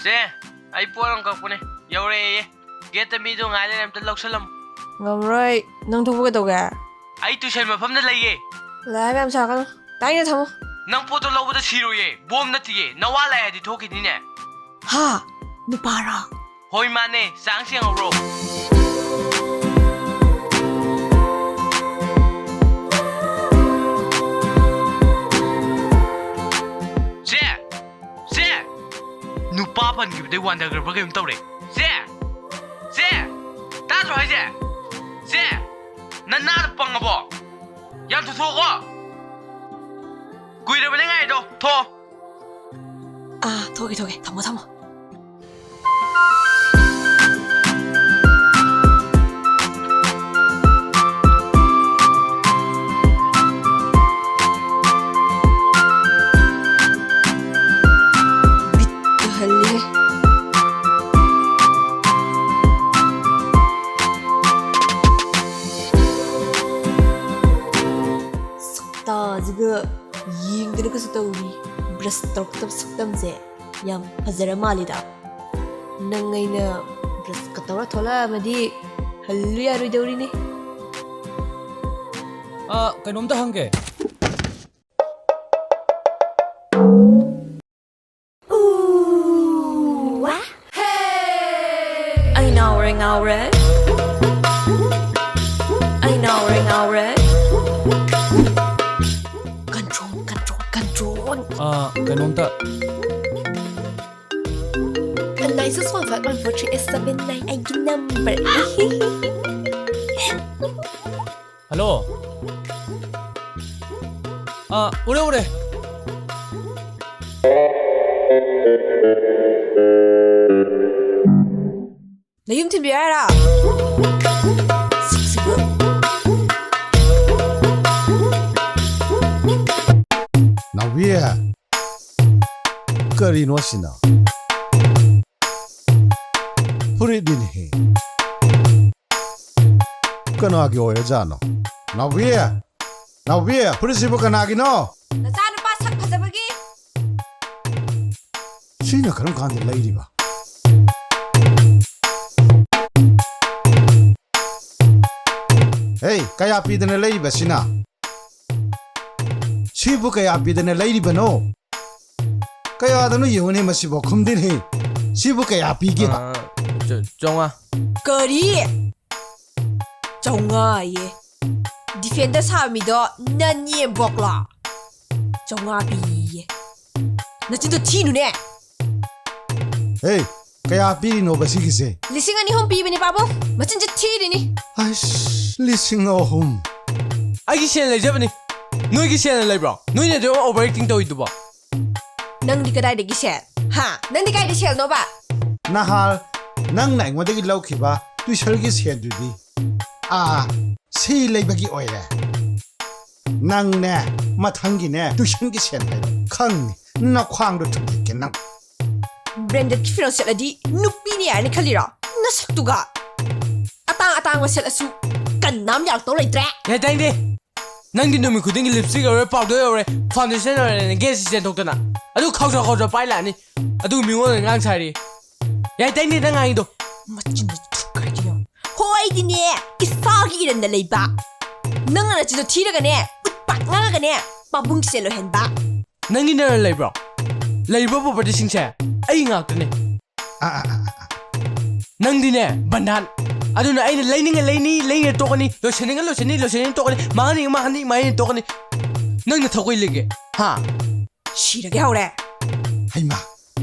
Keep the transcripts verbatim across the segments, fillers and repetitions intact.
ꯆꯦ, ꯑꯩ ꯄꯣꯠ ꯑꯃ ꯀꯛꯄꯅꯦ, ꯌꯧꯔꯛꯑꯦꯌꯦ꯫ ꯒꯦꯠꯇ ꯃꯤꯗꯣ ꯉꯥꯏ ꯂꯩꯔꯦ, ꯑꯝꯇ ꯂꯧꯁꯜꯂꯝꯃꯣ꯫ ꯉꯝꯃꯔꯣꯏ, ꯅꯪ ꯊꯣꯛꯄ ꯀꯩꯗꯧꯒꯦ? ꯑꯩ ꯇꯨꯏꯁꯟ ꯃꯐꯝꯗ ꯂꯩꯌꯦ꯫ ꯂꯥꯏ ꯍꯥꯏꯕ ꯌꯥꯝ ꯁꯥꯒꯅꯨ, ꯇꯥꯏꯅ ꯊꯝꯃꯣ꯫ ꯅꯪ ꯄꯣꯠꯇꯣ ꯂꯧꯕꯗ ꯁꯤꯔꯣꯏꯌꯦ, ꯕꯣꯝ ꯅꯠꯇꯤꯌꯦ, ꯅꯋꯥ ꯂꯥꯛꯑꯦ ꯍꯥꯏꯗꯤ ꯊꯣꯛꯈꯤꯅꯤꯅꯦ꯫ ꯍꯥ? ꯅꯨꯄꯥꯔꯣ? ꯍꯣꯏ, ꯃꯥꯅꯦ, ꯆꯥꯡꯁ ꯌꯦꯡꯍꯧꯔꯣ꯫ ꯆꯦ! ꯆꯦ! ꯅꯨꯄꯥ ꯄꯟꯈꯤꯕꯗꯩ ꯋꯥꯟꯊꯈ꯭ꯔꯕ ꯀꯩꯅꯣꯝ ꯇꯧꯔꯦ꯫ ꯆꯦ! ꯆꯦ! ꯇꯥꯗ꯭ꯔꯣ ꯍꯥꯏꯁꯦ? ꯆꯦ! ꯅꯅꯥꯗꯣ ꯄꯪꯉꯕꯣ? ꯌꯥꯝ ꯊꯨꯊꯣꯛꯑꯣꯀꯣ꯫ ꯀꯨꯏꯔꯕꯅꯦ ꯉꯥꯏꯗꯣ꯫ ꯊꯣꯛꯑꯣ꯫ ꯑꯥ, ꯊꯣꯛꯀꯦ, ꯊꯣꯛꯀꯦ꯫ ꯊꯝꯃꯣ, ꯊꯝꯃꯣ꯫ ꯕꯤꯠ ꯍꯜꯂꯦ꯫ ꯁꯛꯇꯥꯁꯤꯒ ꯌꯦꯡꯗꯅꯒꯁꯨ ꯇꯧꯔꯤ꯫ ꯕ꯭ꯔꯁ ꯇꯧꯔꯛꯇꯕ ꯁꯛꯇꯝꯁꯦ ꯌꯥꯝ ꯐꯖꯔ ꯃꯥꯜꯂꯤꯗ꯫ ꯅꯪ ꯑꯩꯅ ꯕ꯭ꯔꯁꯀ ꯇꯧꯔ ꯊꯣꯛꯂꯛꯑꯝꯃꯗꯤ ꯍꯜꯂꯨ ꯌꯥꯔꯣꯏꯗꯧꯔꯤꯅꯦ꯫ ꯑ, ꯀꯩꯅꯣꯝꯇ ꯍꯪꯒꯦ꯫ ꯑꯩ ꯉꯥꯎꯔꯦ, ꯉꯥꯎꯔꯦ꯫ ꯑꯩ ꯉꯥꯎꯔꯦ, ꯉꯥꯎꯔꯦ꯫ Control, control, control꯫ ꯑꯥ, ꯀꯩꯅꯣꯝꯇ꯫ Nine six one five one four three eight seven nine ꯑꯩꯒꯤ number꯫ ꯍꯜꯂꯣ꯫ ꯑꯥ, ꯎꯔꯦ, ꯎꯔꯦ꯫ ꯅꯌꯨꯝ ꯊꯤꯟꯕꯤꯌꯨ ꯍꯥꯏꯔꯣ? ꯅꯥꯎꯕꯤ, ꯀꯔꯤꯅꯣ ꯑꯁꯤꯅ? ꯐꯨꯔꯤꯠꯅꯤꯅꯦꯍꯦ꯫ ꯀꯅꯥꯒꯤ ꯑꯣꯏꯔꯖꯥꯠꯅꯣ? ꯅꯥꯎꯕꯤ! ꯅꯥꯎꯕꯤ, ꯐꯨꯔꯤꯠꯁꯤꯕꯨ ꯀꯅꯥꯒꯤꯅꯣ? ꯅꯆꯥꯅꯨꯄꯥ ꯁꯛ ꯐꯖꯕꯒꯤ꯫ ꯁꯤꯅ ꯀꯔꯝ ꯀꯥꯟꯗ ꯂꯩꯔꯤꯕ? ꯍꯦ, ꯀꯌꯥ ꯄꯤꯗꯅ ꯂꯩꯔꯤꯕ ꯁꯤꯅ? ꯁꯤꯕꯨ ꯀꯌꯥ ꯄꯤꯗꯅ ꯂꯩꯔꯤꯕꯅꯣ? ꯀꯌꯥꯗꯅꯣ ꯌꯦꯡꯉꯨꯅꯦ, ꯃꯁꯤꯕꯨ ꯈꯨꯝꯗꯦꯅꯦ꯫ ꯁꯤꯕꯨ ꯀꯌꯥ ꯄꯤꯒꯦꯕ? ꯑꯥ, ꯆ-, ꯆꯥꯝꯃꯉꯥ꯫ ꯀꯔꯤ? ꯆꯥꯝꯃꯉꯥ ꯌꯦ? ꯗꯤꯐꯦꯟꯗꯔ ꯁꯥꯕ ꯃꯤꯗꯣ ꯅꯟ ꯌꯦꯝꯕꯣꯛꯂꯣ? ꯆꯥꯝꯃꯉꯥ ꯄꯤꯌꯦ꯫ ꯅꯆꯤꯟꯗꯣ ꯊꯤꯅꯨꯅꯦ꯫ ꯍꯦ, ꯀꯌꯥ ꯄꯤꯔꯤꯅꯣꯕ ꯁꯤꯒꯤꯁꯦ? ꯂꯤꯁꯤꯡ ꯑꯅꯤ ꯑꯍꯨꯝ ꯄꯤꯕꯅꯤ, ꯄꯥꯕꯨꯡ꯫ ꯃꯆꯤꯟꯁꯦ ꯊꯤꯔꯤꯅꯤ꯫ ꯑꯁ, ꯂꯤꯁꯤꯡ ꯑꯍꯨꯝ꯫ ꯑꯩꯒꯤ ꯁꯦꯜ ꯂꯩꯖꯕꯅꯤ꯫ ꯅꯣꯏꯒꯤ ꯁꯦꯜꯅ ꯂꯩꯕ꯭ꯔꯣ? ꯅꯣꯏꯅ ꯑꯗꯨꯝ over acting ꯇꯧꯔꯤꯗꯨꯕꯣ? ꯅꯪꯗꯤ ꯀꯗꯥꯏꯗꯒꯤ ꯁꯦꯜ? ꯍꯥ? ꯅꯪꯗꯤ ꯀꯥꯏꯗ ꯁꯦꯜꯅꯣꯕ? ꯅꯍꯥꯟ ꯅꯪꯅ ꯑꯩꯉꯣꯟꯗꯒꯤ ꯂꯧꯈꯤꯕ ꯇꯨꯏꯁꯟꯒꯤ ꯁꯦꯜꯗꯨꯗꯤ, ꯑꯥ, ꯁꯤ ꯂꯩꯕꯒꯤ ꯑꯣꯏꯔꯦ꯫ ꯅꯪꯅꯦ, ꯃꯊꯪꯒꯤꯅꯦ, ꯇꯨꯏꯁꯟꯒꯤ ꯁꯦꯜ ꯍꯥꯏꯔꯣ꯫ ꯈꯪꯅꯤ, ꯅꯈ꯭ꯋꯥꯡꯗꯣ ꯊꯨꯗꯦꯛꯀꯦ ꯅꯪ꯫ ꯕ꯭ꯔꯦꯟꯗꯦꯗꯀꯤ ꯐꯤꯔꯣꯜ ꯁꯦꯠꯂꯗꯤ ꯅꯨꯄꯤꯅꯤ ꯍꯥꯏꯅ ꯈꯜꯂꯤꯔꯣ? ꯅꯁꯛꯇꯨꯒ꯫ ꯑꯇꯥꯡ ꯑꯇꯥꯡꯕ ꯁꯦꯠꯂꯁꯨ ꯀꯟꯅꯥꯝ ꯌꯥꯔꯛꯇꯧ ꯂꯩꯇ꯭ꯔꯦ꯫ ꯌꯥꯏ, ꯇꯥꯏꯅꯦ꯫ ꯅꯪꯗꯤ ꯅꯨꯃꯤꯠ ꯈꯨꯗꯤꯡꯒꯤ ꯂꯤꯞꯁꯇꯤꯛ ꯌꯧꯔꯦ, ꯄꯥꯎꯗꯔ ꯌꯧꯔꯦ, ꯐꯥꯎꯟꯗꯦꯁꯟ ꯌꯧꯔꯦ, ꯒꯦꯁ ꯁꯤ ꯆꯦꯟꯊꯣꯛꯇꯅ꯫ ꯑꯗꯨ ꯈꯥꯎꯖꯥꯎ ꯈꯥꯎꯖꯥꯎ ꯄꯥꯏ ꯂꯥꯛꯑꯅꯤ꯫ ꯑꯗꯨ ꯃꯤꯉꯣꯟꯗ ꯉꯥꯡ ꯁꯥꯔꯤ꯫ ꯌꯥꯏ, ꯇꯥꯏꯅꯦ ꯅꯪ ꯉꯥꯡꯉꯤꯗꯣ꯫ ꯃꯆꯤꯟꯗꯣ ꯊꯨꯒꯥꯏꯒꯦ ꯅꯪ꯫ ꯍꯣꯏꯗꯤꯅꯦ, ꯏꯁꯥꯒꯤ ꯏꯔꯟꯗ ꯂꯩꯕ꯫ ꯅꯪꯅ ꯅꯆꯤꯟꯗꯣ ꯊꯤꯔꯒꯅꯦ, ꯎꯠꯄꯥꯛ ꯉꯥꯡꯉꯒꯅꯦ, ꯄꯥꯕꯨꯡꯒꯤ ꯁꯦꯜ ꯂꯣꯏꯍꯟꯕ꯫ ꯅꯪꯒꯤ ꯅꯔꯟ ꯂꯩꯕ꯭ꯔꯣ? ꯂꯩꯔꯤꯕ ꯄ꯭ꯔꯣꯄꯔꯇꯤꯁꯤꯡꯁꯦ ꯑꯩ ꯉꯥꯛꯇꯅꯦ꯫ ꯑꯥ, ꯑꯥ, ꯑꯥ, ꯑꯥ꯫ ꯅꯪꯗꯤꯅꯦ, ꯕꯟꯙꯥꯟ꯫ ꯑꯗꯨꯅ ꯑꯩꯅ ꯂꯩꯅꯤꯡꯉ ꯂꯩꯅꯤ, ꯂꯩꯅꯤꯡꯉ ꯇꯣꯛꯀꯅꯤ, ꯂꯣꯏꯁꯟꯅꯤꯡꯉ ꯂꯣꯏꯁꯟꯅꯤ, ꯂꯣꯏꯁꯟꯅꯤꯡꯉ ꯇꯣꯛꯀꯅꯤ, ꯃꯥꯡꯍꯟꯅꯤꯡꯉ ꯃꯥꯡꯍꯟꯅꯤ, ꯃꯥꯡꯍꯟꯅꯤꯡꯉ ꯇꯣꯛꯀꯅꯤ꯫ ꯅꯪꯅ ꯊꯧꯒꯩ ꯂꯩꯒꯦ, ꯍꯥ? ꯁꯤꯔꯒꯦ ꯍꯧꯔꯦ꯫ ꯍꯩꯃꯥ,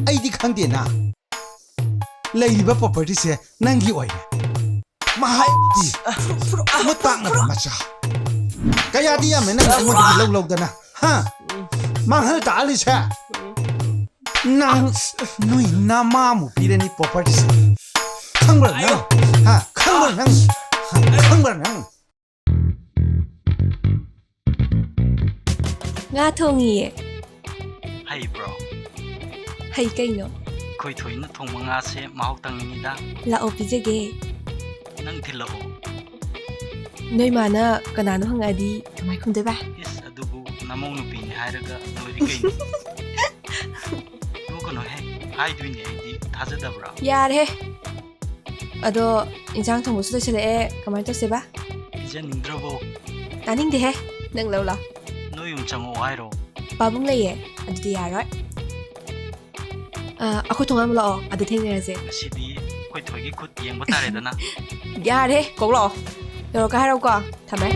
ꯑꯩꯗꯤ ꯈꯪꯗꯦꯅ꯫ ꯂꯩꯔꯤꯕ ꯄ꯭ꯔꯣꯄꯔꯇꯤꯁꯦ ꯅꯪꯒꯤ ꯑꯣꯏꯔꯦ꯫ ꯃꯍꯥꯛꯇꯤ ꯐꯨꯔꯨꯞ, ꯐꯨꯔꯨꯞ, ꯃꯨꯠ ꯇꯥꯛꯅꯕ ꯐꯨꯔꯨꯞ꯫ ꯃꯆꯥ꯫ ꯀꯌꯥꯗꯤ ꯌꯥꯝꯃꯦ ꯅꯪ ꯑꯩꯉꯣꯟꯗꯒꯤ ꯂꯧ ꯂꯧꯗꯅ, ꯍꯥ? ꯃꯥꯡꯍꯜ ꯇꯥꯛꯍꯜꯂꯤꯁꯦ꯫ ꯅꯪ, ꯅꯣꯏ ꯅꯃꯥꯃꯨꯛ ꯄꯤꯔꯅꯤ ꯄ꯭ꯔꯣꯄꯔꯇꯤꯁꯦ꯫ ꯈꯪꯕ꯭ꯔꯥ ꯅꯪ? ꯍꯥ? ꯈꯪꯕ꯭ꯔꯥ ꯅꯪ? ꯍꯥ? ꯈꯪꯕ꯭ꯔꯥ ꯅꯪ? ꯉꯥ ꯊꯣꯡꯉꯤꯌꯦ꯫ ꯍꯩꯕ꯭ꯔꯣ? ꯍꯩ ꯀꯩꯅꯣ? ꯑꯩꯈꯣꯏ ꯊꯣꯏꯅ ꯊꯣꯡꯕ ꯉꯥꯁꯦ ꯃꯍꯥꯎ ꯇꯪꯅꯤꯡꯉꯤꯗ꯫ ꯂꯥꯛꯑꯣ ꯄꯤꯖꯒꯦ꯫ ꯅꯪ ꯊꯤꯜꯂꯛꯑꯣ꯫ ꯅꯣꯏ ꯃꯥꯅ ꯀꯅꯥꯅꯣ ꯍꯪꯉꯛꯑꯗꯤ ꯀꯃꯥꯏ ꯈꯨꯝꯗꯣꯏꯕ? ꯏꯁ, ꯑꯗꯨꯕꯨ ꯅꯃꯧ ꯅꯨꯄꯤꯅꯤ ꯍꯥꯏꯔꯒ ꯂꯣꯏꯔꯦ ꯀꯩꯅꯣ꯫ ꯅꯣꯛꯀꯅꯨꯍꯦ꯫ ꯍꯥꯏꯗꯣꯏꯅꯦ ꯑꯩꯗꯤ꯫ ꯊꯥꯖꯗꯕ꯭ꯔꯣ? ꯌꯥꯔꯦꯍꯦ꯫ ꯑꯗꯣ, ꯏꯟꯁꯥꯡ ꯊꯣꯡꯕꯁꯨ ꯂꯣꯏꯁꯤꯜꯂꯛꯑꯦ, ꯀꯃꯥꯏꯅ ꯇꯧꯁꯦꯕ? ꯄꯤꯖꯅꯤꯡꯗ꯭ꯔꯕꯣ? ꯇꯥꯅꯤꯡꯗꯦꯍꯦ, ꯅꯪ ꯂꯧ ꯂꯥꯎ꯫ ꯅꯣꯏ ꯌꯨꯝ ꯆꯪꯉꯛꯑꯣ ꯍꯥꯏꯔꯣ? ꯄꯥꯕꯨꯡ ꯂꯩꯌꯦ, ꯑꯗꯨꯗꯤ ꯌꯥꯔꯣꯏ꯫ ꯑ, ꯑꯩꯈꯣꯏ ꯊꯣꯡꯒꯥꯟ ꯂꯥꯛꯑꯣ, ꯑꯗꯨ ꯊꯦꯡꯅꯔꯁꯦ꯫ ꯉꯁꯤꯗꯤ ꯑꯩꯈꯣꯏ ꯊꯣꯏꯒꯤ ꯈꯨꯠ ꯌꯦꯡꯕ ꯇꯥꯔꯦꯗꯅ꯫ ꯌꯥꯔꯦ, ꯀꯧ ꯂꯥꯛꯑꯣ꯫ ꯌꯧꯔꯛꯀ ꯍꯥꯏꯔꯛꯎꯀꯣ꯫ ꯊꯝꯃꯦ꯫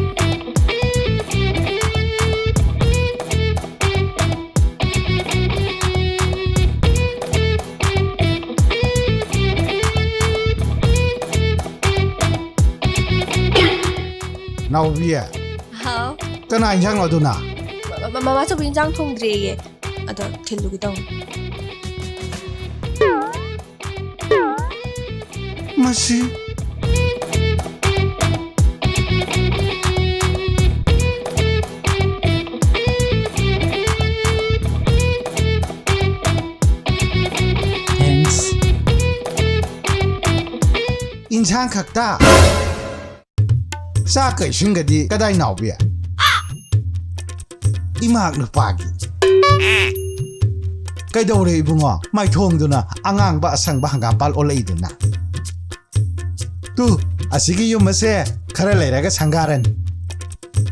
ꯅꯥꯎꯕꯤ꯫ ꯍꯥꯎ꯫ ꯀꯅꯥ ꯏꯟꯁꯥꯡꯅꯣ ꯑꯗꯨꯅ? ꯃ-, ꯃ-, ꯃꯃꯥꯆꯧꯕꯤ ꯏꯟꯁꯥꯡ ꯊꯣꯡꯗ꯭ꯔꯤꯌꯦ꯫ ꯑꯗꯣ ꯊꯤꯜꯂꯨꯒꯦ ꯇꯧꯅꯤ꯫ ꯃꯁꯤ꯫ Thanks. ꯏꯟꯁꯥꯡ ꯈꯛꯇ? ꯆꯥꯛꯀ ꯏꯁꯤꯡꯒꯗꯤ ꯀꯗꯥꯏ ꯅꯥꯎꯕꯤ? ꯏꯃꯥꯛ ꯅꯨꯄꯥꯒꯤ꯫ ꯀꯩꯗꯧꯔꯦ ꯏꯕꯨꯡꯉꯣ? ꯃꯥꯏꯊꯣꯡꯗꯨꯅ ꯑꯉꯥꯡꯕ ꯑꯁꯪꯕ ꯍꯪꯒꯥꯝꯄꯥꯜ ꯑꯣꯜꯂꯛꯏꯗꯨꯅ? ꯇꯨ, ꯑꯁꯤꯒꯤ ꯌꯨꯝ ꯑꯁꯦ ꯈꯔ ꯂꯩꯔꯒ ꯁꯪꯒꯥꯔꯅꯤ꯫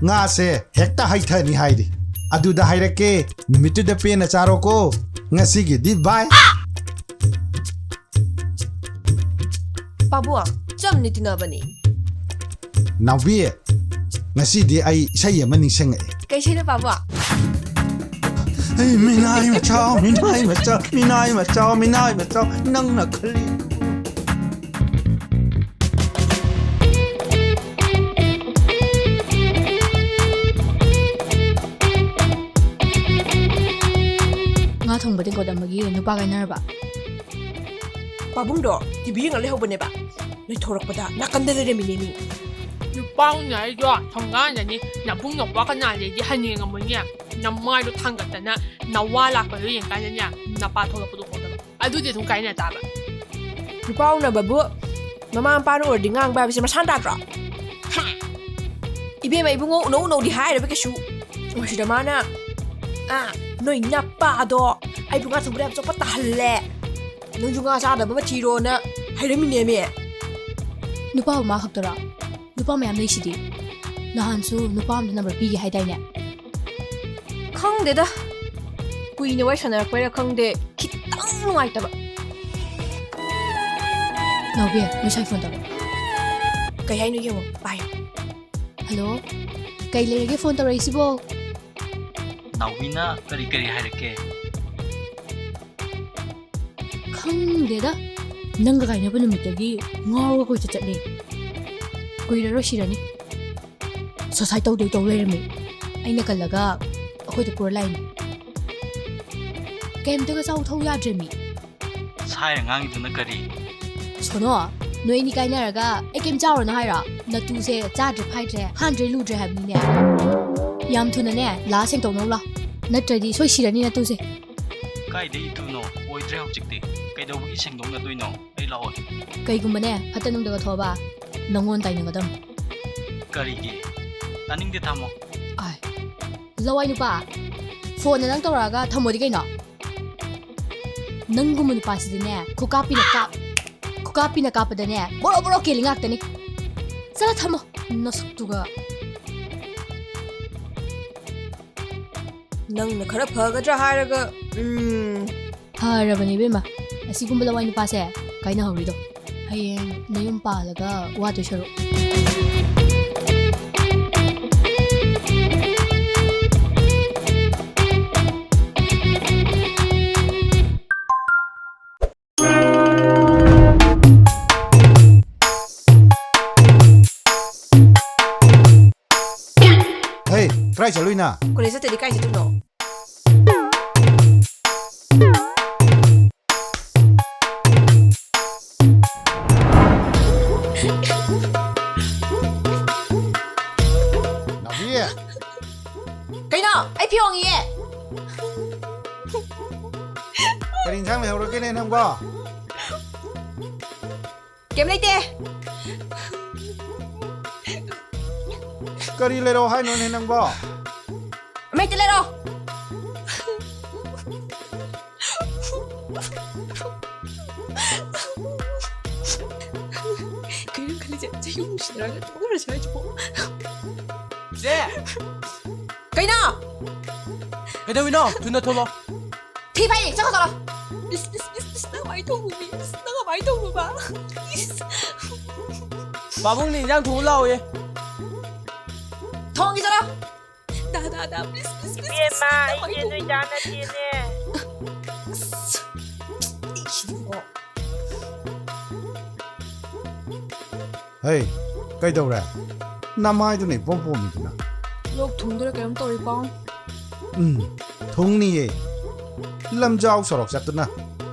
ꯉꯥꯁꯦ ꯍꯦꯛꯇ ꯍꯩꯊꯅꯤ ꯍꯥꯏꯔꯤ꯫ ꯑꯗꯨꯗ ꯍꯥꯏꯔꯛꯀꯦ, ꯅꯨꯃꯤꯠꯇꯨꯗ ꯄꯦꯟꯅ ꯆꯥꯔꯣꯀꯣ꯫ ꯉꯁꯤꯒꯤꯗꯤ bye꯫ ꯄꯥꯕꯨꯡ, ꯆꯝꯅ ꯇꯤꯟꯅꯕꯅꯤ꯫ ꯅꯥꯎꯕꯤ, ꯉꯁꯤꯗꯤ ꯑꯩ ꯏꯁꯩ ꯑꯃ ꯅꯤꯡꯁꯤꯡꯉꯛꯑꯦ꯫ ꯀꯩ ꯏꯁꯩꯅꯣ ꯄꯥꯕꯨꯡ? ꯍꯩ, ꯃꯤꯅꯥꯏ ꯃꯆꯥ, ꯃꯤꯅꯥꯏ ꯃꯆꯥ, ꯃꯤꯅꯥꯏ ꯃꯆꯥ, ꯃꯤꯅꯥꯏ ꯃꯆꯥ, ꯅꯪꯅ ꯈꯜꯂꯤ꯫ ꯉꯥ ꯊꯣꯡꯕ ꯇꯦꯡꯀꯣꯠ ꯑꯃꯒꯤ ꯅꯨꯄꯥ ꯀꯥꯏꯅꯔꯕ? ꯄꯥꯕꯨꯡꯗꯣ ꯇꯤ ꯚꯤ ꯌꯦꯡꯉ ꯂꯩꯍꯧꯕꯅꯦꯕ꯫ ꯅꯣꯏ ꯊꯣꯔꯛꯄꯗ ꯅꯥꯀꯟꯗ ꯂꯩꯔꯝꯃꯤꯅꯦ ꯃꯤ꯫ ꯅꯨꯄꯥ ꯎꯅꯔꯤꯗꯣ ꯊꯣꯡꯒꯥꯟꯗꯅꯤ꯫ ꯅꯕꯨꯡ ꯅꯧꯄꯥ ꯀꯅꯥ ꯂꯩꯒꯦ ꯍꯟꯅ ꯌꯦꯡꯉꯝꯃꯣꯏꯅꯦ꯫ ꯅꯃꯥꯏꯗꯣ ꯊꯥꯡꯒꯠꯇꯅ ꯅꯋꯥ ꯂꯥꯛꯄꯗꯣ ꯌꯦꯡꯀꯥꯟꯗꯅꯦ ꯅꯄꯥ ꯊꯣꯛꯂꯛꯄꯗꯣ ꯎꯍꯧꯗꯕ꯫ ꯑꯗꯨꯗꯤ ꯑꯗꯨꯝ ꯀꯥꯏꯅ ꯇꯥꯕ꯫ ꯅꯨꯄꯥ ꯎꯅꯕꯕꯨ ꯃꯃꯥ ꯃꯄꯥꯅ ꯎꯔꯗꯤ ꯉꯥꯡꯕ ꯍꯥꯏꯕꯁꯦ ꯃꯁꯥꯅ ꯇꯥꯗ꯭ꯔꯣ? ꯍꯥ? ꯏꯕꯦꯝꯃ, ꯏꯕꯨꯡꯉꯣ ꯎꯅꯧ ꯎꯅꯧꯗꯤ ꯍꯥꯏꯔꯕ ꯀꯩꯁꯨ꯫ ꯃꯁꯤꯗ ꯃꯥꯅ, "ꯑꯥ, ꯅꯣꯏ ꯅꯄꯥꯗꯣ ꯑꯩꯕꯨ ꯉꯥ ꯊꯣꯡꯕꯗ ꯌꯥꯝ ꯆꯣꯞꯄ ꯇꯥꯍꯜꯂꯦ꯫ ꯅꯪꯁꯨ ꯉꯥ ꯆꯥꯗꯕ ꯑꯃ ꯊꯤꯔꯣꯅ ꯍꯥꯏꯔꯝꯃꯤꯅꯦꯃꯤ꯫ ꯅꯨꯄꯥꯕꯨ ꯃꯥ ꯈꯛꯇꯔꯣ? ꯅꯨꯄꯥ ꯃꯌꯥꯝ ꯂꯩꯁꯤꯗꯤ꯫ ꯅꯍꯥꯟꯁꯨ ꯅꯨꯄꯥ ꯑꯃꯗ ꯅꯝꯕꯔ ꯄꯤꯒꯦ ꯍꯥꯏꯗꯥꯏꯅꯦ? ꯈꯪꯗꯦꯗ꯫ ꯀꯨꯏꯅ ꯋꯥꯔꯤ ꯁꯥꯟꯅꯔꯛꯄꯩꯔꯥ ꯈꯪꯗꯦ, ꯈꯤꯇꯪ ꯅꯨꯡꯉꯥꯏꯇꯕ꯫ ꯅꯥꯎꯕꯤ, ꯉꯁꯥꯏ ꯐꯣꯟ ꯇꯧꯔꯛꯑꯦ꯫ ꯀꯩ ꯍꯥꯏꯅꯣ ꯌꯦꯡꯉꯣ, ꯄꯥꯏꯌꯣ꯫ ꯍꯜꯂꯣ, ꯀꯩ ꯂꯩꯔꯒꯦ ꯐꯣꯟ ꯇꯧꯔꯛꯏꯁꯤꯕꯣ? ꯅꯥꯎꯕꯤꯅ ꯀꯔꯤ ꯀꯔꯤ ꯍꯥꯏꯔꯛꯀꯦ? ꯈꯪꯗꯦꯗ, ꯅꯪꯒ ꯀꯥꯏꯅꯕ ꯅꯨꯃꯤꯠꯇꯒꯤ ꯉꯥꯎꯔꯒ ꯀꯣꯏꯆꯠ ꯆꯠꯂꯦ꯫ ꯀꯨꯏꯔꯔꯣꯏ ꯁꯤꯔꯅꯤ꯫ ꯁꯨꯁꯥꯏꯠ ꯇꯧꯗꯣꯏ ꯇꯧ ꯂꯩꯔꯝꯃꯤ꯫ ꯑꯩꯅ ꯀꯜꯂꯒ ꯑꯩꯈꯣꯏꯗ ꯄꯨꯔ ꯂꯥꯛꯏꯅꯤ꯫ ꯀꯩꯝꯇꯒ ꯆꯥꯎ ꯊꯧ ꯌꯥꯗ꯭ꯔꯦꯃꯤ꯫ ꯁꯥꯏꯔ ꯉꯥꯡꯉꯤꯗꯨꯅ ꯀꯔꯤ? ꯁꯣꯅꯣ, ꯅꯣꯏ ꯑꯅꯤ ꯀꯥꯏꯅꯔꯒ ꯑꯩ ꯀꯩꯝ ꯆꯥꯎꯔꯅꯨ ꯍꯥꯏꯔꯣ? ꯅꯇꯨꯁꯦ ꯆꯥꯗ꯭ꯔꯦ ꯐꯥꯏꯗ꯭ꯔꯦ, ꯍꯥꯟꯗ꯭ꯔꯦ ꯂꯨꯗ꯭ꯔꯦ ꯍꯥꯏꯕꯅꯤꯅꯦ꯫ ꯌꯥꯝ ꯊꯨꯅꯅꯦ ꯂꯥ ꯁꯦꯡꯗꯣꯛꯅꯧ ꯂꯥꯎ, ꯅꯠꯇ꯭ꯔꯗꯤ ꯁꯣꯏ ꯁꯤꯔꯅꯤ ꯅꯇꯨꯁꯦ꯫ ꯀꯥꯏꯗꯩ ꯏꯇꯨꯅꯣ? ꯑꯣꯏꯗ꯭ꯔꯦ ꯍꯧꯖꯤꯛꯇꯤ꯫ ꯀꯩꯗꯧꯕꯒꯤ ꯁꯦꯡꯗꯣꯛꯅꯗꯣꯏꯅꯣ? ꯑꯩ ꯂꯥꯛꯑꯣꯏ꯫ ꯀꯩꯒꯨꯝꯕꯅꯦ ꯐꯠꯇ ꯅꯨꯡꯗꯒ ꯊꯣꯛꯑꯕ, ꯅꯪꯉꯣꯟ ꯇꯥꯏꯅꯒꯗꯝ꯫ ꯀꯔꯤꯒꯤ? ꯇꯥꯅꯤꯡꯗꯦ, ꯊꯝꯃꯣ꯫ ꯑꯥꯏ, ꯂꯋꯥꯏ ꯅꯨꯄꯥ, ꯐꯣꯟꯗ ꯅꯪ ꯇꯧꯔꯛꯑꯒ ꯊꯝꯃꯣꯗꯤ ꯀꯩꯅꯣ? ꯅꯪꯒꯨꯝꯕ ꯅꯨꯄꯥꯁꯤꯗꯤꯅꯦ, ꯈꯨꯀꯥꯞꯄꯤꯅ ꯀꯥꯞ-, ꯈꯨꯀꯥꯞꯄꯤꯅ ꯀꯥꯞꯄꯗꯅꯦ, ꯕꯣꯔꯣ ꯕꯣꯔꯣ ꯀꯦꯜꯂꯤ ꯉꯥꯛꯇꯅꯤ꯫ ꯆꯠꯂꯣ ꯊꯝꯃꯣ, ꯅꯁꯛꯇꯨꯒ꯫ ꯅꯪꯅ ꯈꯔ ꯐꯒꯗ꯭ꯔꯥ ꯍꯥꯏꯔꯒ, ꯎꯝ꯫ ꯐꯔꯕꯅꯤ ꯏꯕꯦꯝꯃ, ꯑꯁꯤꯒꯨꯝꯕ ꯂꯋꯥꯏ ꯅꯨꯄꯥꯁꯦ ꯀꯥꯏꯅꯍꯧꯔꯤꯗꯣ꯫ ꯍꯌꯦꯡ ꯅꯌꯨꯝ ꯄꯥꯜꯂꯒ ꯋꯥꯗꯣꯏ ꯁꯔꯨꯛ꯫ ꯍꯦ, ꯀꯗꯥꯏ ꯆꯠꯂꯨꯏꯅ? ꯀꯣꯂꯦꯖ ꯆꯠꯇꯗꯤ ꯀꯥꯏ ꯆꯠꯇꯣꯏꯅꯣ? ꯅꯥꯎꯕꯤ! ꯀꯩꯅꯣ? ꯑꯩ ꯐꯤ ꯍꯣꯡꯉꯤꯌꯦ꯫ ꯀꯔꯤ ꯏꯟꯁꯥꯡ ꯂꯩꯍꯧꯔꯒꯦꯅꯦ ꯅꯪꯕꯣ? ꯀꯩꯝ ꯂꯩꯇꯦ꯫ ꯀꯔꯤ ꯂꯩꯔꯛꯑꯣ ꯍꯥꯏꯅꯣꯅꯦ ꯅꯪꯕꯣ? ꯑꯃ ꯍꯦꯛꯇ ꯂꯩꯔꯛꯑꯣ꯫ ꯌꯨꯝ ꯁꯤꯗꯔꯒ ꯇꯣꯛꯅꯔꯁꯦ ꯍꯥꯏꯁꯤꯕꯣ? ꯆꯦ! ꯀꯩꯅꯣ? ꯀꯩꯗꯧꯔꯤꯅꯣ? ꯊꯨꯅ ꯊꯣꯛꯂꯣ꯫ ꯊꯤ ꯐꯥꯏꯔꯤ, ꯆꯠꯈ꯭ꯔꯣ, ꯆꯠꯂꯣ꯫ ꯏꯁ, ꯏꯁ, ꯏꯁ, ꯏꯁ, ꯅꯪ ꯀꯃꯥꯏꯅ ꯇꯧꯕꯅꯣ? ꯏꯁ, ꯅꯪ ꯀꯃꯥꯏꯅ ꯇꯧꯕꯅꯣ? ꯏꯁ꯫ ꯄꯥꯕꯨꯡꯅ ꯏꯟꯖꯥꯡ ꯊꯣꯡꯉꯨ ꯂꯥꯛꯑꯣꯌꯦ꯫ ꯊꯣꯡꯒꯦ ꯆꯠꯂꯣ꯫ ꯗꯥ, ꯗꯥ, ꯗꯥ, please, please, please, please, ꯏꯕꯦꯝꯃ, ꯅꯪ ꯀꯃꯥꯏꯅ ꯏꯆꯦ ꯇꯧꯕꯅꯣ? ꯅꯣꯏ ꯗꯥ ꯅꯠꯇꯦꯅꯦ꯫ ꯑꯁ, ꯏꯁꯤꯗꯤꯀꯣ꯫ ꯍꯩ, ꯀꯩꯗꯧꯔꯦ? ꯅꯃꯥꯏꯗꯨꯅ ꯏꯄꯣꯝ ꯄꯣꯝꯃꯤꯗꯨꯅ꯫ ꯂꯣꯛ ꯊꯨꯡꯗꯣꯏꯔꯥ ꯀꯩꯅꯣꯝ ꯇꯧꯔꯤ, ꯄꯥꯎ꯫ ꯎꯝ, ꯊꯨꯡꯅꯤꯌꯦ꯫ ꯂꯝꯖꯥꯎ ꯁꯣꯔꯣꯛ ꯆꯠꯇꯨꯅ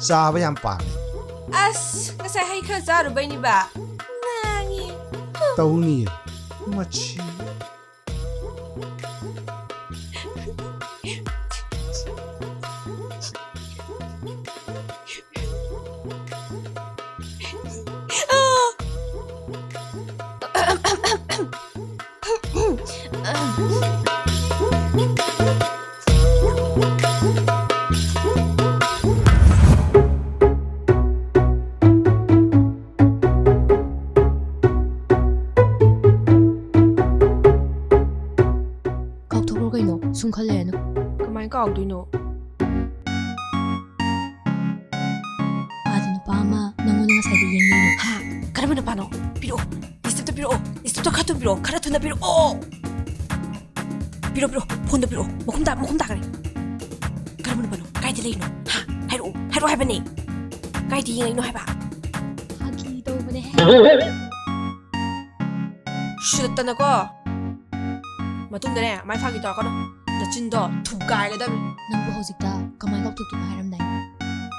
ꯆꯥꯕ ꯌꯥꯝ ꯄꯥꯝꯃꯦ꯫ ꯑꯁ, ꯉꯁꯥꯏ ꯍꯩ ꯈꯔ ꯆꯥꯔꯨꯕꯩꯅꯤꯕ꯫ ꯉꯥꯡꯉꯤ꯫ ꯇꯧꯅꯤꯌꯦ꯫ ꯃꯆꯤ꯫ ꯀꯥꯎꯊꯣꯛꯈ꯭ꯔꯣ ꯀꯩꯅꯣ, ꯁꯨꯝ ꯈꯜ ꯂꯩꯔꯅꯨ꯫ ꯀꯃꯥꯏꯅ ꯀꯥꯎꯗꯣꯏꯅꯣ? ꯑꯥꯗ ꯅꯨꯄꯥ ꯑꯃ ꯅꯪꯉꯣꯟꯗ ꯉꯁꯥꯏꯗꯤ ꯌꯦꯡꯉꯤꯅꯦ꯫ ꯍꯥ? ꯀꯔꯝꯕ ꯅꯨꯄꯥꯅꯣ? ꯄꯤꯔꯛꯑꯣ꯫ ꯂꯤꯁꯇꯤꯞꯇꯣ ꯄꯤꯔꯛꯑꯣ꯫ ꯂꯤꯁꯇꯤꯞꯇꯣ ꯈꯔ ꯊꯨꯅ ꯄꯤꯔꯛꯑꯣ꯫ ꯈꯔ ꯊꯨꯅ ꯄꯤꯔꯛꯑꯣ꯫ ꯄꯤꯔꯛꯑꯣ, ꯄꯤꯔꯛꯑꯣ꯫ ꯐꯣꯟꯗꯣ ꯄꯤꯔꯛꯑꯣ꯫ ꯃꯈꯨꯝ ꯇꯥ-, ꯃꯈꯨꯝ ꯇꯥꯈ꯭ꯔꯦ꯫ ꯀꯔꯝꯕ ꯅꯨꯄꯥꯅꯣ? ꯀꯥꯏꯗ ꯂꯩꯔꯤꯅꯣ? ꯍꯥ? ꯍꯥꯏꯔꯛꯑꯣ꯫ ꯍꯥꯏꯔꯛꯑꯣ ꯍꯥꯏꯕꯅꯦ꯫ ꯀꯥꯏꯗ ꯌꯦꯡꯉꯛꯏꯅꯣ ꯍꯥꯏꯕ? ꯐꯥꯒꯤ ꯇꯧꯕꯅꯦꯍꯦ꯫ ꯁꯨꯗꯠꯇꯅꯀꯣ꯫ ꯃꯇꯨꯡꯗꯅꯦ, ꯃꯥꯏ ꯐꯥꯒꯤ ꯇꯧꯔꯛꯀꯅꯨ꯫ ꯅꯆꯤꯟꯗꯣ ꯊꯨꯒꯥꯏꯒꯗꯕꯅꯤ꯫ ꯅꯪꯕꯨ ꯍꯧꯖꯤꯛꯇ ꯀꯃꯥꯏ ꯀꯥꯎꯊꯣꯛꯇꯣꯏꯅꯣ ꯍꯥꯏꯔꯝꯗꯥꯏꯅꯦ?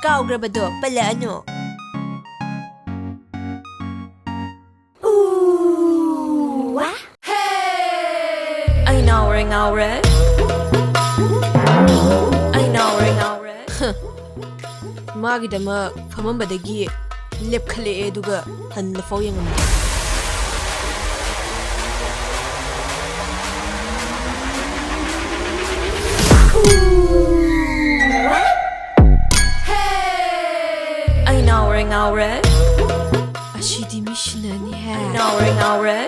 ꯀꯥꯎꯈ꯭ꯔꯕꯗꯣ ꯄꯜꯂꯛꯑꯅꯨ꯫ ꯑꯩ ꯉꯥꯎꯔꯦ, ꯉꯥꯎꯔꯦ꯫ ꯑꯩ ꯉꯥꯎꯔꯦ, ꯉꯥꯎꯔꯦ꯫ ꯃꯥꯒꯤꯗꯃꯛ ꯐꯝꯃꯝꯕꯗꯒꯤ ꯂꯦꯞꯈꯠꯂꯛꯑꯦ, ꯑꯗꯨꯒ ꯍꯟꯅꯐꯥꯎ ꯌꯦꯡꯉꯝꯗꯦ꯫ ꯑꯩ ꯉꯥꯎꯔꯦ, ꯉꯥꯎꯔꯦ꯫ ꯑꯁꯤꯗꯤ ꯃꯤ ꯁꯤꯟ ꯅꯅꯤꯍꯦ꯫ ꯉꯥꯎꯔꯦ, ꯉꯥꯎꯔꯦ꯫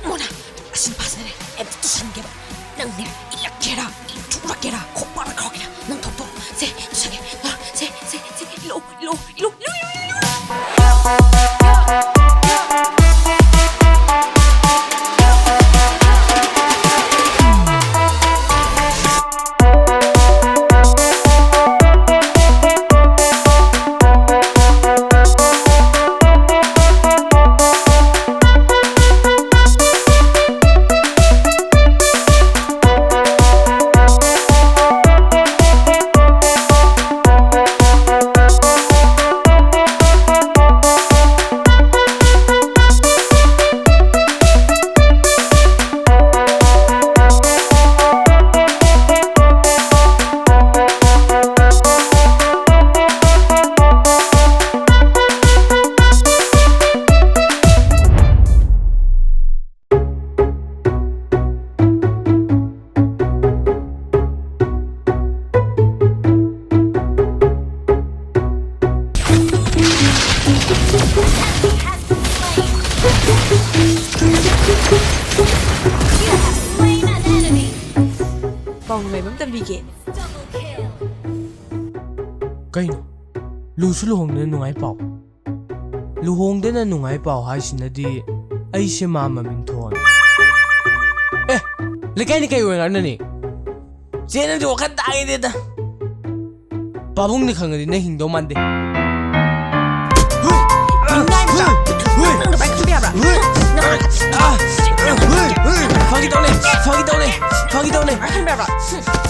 ꯃꯣꯅꯥ, ꯑꯁꯤ ꯅꯨꯄꯥꯁꯤꯅꯅꯦ ꯑꯩ ꯑꯝꯇ ꯇꯨꯁꯟꯒꯦꯕ꯫ ꯅꯪꯅꯦ, ꯏꯜꯂꯛꯀꯦꯔꯥ, ꯏꯟꯊꯣꯔꯛꯀꯦꯔꯥ, ꯈꯣꯡꯄꯥꯛꯅ ꯀꯥꯎꯔꯛꯀꯦꯔꯥ, ꯅꯪ ꯊꯣꯛꯇꯣ꯫ ꯁꯦ, ꯇꯨꯁꯟꯒꯦ꯫ ꯁꯦ, ꯁꯦ, ꯁꯦ, ꯁꯦ, ꯏꯜꯂꯛꯑꯣ, ꯏꯜꯂꯛꯑꯣ, ꯏꯜꯂꯛꯑꯣ, ꯏꯜꯂꯛꯑꯣ꯫ ꯄꯥꯎ ꯅꯨꯡꯉꯥꯏꯕ ꯑꯃ ꯇꯝꯕꯤꯒꯦ꯫ ꯀꯩꯅꯣ? ꯂꯨꯁꯨ ꯂꯨꯍꯣꯡꯗꯅ ꯅꯨꯡꯉꯥꯏ ꯄꯥꯎ? ꯂꯨꯍꯣꯡꯗꯅ ꯅꯨꯡꯉꯥꯏ ꯄꯥꯎ ꯍꯥꯏꯁꯤꯅꯗꯤ ꯑꯩꯁꯦ ꯃꯥ ꯃꯃꯤꯡ ꯊꯣꯟ꯫ ꯑꯦ, ꯂꯩꯀꯥꯏꯅ ꯀꯩ ꯑꯣꯏ ꯉꯥꯡꯅꯅꯤ? ꯆꯦ, ꯅꯪꯗꯤ ꯋꯥꯈꯜ ꯇꯥꯈꯤꯗꯦꯗ꯫ ꯄꯥꯕꯨꯡꯅ ꯈꯪꯉꯗꯤ ꯅꯪ ꯍꯤꯡꯗꯧ ꯃꯥꯟꯗꯦ꯫ ꯍꯨꯏ! ꯅꯪ ꯑꯗꯨꯃꯥꯏꯅ ꯈꯟꯕ ꯌꯥꯕ꯭ꯔꯥ? ꯍꯨꯏ! ꯅꯪ ꯑꯥ! ꯍꯨꯏ! ꯍꯨꯏ! ꯐꯥꯒꯤ ꯇꯧꯅꯦ, ꯐꯥꯒꯤ ꯇꯧꯅꯦ, ꯐꯥꯒꯤ ꯇꯧꯅꯦ꯫ ꯑꯗꯨꯃꯥꯏꯅ ꯈꯟꯕ ꯌꯥꯕ꯭ꯔꯥ?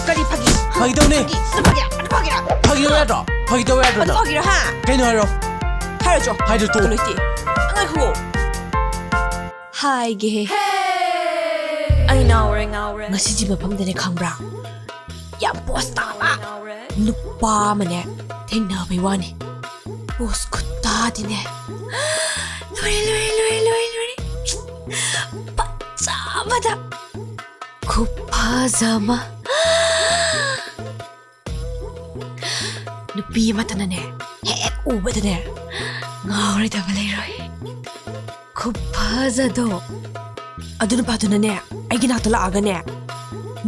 ꯀꯔꯤ ꯐꯥꯒꯤ? ꯐꯥꯒꯤ ꯇꯧꯅꯦ꯫ ꯐꯥꯒꯤ? ꯑꯗꯨ ꯐꯥꯒꯤꯔꯥ? ꯑꯗꯨ ꯐꯥꯒꯤꯔꯥ? ꯐꯥꯒꯤ ꯇꯧ ꯌꯥꯗ꯭ꯔꯣ? ꯐꯥꯒꯤ ꯇꯧ ꯌꯥꯗ꯭ꯔꯣ ꯑꯗꯨ ꯅꯪ? ꯐꯥꯒꯤꯔꯥ, ꯍꯥ? ꯀꯩꯅꯣ ꯍꯥꯏꯔꯣ? ꯍꯥꯏꯔꯣ ꯆꯣ꯫ ꯍꯥꯏꯗ꯭ꯔꯣ ꯇꯣ? ꯀꯩꯅꯣ ꯂꯩꯇꯦ꯫ ꯉꯥꯏꯈꯨꯋꯣ꯫ ꯍꯥꯏꯒꯦꯍꯦ꯫ ꯑꯩ ꯉꯥꯎꯔꯦ, ꯉꯥꯎꯔꯦ꯫ ꯉꯁꯤꯁꯤ ꯃꯐꯝꯗꯅꯦ ꯈꯪꯕ꯭ꯔꯥ? ꯌꯥꯝ ꯄꯣꯁ ꯇꯥꯕ ꯉꯥꯎꯔꯦ, ꯉꯥꯎꯔꯦ꯫ ꯅꯨꯄꯥ ꯑꯃꯅꯦ ꯊꯦꯡꯅꯕꯩ ꯋꯥꯅꯤ꯫ ꯄꯣꯁ ꯈꯨꯇꯥꯗꯤꯅꯦ꯫ ꯂꯣꯏꯔꯦ, ꯂꯣꯏꯔꯦ, ꯂꯣꯏꯔꯦ, ꯂꯣꯏꯔꯦ, ꯂꯣꯏꯔꯦ꯫ ꯐꯖꯕꯗ꯫ ꯈꯨꯐꯖ ꯑꯃ꯫ ꯅꯨꯄꯤ ꯑꯃꯠꯇꯅꯅꯦ ꯍꯦꯛ ꯎꯕꯗꯅꯦ ꯉꯥꯎꯔꯣꯏꯗꯕ ꯂꯩꯔꯣꯏ꯫ ꯈꯨꯐꯖꯗꯣ꯫ ꯑꯗꯨ ꯅꯨꯄꯥꯗꯨꯅꯅꯦ, ꯑꯩꯒꯤ ꯅꯥꯛꯇ ꯂꯥꯛꯑꯒꯅꯦ,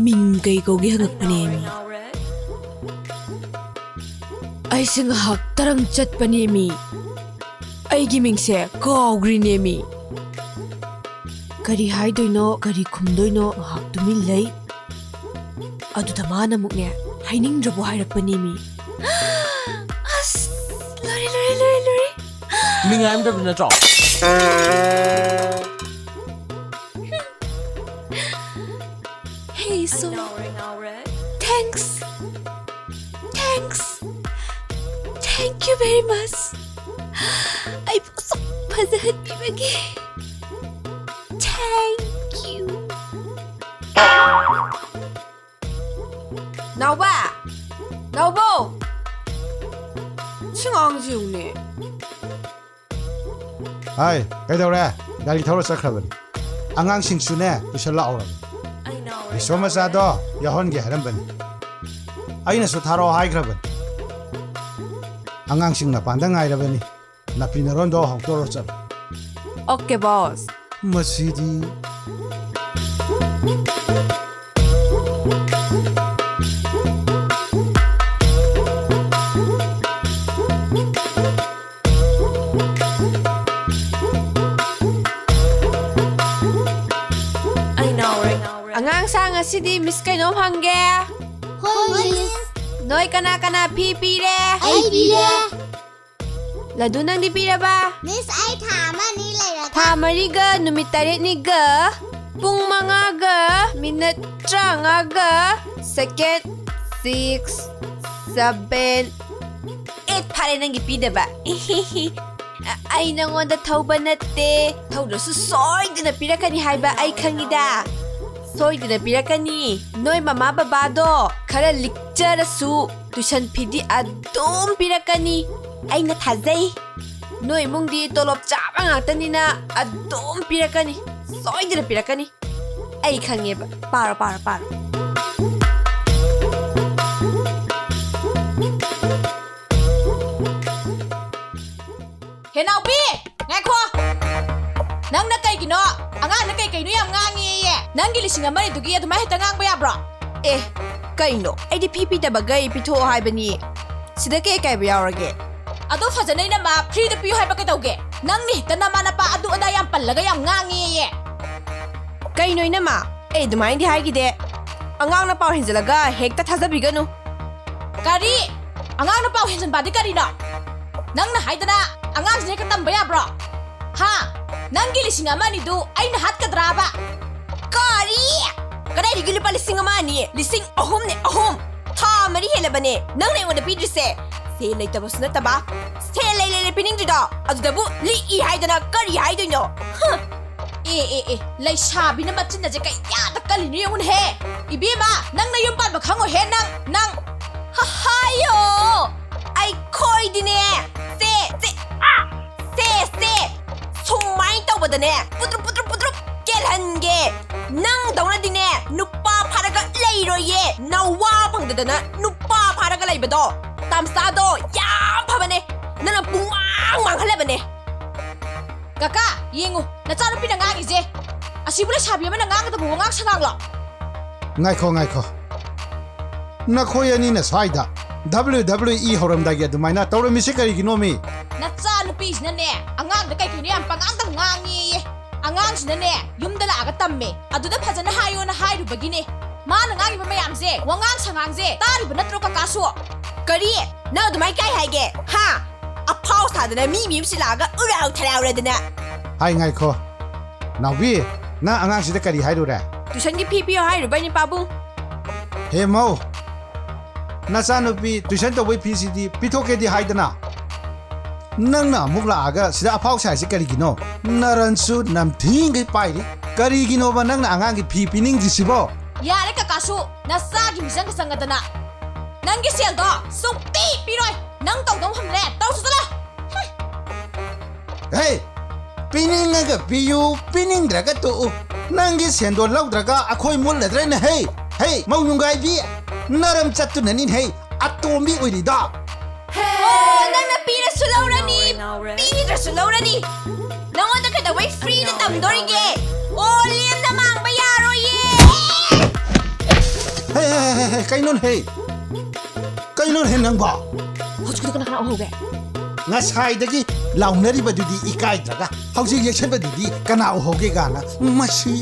ꯃꯤꯡ ꯀꯩ ꯀꯧꯒꯦ ꯍꯪꯉꯛꯄꯅꯦꯃꯤ꯫ ꯑꯩꯁꯦ ꯉꯥꯏꯍꯥꯛ ꯇꯔꯪ ꯆꯠꯄꯅꯦꯃꯤ꯫ ꯑꯩꯒꯤ ꯃꯤꯡꯁꯦ ꯀꯥꯎꯒ꯭ꯔꯤꯅꯦꯃꯤ꯫ ꯀꯔꯤ ꯍꯥꯏꯗꯣꯏꯅꯣ, ꯀꯔꯤ ꯈꯨꯝꯗꯣꯏꯅꯣ ꯉꯥꯏꯍꯥꯛ ꯇꯨꯃꯤꯟ ꯂꯩ꯫ ꯑꯗꯨꯗ ꯃꯥꯅ ꯑꯃꯨꯛꯅꯦ, ꯍꯥꯏꯅꯤꯡꯗ꯭ꯔꯕꯣ ꯍꯥꯏꯔꯛꯄꯅꯦꯃꯤ꯫ ꯑꯁ, ꯂꯣꯏꯔꯦ, ꯂꯣꯏꯔꯦ, ꯂꯣꯏꯔꯦ, ꯂꯣꯏꯔꯦ꯫ ꯃꯤ ꯉꯥꯏꯔꯝꯗꯕ ꯅꯠꯇ꯭ꯔꯣ? Hey, so, thanks. Thanks. Thank you very much. ꯑꯩꯕꯨ ꯑꯁꯨꯛ ꯐꯖꯍꯟꯕꯤꯕꯒꯤ꯫ Thank you. ꯅꯥꯎꯕ! ꯅꯥꯎꯕꯣ! ꯁꯤ ꯑꯉꯥꯡꯁꯤ ꯌꯦꯡꯉꯨꯅꯦ꯫ ꯍꯥꯏ, ꯀꯩꯗꯧꯔꯦ? ꯒꯥꯔꯤ ꯊꯧꯔ ꯆꯠꯈ꯭ꯔꯕꯅꯤ꯫ ꯑꯉꯥꯡꯁꯤꯡꯁꯨꯅꯦ, ꯇꯨꯏꯁꯟ ꯂꯥꯛꯍꯧꯔꯕꯅꯤ꯫ ꯔꯤꯁꯣ ꯃꯆꯥꯗꯣ ꯌꯥꯎꯍꯟꯒꯦ ꯍꯥꯏꯔꯝꯕꯅꯤ꯫ ꯑꯩꯅꯁꯨ ꯊꯥꯔꯛꯑꯣ ꯍꯥꯏꯈ꯭ꯔꯕꯅꯤ꯫ ꯑꯉꯥꯡꯁꯤꯡ ꯃꯄꯥꯟꯗ ꯉꯥꯏꯔꯕꯅꯤ꯫ ꯅꯥꯄꯤ ꯅꯔꯣꯟꯗꯣ ꯍꯧꯗꯣꯔꯣ ꯆꯠꯂꯣ꯫ Okay, boss. ꯃꯁꯤꯗꯤ꯫ ꯑꯉꯥꯡ ꯁꯥ, ꯉꯁꯤꯗꯤ ꯃꯤꯁ ꯀꯩꯅꯣꯝ ꯍꯪꯒꯦ꯫ ꯍꯣꯏ, ꯃꯤꯁ꯫ ꯅꯣꯏ ꯀꯅꯥ ꯀꯅꯥ ꯐꯤ ꯄꯤꯔꯦ? ꯑꯩ ꯄꯤꯔꯦ꯫ ꯂꯗꯨ, ꯅꯪꯗꯤ ꯄꯤꯔꯕ? ꯃꯤꯁ, ꯑꯩ ꯊꯥ ꯑꯃ ꯑꯅꯤ ꯂꯩꯔꯒ꯫ ꯊꯥ ꯃꯔꯤꯒ ꯅꯨꯃꯤꯠ ꯇꯔꯦꯠꯅꯤꯒ ꯄꯨꯡ ꯃꯉꯥꯒ minute ꯇꯔꯥꯃꯉꯥꯒ second six, seven, eight ꯐꯥꯔꯦ ꯅꯪꯒꯤ ꯄꯤꯗꯕ꯫ ꯑ-, ꯑꯩ ꯅꯪꯉꯣꯟꯗ ꯊꯧꯕ ꯅꯠꯇꯦ꯫ ꯊꯧꯗ꯭ꯔꯁꯨ ꯁꯣꯏꯗꯅ ꯄꯤꯔꯛꯀꯅꯤ ꯍꯥꯏꯕ ꯑꯩ ꯈꯪꯉꯤꯗ꯫ ꯁꯣꯏꯗꯅ ꯄꯤꯔꯛꯀꯅꯤ꯫ ꯅꯣꯏ ꯃꯃꯥ ꯕꯕꯥꯗꯣ ꯈꯔ ꯂꯤꯛꯆꯔꯁꯨ tuition feeꯗꯤ ꯑꯗꯨꯝ ꯄꯤꯔꯛꯀꯅꯤ꯫ ꯑꯩꯅ ꯊꯥꯖꯩ꯫ ꯅꯣꯏ ꯏꯃꯨꯡꯗꯤ ꯇꯣꯂꯣꯞ ꯆꯥꯕ ꯉꯥꯛꯇꯅꯤꯅ ꯑꯗꯨꯝ ꯄꯤꯔꯛꯀꯅꯤ꯫ ꯁꯣꯏꯗꯅ ꯄꯤꯔꯛꯀꯅꯤ꯫ ꯑꯩ ꯈꯪꯉꯦꯕ꯫ ꯄꯥꯔꯣ, ꯄꯥꯔꯣ, ꯄꯥꯔꯣ꯫ ꯅꯣ, ꯑꯉꯥꯡꯅ ꯀꯩ ꯀꯩꯅꯣ ꯌꯥꯝ ꯉꯥꯡꯉꯦꯌꯦ꯫ ꯅꯪꯒꯤ ꯂꯤꯁꯤꯡ ꯑꯃꯅꯤꯗꯨꯒꯤ ꯑꯗꯨꯃꯥꯏ ꯍꯦꯛꯇ ꯉꯥꯡꯕ ꯌꯥꯕ꯭ꯔꯣ? ꯑꯦ, ꯀꯩꯅꯣ? ꯑꯩꯗꯤ ꯐꯤ ꯄꯤꯗꯕꯈꯩ ꯄꯤꯊꯣꯛꯑꯣ ꯍꯥꯏꯕꯅꯤ꯫ ꯁꯤꯗ ꯀꯩ ꯀꯥꯏꯕ ꯌꯥꯎꯔꯒꯦ? ꯑꯗꯣ ꯐꯖꯅ ꯏꯅꯝꯃ, ꯐ꯭ꯔꯤꯗ ꯄꯤꯌꯨ ꯍꯥꯏꯕ ꯀꯩꯗꯧꯒꯦ? ꯅꯪꯅ ꯍꯦꯛꯇ ꯅꯃꯥ ꯅꯄꯥ ꯑꯗꯨ ꯑꯗꯥ ꯌꯥꯝ ꯄꯜꯂꯒ ꯌꯥꯝ ꯉꯥꯡꯉꯦꯌꯦ꯫ ꯀꯩꯅꯣ ꯏꯅꯝꯃ? ꯑꯩ ꯑꯗꯨꯃꯥꯏꯅꯗꯤ ꯍꯥꯏꯈꯤꯗꯦ꯫ ꯑꯉꯥꯡꯅ ꯄꯥꯎ ꯍꯦꯟꯖꯜꯂꯒ ꯍꯦꯛꯇ ꯊꯥꯖꯕꯤꯒꯅꯨ꯫ ꯀꯔꯤ? ꯑꯉꯥꯡꯅ ꯄꯥꯎ ꯍꯦꯟꯖꯟꯕꯗꯤ ꯀꯔꯤꯅꯣ? ꯅꯪꯅ ꯍꯥꯏꯗꯅ ꯑꯉꯥꯡꯁꯤꯅ ꯍꯦꯛꯇ ꯇꯝꯕ ꯌꯥꯕ꯭ꯔꯣ? ꯍꯥ? ꯅꯪꯒꯤ ꯂꯤꯁꯤꯡ ꯑꯃ ꯑꯅꯤꯗꯨ ꯑꯩꯅ ꯍꯥꯠꯀꯗ꯭ꯔꯥꯕ? ꯀꯔꯤ? ꯀꯗꯥꯏꯗꯒꯤ ꯂꯨꯄꯥ ꯂꯤꯁꯤꯡ ꯑꯃ ꯑꯅꯤ? ꯂꯤꯁꯤꯡ ꯑꯍꯨꯝꯅꯦ, ꯑꯍꯨꯝ! ꯊꯥ ꯃꯔꯤ ꯍꯦꯜꯂꯕꯅꯦ ꯅꯪꯅ ꯑꯩꯉꯣꯟꯗ ꯄꯤꯗ꯭ꯔꯤꯁꯦ꯫ ꯁꯦꯜ ꯂꯩꯇꯕꯁꯨ ꯅꯠꯇꯕ, ꯁꯦꯜ ꯂꯩ ꯂꯩꯔꯦ ꯄꯤꯅꯤꯡꯗ꯭ꯔꯤꯗꯣ, ꯑꯗꯨꯗꯕꯨ ꯂꯤꯛꯏ ꯍꯥꯏꯗꯅ ꯀꯔꯤ ꯍꯥꯏꯗꯣꯏꯅꯣ? ꯍ! ꯑꯦ, ꯑꯦ, ꯑꯦ, ꯂꯩꯁꯥꯕꯤꯅ ꯃꯆꯤꯟ ꯑꯁꯦ ꯀꯌꯥꯗ ꯀꯜꯂꯤꯅꯣ ꯌꯦꯡꯉꯨꯅꯦꯍꯦ! ꯏꯕꯦꯝꯃ, ꯅꯪ ꯅꯌꯨꯝ ꯄꯥꯟꯕ ꯈꯪꯉꯣꯏꯍꯦ, ꯅꯪ, ꯅꯪ! ꯍ-, ꯍꯥꯏꯌꯣ! ꯑꯩꯈꯣꯏꯗꯤꯅꯦ, ꯁꯦ, ꯁꯦ, ꯑ, ꯁꯦ, ꯁꯦ, ꯁꯨꯃꯥꯏꯅ ꯇꯧꯕꯗꯅꯦ, ꯄꯨꯗ꯭ꯔꯨꯞ, ꯄꯨꯗ꯭ꯔꯨꯞ, ꯄꯨꯗ꯭ꯔꯨꯞ ꯀꯦꯜꯍꯟꯒꯦ꯫ ꯅꯪꯗꯧꯅꯗꯤꯅꯦ, ꯅꯨꯄꯥ ꯐꯥꯔꯒ ꯂꯩꯔꯣꯏꯌꯦ꯫ ꯅꯋꯥ ꯐꯪꯗꯗꯅ ꯅꯨꯄꯥ ꯐꯥꯔꯒ ꯂꯩꯕꯗꯣ, ꯇꯥꯝꯆꯥꯗꯣ ꯌꯥꯝ ꯐꯕꯅꯦ꯫ ꯅꯪꯅ ꯄꯨꯡꯃꯥꯡ ꯃꯥꯡꯍꯜꯂꯕꯅꯦ꯫ ꯀꯀꯥ, ꯌꯦꯡꯉꯨ, ꯅꯆꯥꯅꯨꯄꯤꯅ ꯉꯥꯡꯉꯤꯁꯦ꯫ ꯑꯁꯤꯕꯨ ꯂꯩꯁꯥꯕꯤ ꯑꯃꯅ ꯉꯥꯡꯒꯗꯕ ꯋꯥꯉꯥꯡ ꯁꯉꯥꯡꯂꯣ? ꯉꯥꯏꯈꯣ, ꯉꯥꯏꯈꯣ꯫ ꯅꯈꯣꯏ ꯑꯅꯤꯅ ꯁ꯭ꯋꯥꯏꯗ W W E ꯍꯧꯔꯝꯗꯥꯏꯒꯤ ꯑꯗꯨꯃꯥꯏꯅ ꯇꯧꯔꯝꯃꯤꯁꯦ ꯀꯔꯤꯒꯤꯅꯣꯃꯤ? ꯅꯆꯥꯅꯨꯄꯤꯁꯤꯅꯅꯦ, ꯑꯉꯥꯡꯗ ꯀꯩ ꯀꯩꯅꯣ ꯌꯥꯝ ꯄꯉꯥꯡꯗ ꯉꯥꯡꯉꯦꯌꯦ꯫ ꯑꯉꯥꯡꯁꯤꯅꯅꯦ, ꯌꯨꯝꯗ ꯂꯥꯛꯑꯒ ꯇꯝꯃꯦ꯫ ꯑꯗꯨꯗ ꯐꯖꯅ ꯍꯥꯏꯌꯣꯅ ꯍꯥꯏꯔꯨꯕꯒꯤꯅꯦ꯫ ꯃꯥꯅ ꯉꯥꯡꯉꯤꯕ ꯃꯌꯥꯝꯁꯦ, ꯋꯥꯉꯥꯡ ꯁꯉꯥꯡꯁꯦ ꯇꯥꯔꯤꯕ ꯅꯠꯇ꯭ꯔꯣ, ꯀꯀꯥꯁꯨ? ꯀꯔꯤ? ꯅꯪ ꯑꯗꯨꯃꯥꯏ ꯀꯥꯏ ꯍꯥꯏꯒꯦ? ꯍꯥ? ꯑꯐꯥꯎ ꯁꯥꯗꯅ ꯃꯤ ꯃꯌꯨꯝꯁꯤ ꯂꯥꯛꯑꯒ ꯎꯔꯥꯎ ꯊꯔꯥꯎꯔꯗꯅ꯫ ꯍꯥꯏ, ꯉꯥꯏꯈꯣ꯫ ꯅꯥꯎꯕꯤ, ꯅꯪ ꯑꯉꯥꯡꯁꯤꯗ ꯀꯔꯤ ꯍꯥꯏꯔꯨꯔꯦ? ꯇ꯭ꯌꯨꯁꯟꯒꯤ ꯐꯤ ꯄꯤꯌꯣ ꯍꯥꯏꯔꯨꯕꯩꯅꯦ, ꯄꯥꯕꯨꯡ꯫ ꯍꯦ ꯃꯧ, ꯅꯆꯥꯅꯨꯄꯤ ꯇ꯭ꯌꯨꯁꯟ ꯇꯧꯕꯩ ꯐꯤꯁꯤꯗꯤ ꯄꯤꯊꯣꯛꯀꯦꯗꯤ ꯍꯥꯏꯗꯅ, ꯅꯪꯅ ꯑꯃꯨꯛ ꯂꯥꯛꯑꯒ ꯁꯤꯗ ꯑꯐꯥꯎ ꯁꯥꯏꯁꯤ ꯀꯔꯤꯒꯤꯅꯣ? ꯅꯔꯟꯁꯨ ꯅꯝꯊꯤꯒꯩ ꯄꯥꯏꯔꯤ꯫ ꯀꯔꯤꯒꯤꯅꯣꯕ ꯅꯪꯅ ꯑꯉꯥꯡꯒꯤ ꯐꯤ ꯄꯤꯅꯤꯡꯗ꯭ꯔꯤꯁꯤꯕꯣ? ꯌꯥꯔꯦ ꯀꯀꯥꯁꯨ, ꯅꯆꯥꯒꯤ ꯃꯤꯆꯪꯒ ꯆꯪꯉꯗꯅ꯫ ꯅꯪꯒꯤ ꯁꯦꯜꯗꯣ ꯁꯨꯡꯄꯤ ꯄꯤꯔꯣꯏ꯫ ꯅꯪ ꯇꯧꯗꯧ ꯐꯝꯗ꯭ꯔꯦ, ꯇꯧꯁꯨ ꯆꯠꯂꯣ꯫ ꯍꯦ! ꯄꯤꯅꯤꯡꯉꯒ ꯄꯤꯌꯨ, ꯄꯤꯅꯤꯡꯗ꯭ꯔꯒ ꯇꯣꯛꯎ꯫ ꯅꯪꯒꯤ ꯁꯦꯟꯗꯣ ꯂꯧꯗ꯭ꯔꯒ ꯑꯩꯈꯣꯏ ꯃꯨꯜꯂꯗ꯭ꯔꯦꯅꯦ, ꯍꯦ! ꯍꯦ, ꯃꯧ ꯌꯨꯝꯒꯥꯏꯕꯤ! ꯅꯔꯝ ꯆꯠꯇꯨꯅꯅꯤ, ꯍꯦ! ꯑꯇꯣꯝꯕꯤ ꯑꯣꯏꯔꯤꯗꯣ꯫ ꯑꯣ, ꯅꯪꯅ ꯄꯤꯔꯁꯨ ꯂꯧꯔꯅꯤ, ꯄꯤꯗ꯭ꯔꯁꯨ ꯂꯧꯔꯅꯤ꯫ ꯅꯉꯣꯟꯗ ꯀꯩꯗꯧꯕꯩ ꯐ꯭ꯔꯤꯗ ꯇꯝꯗꯣꯔꯤꯒꯦ? ꯑꯣ, ꯂꯦꯝꯅ ꯃꯥꯡꯕ ꯌꯥꯔꯣꯏꯌꯦ! ꯍꯦ, ꯍꯦ, ꯍꯦ, ꯍꯦ, ꯀꯩꯅꯣꯅꯦ, ꯍꯦ? ꯀꯩꯅꯣꯅꯦ, ꯍꯦ, ꯅꯪꯕꯣ? ꯍꯧꯖꯤꯛꯀꯤꯗꯣ ꯀꯅꯥ ꯀꯅꯥ ꯎꯍꯧꯒꯦ? ꯉꯁꯥꯏꯗꯒꯤ ꯂꯥꯎꯅꯔꯤꯕꯗꯨꯗꯤ ꯏꯀꯥꯏꯗ꯭ꯔꯒ, ꯍꯧꯖꯤꯛ ꯌꯦꯛꯁꯟꯕꯗꯨꯗꯤ ꯀꯅꯥ ꯎꯍꯧꯒꯦ ꯀꯥꯏꯅ? ꯃꯁꯤ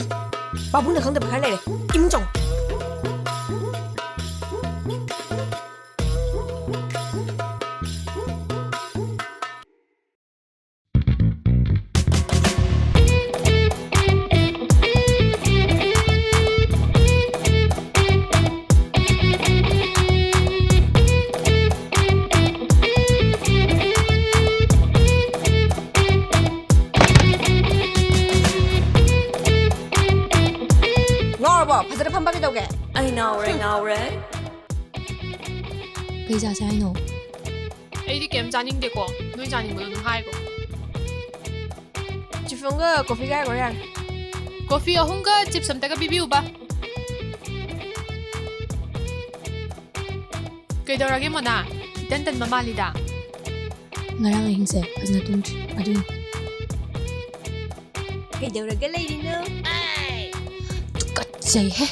ꯄꯥꯕꯨꯡꯅ ꯈꯪꯗꯕ ꯈꯔ ꯂꯩꯔꯦ꯫ ꯏꯃꯨꯡ ꯆꯪꯉꯣ꯫ ꯉꯥꯎꯔꯕꯣ? ꯐꯖꯅ ꯐꯝꯕ ꯀꯩꯗꯧꯒꯦ? ꯑꯩ ꯉꯥꯎꯔꯦ, ꯉꯥꯎꯔꯦ꯫ ꯀꯩ ꯆꯥꯁꯦ ꯍꯥꯏꯅꯣ? ꯑꯩꯗꯤ ꯀꯩꯝ ꯆꯥꯅꯤꯡꯗꯦꯀꯣ, ꯅꯣꯏ ꯆꯥꯅꯤꯡꯕꯗꯣ ꯑꯗꯨꯝ ꯍꯥꯏꯈ꯭ꯔꯣ꯫ ꯆꯤꯐꯣꯡꯒ ꯀꯣꯐꯤꯒ ꯍꯥꯏꯈ꯭ꯔꯣ ꯌꯥꯔꯦ꯫ ꯀꯣꯐꯤ ꯑꯍꯨꯝꯒ ꯆꯤꯞꯁ ꯑꯝꯇꯒ ꯄꯤꯕꯤꯌꯨꯕ꯫ ꯀꯩꯗꯧꯔꯒꯦ ꯃꯣꯅꯥ? ꯏꯇꯟ ꯇꯟꯕ ꯃꯥꯜꯂꯤꯗ꯫ ꯉꯔꯥꯡ ꯑꯍꯤꯡꯁꯦ ꯐꯖꯅ ꯇꯨꯝꯗ꯭ꯔꯤ, ꯑꯗꯨꯏꯅꯤ꯫ ꯀꯩꯗꯧꯔꯒ ꯂꯩꯔꯤꯅꯣ? ꯇꯨꯀꯠꯆꯩꯍꯦ꯫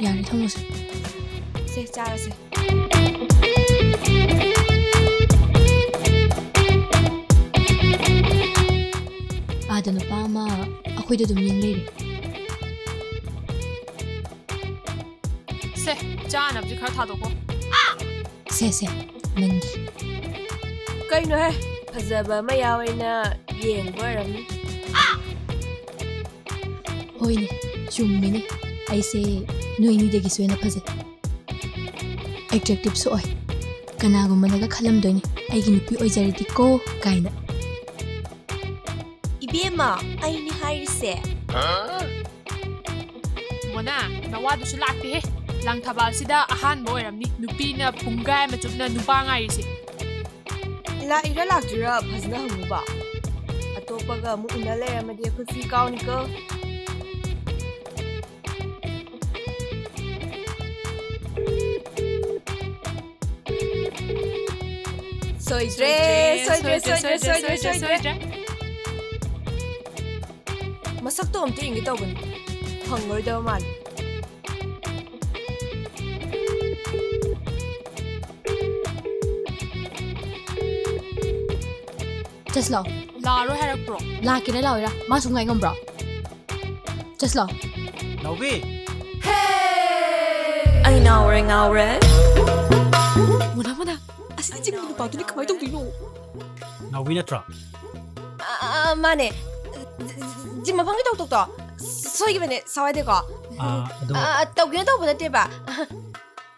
ꯌꯥꯔꯦ, ꯊꯝꯃꯣꯁꯦ꯫ ꯁꯦ, ꯆꯥꯔꯁꯦ꯫ ꯑꯥꯗ ꯅꯨꯄꯥ ꯑꯃ ꯑꯩꯈꯣꯏꯗ ꯑꯗꯨꯝ ꯌꯦꯡ ꯂꯩꯔꯦ꯫ ꯁꯦ, ꯆꯥꯅꯕꯁꯦ ꯈꯔ ꯊꯥꯗꯣꯛꯀꯣ꯫ ꯁꯦ, ꯁꯦ, ꯅꯪꯒꯤ꯫ ꯀꯩꯅꯣꯍꯦ, ꯐꯖꯕ ꯑꯃ ꯌꯥꯎꯋꯦꯅ ꯌꯦꯡꯕ ꯑꯣꯏꯔꯝꯅꯤ꯫ ꯍꯣꯏꯅꯦ, ꯆꯨꯝꯃꯤꯅꯦ, ꯑꯩꯁꯦ ꯅꯣꯏꯅꯤꯗꯒꯤꯁꯨ ꯍꯦꯟꯅ ꯐꯖꯩ꯫ ꯑꯦꯇ꯭ꯔꯦꯛꯇꯤꯞꯁꯨ ꯑꯣꯏ꯫ ꯀꯅꯥꯒꯨꯝꯕꯅꯒ ꯈꯜꯂꯝꯗꯣꯏꯅꯤ, "ꯑꯩꯒꯤ ꯅꯨꯄꯤ ꯑꯣꯏꯖꯔꯗꯤꯀꯣ" ꯀꯥꯏꯅ꯫ ꯏꯕꯦꯝꯃ, ꯑꯩꯅꯤ ꯍꯥꯏꯔꯤꯁꯦ꯫ ꯃꯣꯅꯥ, ꯅꯋꯥꯗꯨꯁꯨ ꯂꯥꯛꯇꯦꯍꯦ꯫ ꯂꯥꯡꯊꯕꯥꯜꯁꯤꯗ ꯑꯍꯥꯟꯕ ꯑꯣꯏꯔꯝꯅꯤ ꯅꯨꯄꯤꯅ ꯄꯨꯡꯒꯥꯏ ꯑꯃ ꯆꯨꯞꯅ ꯅꯨꯄꯥ ꯉꯥꯏꯔꯤꯁꯦ꯫ ꯂꯥꯛꯏꯔꯥ ꯂꯥꯛꯇ꯭ꯔꯤꯔꯥ ꯐꯖꯅ ꯍꯪꯉꯨꯕ꯫ ꯑꯇꯣꯞꯄꯒ ꯑꯃꯨꯛ ꯎꯅ ꯂꯩꯔꯝꯃꯗꯤ ꯑꯩꯈꯣꯏ ꯐ꯭ꯔꯤ ꯀꯥꯎꯅꯤꯀꯣ꯫ ꯁꯣꯏꯗ꯭ꯔꯦ, ꯁꯣꯏꯗ꯭ꯔꯦ, ꯁꯣꯏꯗ꯭ꯔꯦ, ꯁꯣꯏꯗ꯭ꯔꯦ, ꯁꯣꯏꯗ꯭ꯔꯦ꯫ ꯃꯁꯛꯇꯣ ꯑꯝꯇ ꯌꯦꯡꯒꯦ ꯇꯧꯕꯅꯤ꯫ ꯐꯪꯉꯔꯣꯏꯗꯕ ꯃꯥꯜꯂꯦ꯫ ꯆꯠꯁꯤꯂꯥꯎ꯫ ꯂꯥꯛꯑꯔꯣꯏ ꯍꯥꯏꯔꯛꯄ꯭ꯔꯣ? ꯂꯥꯛꯀꯦꯔꯥ ꯂꯥꯛꯑꯣꯏꯔꯥ? ꯃꯥ ꯁꯨꯝ ꯉꯥꯏ ꯉꯝꯕ꯭ꯔꯣ? ꯆꯠꯁꯤꯂꯥꯎ꯫ ꯅꯥꯎꯕꯤ! ꯑꯩ ꯉꯥꯎꯔꯦ, ꯉꯥꯎꯔꯦ꯫ ꯃꯣꯅꯥ, ꯃꯣꯅꯥ, ꯑꯁꯤꯗꯤ ꯖꯤꯝꯒꯤ ꯅꯨꯄꯥꯗꯨꯅꯤ, ꯀꯃꯥꯏ ꯇꯧꯗꯣꯏꯅꯣ? ꯅꯥꯎꯕꯤ ꯅꯠꯇ꯭ꯔꯣ? ꯑ, ꯑ, ꯃꯥꯅꯦ꯫ ꯖꯤꯝ ꯃꯐꯝꯒꯤ ꯇꯣꯛ ꯇꯣꯛꯇꯣ꯫ ꯁꯣꯏꯈꯤꯕꯅꯦ, ꯁꯋꯥꯏꯗꯀꯣ꯫ ꯑ, ꯑꯗꯣ ꯑ, ꯑ, ꯇꯧꯒꯦꯅ ꯇꯧꯕ ꯅꯠꯇꯦꯕ꯫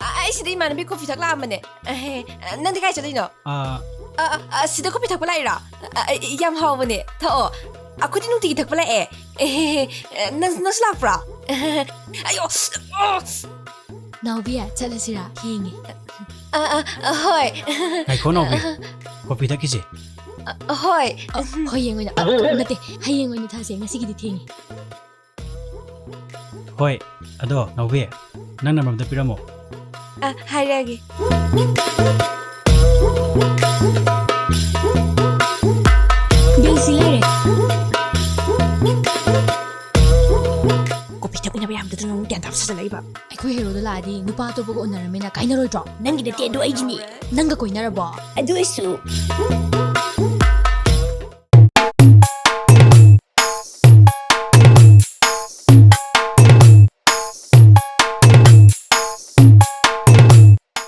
ꯑ, ꯑꯩ ꯁꯤꯗ ꯏꯃꯥꯟꯅꯕꯤ ꯀꯣꯐꯤ ꯊꯛ ꯂꯥꯛꯑꯝꯕꯅꯦ꯫ ꯑꯍꯦ, ꯅꯪꯗꯤ ꯀꯥꯏ ꯆꯠꯂꯤꯅꯣ? ꯑ, ꯑ, ꯑ, ꯑ, ꯁꯤꯗ ꯀꯣꯐꯤ ꯊꯛꯄ ꯂꯥꯛꯏꯔꯣ? ꯑ, ꯑ, ꯌꯥꯝ ꯍꯥꯎꯕꯅꯦ, ꯊꯛꯑꯣ꯫ ꯑꯩꯈꯣꯏꯗꯤ ꯅꯨꯡꯇꯤꯒꯤ ꯊꯛꯄ ꯂꯥꯛꯑꯦ꯫ ꯑꯦꯍꯦ, ꯅꯪ, ꯅꯪꯁꯨ ꯂꯥꯛꯄ꯭ꯔꯣ? ꯑꯌꯣ, ꯑ꯫ ꯅꯥꯎꯕꯤ, ꯆꯠꯂꯁꯤꯔꯥ? ꯊꯦꯡꯉꯦ꯫ ꯑ, ꯑ, ꯑ, ꯍꯣꯏ꯫ ꯉꯥꯏꯈꯣ, ꯅꯥꯎꯕꯤ꯫ ꯀꯣꯐꯤ ꯊꯛꯈꯤꯁꯦ꯫ ꯑ, ꯍꯣꯏ꯫ ꯑ, ꯍꯌꯦꯡ ꯑꯣꯏꯅ, ꯑ, ꯅꯠꯇꯦ, ꯍꯌꯦꯡ ꯑꯣꯏꯅ ꯊꯛꯑꯁꯦ, ꯉꯁꯤꯒꯤꯗꯤ ꯊꯦꯡꯉꯦ꯫ ꯍꯣꯏ, ꯑꯗꯣ ꯅꯥꯎꯕꯤ, ꯅꯪ ꯅꯝꯕꯔ ꯑꯝꯇ ꯄꯤꯔꯝꯃꯣ꯫ ꯑ, ꯍꯥꯏꯔꯛꯑꯒꯦ꯫ ꯕꯤꯜꯁꯤ ꯂꯩꯔꯦ꯫ ꯀꯣꯐꯤ ꯊꯛꯃꯤꯟꯅꯕ ꯌꯥꯕꯗꯨꯗ ꯅꯪ ꯒ꯭ꯌꯥꯟ ꯇꯥꯕ ꯁꯥꯖꯜꯂꯛꯏꯕ꯫ ꯑꯩꯈꯣꯏ ꯍꯦꯔꯣꯗꯣ ꯂꯥꯛꯑꯗꯤ ꯅꯨꯄꯥ ꯑꯇꯣꯞꯄꯒ ꯎꯅꯔꯝꯃꯤꯅ ꯀꯥꯏꯅꯔꯣꯏꯗ꯭ꯔꯣ? ꯅꯪꯒꯤ ꯅꯠꯇꯦ ꯑꯗꯣ ꯑꯩꯒꯤꯅꯦ꯫ ꯅꯪꯒ ꯀꯣꯏꯅꯔꯕꯣ? ꯑꯗꯨ ꯑꯣꯏꯁꯨ꯫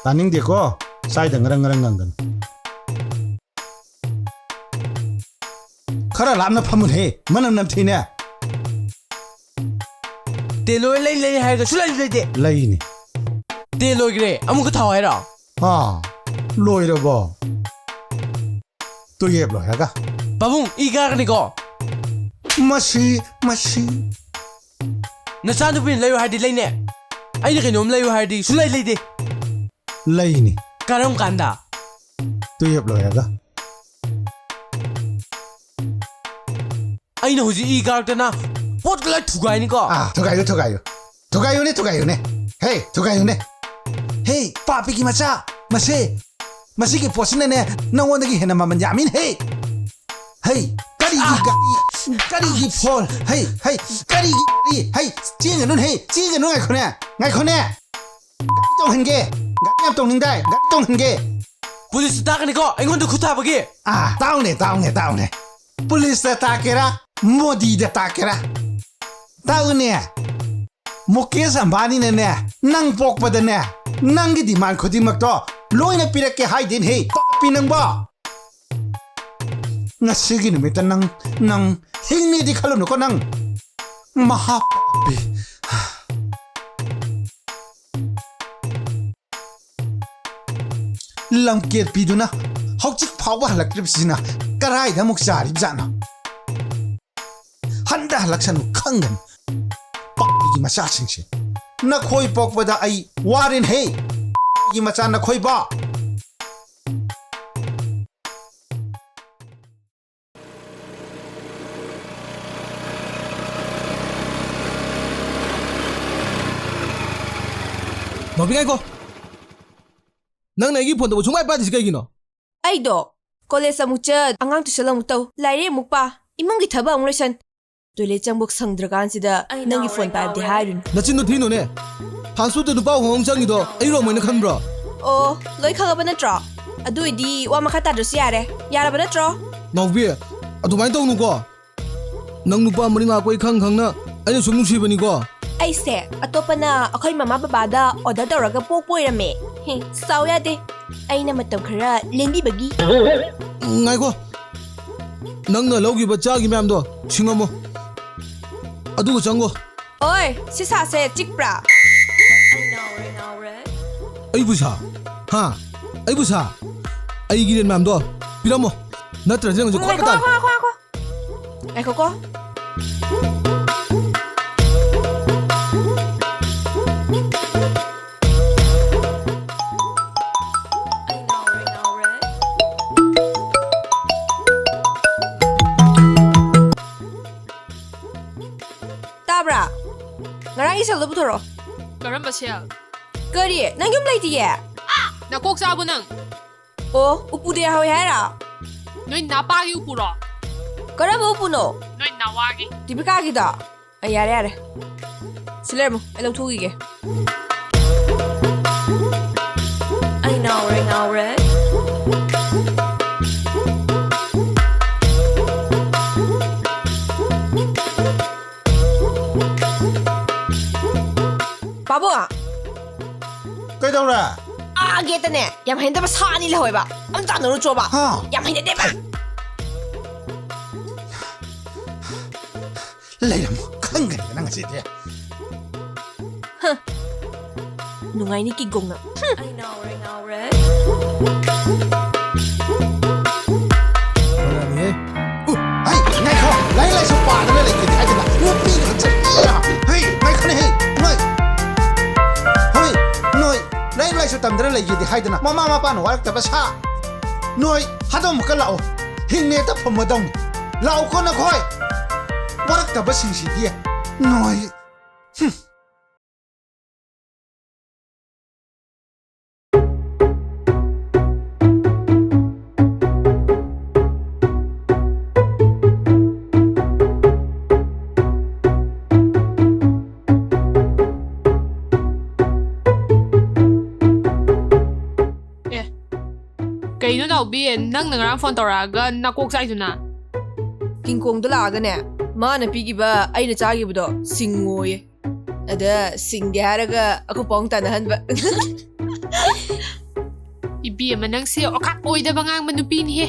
ꯇꯥꯅꯤꯡꯗꯦꯀꯣ, ꯁ꯭ꯋꯥꯏꯗ ꯉꯔꯪ ꯉꯔꯪ ꯉꯪꯒꯅꯨ꯫ ꯈꯔ ꯂꯥꯞꯅ ꯐꯝꯃꯨꯅꯦꯍꯦ, ꯃꯅꯝ ꯅꯝꯊꯤꯅꯦ꯫ ꯇꯦꯜ ꯂꯣꯏ ꯂꯩ ꯂꯩ ꯍꯥꯏꯔꯒ ꯁꯨꯡꯂꯩ ꯂꯩꯇꯦ꯫ ꯂꯩꯅꯤ꯫ ꯇꯦꯜ ꯂꯣꯏꯈ꯭ꯔꯦ, ꯑꯃꯨꯛꯀ ꯊꯥꯎ ꯍꯥꯏꯔꯣ? ꯑꯥ, ꯂꯣꯏꯔꯕꯣ? ꯇꯨꯌꯦꯞ ꯂꯣꯏꯔꯒ꯫ ꯄꯥꯕꯨꯡ, ꯏ ꯀꯥꯔꯛꯀꯅꯤꯀꯣ꯫ ꯃꯁꯤ, ꯃꯁꯤ꯫ ꯅꯆꯥꯅꯨꯄꯤꯅ ꯂꯩꯌꯨ ꯍꯥꯏꯔꯗꯤ ꯂꯩꯅꯦ꯫ ꯑꯩꯅ ꯀꯩꯅꯣꯝ ꯂꯩꯌꯨ ꯍꯥꯏꯔꯗꯤ ꯁꯨꯡꯂꯩ ꯂꯩꯗꯦ꯫ ꯂꯩꯅꯤ꯫ ꯀꯔꯝ ꯀꯥꯟꯗ? ꯇꯨꯌꯦꯞ ꯂꯣꯏꯔꯒ꯫ ꯑꯩꯅ ꯍꯧꯖꯤꯛ ꯏ ꯀꯥꯔꯛꯇꯅ ꯄꯣꯠꯀ ꯂꯣꯏ ꯊꯨꯒꯥꯏꯅꯤꯀꯣ꯫ ꯑꯥ, ꯊꯨꯒꯥꯏꯌꯨ, ꯊꯨꯒꯥꯏꯌꯨ꯫ ꯊꯨꯒꯥꯏꯌꯨꯅꯦ, ꯊꯨꯒꯥꯏꯌꯨꯅꯦ꯫ ꯍꯦ, ꯊꯨꯒꯥꯏꯌꯨꯅꯦ꯫ ꯍꯦ, ꯄꯥꯄꯤꯒꯤ ꯃꯆꯥ, ꯃꯁꯦ꯫ ꯃꯁꯤꯒꯤ ꯄꯣꯠꯁꯤꯅꯅꯦ, ꯅꯪꯉꯣꯟꯗꯒꯤ ꯍꯦꯟꯅ ꯃꯃꯜ ꯌꯥꯝꯃꯤꯅꯦ ꯍꯦ꯫ ꯍꯩ, ꯀꯔꯤꯒꯤ ꯒꯥꯔꯤ, ꯀꯔꯤꯒꯤ ꯐꯣꯟ, ꯍꯩ, ꯍꯩ, ꯀꯔꯤꯒꯤ ꯒꯥꯔꯤ, ꯍꯩ, ꯆꯦꯟꯒꯅꯨ ꯍꯦ, ꯆꯦꯟꯒꯅꯨ, ꯉꯥꯏꯈꯣꯅꯦ, ꯉꯥꯏꯈꯣꯅꯦ꯫ ꯒꯥꯔꯤ ꯇꯣꯡꯍꯟꯒꯦ, ꯒꯥꯔꯤ ꯌꯥꯝ ꯇꯣꯡꯅꯤꯡꯗꯥꯏ, ꯒꯥꯔꯤ ꯇꯣꯡꯍꯟꯒꯦ꯫ ꯄꯨꯂꯤꯁꯇ ꯇꯥꯛꯀꯅꯤꯀꯣ, ꯑꯩꯉꯣꯟꯗ ꯈꯨꯠ ꯊꯥꯕꯒꯤ꯫ ꯑꯥ, ꯇꯥꯎꯅꯦ, ꯇꯥꯎꯅꯦ, ꯇꯥꯎꯅꯦ꯫ ꯄꯨꯂꯤꯁꯇ ꯇꯥꯛꯀꯦꯔꯥ, ꯃꯣꯗꯤꯗ ꯇꯥꯛꯀꯦꯔꯥ? ꯇꯥꯎꯅꯦ꯫ ꯃꯨꯀꯦꯁ ꯑꯝꯕꯥꯅꯤꯅꯅꯦ, ꯅꯪ ꯄꯣꯛꯄꯗꯅꯦ, ꯅꯪꯒꯤ demand ꯈꯨꯗꯤꯡꯃꯛꯇꯣ ꯂꯣꯏꯅ ꯄꯤꯔꯛꯀꯦ ꯍꯥꯏꯗꯦꯅꯦ, ꯄꯥꯄꯤ ꯅꯪꯕꯣ꯫ ꯉꯁꯤꯒꯤ ꯅꯨꯃꯤꯠꯇ ꯅꯪ, ꯅꯪ ꯍꯤꯡꯅꯤꯗꯤ ꯈꯜꯂꯨꯅꯨꯀꯣ ꯅꯪ꯫ ꯃꯍꯥꯄꯥꯄꯤ꯫ ꯂꯝꯀꯦꯠꯄꯤꯗꯨꯅ ꯍꯧꯖꯤꯛ ꯐꯥꯎꯕ ꯍꯜꯂꯛꯇ꯭ꯔꯤꯕꯁꯤꯅ ꯀꯔꯥꯏꯗ ꯑꯃꯨꯛ ꯆꯥꯔꯤꯕꯖꯥꯠꯅꯣ? ꯍꯟꯗ ꯍꯜꯂꯛꯁꯅꯨ ꯈꯪꯒꯅꯤ꯫ ꯄꯥꯄꯤꯒꯤ ꯃꯆꯥꯁꯤꯡꯁꯦ꯫ ꯅꯈꯣꯏ ꯄꯣꯛꯄꯗ ꯑꯩ ꯋꯥꯔꯦꯅꯦꯍꯦ꯫ ꯄꯥꯄꯤꯒꯤ ꯃꯆꯥ ꯅꯈꯣꯏꯕꯣ꯫ ꯅꯥꯎꯕꯤ, ꯉꯥꯏꯈꯣ꯫ ꯅꯪꯅ ꯑꯩꯒꯤ ꯐꯣꯟ ꯇꯧꯕ ꯁꯨꯡꯄꯥꯏ ꯄꯥꯏꯗ꯭ꯔꯤꯁꯤ ꯀꯩꯒꯤꯅꯣ? ꯑꯩꯗꯣ ꯀꯣꯂꯦꯖ ꯑꯃꯨꯛ ꯆꯠ, ꯑꯉꯥꯡ ꯇꯨꯏꯁꯟ ꯑꯃꯨꯛ ꯇꯧ, ꯂꯥꯏꯔꯤꯛ ꯑꯃꯨꯛ ꯄꯥ, ꯏꯃꯨꯡꯒꯤ ꯊꯕꯛ ꯑꯃꯨꯛ ꯂꯣꯏꯁꯟ, ꯇꯣꯏꯂꯦꯠ ꯆꯪꯕ ꯁꯪꯗ꯭ꯔꯀꯥꯟꯁꯤꯗ ꯅꯪꯒꯤ ꯐꯣꯟ ꯄꯥꯏꯕꯗꯤ ꯍꯥꯏꯔꯨꯅꯨ꯫ ꯅꯆꯤꯟꯗꯣ ꯊꯤꯅꯨꯅꯦ꯫ ꯐꯥꯁ ꯐꯨꯗꯇ ꯅꯨꯄꯥ ꯎꯍꯣꯡ ꯆꯪꯉꯤꯗꯣ ꯑꯩ ꯔꯣꯃꯩꯅ ꯈꯟꯕ꯭ꯔꯣ? ꯑꯣ, ꯂꯣꯏ ꯈꯪꯉꯕ ꯅꯠꯇ꯭ꯔꯣ? ꯑꯗꯨ ꯑꯣꯏꯗꯤ ꯋꯥ ꯃꯈꯥ ꯇꯥꯗ꯭ꯔꯁꯨ ꯌꯥꯔꯦ꯫ ꯌꯥꯔꯕ ꯅꯠꯇ꯭ꯔꯣ? ꯅꯥꯎꯕꯤ, ꯑꯗꯨꯃꯥꯏꯅ ꯇꯧꯅꯨꯀꯣ꯫ ꯅꯪ ꯅꯨꯄꯥ ꯃꯔꯤ ꯃꯉꯥ ꯀꯣꯏ ꯈꯪ ꯈꯪꯅ ꯑꯩꯅ ꯁꯨꯝ ꯅꯨꯡꯁꯤꯕꯅꯤꯀꯣ꯫ ꯑꯩꯁꯦ ꯑꯇꯣꯞꯄꯅ ꯑꯩꯈꯣꯏ ꯃꯃꯥ ꯕꯕꯥꯗ ꯑꯣꯔꯗꯔ ꯇꯧꯔꯒ ꯄꯣꯛꯄ ꯑꯣꯏꯔꯝꯃꯦ꯫ ꯍꯦ, ꯁꯥꯎ ꯌꯥꯗꯦ꯫ ꯑꯩꯅ ꯃꯇꯝ ꯈꯔ ꯂꯦꯟꯕꯤꯕꯒꯤ꯫ ꯉꯥꯏꯈꯣ꯫ ꯅꯪꯅ ꯂꯧꯈꯤꯕ ꯆꯥꯒꯤ ꯃꯌꯥꯝꯗꯣ ꯁꯤꯡꯉꯝꯃꯣ꯫ ꯑꯗꯨꯒ ꯆꯪꯉꯣ꯫ ꯑꯣꯏ, ꯁꯤ ꯁꯥꯁꯦ ꯆꯤꯛꯄ꯭ꯔꯥ? ꯑꯩꯕꯨ ꯁꯥ? ꯍꯥ? ꯑꯩꯕꯨ ꯁꯥ? ꯑꯩꯒꯤ ꯔꯦꯟ ꯃꯌꯥꯝꯗꯣ ꯄꯤꯔꯝꯃꯣ꯫ ꯅꯠꯇ꯭ꯔꯗꯤ ꯅꯪꯁꯦ ꯈꯣꯠꯄ ꯉꯥꯏꯈꯣ, ꯇꯥꯔꯦ꯫ ꯉꯥꯏꯈꯣ, ꯉꯥꯏꯈꯣ, ꯉꯥꯏꯈꯣ꯫ ꯉꯥꯏꯈꯣꯀꯣ꯫ ꯇꯥꯕ꯭ꯔꯥ? ꯉꯔꯥꯡꯒꯤ ꯁꯦꯜꯗꯣ ꯄꯨꯊꯣꯔꯛꯑꯣ꯫ ꯀꯔꯝꯕ ꯁꯦꯜ? ꯀꯔꯤ? ꯅꯪ ꯌꯨꯝ ꯂꯩꯇꯤꯌꯦ? ꯅꯀꯣꯛ ꯆꯥꯕ ꯅꯪ꯫ ꯑꯣ, ꯎꯄꯨꯗ ꯌꯥꯍꯧꯋꯦ ꯍꯥꯏꯔꯣ? ꯅꯣꯏ ꯅꯄꯥꯒꯤ ꯎꯄꯨꯔꯣ? ꯀꯔꯝꯕ ꯎꯄꯨꯅꯣ? ꯅꯣꯏ ꯅꯋꯥꯒꯤ꯫ ꯗꯤꯄꯤꯀꯥꯒꯤꯗꯣ? ꯑ, ꯌꯥꯔꯦ, ꯌꯥꯔꯦ꯫ ꯁꯤ ꯂꯩꯔꯝꯃꯣ, ꯑꯩ ꯂꯧꯊꯣꯛꯈꯤꯒꯦ꯫ ꯑꯩ ꯉꯥꯎꯔꯦ, ꯉꯥꯎꯔꯦ꯫ ꯄꯥꯕꯨꯡ! ꯀꯩꯗꯧꯔꯦ? ꯑꯥ, ꯒꯦꯠꯇꯅꯦ ꯌꯥꯝ ꯍꯩꯅꯗꯕ ꯁꯥ ꯑꯅꯤ ꯂꯩꯍꯧꯋꯦꯕ꯫ ꯑꯝ ꯇꯥꯟꯅꯔꯨꯆꯣꯕ꯫ ꯍꯥ? ꯌꯥꯝ ꯍꯩꯅꯗꯦꯕ꯫ ꯂꯩꯔꯝꯃꯣ, ꯈꯪꯒꯅꯤꯗ ꯅꯪ ꯉꯁꯤꯗꯤ꯫ ꯍ꯫ ꯅꯨꯡꯉꯥꯏꯅꯤ ꯀꯤꯒꯣꯡꯅ꯫ ꯍꯨꯝ꯫ ꯑꯩ ꯉꯥꯎꯔꯦ, ꯉꯥꯎꯔꯦ꯫ ꯂꯣꯏꯔꯝꯃꯦꯍꯦ꯫ ꯎ, ꯍꯩ, ꯉꯥꯏꯈꯣ, ꯂꯥꯏꯔꯤꯛ ꯂꯥꯏꯁꯨ ꯄꯥꯗꯅ ꯂꯩꯒꯦꯗꯤ ꯍꯥꯏꯗꯅ ꯅꯨꯄꯤꯒ ꯆꯠꯂꯤꯔ? ꯍꯩ, ꯉꯥꯏꯈꯣꯅꯦꯍꯦ, ꯅꯣꯏ꯫ ꯍꯩ, ꯅꯣꯏ, ꯂꯥꯏꯔꯤꯛ ꯂꯥꯏꯁꯨ ꯇꯝꯗꯅ ꯂꯩꯒꯦꯗꯤ ꯍꯥꯏꯗꯅ ꯃꯃꯥ ꯃꯄꯥꯅ ꯋꯥꯔꯛꯇꯕ ꯁꯥ꯫ ꯅꯣꯏ, ꯍꯥꯗꯣ ꯑꯃꯨꯛꯀ ꯂꯥꯛꯑꯣ꯫ ꯍꯤꯡꯅ ꯍꯦꯛꯇ ꯐꯝꯃꯗꯧꯅꯤ꯫ ꯂꯥꯛꯎꯀꯣ ꯅꯈꯣꯏ꯫ ꯋꯥꯔꯛꯇꯕꯁꯤꯡꯁꯤꯗꯤ ꯅꯣꯏ꯫ ꯍꯨꯝ꯫ ꯑꯦ, ꯀꯩꯅꯣ ꯅꯥꯎꯕꯤ, ꯅꯪꯅ ꯉꯔꯥꯡ ꯐꯣꯟ ꯇꯧꯔꯛꯑꯒ ꯅꯀꯣꯛ ꯆꯥꯛꯏꯗꯨꯅ? ꯀꯤꯡꯀꯣꯡꯗꯣ ꯂꯥꯛꯑꯒꯅꯦ, ꯃꯥꯅ ꯄꯤꯈꯤꯕ ꯑꯩꯅ ꯆꯥꯈꯤꯕꯗꯣ ꯁꯤꯡꯉꯣꯌꯦ꯫ ꯑꯗ ꯁꯤꯡꯗꯦ ꯍꯥꯏꯔꯒ ꯑꯩꯈꯣꯏ ꯄꯥꯎ ꯇꯥꯅꯍꯟꯕ꯫ ꯏꯕꯦꯝꯃ, ꯅꯪꯁꯦ ꯑꯣꯈꯥꯛ ꯑꯣꯏꯗꯕ ꯉꯥꯡꯕ ꯅꯨꯄꯤꯅꯤꯍꯦ꯫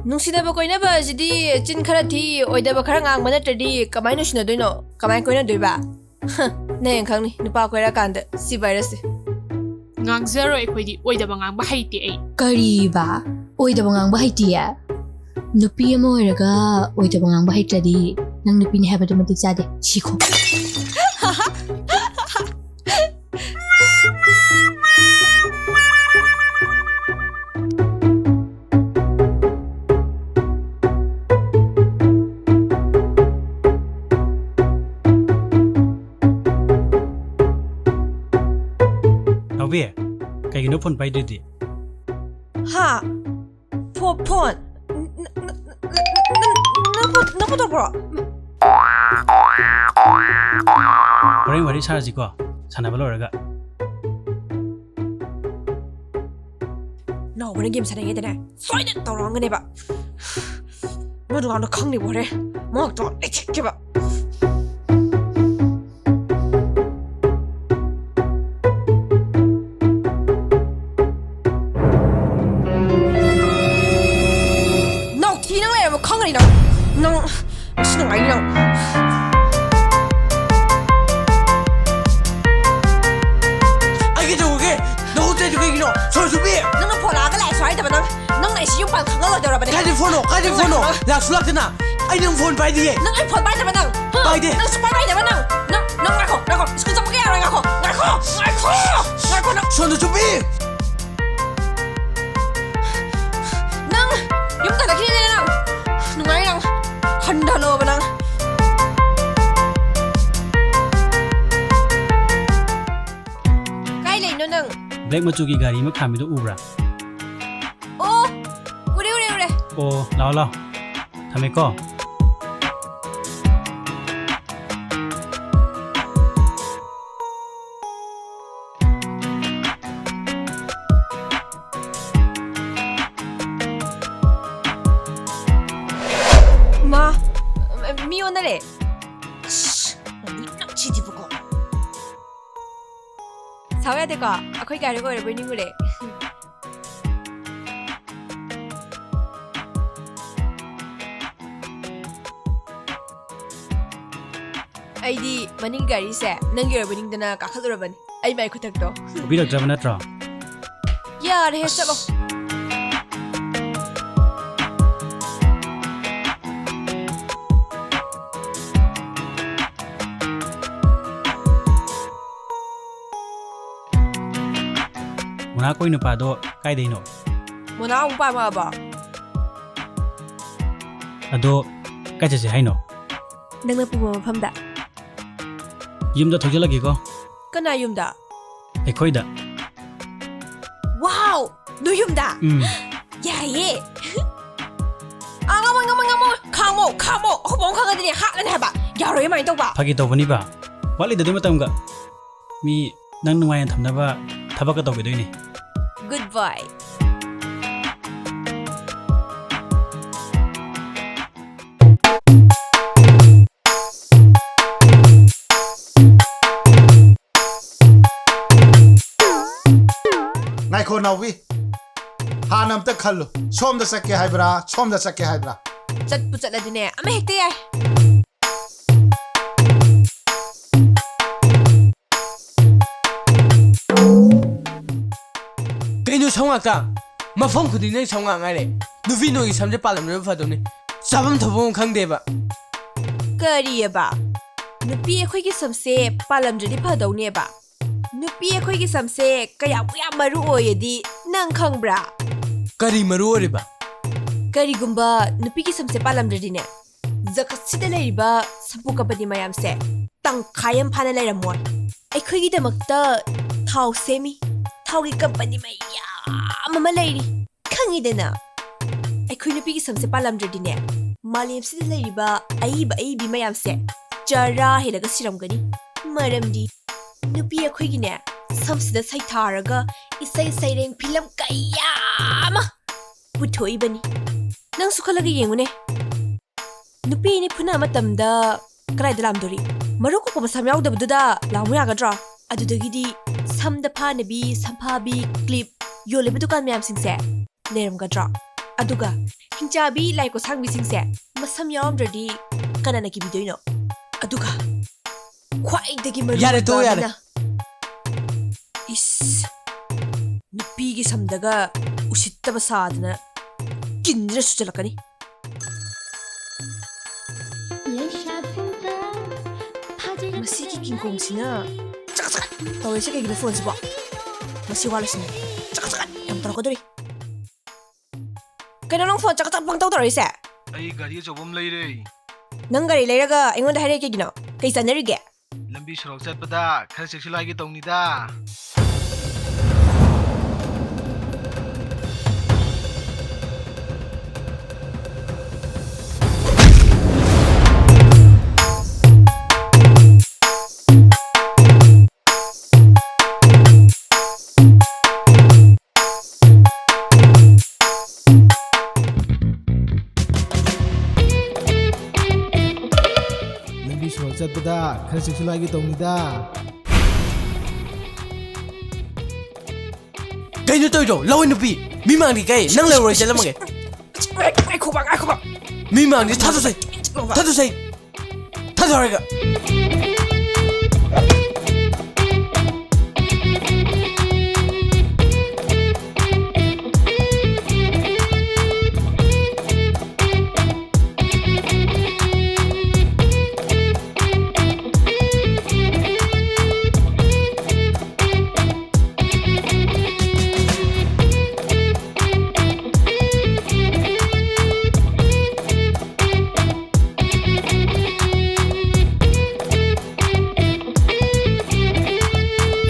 ꯅꯨꯡꯁꯤꯅꯕ ꯀꯣꯏꯅꯕ ꯑꯁꯤꯗꯤ ꯆꯤꯟ ꯈꯔ ꯊꯤ, ꯑꯣꯏꯗꯕ ꯈꯔ ꯉꯥꯡꯕ ꯅꯠꯇ꯭ꯔꯗꯤ ꯀꯃꯥꯏꯅ ꯅꯨꯡꯁꯤꯅꯗꯣꯏꯅꯣ? ꯀꯃꯥꯏꯅ ꯀꯣꯏꯅꯗꯣꯏꯕ? ꯍ, ꯅꯪ ꯍꯦꯟꯅ ꯈꯪꯅꯤ, ꯅꯨꯄꯥ ꯀꯣꯏꯔꯀꯥꯟꯗ ꯁꯤ ꯚꯥꯏꯔꯁꯁꯦ꯫ ꯉꯥꯡꯖꯔꯣꯏ, ꯑꯩꯈꯣꯏꯗꯤ ꯑꯣꯏꯗꯕ ꯉꯥꯡꯕ ꯍꯩꯇꯦ ꯑꯩ꯫ ꯀꯔꯤꯕ? ꯑꯣꯏꯗꯕ ꯉꯥꯡꯕ ꯍꯩꯇꯤꯌꯦ? ꯅꯨꯄꯤ ꯑꯃ ꯑꯣꯏꯔꯒ ꯑꯣꯏꯗꯕ ꯉꯥꯡꯕ ꯍꯩꯇ꯭ꯔꯗꯤ ꯅꯪ ꯅꯨꯄꯤꯅꯤ ꯍꯥꯏꯕꯗꯨ ꯃꯇꯤꯛ ꯆꯥꯗꯦ꯫ ꯁꯤꯈꯣ꯫ ꯅꯥꯎꯕꯤ, ꯀꯩꯒꯤꯅꯣ ꯐꯣꯟ ꯄꯥꯏꯗ꯭ꯔꯤꯗꯤ? ꯍꯥ? ꯐꯣ-, ꯐꯣꯟ? ꯅ-, ꯅ-, ꯅ-, ꯅ-, ꯅ-, ꯅꯪ ꯐꯣꯟ, ꯅꯪ ꯐꯣꯟ ꯇꯧꯔꯛꯄ꯭ꯔꯣ? ꯍꯣꯔꯦꯟ ꯋꯥꯔꯤ ꯁꯥꯔꯁꯤꯀꯣ, ꯁꯥꯟꯅꯕ ꯂꯣꯏꯔꯒ꯫ ꯅꯥꯎꯕꯅ ꯒꯦꯝ ꯁꯥꯟꯅꯉꯩꯗꯅꯦ, ꯁꯣꯏꯗꯅ ꯇꯧꯔꯛꯑꯝꯒꯅꯦꯕ꯫ ꯃꯗꯨꯀꯥꯟꯗ ꯈꯪꯅꯤꯕ ꯍꯣꯔꯦꯟ꯫ ꯃꯉꯛꯇꯣ ꯂꯩꯊꯦꯛꯀꯦꯕ꯫ ꯅꯥꯎꯊꯤ ꯅꯪ ꯂꯩꯔꯝꯃꯣ ꯈꯪꯒꯅꯤ ꯅꯪ꯫ ꯅꯪ, ꯑꯁ, ꯅꯨꯡꯉꯥꯏꯅꯤ ꯅꯪ꯫ ꯑꯩ ꯀꯩꯗꯧꯔꯒꯦ? ꯅꯈꯨꯠ ꯇꯩꯗꯣ ꯀꯩꯒꯤꯅꯣ? ꯁꯣꯔ ꯁꯨꯕꯤ! ꯅꯪꯅ ꯐꯣꯟ ꯂꯥꯛꯑꯒ ꯂꯥꯛꯑꯦꯁꯨ ꯍꯥꯏꯗꯕ ꯅꯪ꯫ ꯅꯪꯅ ꯑꯩꯁꯤ ꯌꯨꯝ ꯄꯥꯟ ꯈꯪꯍꯜꯂꯣꯏꯗꯧꯔꯕꯅꯦ꯫ ꯀꯥꯏꯗꯩ ꯐꯣꯟꯅꯣ? ꯀꯥꯏꯗꯩ ꯐꯣꯟꯅꯣ? ꯂꯥꯛꯁꯨ ꯂꯥꯛꯇꯅ꯫ ꯑꯩ ꯅꯪ ꯐꯣꯟ ꯄꯥꯏꯗꯤꯌꯦ꯫ ꯅꯪ ꯑꯩ ꯐꯣꯟ ꯄꯥꯏꯗꯕ ꯅꯪ? ꯍꯥ? ꯄꯥꯏꯗꯦ꯫ ꯅꯪ ꯁꯨꯡꯄꯥꯏ ꯄꯥꯏꯗꯕ ꯅꯪ? ꯅꯪ, ꯅꯪ ꯉꯥꯏꯈꯣ, ꯉꯥꯏꯈꯣ꯫ ꯁ꯭ꯀꯨꯜ ꯆꯠꯄꯒ ꯌꯥꯔꯣꯏ, ꯉꯥꯏꯈꯣ, ꯉꯥꯏꯈꯣ, ꯉꯥꯏꯈꯣ, ꯉꯥꯏꯈꯣ ꯅꯪ꯫ ꯁꯣꯝꯗ ꯆꯨꯞꯄꯤ꯫ ꯅꯪ ꯌꯨꯝ ꯊꯥꯗꯣꯛꯈꯤꯅꯤꯅꯦ ꯅꯪ꯫ ꯅꯨꯡꯉꯥꯏ ꯅꯪ꯫ ꯍꯟꯊꯅꯣꯕ ꯅꯪ꯫ ꯀꯥꯏ ꯂꯩꯅꯣ ꯅꯪ? ꯕ꯭ꯂꯦꯛ ꯃꯆꯨꯒꯤ ꯒꯥꯔꯤ ꯑꯃ ꯈꯥꯝꯃꯤꯗꯣ ꯎꯕ꯭ꯔꯥ? ꯑꯣ, ꯎꯔꯦ, ꯎꯔꯦ, ꯎꯔꯦ꯫ ꯑꯣ, ꯂꯥꯛꯑꯣ, ꯂꯥꯛꯑꯣ꯫ ꯊꯝꯃꯦꯀꯣ꯫ ꯃꯥ, ꯃꯤ ꯑꯣꯟꯅꯔꯦ꯫ ꯑꯁ, ꯅꯪ ꯁꯤꯗꯤꯕꯀꯣ꯫ ꯁꯥꯎ ꯌꯥꯗꯦꯀꯣ, ꯑꯩꯈꯣꯏ ꯒꯥꯔꯤ ꯑꯣꯏꯔꯕꯣꯏ ꯅꯤꯡꯉꯨꯔꯦ꯫ ꯑꯩꯗꯤ ꯃꯅꯤꯡ ꯒꯥꯔꯤꯁꯦ ꯅꯪꯒꯤ ꯑꯣꯏꯔꯕꯣꯏ ꯅꯤꯡꯗꯅ ꯀꯥꯈꯠꯂꯨꯔꯕꯅꯤ꯫ ꯑꯩ ꯃꯥꯏ ꯈꯨꯊꯛꯇꯣ꯫ ꯐꯨꯕꯤꯔꯛꯇ꯭ꯔꯕ ꯅꯠꯇ꯭ꯔꯣ? ꯌꯥꯔꯦꯍꯦ, ꯆꯠꯂꯣ꯫ ꯃꯣꯅꯥ ꯀꯣꯏ ꯅꯨꯄꯥꯗꯣ ꯀꯥꯏꯗꯩꯅꯣ? ꯃꯣꯅꯥ ꯑꯃꯨꯛ ꯄꯥꯝꯃꯛꯑꯕꯣ? ꯑꯗꯣ ꯀꯥꯏ ꯆꯠꯁꯦ ꯍꯥꯏꯅꯣ? ꯅꯪꯅ ꯄꯨꯕ ꯃꯐꯝꯗ꯫ ꯌꯨꯝꯗ ꯊꯧꯖꯤꯜꯂꯒꯦꯀꯣ꯫ ꯀꯅꯥ ꯌꯨꯝꯗ? ꯑꯩꯈꯣꯏꯗ꯫ ꯋꯥꯎ! ꯅꯣꯏ ꯌꯨꯝꯗ? ꯎꯝ꯫ ꯌꯥꯏꯌꯦ꯫ ꯑꯥ, ꯉꯝꯃꯣꯏ, ꯉꯝꯃꯣꯏ, ꯉꯝꯃꯣꯏ꯫ ꯈꯥꯝꯃꯣ, ꯈꯥꯝꯃꯣ꯫ ꯑꯩꯈꯣꯏ ꯄꯥꯕꯨꯡ ꯈꯪꯉꯗꯤꯅꯦ, ꯍꯥꯠꯂꯅꯤ ꯍꯥꯏꯕ꯫ ꯌꯥꯔꯣꯏ, ꯑꯗꯨꯃꯥꯏꯅ ꯇꯧꯕ꯫ ꯐꯥꯒꯤ ꯇꯧꯕꯅꯤꯕ꯫ ꯋꯥꯠꯂꯤꯗ ꯑꯗꯨꯏ ꯃꯇꯝꯒ꯫ ꯃꯤ ꯅꯪ ꯅꯨꯡꯉꯥꯏꯅ ꯊꯝꯅꯕ ꯊꯕꯛꯀ ꯇꯧꯈꯤꯗꯣꯏꯅꯤ꯫ Good boy꯫ ꯉꯥꯏꯈꯣ, ꯅꯥꯎꯕꯤ꯫ ꯍꯥꯟꯅ ꯑꯝꯇ ꯈꯜꯂꯨ꯫ ꯁꯣꯝꯗ ꯆꯠꯀꯦ ꯍꯥꯏꯕ꯭ꯔꯥ, ꯁꯣꯝꯗ ꯆꯠꯀꯦ ꯍꯥꯏꯕ꯭ꯔꯥ? ꯆꯠꯄꯨ ꯆꯠꯂꯗꯤꯅꯦ, ꯑꯃ ꯍꯦꯛꯇ ꯌꯥꯏ꯫ ꯀꯩꯅꯣ ꯁꯝ ꯉꯥꯛꯇ? ꯃꯐꯝ ꯈꯨꯗꯤꯡꯗ ꯁꯝ ꯉꯥꯛ ꯉꯥꯏꯔꯦ꯫ ꯅꯨꯄꯤ ꯅꯣꯏꯒꯤ ꯁꯝꯁꯦ ꯄꯥꯜꯂꯝꯗ꯭ꯔꯕ ꯐꯗꯧꯅꯤ꯫ ꯆꯥꯐꯝ ꯊꯛꯐꯝ ꯈꯪꯗꯦꯕ꯫ ꯀꯔꯤꯑꯕ? ꯅꯨꯄꯤ ꯑꯩꯈꯣꯏꯒꯤ ꯁꯝꯁꯦ ꯄꯥꯜꯂꯝꯗ꯭ꯔꯗꯤ ꯐꯗꯧꯅꯦꯕ? ꯅꯨꯄꯤ ꯑꯩꯈꯣꯏꯒꯤ ꯁꯝꯁꯦ ꯀꯌꯥꯃꯨꯛ ꯌꯥꯝ ꯃꯔꯨ ꯑꯣꯏꯌꯦꯗꯤ ꯅꯪ ꯈꯪꯕ꯭ꯔꯥ? ꯀꯔꯤ ꯃꯔꯨ ꯑꯣꯏꯔꯤꯕ? ꯀꯔꯤꯒꯨꯝꯕ ꯅꯨꯄꯤꯒꯤ ꯁꯝꯁꯦ ꯄꯥꯜꯂꯝꯗ꯭ꯔꯗꯤꯅꯦ, ꯖꯒꯠꯁꯤꯗ ꯂꯩꯔꯤꯕ ꯁꯝꯄꯨ ꯀꯝꯄꯅꯤ ꯃꯌꯥꯝꯁꯦ ꯇꯪꯈꯥꯏ ꯑꯃ ꯐꯥꯅ ꯂꯩꯔꯝꯃꯣꯏ꯫ ꯑꯩꯈꯣꯏꯒꯤꯗꯃꯛꯇ ꯊꯥꯎ ꯁꯦꯝꯃꯤ, ꯊꯥꯎꯒꯤ ꯀꯝꯄꯅꯤ ꯃꯌꯥꯝ ꯑꯃ ꯂꯩꯔꯤ꯫ ꯈꯪꯉꯤꯗꯅ, ꯑꯩꯈꯣꯏ ꯅꯨꯄꯤꯒꯤ ꯁꯝꯁꯦ ꯄꯥꯜꯂꯝꯗ꯭ꯔꯗꯤꯅꯦ, ꯃꯥꯂꯦꯝꯁꯤꯗ ꯂꯩꯔꯤꯕ ꯑꯏꯕ ꯑꯏꯕꯤ ꯃꯌꯥꯝꯁꯦ ꯆꯔꯥ ꯍꯦꯜꯂꯒ ꯁꯤꯔꯝꯒꯅꯤ꯫ ꯃꯔꯝꯗꯤ ꯅꯨꯄꯤ ꯑꯩꯈꯣꯏꯒꯤꯅꯦ, ꯁꯝꯁꯤꯗ ꯁꯩꯊꯥꯔꯒ ꯏꯁꯩ ꯁꯩꯔꯦꯡ ꯐꯤꯂꯝ ꯀꯌꯥ ꯑꯃ ꯄꯨꯊꯣꯛꯏꯕꯅꯤ꯫ ꯅꯪꯁꯨ ꯈꯜꯂꯒ ꯌꯦꯡꯉꯨꯅꯦ, ꯅꯨꯄꯤ ꯑꯅꯤ ꯐꯨꯅ ꯃꯇꯝꯗ ꯀꯗꯥꯏꯗ ꯂꯥꯝꯗꯣꯔꯤ? ꯃꯔꯨ ꯀꯣꯛꯄ ꯃꯁꯝ ꯌꯥꯎꯗꯕꯗꯨꯗ ꯂꯥꯝꯃꯨ ꯌꯥꯒꯗ꯭ꯔꯣ? ꯑꯗꯨꯗꯒꯤꯗꯤ ꯁꯝꯗ ꯐꯥꯅꯕꯤ, ꯁꯝꯐꯥꯕꯤ, ꯀ꯭ꯂꯤꯞ ꯌꯣꯜꯂꯤꯕ ꯗꯨꯀꯥꯟ ꯃꯌꯥꯝꯁꯤꯡꯁꯦ ꯂꯩꯔꯝꯒꯗ꯭ꯔꯣ? ꯑꯗꯨꯒ ꯍꯤꯡꯆꯥꯕꯤ, ꯂꯥꯏ ꯀꯣꯠꯁꯥꯡꯕꯤꯁꯤꯡꯁꯦ ꯃꯁꯝ ꯌꯥꯎꯔꯝꯗ꯭ꯔꯗꯤ ꯀꯅꯥꯅ ꯀꯤꯕꯤꯗꯣꯏꯅꯣ? ꯑꯗꯨꯒ ꯈ꯭ꯋꯥꯏꯗꯒꯤ ꯃꯔꯨ ꯌꯥꯔꯦ, ꯑꯣꯏꯕ ꯇꯣꯛꯑꯣ, ꯌꯥꯔꯦ꯫ ꯑꯃꯅ, ꯏꯁ, ꯅꯨꯄꯤꯒꯤ ꯁꯝꯗꯒ ꯎꯁꯤꯠꯇꯕ ꯁꯥꯗꯅ ꯀꯤꯟꯁꯤꯅ ꯁꯨꯖꯜꯂꯛꯀꯅꯤ꯫ ꯃꯁꯤꯒꯤ ꯀꯤꯡ ꯀꯣꯡꯁꯤꯅ ꯆꯀꯠ ꯆꯀꯠ ꯇꯧꯔꯤꯁꯦ ꯀꯩꯒꯤꯅꯣ ꯐꯣꯟꯁꯤꯕꯣ? ꯃꯁꯤ ꯋꯥꯠꯂꯁꯤꯅꯦ꯫ ꯆꯀꯠ ꯆꯀꯠ ꯌꯥꯝ ꯇꯧꯔꯛꯀꯗꯣꯔꯤ꯫ ꯀꯩꯅꯣ ꯅꯪ ꯐꯣꯟ ꯆꯀꯠ ꯆꯀꯠ ꯄꯪꯇꯧ ꯇꯧꯔꯛꯏꯁꯦ? ꯑꯩ ꯒꯥꯔꯤ ꯑꯆꯧꯕ ꯑꯃ ꯂꯩꯔꯦ꯫ ꯅꯪ ꯒꯥꯔꯤ ꯂꯩꯔꯒ ꯑꯩꯉꯣꯟꯗ ꯍꯥꯏꯔꯛꯏ ꯀꯩꯒꯤꯅꯣ? ꯀꯩ ꯆꯥꯟꯅꯔꯤꯒꯦ? ꯂꯝꯕꯤ ꯁꯣꯔꯣꯛ ꯆꯠꯄꯗ ꯈꯔ ꯆꯦꯛꯁꯤꯜꯂꯨ ꯍꯥꯏꯒꯦ ꯇꯧꯅꯤꯗ꯫ ꯍꯥꯏꯒꯦ ꯇꯧꯅꯤꯗ꯫ ꯀꯩꯅꯣ ꯇꯧꯔꯤꯗꯣ? ꯂꯧꯏ ꯅꯨꯄꯤ! ꯃꯤ ꯃꯥꯡꯗꯤ ꯀꯩ? ꯅꯪ ꯂꯩꯍꯧꯔꯣꯏ, ꯆꯠꯂꯝꯃꯒꯦ꯫ ꯉꯥꯏꯈꯣꯕ, ꯉꯥꯏꯈꯣꯕ꯫ ꯃꯤ ꯃꯥꯡꯗꯤ ꯊꯥꯗꯣꯛꯁꯦ꯫ ꯆꯠꯂꯣꯕ꯫ ꯊꯥꯗꯣꯛꯁꯦ꯫ ꯊꯥꯗꯣꯛ ꯍꯥꯏꯔꯒ꯫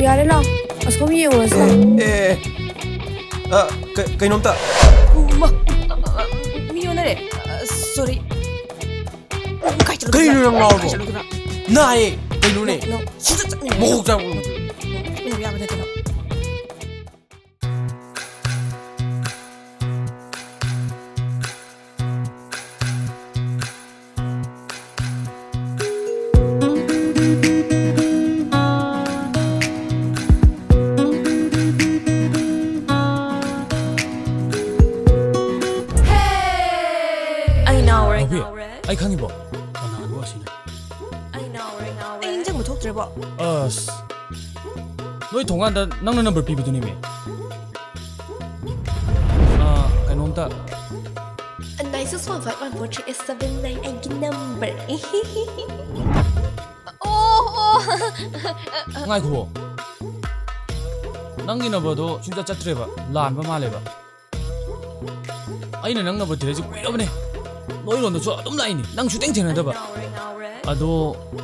ꯌꯥꯔꯦ, ꯂꯥꯛꯑꯣ꯫ ꯑꯁꯣꯝ ꯌꯦꯡꯉꯨꯔꯁꯤ, ꯂꯥꯛꯑꯣ꯫ ꯑꯦ, ꯑꯦ, ꯑꯦ꯫ ꯑ, ꯀ-, ꯀꯩꯅꯣꯝꯇ꯫ ꯃ-, ꯃꯤ ꯑꯣꯟꯅꯔꯦ꯫ ꯑ, sorry꯫ ꯀꯥꯏ ꯆꯠꯂꯨꯒꯦ? ꯀꯩꯅꯣ ꯅꯪ ꯉꯥꯎꯔꯕꯣ? ꯀꯥꯏ ꯆꯠꯂꯨꯒꯦ? ꯅꯥꯏꯌꯦ꯫ ꯀꯩꯅꯣꯅꯦ? ꯅꯪ, ꯅꯪ ꯁꯤꯗ ꯆꯠꯃꯤꯟꯅꯔꯦ꯫ ꯃꯀꯣꯛ ꯆꯥꯛꯄ꯫ ꯆꯠꯃꯤꯟꯅꯕ ꯌꯥꯕ ꯅꯠꯇꯦ ꯅꯪ꯫ ꯑꯩ ꯉꯥꯎꯔꯦ, ꯅꯥꯎꯕꯤ, ꯉꯥꯎꯔꯦ꯫ ꯑꯩ ꯈꯪꯉꯤꯕꯣ? ꯀꯅꯥꯅꯣ ꯑꯁꯤꯅ? ꯑꯩ ꯉꯥꯎꯔꯦ, ꯉꯥꯎꯔꯦ꯫ ꯑꯩ ꯅꯤꯡꯁꯤꯡꯕ ꯊꯣꯛꯇ꯭ꯔꯦꯕꯣ꯫ ꯑꯁ, ꯅꯣꯏ ꯊꯣꯡꯒꯥꯟꯗ ꯅꯪꯅ ꯅꯝꯕꯔ ꯄꯤꯕꯗꯨꯅꯤꯃꯤ꯫ ꯑꯥ, ꯀꯩꯅꯣꯝꯇ꯫ Nine six one five one four three eight seven nine ꯑꯩꯒꯤ ꯅꯝꯕꯔ꯫ ꯑꯣ, ꯑꯣ꯫ ꯉꯥꯏꯈꯨꯑꯣ꯫ ꯅꯪꯒꯤ ꯅꯝꯕꯔꯗꯣ ꯁꯨꯡꯆꯠ ꯆꯠꯇ꯭ꯔꯦꯕ, ꯂꯥꯟꯕ ꯃꯥꯜꯂꯦꯕ꯫ ꯑꯩꯅ ꯅꯪ ꯅꯝꯕꯔ ꯊꯤꯔꯛꯏꯁꯦ ꯀꯨꯏꯔꯕꯅꯦ꯫ ꯅꯣꯏꯔꯣꯝꯗꯁꯨ ꯑꯗꯨꯝ ꯂꯥꯛꯏꯅꯦ, ꯅꯪ ꯁꯨꯛꯊꯦꯡ ꯊꯦꯡꯅꯗꯕ꯫ ꯑꯗꯣ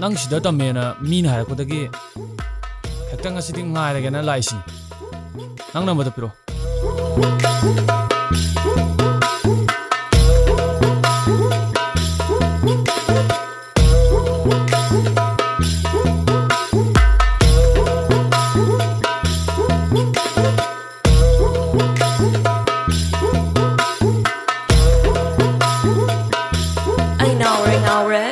ꯅꯪ ꯁꯤꯗ ꯇꯝꯃꯦꯅ ꯃꯤꯅ ꯍꯥꯏꯔꯛꯄꯗꯒꯤ ꯍꯦꯛꯇ ꯉꯁꯤꯗꯤ ꯉꯥꯏꯔꯒꯦꯅ ꯂꯥꯛꯏꯁꯤꯅꯤ꯫ ꯅꯪ ꯅꯝꯕꯔꯗꯣ ꯄꯤꯔꯛꯑꯣ꯫ ꯑꯩ ꯉꯥꯎꯔꯦ, ꯉꯥꯎꯔꯦ꯫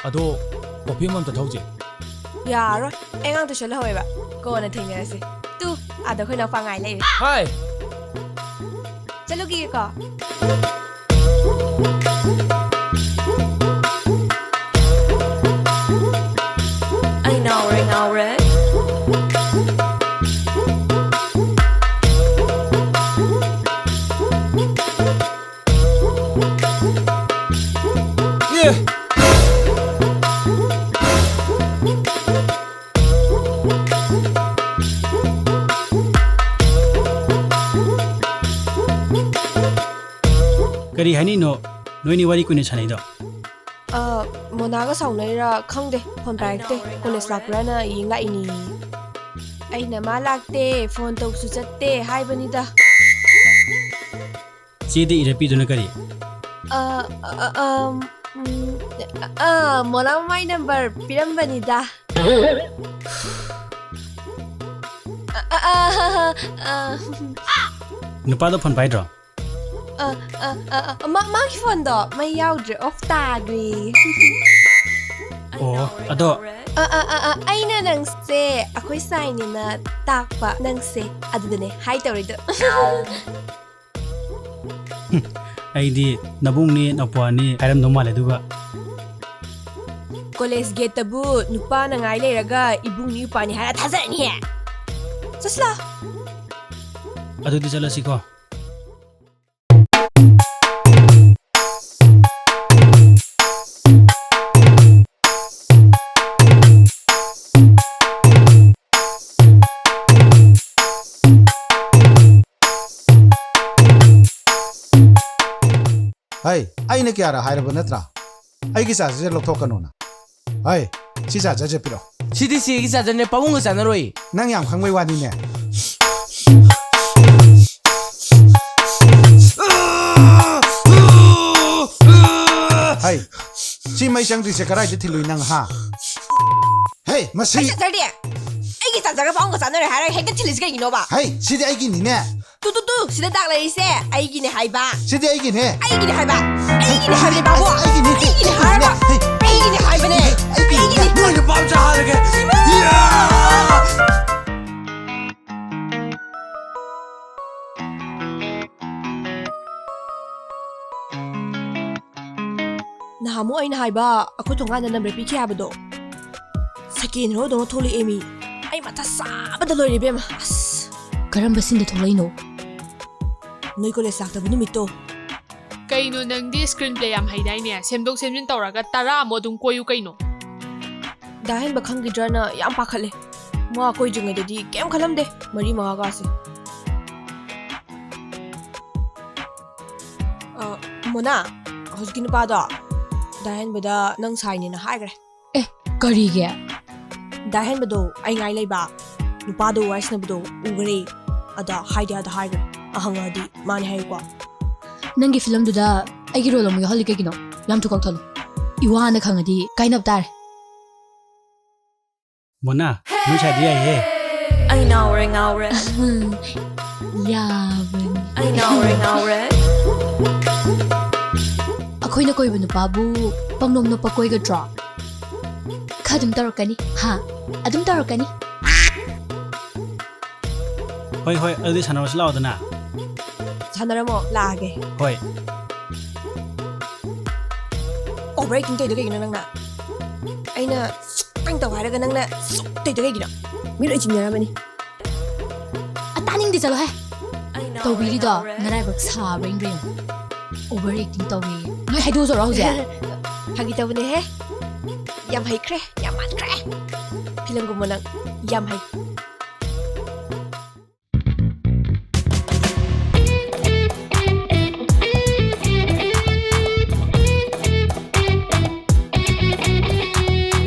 ꯑꯗꯣ ꯀꯣꯐꯤ ꯑꯃ ꯑꯝꯇ ꯊꯧꯁꯦ꯫ ꯌꯥꯔꯣꯏ, ꯑꯩ ꯑꯉꯥꯡ ꯇꯨꯏꯁꯟ ꯂꯧꯍꯧꯋꯦꯕ꯫ ꯀꯣꯟꯅ ꯊꯦꯡꯅꯔꯁꯤ꯫ ꯇꯨ, ꯑꯥꯗ ꯑꯩꯈꯣꯏ ꯅꯥꯎꯄꯥ ꯉꯥꯏ ꯂꯩꯔꯦ꯫ ꯍꯥꯏ! ꯆꯠꯂꯨꯈꯤꯒꯦꯀꯣ꯫ ꯑꯩ ꯉꯥꯎꯔꯦ, ꯉꯥꯎꯔꯦ꯫ ꯑꯦ! ꯀꯔꯤ ꯍꯥꯏꯅꯤꯡꯅꯣ? ꯅꯣꯏꯅꯤ ꯋꯥꯔꯤ ꯀꯨꯏꯅ ꯁꯥꯟꯅꯩꯗꯣ? ꯑ, ꯃꯣꯅꯥꯒ ꯁꯥꯎꯅꯩꯔꯥ ꯈꯪꯗꯦ, ꯐꯣꯟ ꯄꯥꯏꯔꯛꯇꯦ꯫ ꯀꯣꯂꯦꯖ ꯂꯥꯛꯄ꯭ꯔꯥꯅ ꯌꯦꯡ ꯂꯥꯛꯏꯅꯦꯌꯦ꯫ ꯑꯩꯅ ꯃꯥ ꯂꯥꯛꯇꯦ, ꯐꯣꯟ ꯇꯧꯕꯁꯨ ꯆꯠꯇꯦ ꯍꯥꯏꯕꯅꯤꯗ꯫ ꯆꯦꯗ ꯏꯔ ꯄꯤꯗꯨꯅ ꯀꯔꯤ? ꯑ, ꯑ, ꯑ, ꯎꯝ, ꯑ, ꯃꯣꯅꯥ ꯃꯥꯏ ꯅꯝꯕꯔ ꯄꯤꯔꯝꯕꯅꯤꯗ꯫ ꯑ, ꯑ, ꯑ, ꯑ, ꯑ꯫ ꯅꯨꯄꯥꯗꯣ ꯐꯣꯟ ꯄꯥꯏꯗ꯭ꯔꯣ? ꯑ, ꯑ, ꯑ, ꯑ, ꯃꯥ-, ꯃꯥꯒꯤ ꯐꯣꯟꯗꯣ ꯃꯩ ꯌꯥꯎꯗ꯭ꯔꯦ, ꯑꯣꯐ ꯇꯥꯈ꯭ꯔꯦ꯫ ꯑꯣ, ꯑꯗꯣ ꯑ, ꯑ, ꯑ, ꯑ, ꯑꯩꯅ ꯅꯪꯁꯦ ꯑꯩꯈꯣꯏ ꯁꯥꯏꯅꯦꯅ ꯇꯥꯛꯄ ꯅꯪꯁꯦ, ꯑꯗꯨꯗꯅꯦ ꯍꯥꯏ ꯇꯧꯔꯤꯗꯣ꯫ ꯑꯩꯗꯤ ꯅꯕꯨꯡꯅꯤ ꯅꯄ꯭ꯋꯥꯅꯤ ꯍꯥꯏꯔꯝꯗꯧ ꯃꯥꯜꯂꯦ, ꯑꯗꯨꯒ ꯀꯣꯂꯦꯖ ꯒꯦꯠꯇꯕꯨ ꯅꯨꯄꯥꯅ ꯉꯥꯏ ꯂꯩꯔꯒ ꯏꯕꯨꯡꯅꯤ ꯏꯄ꯭ꯋꯥꯅꯤ ꯍꯥꯏꯔ ꯊꯥꯖꯔꯅꯤꯍꯦ꯫ ꯆꯠꯁꯤꯂꯥ꯫ ꯑꯗꯨꯗꯤ ꯆꯠꯂꯁꯤꯀꯣ꯫ ꯍꯩ, ꯑꯩꯅ ꯀꯌꯥꯔꯛ ꯍꯥꯏꯔꯕ ꯅꯠꯇ꯭ꯔꯥ? ꯑꯩꯒꯤ ꯆꯥꯔꯖꯔꯁꯦ ꯂꯧꯊꯣꯛꯀꯅꯣꯅ꯫ ꯍꯩ, ꯁꯤ ꯆꯥꯔꯖꯔꯁꯦ ꯄꯤꯔꯛꯑꯣ꯫ ꯁꯤꯗꯤ ꯆꯦꯒꯤ ꯆꯥꯔꯖꯔꯅꯦ, ꯄꯥꯕꯨꯡꯒ ꯆꯥꯟꯅꯔꯣꯏ꯫ ꯅꯪ ꯌꯥꯝ ꯈꯪꯕꯩ ꯋꯥꯅꯤꯅꯦ꯫ ꯍꯩ, ꯁꯤ ꯃꯩ ꯆꯪꯗ꯭ꯔꯤꯁꯦ ꯀꯗꯥꯏꯗ ꯊꯤꯜꯂꯨꯏ ꯅꯪ, ꯍꯥ? ꯍꯦ, ꯃꯁꯤ ꯑꯩ ꯆꯥꯔꯖꯔꯗꯤ ꯑꯩꯒꯤ ꯆꯥꯔꯖꯔꯒ ꯄꯥꯕꯨꯡꯒ ꯆꯥꯟꯅꯔꯣꯏ ꯍꯥꯏꯔꯒ ꯍꯦꯛꯇ ꯊꯤꯜꯂꯤꯁꯦ ꯀꯩꯒꯤꯅꯣꯕ? ꯍꯩ, ꯁꯤꯗꯤ ꯑꯩꯒꯤꯅꯤꯅꯦ꯫ ꯇꯨ, ꯇꯨ, ꯇꯨ, ꯁꯤꯗ ꯗꯥꯛ ꯂꯩꯔꯤꯁꯦ ꯑꯩꯒꯤꯅꯦ ꯍꯥꯏꯕ꯫ ꯁꯤꯗꯤ ꯑꯩꯒꯤꯅꯦ꯫ ꯑꯩꯒꯤꯅꯦ ꯍꯥꯏꯕꯅꯦ, ꯕꯥꯕꯨ꯫ ꯑꯩꯒꯤꯅꯦ꯫ ꯑꯩꯒꯤꯅꯦ ꯍꯥꯏꯔꯒ꯫ ꯍꯩ꯫ ꯑꯩꯒꯤꯅꯦ ꯍꯥꯏ-, ꯅꯍꯥꯟꯃꯨꯛ ꯑꯩꯅ ꯍꯥꯏꯕ ꯑꯩꯈꯣꯏ ꯊꯣꯡꯒꯥꯟꯗ number ꯄꯤꯈꯤ ꯍꯥꯏꯕꯗꯣ, second row ꯗꯧꯅ ꯊꯣꯛꯂꯛꯑꯦ ꯃꯤ꯫ ꯑꯩ ꯃꯊꯥ ꯁꯥꯕꯗ ꯂꯣꯏꯔꯦ ꯏꯕꯦꯝꯃ꯫ ꯑꯁ꯫ ꯀꯔꯝꯕ scene ꯗ ꯊꯣꯛꯂꯛꯏꯅꯣ? ꯅꯣꯏ college ꯂꯥꯛꯇꯕ ꯅꯨꯃꯤꯠꯇꯣ꯫ ꯀꯩꯅꯣ ꯅꯪꯗꯤ screen play ꯌꯥꯝ ꯍꯩꯗꯥꯏꯅꯦ? ꯁꯦꯝꯗꯣꯛ ꯁꯦꯝꯖꯤꯟ ꯇꯧꯔꯒ ꯇꯔꯥ ꯑꯃꯨꯛ ꯑꯗꯨꯝ ꯀꯣꯏꯌꯨ ꯀꯩꯅꯣ꯫ ꯗꯥ ꯍꯦꯟꯕ ꯈꯪꯈꯤꯗ꯭ꯔꯅ ꯌꯥꯝ ꯄꯥꯈꯠꯂꯦ꯫ ꯃꯥ ꯀꯣꯏꯗ꯭ꯔꯤꯉꯩꯗꯗꯤ ꯀꯩꯝ ꯈꯜꯂꯝꯗꯦ, ꯃꯔꯤ ꯃꯉꯥꯒꯁꯦ꯫ ꯑ, ꯃꯣꯅꯥ, ꯍꯧꯖꯤꯛꯀꯤ ꯅꯨꯄꯥꯗꯣ ꯗꯥ ꯍꯦꯟꯕꯗ ꯅꯪ ꯁꯥꯏꯅꯦꯅ ꯍꯥꯏꯈ꯭ꯔꯦ꯫ ꯑꯦ, ꯀꯔꯤꯒꯤ? ꯗꯥ ꯍꯦꯟꯕꯗꯣ ꯑꯩ ꯉꯥꯏ ꯂꯩꯕ, ꯅꯨꯄꯥꯗꯣ ꯋꯥꯔꯤ ꯁꯥꯟꯅꯕꯗꯣ ꯎꯈ꯭ꯔꯦ꯫ ꯑꯗ ꯍꯥꯏꯗꯤ ꯑꯗ ꯍꯥꯏꯈ꯭ꯔꯦ, ꯑꯍꯪꯉꯛꯑꯗꯤ ꯃꯥꯅꯦ ꯍꯥꯏꯌꯨꯀꯣ꯫ ꯅꯪꯒꯤ film ꯗꯨꯗ ꯑꯩꯒꯤ role ꯑꯃꯨꯛ ꯌꯥꯎꯍꯜꯂꯤ ꯀꯩꯒꯤꯅꯣ? ꯌꯥꯝ ꯊꯨ ꯀꯛꯊꯠꯂꯨ꯫ ꯏꯋꯥꯅ ꯈꯪꯉꯗꯤ ꯀꯥꯏꯅꯕ ꯇꯥꯔꯦ꯫ ꯃꯣꯅꯥ, ꯅꯣꯏ ꯁꯥꯏꯗꯤ ꯌꯥꯏꯍꯦ꯫ ꯑꯩ ꯉꯥꯎꯔꯦ, ꯉꯥꯎꯔꯦ꯫ ꯌꯥꯕꯅꯤ꯫ ꯑꯩ ꯉꯥꯎꯔꯦ, ꯉꯥꯎꯔꯦ꯫ ꯑꯩꯈꯣꯏꯅ ꯀꯣꯏꯕ ꯅꯨꯄꯥꯕꯨ ꯄꯪꯅꯣꯝ ꯅꯣꯞꯄ ꯀꯣꯏꯒꯗ꯭ꯔꯣ? ꯈꯔ ꯑꯗꯨꯝ ꯇꯧꯔꯛꯀꯅꯤ, ꯍꯥ? ꯑꯗꯨꯝ ꯇꯧꯔꯛꯀꯅꯤ꯫ ꯍꯣꯏ, ꯍꯣꯏ, ꯑꯗꯨꯗꯤ ꯁꯥꯟꯅꯔꯁꯤ ꯂꯥꯛꯑꯣꯗꯅ꯫ ꯁꯥꯟꯅꯔꯝꯃꯣ, ꯂꯥꯛꯑꯒꯦ꯫ ꯍꯣꯏ꯫ Over acting ꯇꯧꯔꯤꯗꯣ ꯀꯩꯒꯤꯅꯣ ꯅꯪꯅ? ꯑꯩꯅ ꯁꯨꯛꯇꯪ ꯇꯧ ꯍꯥꯏꯔꯒ ꯅꯪꯅ ꯁꯨꯛ ꯇꯧꯔꯤꯗꯣ ꯀꯩꯒꯤꯅꯣ? ꯃꯤ ꯂꯣꯏ ꯆꯤꯡꯅꯔꯝꯃꯅꯤ꯫ ꯑ, ꯇꯥꯅꯤꯡꯗꯦ, ꯆꯠꯂꯣꯍꯦ꯫ ꯇꯧꯕꯤꯔꯤꯗꯣ ꯅꯔꯥꯏꯕꯛ ꯁꯥꯕ꯭ꯔꯥ ꯌꯦꯡꯕ꯭ꯔꯥ ꯌꯦꯡꯉꯣ꯫ Over acting ꯇꯧꯔꯤꯌꯦ꯫ ꯂꯣꯏ ꯍꯥꯏꯗꯣꯛꯑꯁꯤꯔꯣ ꯍꯧꯖꯤꯛ? ꯐꯥꯒꯤ ꯇꯧꯕꯅꯦꯍꯦ꯫ ꯌꯥꯝ ꯍꯩꯈ꯭ꯔꯦ, ꯌꯥꯝ ꯃꯥꯟꯈ꯭ꯔꯦ꯫ Film ꯒꯨꯝꯕ ꯅꯪ ꯌꯥꯝ ꯍꯩ꯫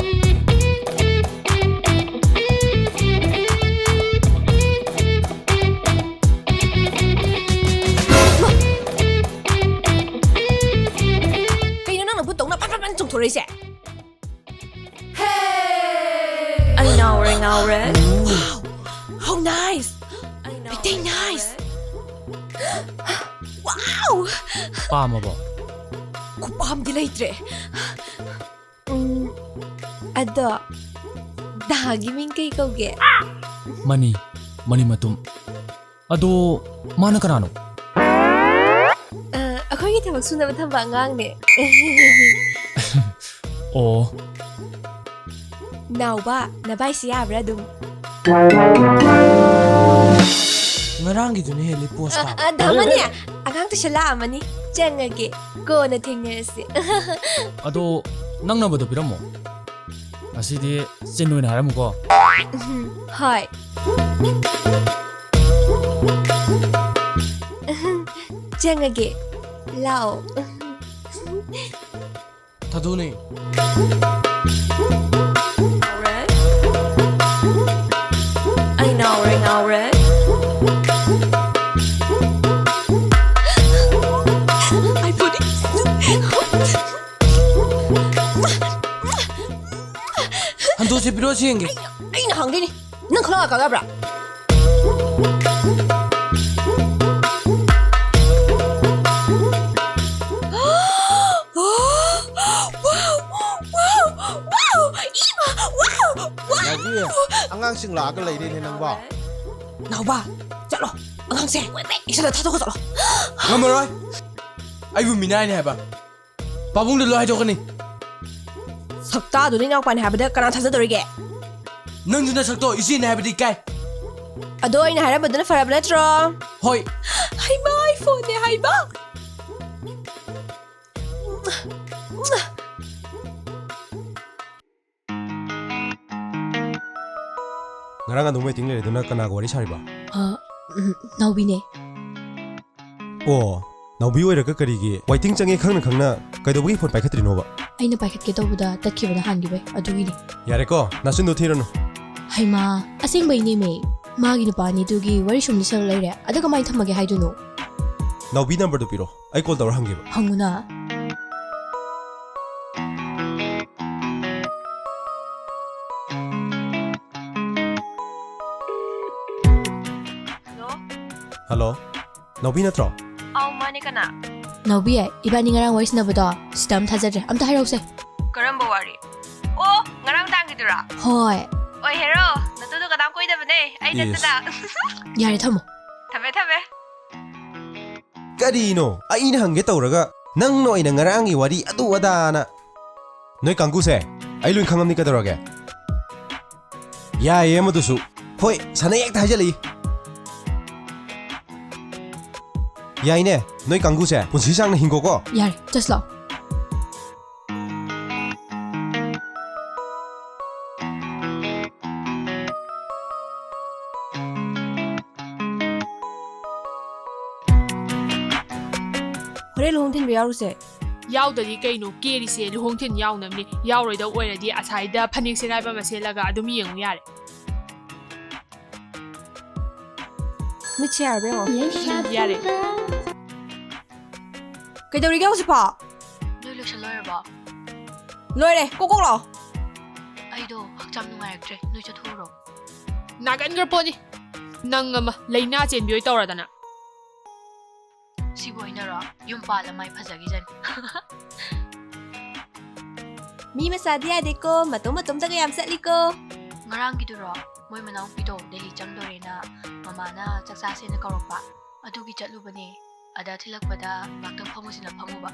ꯀꯩꯅꯣ ꯅꯪꯅ ꯚꯨꯠ ꯇꯧꯅ ꯐꯠ ꯐꯠ ꯐꯠ ꯆꯣꯡꯊꯣꯔꯛꯏꯁꯦ? ꯑꯩ ꯉꯥꯎꯔꯦ, ꯉꯥꯎꯔꯦ꯫ Wow! How nice! ꯑꯩ ꯉꯥꯎꯔꯦ, ꯃꯩꯇꯩ nice! ꯉꯥꯎꯔꯦ꯫ Wow! ꯄꯥꯝꯃꯕꯣ? ꯈꯨꯄꯥꯝꯗꯤ ꯂꯩꯇ꯭ꯔꯦ꯫ ꯎꯝ, ꯑꯗꯣ ꯗꯥꯒꯤ ꯃꯤꯡ ꯀꯩ ꯀꯧꯒꯦ? ꯃꯅꯤ, ꯃꯅꯤ ꯃꯇꯨꯝ꯫ ꯑꯗꯣ ꯃꯥꯅ ꯀꯅꯥꯅꯣ? ꯑ, ꯑꯩꯈꯣꯏ ꯑꯩ ꯊꯕꯛ ꯁꯨꯅꯕ ꯊꯝꯕ ꯑꯉꯥꯡꯅꯦ꯫ ꯑꯣ꯫ ꯅꯥꯎꯕ, ꯅꯕꯥꯏꯁꯤ ꯌꯥꯕ꯭ꯔꯥ ꯑꯗꯨꯝ? ꯉꯔꯥꯡꯒꯤꯗꯨꯅ ꯍꯦꯜꯂꯤ ꯄꯣꯁ ꯑ, ꯇꯥꯕ꯫ ꯑ, ꯗꯥ ꯃꯅꯤ, ꯑꯉꯥꯡ ꯇꯨꯏꯁꯟ ꯂꯥꯛꯑꯝꯃꯅꯤ꯫ ꯆꯪꯉꯒꯦ꯫ ꯀꯣꯟꯅ ꯊꯦꯡꯅꯔꯁꯤ꯫ ꯑꯗꯣ ꯅꯪ ꯅꯝꯕꯔꯗꯣ ꯄꯤꯔꯝꯃꯣ꯫ ꯉꯁꯤꯗꯤ ꯆꯤꯟ ꯑꯣꯏꯅ ꯍꯥꯏꯔꯝꯃꯨꯀꯣ꯫ ꯎꯝ, ꯍꯣꯏ꯫ ꯆꯪꯉꯒꯦ꯫ ꯂꯥꯛꯑꯣ꯫ ꯊꯥꯗꯣꯛꯅꯦ꯫ ꯉꯥꯎꯔꯦ꯫ ꯑꯩ ꯉꯥꯎꯔꯦ, ꯉꯥꯎꯔꯦ꯫ ꯑꯩ ꯐꯨꯅꯤ꯫ ꯍꯟꯗꯣꯛꯁꯦ, ꯄꯤꯔꯛꯑꯣꯁꯦ ꯌꯦꯡꯒꯦ꯫ ꯑꯩꯅ ꯍꯪꯗꯣꯏꯅꯤ꯫ ꯅꯪ ꯈꯪꯂꯥꯛ ꯀꯥꯗꯕ꯭ꯔꯥ? ꯅꯥꯎꯕꯤ, ꯑꯉꯥꯡꯁꯤꯡ ꯂꯥꯛꯑꯒ ꯂꯩꯔꯦꯅꯦ ꯅꯪꯕꯣ꯫ ꯅꯥꯎꯕ, ꯆꯠꯂꯣ꯫ ꯑꯉꯥꯡꯁꯦ ꯏꯁꯥꯗ ꯊꯥꯗꯣꯛꯑ ꯆꯠꯂꯣ꯫ ꯉꯝꯃꯔꯣꯏ꯫ ꯑꯩꯕꯨ ꯃꯤꯅꯥꯏꯅꯦ ꯍꯥꯏꯕ꯫ ꯄꯥꯕꯨꯡꯗ ꯂꯣꯏ ꯍꯥꯏꯗꯣꯛꯀꯅꯤ꯫ ꯁꯛꯇꯥꯗꯨꯅ ꯏꯅꯥꯎꯄꯥꯅꯦ ꯍꯥꯏꯕꯗ ꯀꯅꯥ ꯊꯥꯖꯗꯧꯔꯤꯒꯦ? ꯅꯪꯁꯨ ꯅꯁꯛꯇꯣ ꯏꯆꯦꯅꯦ ꯍꯥꯏꯕꯗꯤ ꯏꯀꯥꯏ꯫ ꯑꯗꯣ ꯑꯩꯅ ꯍꯥꯏꯔꯝꯕꯗꯨꯅ ꯐꯔꯕ ꯅꯠꯇ꯭ꯔꯣ? ꯍꯣꯏ꯫ ꯍꯩꯃꯥ, iPhoneꯅꯦ ꯍꯥꯏꯕ? ꯉꯔꯥꯡ ꯑꯗꯨꯝ waiting ꯂꯩꯔꯦꯗꯨꯅ ꯀꯅꯥꯒ ꯋꯥꯔꯤ ꯁꯥꯔꯤꯕ? ꯑ, ꯎꯝ, ꯅꯥꯎꯕꯤꯅꯦ꯫ ꯑꯣ, ꯅꯥꯎꯕꯤ ꯑꯣꯏꯔꯒ ꯀꯔꯤꯒꯤ waiting ꯆꯪꯉꯦ ꯈꯪꯅ ꯈꯪꯅ ꯀꯩꯗꯧꯕꯒꯤ phone ꯄꯥꯏꯈꯠꯇ꯭ꯔꯤꯅꯣꯕ? ꯑꯩꯅ ꯄꯥꯏꯈꯠꯀꯦ ꯇꯧꯕꯗ ꯇꯠꯈꯤꯕꯅ ꯍꯥꯟꯈꯤꯕꯩ, ꯑꯗꯨꯒꯤꯅꯤ꯫ ꯌꯥꯔꯦꯀꯣ, ꯅꯆꯤꯟꯗꯣ ꯊꯤꯔꯅꯨ꯫ ꯍꯩꯃꯥ, ꯑꯁꯦꯡꯕꯩꯅꯦꯃꯦ꯫ ꯃꯥꯒꯤ ꯅꯨꯄꯥ ꯑꯅꯤꯗꯨꯒꯤ ꯋꯥꯔꯤ ꯁꯨꯝ ꯂꯤꯁꯜꯂ ꯂꯩꯔꯦ꯫ ꯑꯗ ꯀꯃꯥꯏꯅ ꯊꯝꯃꯒꯦ ꯍꯥꯏꯗꯣꯏꯅꯣ? ꯅꯥꯎꯕꯤ numberꯗꯨ ꯄꯤꯔꯣ, ꯑꯩ call ꯇꯧꯔ ꯍꯪꯒꯦꯕ꯫ ꯍꯪꯉꯨꯅ꯫ Hello? Hello? ꯅꯥꯎꯕꯤ ꯅꯠꯇ꯭ꯔꯣ? ꯑꯧ, ꯃꯥꯅꯦ, ꯀꯅꯥ? ꯅꯥꯎꯕꯤ, ꯏꯕꯥꯅꯤ ꯉꯔꯥꯡ ꯋꯥꯔꯤ ꯁꯥꯟꯅꯕꯗꯣ, ꯁꯤꯗ ꯑꯝ ꯊꯥꯖꯗ꯭ꯔꯦ, ꯑꯝꯇ ꯍꯥꯏꯔꯛꯎꯁꯦ꯫ ꯀꯔꯝꯕ ꯋꯥꯔꯤ? ꯑꯣ, ꯉꯔꯥꯡ ꯇꯥꯡꯒꯤꯗꯨꯔꯥ? ꯍꯣꯏ꯫ ꯑꯣꯏ, ꯍꯦꯔꯣ, ꯅꯇꯨꯗꯣ ꯀꯅꯥꯝ ꯀꯣꯏꯗꯕꯅꯦ, ꯑꯩ ꯏꯁ꯫ ꯅꯠꯇꯅ꯫ ꯌꯥꯔꯦ, ꯊꯝꯃꯣ꯫ ꯊꯝꯃꯦ, ꯊꯝꯃꯦ꯫ ꯀꯔꯤꯅꯣ? ꯑꯩꯅ ꯍꯪꯒꯦ ꯇꯧꯔꯒ ꯅꯪꯅ ꯑꯣꯏꯅ ꯉꯔꯥꯡꯒꯤ ꯋꯥꯔꯤ ꯑꯗꯨ ꯑꯗꯥꯅ꯫ ꯅꯣꯏ ꯀꯥꯡꯒꯨꯁꯦ ꯑꯩ ꯂꯣꯏ ꯈꯪꯉꯝꯅꯤ, ꯀꯩꯗꯧꯔꯒꯦ? ꯌꯥꯏꯌꯦ, ꯑꯃꯗꯨꯁꯨ꯫ ꯍꯣꯏ, ꯁꯥꯟꯅ ꯍꯦꯛꯇ ꯍꯥꯏꯖꯜꯂꯛꯏ꯫ ꯌꯥꯏꯅꯦ, ꯅꯣꯏ ꯀꯥꯡꯒꯨꯁꯦ ꯄꯨꯟꯁꯤ ꯁꯥꯡꯅ ꯍꯤꯡꯒꯣꯀꯣ꯫ ꯌꯥꯔꯦ, ꯆꯠꯁꯤ ꯂꯥꯛꯑꯣ꯫ ꯍꯣꯔꯦꯟ ꯂꯨꯍꯣꯡ ꯊꯤꯟꯕ ꯌꯥꯎꯔꯨꯁꯦ꯫ ꯌꯥꯎꯗꯗꯤ ꯀꯩꯅꯣ, ꯀꯦꯔꯤꯁꯦ ꯂꯨꯍꯣꯡ ꯊꯤꯟ ꯌꯥꯎꯅꯕꯅꯤ꯫ ꯌꯥꯎꯔꯣꯏꯗꯧ ꯑꯣꯏꯔꯗꯤ ꯑꯁꯥꯏꯗ ꯐꯅꯦꯛ ꯁꯦꯒꯥꯏꯕ ꯑꯃ ꯁꯦꯠꯂꯒ ꯑꯗꯨꯝ ꯌꯦꯡꯉꯨ ꯌꯥꯔꯦ꯫ ꯃꯤꯠꯁꯦ ꯌꯥꯔꯕ ꯌꯦꯡꯉꯣ꯫ ꯎꯝ, ꯌꯥꯔꯦ꯫ ꯀꯩꯗꯧꯔꯤꯒꯦ ꯍꯧꯖꯤꯛꯐꯥꯎ? ꯅꯣꯏ ꯂꯣꯏꯁꯜ ꯂꯣꯏꯔꯕꯣ? ꯂꯣꯏꯔꯦ, ꯀꯣꯛ ꯀꯣꯛ ꯂꯥꯛꯑꯣ꯫ ꯑꯩꯗꯣ ꯍꯛꯆꯥꯡ ꯅꯨꯡꯉꯥꯏꯔꯛꯇ꯭ꯔꯦ, ꯅꯣꯏ ꯆꯠꯊꯣꯛꯎꯔꯣ꯫ ꯅꯥꯒꯟꯈ꯭ꯔ ꯄꯣꯠꯅꯤ꯫ ꯅꯪ ꯑꯃ ꯂꯥꯏꯅꯥ ꯆꯦꯟꯕꯤ ꯑꯣꯏ ꯇꯧꯔꯗꯅ꯫ ꯁꯤꯕꯨ ꯑꯣꯏꯅꯔꯣ? ꯌꯨꯝ ꯄꯥꯜꯂ ꯃꯥꯏ ꯐꯖꯈꯤꯖꯅꯤ꯫ ꯃꯤ ꯃꯆꯥꯗꯤ ꯌꯥꯗꯦꯀꯣ, ꯃꯇꯣꯝ ꯃꯇꯣꯝꯇꯒ ꯌꯥꯝ ꯆꯠꯂꯤꯀꯣ꯫ ꯉꯔꯥꯡꯒꯤꯗꯨꯔꯣ? ꯃꯣꯏ ꯃꯅꯥꯎꯄꯤꯗꯣ ꯗꯦꯜꯂꯤ ꯆꯪꯗꯣꯔꯦꯅ ꯃꯃꯥꯅ ꯆꯥꯛ ꯆꯥꯁꯦꯅ ꯀꯧꯔꯛꯄ꯫ ꯑꯗꯨꯒꯤ ꯆꯠꯂꯨꯕꯅꯦ꯫ ꯑꯗ ꯊꯤꯜꯂꯛꯄꯗ ꯉꯥꯛꯇꯪ ꯐꯝꯃꯨꯁꯤꯅ ꯐꯝꯃꯨꯕ꯫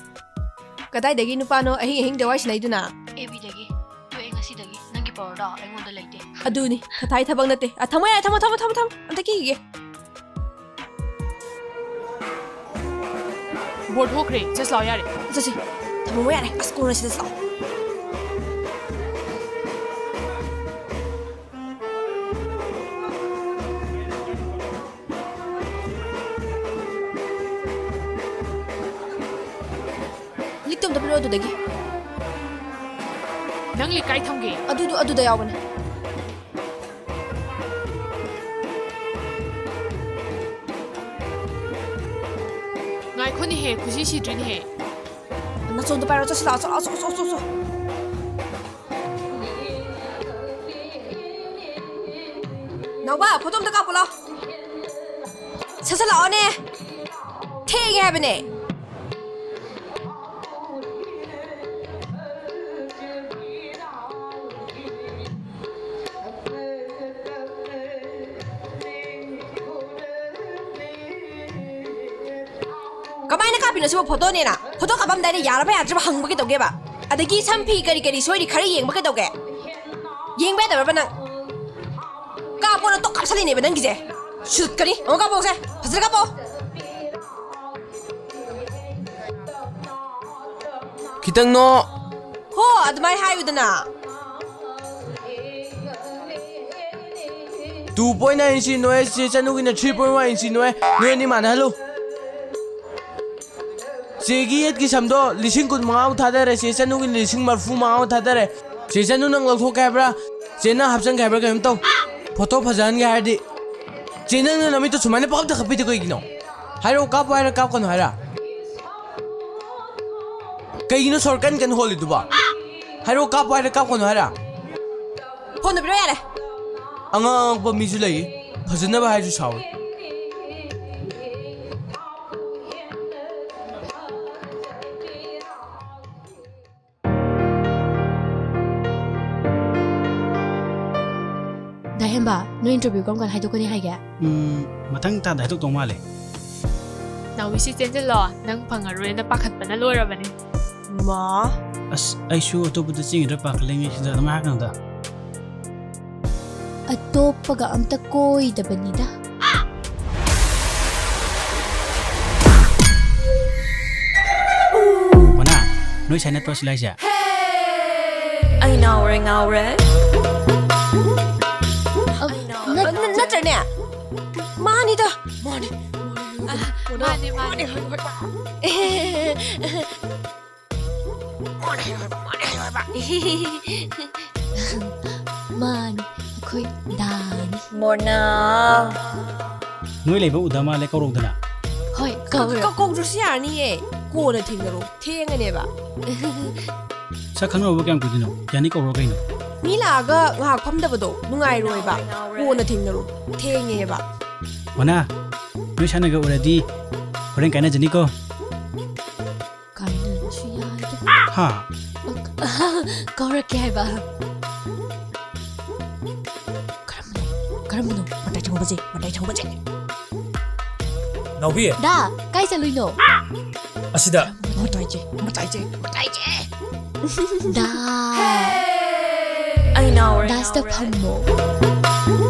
ꯀꯗꯥꯏꯗꯒꯤ ꯅꯨꯄꯥꯅꯣ ꯑꯍꯤꯡ ꯑꯍꯤꯡꯗ ꯋꯥꯔꯤ ꯁꯥꯟꯅꯩꯗꯨꯅ? ꯑꯦ ꯕꯤꯗꯒꯤ꯫ ꯇꯣꯛꯑꯦ ꯉꯁꯤꯗꯒꯤ꯫ ꯅꯪꯒꯤ ꯄꯥꯋꯔꯗꯣ ꯑꯩꯉꯣꯟꯗ ꯂꯩꯇꯦ꯫ ꯑꯗꯨꯅꯤ, ꯊꯥꯊꯥꯏ ꯊꯕꯛ ꯅꯠꯇꯦ꯫ ꯑ, ꯊꯝꯃꯣ ꯌꯥꯔꯦ, ꯊꯝꯃꯣ, ꯊꯝꯃꯣ, ꯊꯝꯃꯣ, ꯊꯝꯃꯣ꯫ ꯑꯝꯇ ꯀꯤꯈꯤꯒꯦ꯫ ꯕꯣꯔ ꯊꯣꯛꯈ꯭ꯔꯦ, ꯆꯠꯁꯤ ꯂꯥꯛꯑꯣ ꯌꯥꯔꯦ꯫ ꯆꯠꯁꯤ, ꯊꯝꯃꯝꯃꯣ ꯌꯥꯔꯦ, ꯑꯁ, ꯀꯣꯟꯅ ꯁꯤꯗ ꯂꯥꯛꯑꯣ꯫ ꯂꯤꯛꯇꯣ ꯑꯝꯇ ꯄꯤꯔꯛꯑꯣ ꯑꯗꯨꯗꯒꯤ꯫ ꯅꯪ ꯂꯤꯛ ꯀꯥꯏ ꯊꯝꯒꯦ? ꯑꯗꯨꯗꯣ ꯑꯗꯨꯗ ꯌꯥꯎꯕꯅꯦ꯫ ꯉꯥꯏꯈꯣꯅꯦꯍꯦ, ꯈꯨꯖꯤ ꯁꯤꯗ꯭ꯔꯤꯅꯦꯍꯦ꯫ ꯅꯆꯣꯟꯗꯣ ꯄꯥꯏꯔꯣ, ꯆꯠꯁꯤ ꯂꯥꯛꯑꯣ, ꯆꯠꯂꯣ, ꯆꯠꯂꯣ, ꯆꯠꯂꯣ, ꯆꯠꯂꯣ꯫ ꯅꯥꯎꯕ, ꯐꯣꯇꯣ ꯑꯝꯇ ꯀꯥꯞꯄꯨ ꯂꯥꯎ꯫ ꯁꯠ ꯁꯠ ꯂꯥꯛꯑꯣꯅꯦ꯫ ꯊꯦꯡꯉꯦ ꯍꯥꯏꯕꯅꯦ꯫ ꯀꯩꯅꯣ ꯁꯤꯕꯨ ꯐꯣꯇꯣꯅꯦꯅ? ꯐꯣꯇꯣ ꯀꯥꯞꯄꯝꯗꯥꯏꯗ ꯌꯥꯔꯕ ꯌꯥꯗ꯭ꯔꯤꯕ ꯍꯪꯕ ꯀꯩꯗꯧꯒꯦꯕ? ꯑꯗꯒꯤ ꯁꯝ ꯐꯤ ꯀꯔꯤ ꯀꯔꯤ ꯁꯣꯏꯔꯤ ꯈꯔ ꯌꯦꯡꯕ ꯀꯩꯗꯧꯒꯦ? ꯌꯦꯡꯕ ꯌꯥꯗꯕ꯭ꯔꯕ ꯅꯪ? ꯀꯥꯞꯄꯣꯅ ꯇꯣꯛ ꯀꯥꯞꯁꯜꯂꯤꯅꯦꯕ ꯅꯪꯒꯤꯁꯦ꯫ ꯁꯨꯠꯀꯅꯤ꯫ ꯑꯃꯨꯛ ꯀꯥꯞꯄꯣꯁꯦ꯫ ꯐꯖꯅ ꯀꯥꯞꯄꯣ꯫ ꯈꯤꯇꯪ ꯅꯣ꯫ ꯍꯣ, ꯑꯗꯨꯃꯥꯏ ꯍꯥꯏꯌꯨꯗꯅ꯫ Two point nine inch ꯅꯣꯏ, ꯆꯦ ꯆꯅꯨꯒꯤꯅ three point one inch ꯅꯣꯏ꯫ ꯅꯣꯏ ꯑꯅꯤ ꯃꯥꯟꯅꯍꯜꯂꯨ꯫ ꯆꯦꯒꯤ ꯌꯦꯠꯀꯤ ꯁꯝꯗꯣ ꯂꯤꯁꯤꯡ ꯀꯨꯟ ꯃꯉꯥꯃꯨꯛ ꯊꯥꯗꯔꯦ, ꯆꯦ ꯆꯅꯨꯒꯤ ꯂꯤꯁꯤꯡ ꯃꯔꯤꯐꯨ ꯃꯉꯥꯃꯨꯛ ꯊꯥꯗꯔꯦ꯫ ꯆꯦ ꯆꯅꯨ, ꯅꯪ ꯂꯧꯊꯣꯛꯀꯦ ꯍꯥꯏꯕ꯭ꯔꯥ? ꯆꯦ ꯅꯪ ꯍꯥꯞꯆꯤꯟꯒꯦ ꯍꯥꯏꯕ꯭ꯔꯥ? ꯀꯩꯅꯣꯝ ꯇꯧ꯫ ꯐꯣꯇꯣ ꯐꯖꯍꯟꯒꯦ ꯍꯥꯏꯔꯗꯤ꯫ ꯆꯦ, ꯅꯪꯅ ꯅꯃꯤꯠꯇꯣ ꯁꯨꯃꯥꯏꯅ ꯄꯪꯀꯞꯇ ꯀꯞꯄꯤꯗꯣ ꯀꯩꯒꯤꯅꯣ? ꯍꯥꯏꯔꯛꯑꯣ, ꯀꯥꯞꯄꯣ ꯍꯥꯏꯔ ꯀꯥꯞꯀꯅꯣ ꯍꯥꯏꯔ? ꯀꯩꯒꯤꯅꯣ ꯁꯣꯔ ꯀꯟ ꯀꯟ ꯍꯣꯜꯂꯤꯗꯨꯕꯣ? ꯍꯥꯏꯔꯛꯑꯣ, ꯀꯥꯞꯄꯣ ꯍꯥꯏꯔ ꯀꯥꯞꯀꯅꯣ ꯍꯥꯏꯔ? ꯐꯣꯟꯗꯣ ꯄꯤꯔꯛꯑꯣ ꯌꯥꯔꯦ꯫ ꯑꯉꯥꯡ ꯑꯉꯛꯄ ꯃꯤꯁꯨ ꯂꯩꯌꯦ, ꯐꯖꯅꯕ ꯍꯥꯏꯔꯁꯨ ꯁꯥꯎꯋꯦ꯫ ꯗꯥ ꯍꯦꯝꯕ, ꯅꯣꯏ interview ꯀꯔꯝ ꯀꯥꯟꯗ ꯍꯥꯏꯗꯣꯛꯀꯅꯤ ꯍꯥꯏꯒꯦ? ꯎꯝ, ꯃꯊꯪ ꯊꯥꯗ ꯍꯥꯏꯗꯣꯛꯇꯧ ꯃꯥꯜꯂꯦ꯫ ꯅꯥꯎꯕꯤꯁꯤ ꯆꯦꯟꯁꯤꯜꯂꯣ, ꯅꯪ ꯐꯪꯉꯔꯣꯏꯅ ꯄꯥꯈꯠꯄꯅ ꯂꯣꯏꯔꯕꯅꯦ꯫ ꯃꯥ꯫ ꯑꯁ, ꯑꯩꯁꯨ ꯑꯇꯣꯞꯄꯗ ꯆꯦꯟꯒꯗ꯭ꯔꯥ ꯄꯥꯈꯠꯂꯤꯉꯩꯁꯤꯗ ꯑꯗꯨꯝ ꯍꯥꯏꯔꯛꯀꯅꯨꯗ꯫ ꯑꯇꯣꯞꯄꯒ ꯑꯝꯇ ꯀꯣꯏꯗꯕꯅꯤꯗ꯫ ꯃꯣꯅꯥ, ꯅꯣꯏ ꯁꯥꯏ ꯅꯠꯇ꯭ꯔꯣ ꯁꯤ ꯂꯥꯛꯏꯁꯦ? ꯑꯩ ꯉꯥꯎꯔꯦ, ꯉꯥꯎꯔꯦ꯫ ꯑ, ꯅꯠ-, ꯅ-, ꯅꯠꯇ꯭ꯔꯅꯦ? ꯃꯥꯅꯤꯗ꯫ ꯃꯥꯅꯤ꯫ ꯃꯥꯅꯤ, ꯃꯥꯅꯤ꯫ ꯃꯥꯅꯤ, ꯍꯣꯏ, ꯍꯣꯏ꯫ ꯃꯥꯅꯤ, ꯑꯩꯈꯣꯏ ꯗꯥꯅꯤ꯫ ꯃꯣꯅꯥ꯫ ꯅꯣꯏ ꯂꯩꯕ ꯎꯗ ꯃꯥꯜꯂꯦ, ꯀꯧꯔꯧꯗꯅ꯫ ꯍꯣꯏ, ꯀꯧꯔꯣ꯫ ꯀꯧ-, ꯀꯧꯗ꯭ꯔꯁꯨ ꯌꯥꯔꯅꯤꯌꯦ꯫ ꯀꯣꯟꯅ ꯊꯦꯡꯅꯔꯣ, ꯊꯦꯡꯉꯅꯦꯕ꯫ ꯁꯛ ꯈꯪꯅꯕꯕꯨ ꯀꯌꯥꯝ ꯀꯨꯏꯗꯣꯏꯅꯣ? ꯌꯥꯅꯤ, ꯀꯧꯔꯣ ꯀꯩꯅꯣ꯫ ꯃꯤ ꯂꯥꯛꯑꯒ ꯉꯥꯏꯍꯥꯛ ꯐꯝꯗꯕꯗꯣ ꯅꯨꯡꯉꯥꯏꯔꯣꯏꯕ꯫ ꯀꯣꯟꯅ ꯊꯦꯡꯅꯔꯣ, ꯊꯦꯡꯉꯦꯕ꯫ ꯃꯣꯅꯥ, ꯅꯣꯏ ꯁꯥꯟꯅꯒ ꯎꯔꯗꯤ ꯍꯣꯔꯦꯟ ꯀꯥꯏꯅꯖꯅꯤꯀꯣ꯫ ꯀꯥꯏꯅꯔꯁꯨ ꯌꯥꯏꯗ꯫ ꯍꯥ? ꯀꯧꯔꯛꯀꯦ ꯍꯥꯏꯕ꯫ ꯀꯔꯝꯕꯅꯣ? ꯀꯔꯝꯕꯅꯣ? ꯃꯇꯥꯏ ꯊꯪꯕꯁꯦ, ꯃꯇꯥꯏ ꯊꯪꯕꯁꯦ꯫ ꯅꯥꯎꯕꯤ! ꯗꯥ, ꯀꯥꯏ ꯆꯠꯂꯨꯏꯅꯣ? ꯑꯁꯤꯗ꯫ ꯃꯇꯥꯏꯁꯦ, ꯃꯇꯥꯏꯁꯦ, ꯃꯇꯥꯏꯁꯦ꯫ ꯗꯥ꯫ ꯑꯩ ꯉꯥꯎꯔꯦ, ꯗꯥꯁꯇ ꯉꯥꯎꯔꯦ꯫ ꯐꯝꯃꯣ꯫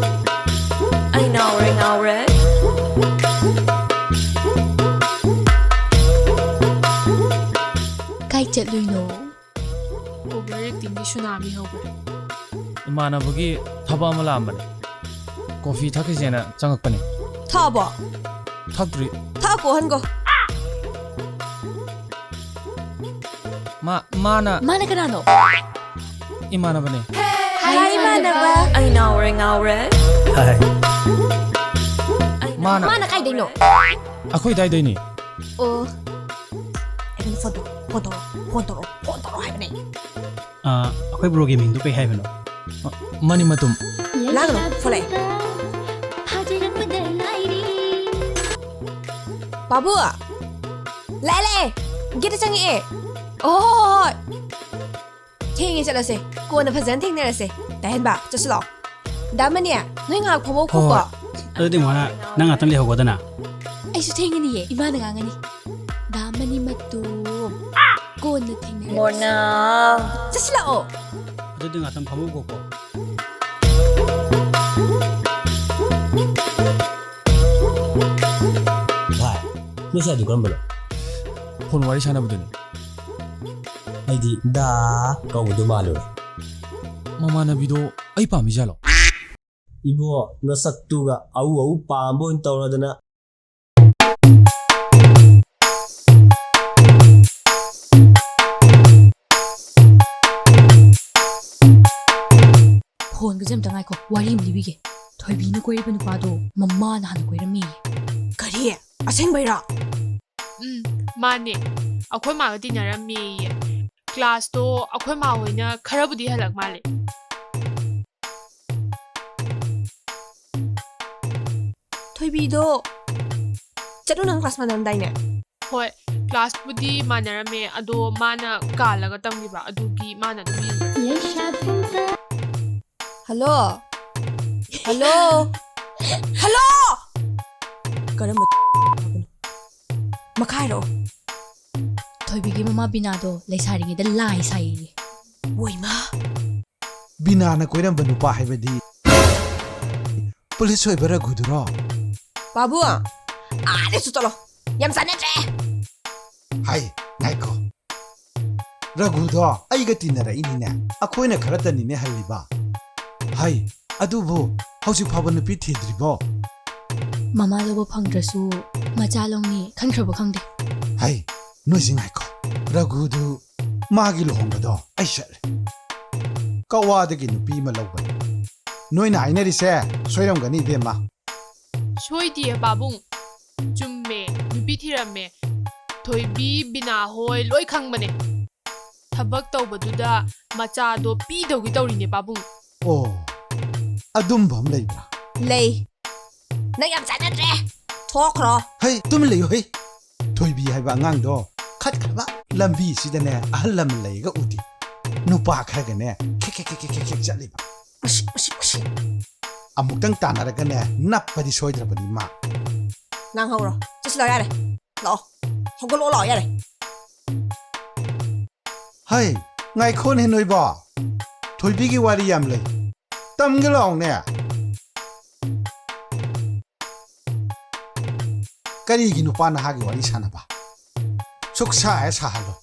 ꯑꯩ ꯉꯥꯎꯔꯦ, ꯉꯥꯎꯔꯦ꯫ ꯀꯥꯏ ꯆꯠꯂꯨꯏꯅꯣ? Over actingꯒꯤ ꯁꯨꯅꯥꯃꯤ ꯍꯧꯈ꯭ꯔꯦ꯫ ꯏꯃꯥꯟꯅꯕꯒꯤ ꯊꯕꯛ ꯑꯃ ꯂꯥꯛꯑꯝꯕꯅꯦ꯫ ꯀꯣꯐꯤ ꯊꯛꯈꯤꯁꯦꯅ ꯆꯪꯉꯛꯄꯅꯦ꯫ ꯊꯛꯑꯕꯣ? ꯊꯛꯇ꯭ꯔꯤ꯫ ꯊꯛꯑꯀꯣ ꯍꯟꯒꯣ꯫ ꯃꯥ ꯃꯥꯅ ꯃꯥꯅ ꯀꯅꯥꯅꯣ? ꯏꯃꯥꯟꯅꯕꯅꯦ꯫ ꯍꯥꯏ ꯏꯃꯥꯟꯅꯕ꯫ ꯑꯩ ꯉꯥꯎꯔꯦ, ꯉꯥꯎꯔꯦ꯫ ꯍꯥꯏ꯫ ꯃꯥꯅ ꯃꯥꯅ ꯀꯥꯏꯗꯩꯅꯣ? ꯑꯩꯈꯣꯏ ꯑꯗꯥꯏꯗꯩꯅꯤ꯫ ꯑꯣ꯫ ꯑꯩꯉꯣꯟꯗ ꯐꯣꯟ ꯇꯧꯔꯣ, ꯐꯣꯟ ꯇꯧꯔꯣ, ꯐꯣꯟ ꯇꯧꯔꯣ, ꯐꯣꯟ ꯇꯧꯔꯣ ꯍꯥꯏꯕꯅꯦ꯫ ꯑꯥ, ꯑꯩꯈꯣꯏ ꯕ꯭ꯔꯣꯒꯤ ꯃꯤꯡꯗꯣ ꯀꯩ ꯍꯥꯏꯕꯅꯣ? ꯃꯅꯤ ꯃꯇꯨꯝ꯫ ꯂꯥꯡꯒꯅꯨ, ꯐꯣꯟ ꯂꯥꯛꯑꯦ꯫ ꯄꯥꯕꯨ! ꯂꯥꯛꯑꯦ, ꯂꯥꯛꯑꯦ! ꯒꯦꯠꯇ ꯆꯪꯉꯛꯑꯦ! ꯑꯣ, ꯍꯣ, ꯍꯣ, ꯍꯣꯏ! ꯊꯦꯡꯉꯦ, ꯆꯠꯂꯁꯦ꯫ ꯀꯣꯟꯅ ꯐꯖꯅ ꯊꯦꯡꯅꯔꯁꯦ꯫ ꯇꯥꯍꯦꯟꯕ, ꯆꯠꯁꯤ ꯂꯥꯛꯑꯣ꯫ ꯗꯥ ꯃꯅꯤ, ꯅꯣꯏ ꯉꯥꯏꯍꯥꯛ ꯐꯝꯍꯧꯈꯣꯀꯣ꯫ ꯍꯣꯏ, ꯑꯗꯨꯗꯤ ꯃꯣꯅꯥ, ꯅꯪ ꯉꯥꯛꯇꯪ ꯂꯩꯍꯧꯒꯣꯗꯅ꯫ ꯑꯩꯁꯨ ꯊꯦꯡꯉꯅꯤꯌꯦ, ꯏꯃꯥꯅ ꯉꯥꯡꯉꯅꯤ꯫ ꯗꯥ ꯃꯅꯤ ꯃꯇꯨꯝ꯫ ꯀꯣꯟꯅ ꯊꯦꯡꯅꯔꯁꯤ꯫ ꯃꯣꯅꯥ꯫ ꯆꯠꯁꯤ ꯂꯥꯛꯑꯣ꯫ ꯑꯗꯨꯗꯤ ꯉꯥꯛꯇꯪ ꯐꯝꯍꯧꯈꯣꯀꯣ꯫ ꯚꯥꯏ, ꯅꯣꯏ ꯁꯥꯏꯗꯨ ꯀꯔꯝꯕꯅꯣ? ꯐꯣꯟ ꯋꯥꯔꯤ ꯁꯥꯟꯅꯕꯗꯨꯅꯤ꯫ ꯑꯩꯗꯤ ꯗꯥ ꯀꯧꯕꯗꯨ ꯃꯥꯜꯂꯨꯔꯦ꯫ ꯃꯃꯥꯟꯅꯕꯤꯗꯣ ꯑꯩ ꯄꯥꯝꯃꯤꯖꯥꯠꯂꯣ? ꯏꯕꯣ, ꯅꯁꯛꯇꯨꯒ ꯑꯎ ꯑꯎ ꯄꯥꯝꯕ ꯑꯣꯏꯅ ꯇꯧꯔꯗꯅ꯫ ꯐꯣꯟꯒꯁꯦ ꯑꯝꯇ ꯉꯥꯏꯈꯣ, ꯋꯥꯔꯤ ꯑꯃ ꯂꯤꯕꯤꯒꯦ꯫ ꯊꯣꯏꯕꯤꯅ ꯀꯣꯏꯔꯤꯕ ꯅꯨꯄꯥꯗꯣ ꯃꯃꯥꯅ ꯍꯥꯟꯅ ꯀꯣꯏꯔꯝꯃꯦꯌꯦ꯫ ꯀꯔꯤ? ꯑꯁꯦꯡꯕꯩꯔꯣ? ꯎꯝ, ꯃꯥꯅꯦ꯫ ꯑꯩꯈꯣꯏ ꯃꯥꯒ ꯇꯤꯟꯅꯔꯝꯃꯦꯌꯦ꯫ ꯀ꯭ꯂꯥꯁꯇꯣ ꯑꯩꯈꯣꯏ ꯃꯥ ꯍꯣꯏꯅ ꯈꯔꯕꯨꯗꯤ ꯍꯜꯂꯛ ꯃꯥꯜꯂꯦ꯫ ꯊꯣꯏꯕꯤꯗꯣ ꯆꯠꯅꯨ ꯅꯪ ꯀ꯭ꯂꯥꯁ ꯃꯥꯟꯅꯔꯝꯗꯥꯏꯅꯦ? ꯍꯣꯏ, ꯀ꯭ꯂꯥꯁꯄꯨꯗꯤ ꯃꯥꯟꯅꯔꯝꯃꯦ, ꯑꯗꯣ ꯃꯥꯅ ꯀꯥꯜꯂꯒ ꯇꯝꯈꯤꯕ, ꯑꯗꯨꯒꯤ ꯃꯥꯅ ꯑꯗꯨꯝ ꯌꯦꯡꯉꯦ꯫ ꯍꯜꯂꯣ? ꯍꯜꯂꯣ? ꯍꯜꯂꯣ? ꯀꯔꯝꯕ ꯃꯈꯥꯏꯔꯣ? ꯊꯣꯏꯕꯤꯒꯤ ꯃꯃꯥ ꯕꯤꯅꯥꯗꯣ ꯂꯩꯁꯥꯔꯤꯉꯩꯗ ꯂꯥꯏ ꯁꯥꯏꯌꯦ꯫ ꯋꯣꯏꯃ! ꯕꯤꯅꯥꯅ ꯀꯣꯏꯔꯝꯕ ꯅꯨꯄꯥ ꯍꯥꯏꯕꯗꯤ ꯄꯨꯂꯤꯁ ꯑꯣꯏꯕ ꯔꯘꯨꯗꯨꯔꯣ? ꯄꯥꯕꯨꯡ, ꯑꯥꯗꯁꯨ ꯆꯠꯂꯣ꯫ ꯌꯥꯝ ꯆꯥꯟꯅꯗ꯭ꯔꯦ꯫ ꯍꯥꯏ, ꯉꯥꯏꯈꯣ꯫ ꯔꯘꯨꯗꯣ ꯑꯩꯒ ꯇꯤꯟꯅꯔꯛꯏꯅꯤꯅꯦ꯫ ꯑꯩꯈꯣꯏꯅ ꯈꯔꯇꯅꯤꯅꯦ ꯍꯩꯔꯤꯕ꯫ ꯍꯥꯏ, ꯑꯗꯨꯕꯨ ꯍꯧꯖꯤꯛ ꯐꯥꯎꯕ ꯅꯨꯄꯤ ꯊꯤꯗ꯭ꯔꯤꯕꯣ? ꯃꯃꯥ ꯂꯧꯕ ꯐꯪꯗ꯭ꯔꯁꯨ ꯃꯆꯥ ꯂꯧꯅꯤ ꯈꯟꯈ꯭ꯔꯕ ꯈꯪꯗꯦ꯫ ꯍꯩ, ꯅꯣꯏꯁꯤ ꯉꯥꯏꯈꯣ꯫ ꯔꯘꯨꯗꯨ ꯃꯥꯒꯤ ꯂꯨꯍꯣꯡꯕꯗꯣ ꯑꯩ ꯆꯠꯂꯦ꯫ ꯀꯋꯥꯗꯒꯤ ꯅꯨꯄꯤ ꯑꯃ ꯂꯧꯕꯅꯤ꯫ ꯅꯣꯏꯅ ꯍꯥꯏꯅꯔꯤꯁꯦ ꯁꯣꯏꯔꯝꯒꯅꯤ ꯏꯕꯦꯝꯃ꯫ ꯁꯣꯏꯗꯤꯌꯦ ꯄꯥꯕꯨꯡ꯫ ꯆꯨꯝꯃꯦ, ꯅꯨꯄꯤ ꯊꯤꯔꯝꯃꯦ꯫ ꯊꯣꯏꯕꯤ, ꯕꯤꯅꯥ ꯍꯣꯏ ꯂꯣꯏ ꯈꯪꯕꯅꯦ꯫ ꯊꯕꯛ ꯇꯧꯕꯗꯨꯗ ꯃꯆꯥꯗꯣ ꯄꯤꯗꯧꯒꯤ ꯇꯧꯔꯤꯅꯦ ꯄꯥꯕꯨꯡ꯫ ꯑꯣ, ꯑꯗꯨꯝꯕ ꯑꯃ ꯂꯩꯕ꯭ꯔꯥ? ꯂꯩ꯫ ꯅꯪ ꯌꯥꯝ ꯆꯥꯟꯅꯗ꯭ꯔꯦ꯫ ꯊꯣꯛꯈ꯭ꯔꯣ꯫ ꯍꯩ, ꯇꯨꯃꯤꯟ ꯂꯩꯌꯨ ꯍꯩ꯫ ꯊꯣꯏꯕꯤ ꯍꯥꯏꯕ ꯑꯉꯥꯡꯗꯣ ꯈꯠꯈ꯭ꯔꯕ ꯂꯝꯕꯤꯁꯤꯗꯅꯦ ꯑꯍꯜ ꯂꯃꯟ ꯂꯩꯒ ꯎꯗꯦ꯫ ꯅꯨꯄꯥ ꯈꯔꯒꯅꯦ ꯈꯦꯛ ꯈꯦꯛ ꯈꯦꯛ ꯈꯦꯛ ꯈꯦꯛ ꯆꯠꯂꯤꯕ꯫ ꯎꯁꯤ, ꯎꯁꯤ, ꯎꯁꯤ꯫ ꯑꯃꯨꯛꯇꯪ ꯇꯥꯟꯅꯔꯒꯅꯦ ꯅꯞꯄꯗꯤ ꯁꯣꯏꯗ꯭ꯔꯕꯅꯤ ꯃꯥ꯫ ꯉꯥꯡꯍꯧꯔꯣ꯫ ꯆꯠꯁꯤꯜꯂꯣ ꯌꯥꯔꯦ꯫ ꯂꯥꯛꯑꯣ꯫ ꯍꯧꯒꯠꯂꯛꯑꯣ ꯂꯥꯛꯑꯣ ꯌꯥꯔꯦ꯫ ꯍꯩ, ꯉꯥꯏꯈꯣꯅꯦ ꯅꯣꯏꯕꯣ꯫ ꯊꯣꯏꯕꯤꯒꯤ ꯋꯥꯔꯤ ꯌꯥꯝ ꯂꯩ꯫ ꯇꯝꯒꯦ ꯂꯥꯛꯑꯣꯅꯦ꯫ ꯀꯔꯤꯒꯤ ꯅꯨꯄꯥ ꯅꯍꯥꯒꯤ ꯋꯥꯔꯤ ꯁꯥꯟꯅꯕ? ꯁꯨꯛ ꯁꯥ ꯍꯦꯛ ꯁꯥꯍꯜꯂꯣ꯫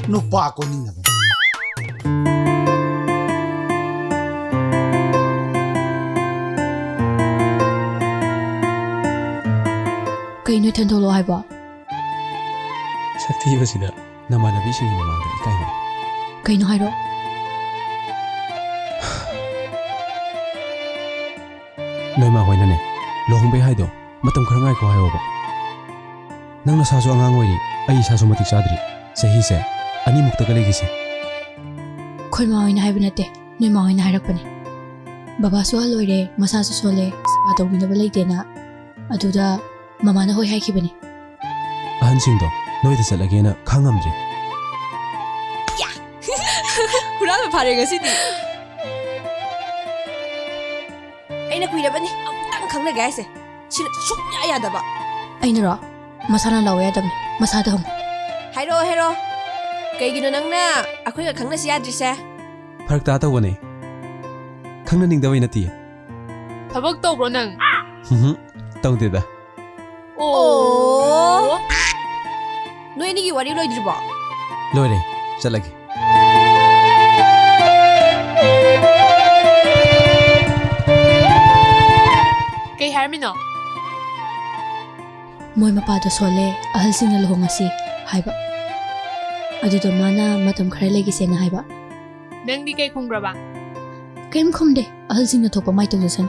ꯅꯨꯄꯥ ꯀꯣꯏꯅꯤꯡꯅꯕꯅꯤ꯫ ꯀꯩꯅꯣ ꯊꯦꯟꯗꯣꯛꯂꯛꯑꯣ ꯍꯥꯏꯕꯣ? ꯁꯛ ꯊꯤꯕꯁꯤꯗ ꯅꯃꯥꯟꯅꯕꯤꯁꯤꯡꯒꯤ ꯃꯃꯥꯡꯗ ꯏꯀꯥꯏꯕ꯫ ꯀꯩꯅꯣ ꯍꯥꯏꯔꯣ꯫ ꯅꯣꯏꯃꯥ ꯍꯣꯏꯅꯅꯦ, ꯂꯨꯍꯣꯡꯕꯩ ꯍꯥꯏꯗꯣ ꯃꯇꯝ ꯈꯔ ꯉꯥꯏꯈꯣ ꯍꯥꯏꯌꯣꯕ꯫ ꯅꯪ ꯅꯁꯥꯁꯨ ꯑꯉꯥꯡ ꯑꯣꯏꯔꯤ, ꯑꯩ ꯏꯁꯥꯁꯨ ꯃꯇꯤꯛ ꯆꯥꯗ꯭ꯔꯤ꯫ ꯆꯍꯤꯁꯦ ꯑꯅꯤꯃꯨꯛꯇꯒ ꯂꯩꯈꯤꯁꯦ꯫ ꯑꯩꯈꯣꯏ ꯃꯥ ꯍꯣꯏꯅ ꯍꯥꯏꯕ ꯅꯠꯇꯦ, ꯅꯣꯏ ꯃꯥ ꯍꯣꯏꯅ ꯍꯥꯏꯔꯛꯄꯅꯦ꯫ ꯕꯕꯥꯁꯨ ꯑꯍꯜ ꯑꯣꯏꯔꯦ, ꯃꯁꯥꯁꯨ ꯁꯣꯜꯂꯦ, ꯁꯦꯕꯥ ꯇꯧꯕꯤꯅꯕ ꯂꯩꯇꯦꯅ꯫ ꯑꯗꯨꯗ ꯃꯃꯥꯅ ꯍꯣꯏ ꯍꯥꯏꯈꯤꯕꯅꯦ꯫ ꯑꯍꯟꯁꯤꯡꯗꯣ ꯅꯣꯏꯗ ꯆꯠꯂꯒꯦꯅ ꯈꯪꯉꯝꯗ꯭ꯔꯦ꯫ ꯍꯨꯔꯥꯟꯕ ꯐꯥꯔꯦ ꯉꯁꯤꯗꯤ꯫ ꯑꯩꯅ ꯀꯨꯏꯔꯕꯅꯤ ꯑꯃꯨꯛꯇꯪ ꯈꯪꯅꯒꯦ ꯍꯥꯏꯁꯦ꯫ ꯁꯤꯅ ꯁꯨꯡꯌꯥ ꯌꯥꯗꯕ꯫ ꯑꯩꯅꯔꯣ? ꯃꯁꯥꯅ ꯂꯥꯛꯑꯣ ꯌꯥꯗꯕꯅꯦ, ꯃꯁꯥꯗ ꯍꯪꯉꯨ꯫ ꯍꯥꯏꯔꯛꯑꯣ, ꯍꯥꯏꯔꯛꯑꯣ꯫ ꯀꯩꯒꯤꯅꯣ ꯅꯪꯅ ꯑꯩꯈꯣꯏꯒ ꯈꯪꯅꯁꯤ ꯌꯥꯗ꯭ꯔꯤꯁꯦ? ꯐꯔꯛ ꯇꯥ ꯇꯧꯕꯅꯦ꯫ ꯈꯪꯅꯅꯤꯡꯗꯕꯩ ꯅꯠꯇꯤꯌꯦ꯫ ꯊꯕꯛ ꯇꯧꯕ꯭ꯔꯣ ꯅꯪ? ꯎꯝꯍꯨꯝ, ꯇꯧꯗꯦꯗ꯫ ꯑꯣ꯫ ꯅꯣꯏ ꯑꯅꯤꯒꯤ ꯋꯥꯔꯤ ꯂꯣꯏꯗ꯭ꯔꯤꯕꯣ? ꯂꯣꯏꯔꯦ, ꯆꯠꯂꯒꯦ꯫ ꯀꯩ ꯍꯥꯏꯔꯝꯃꯤꯅꯣ? ꯃꯣꯏ ꯃꯄꯥꯗꯣ ꯁꯣꯜꯂꯦ, ꯑꯍꯜꯁꯤꯡꯅ ꯂꯨꯍꯣꯡꯉꯁꯤ ꯍꯥꯏꯕ꯫ ꯑꯗꯨꯗꯣ ꯃꯥꯅ ꯃꯇꯝ ꯈꯔ ꯂꯩꯈꯤꯁꯦꯅ ꯍꯥꯏꯕ꯫ ꯅꯪꯗꯤ ꯀꯩ ꯈꯨꯝꯈ꯭ꯔꯕ? ꯀꯩꯝ ꯈꯨꯝꯗꯦ, ꯑꯍꯜꯁꯤꯡꯅ ꯊꯣꯛꯄ ꯃꯥꯏ ꯇꯧꯖꯁꯅꯤ꯫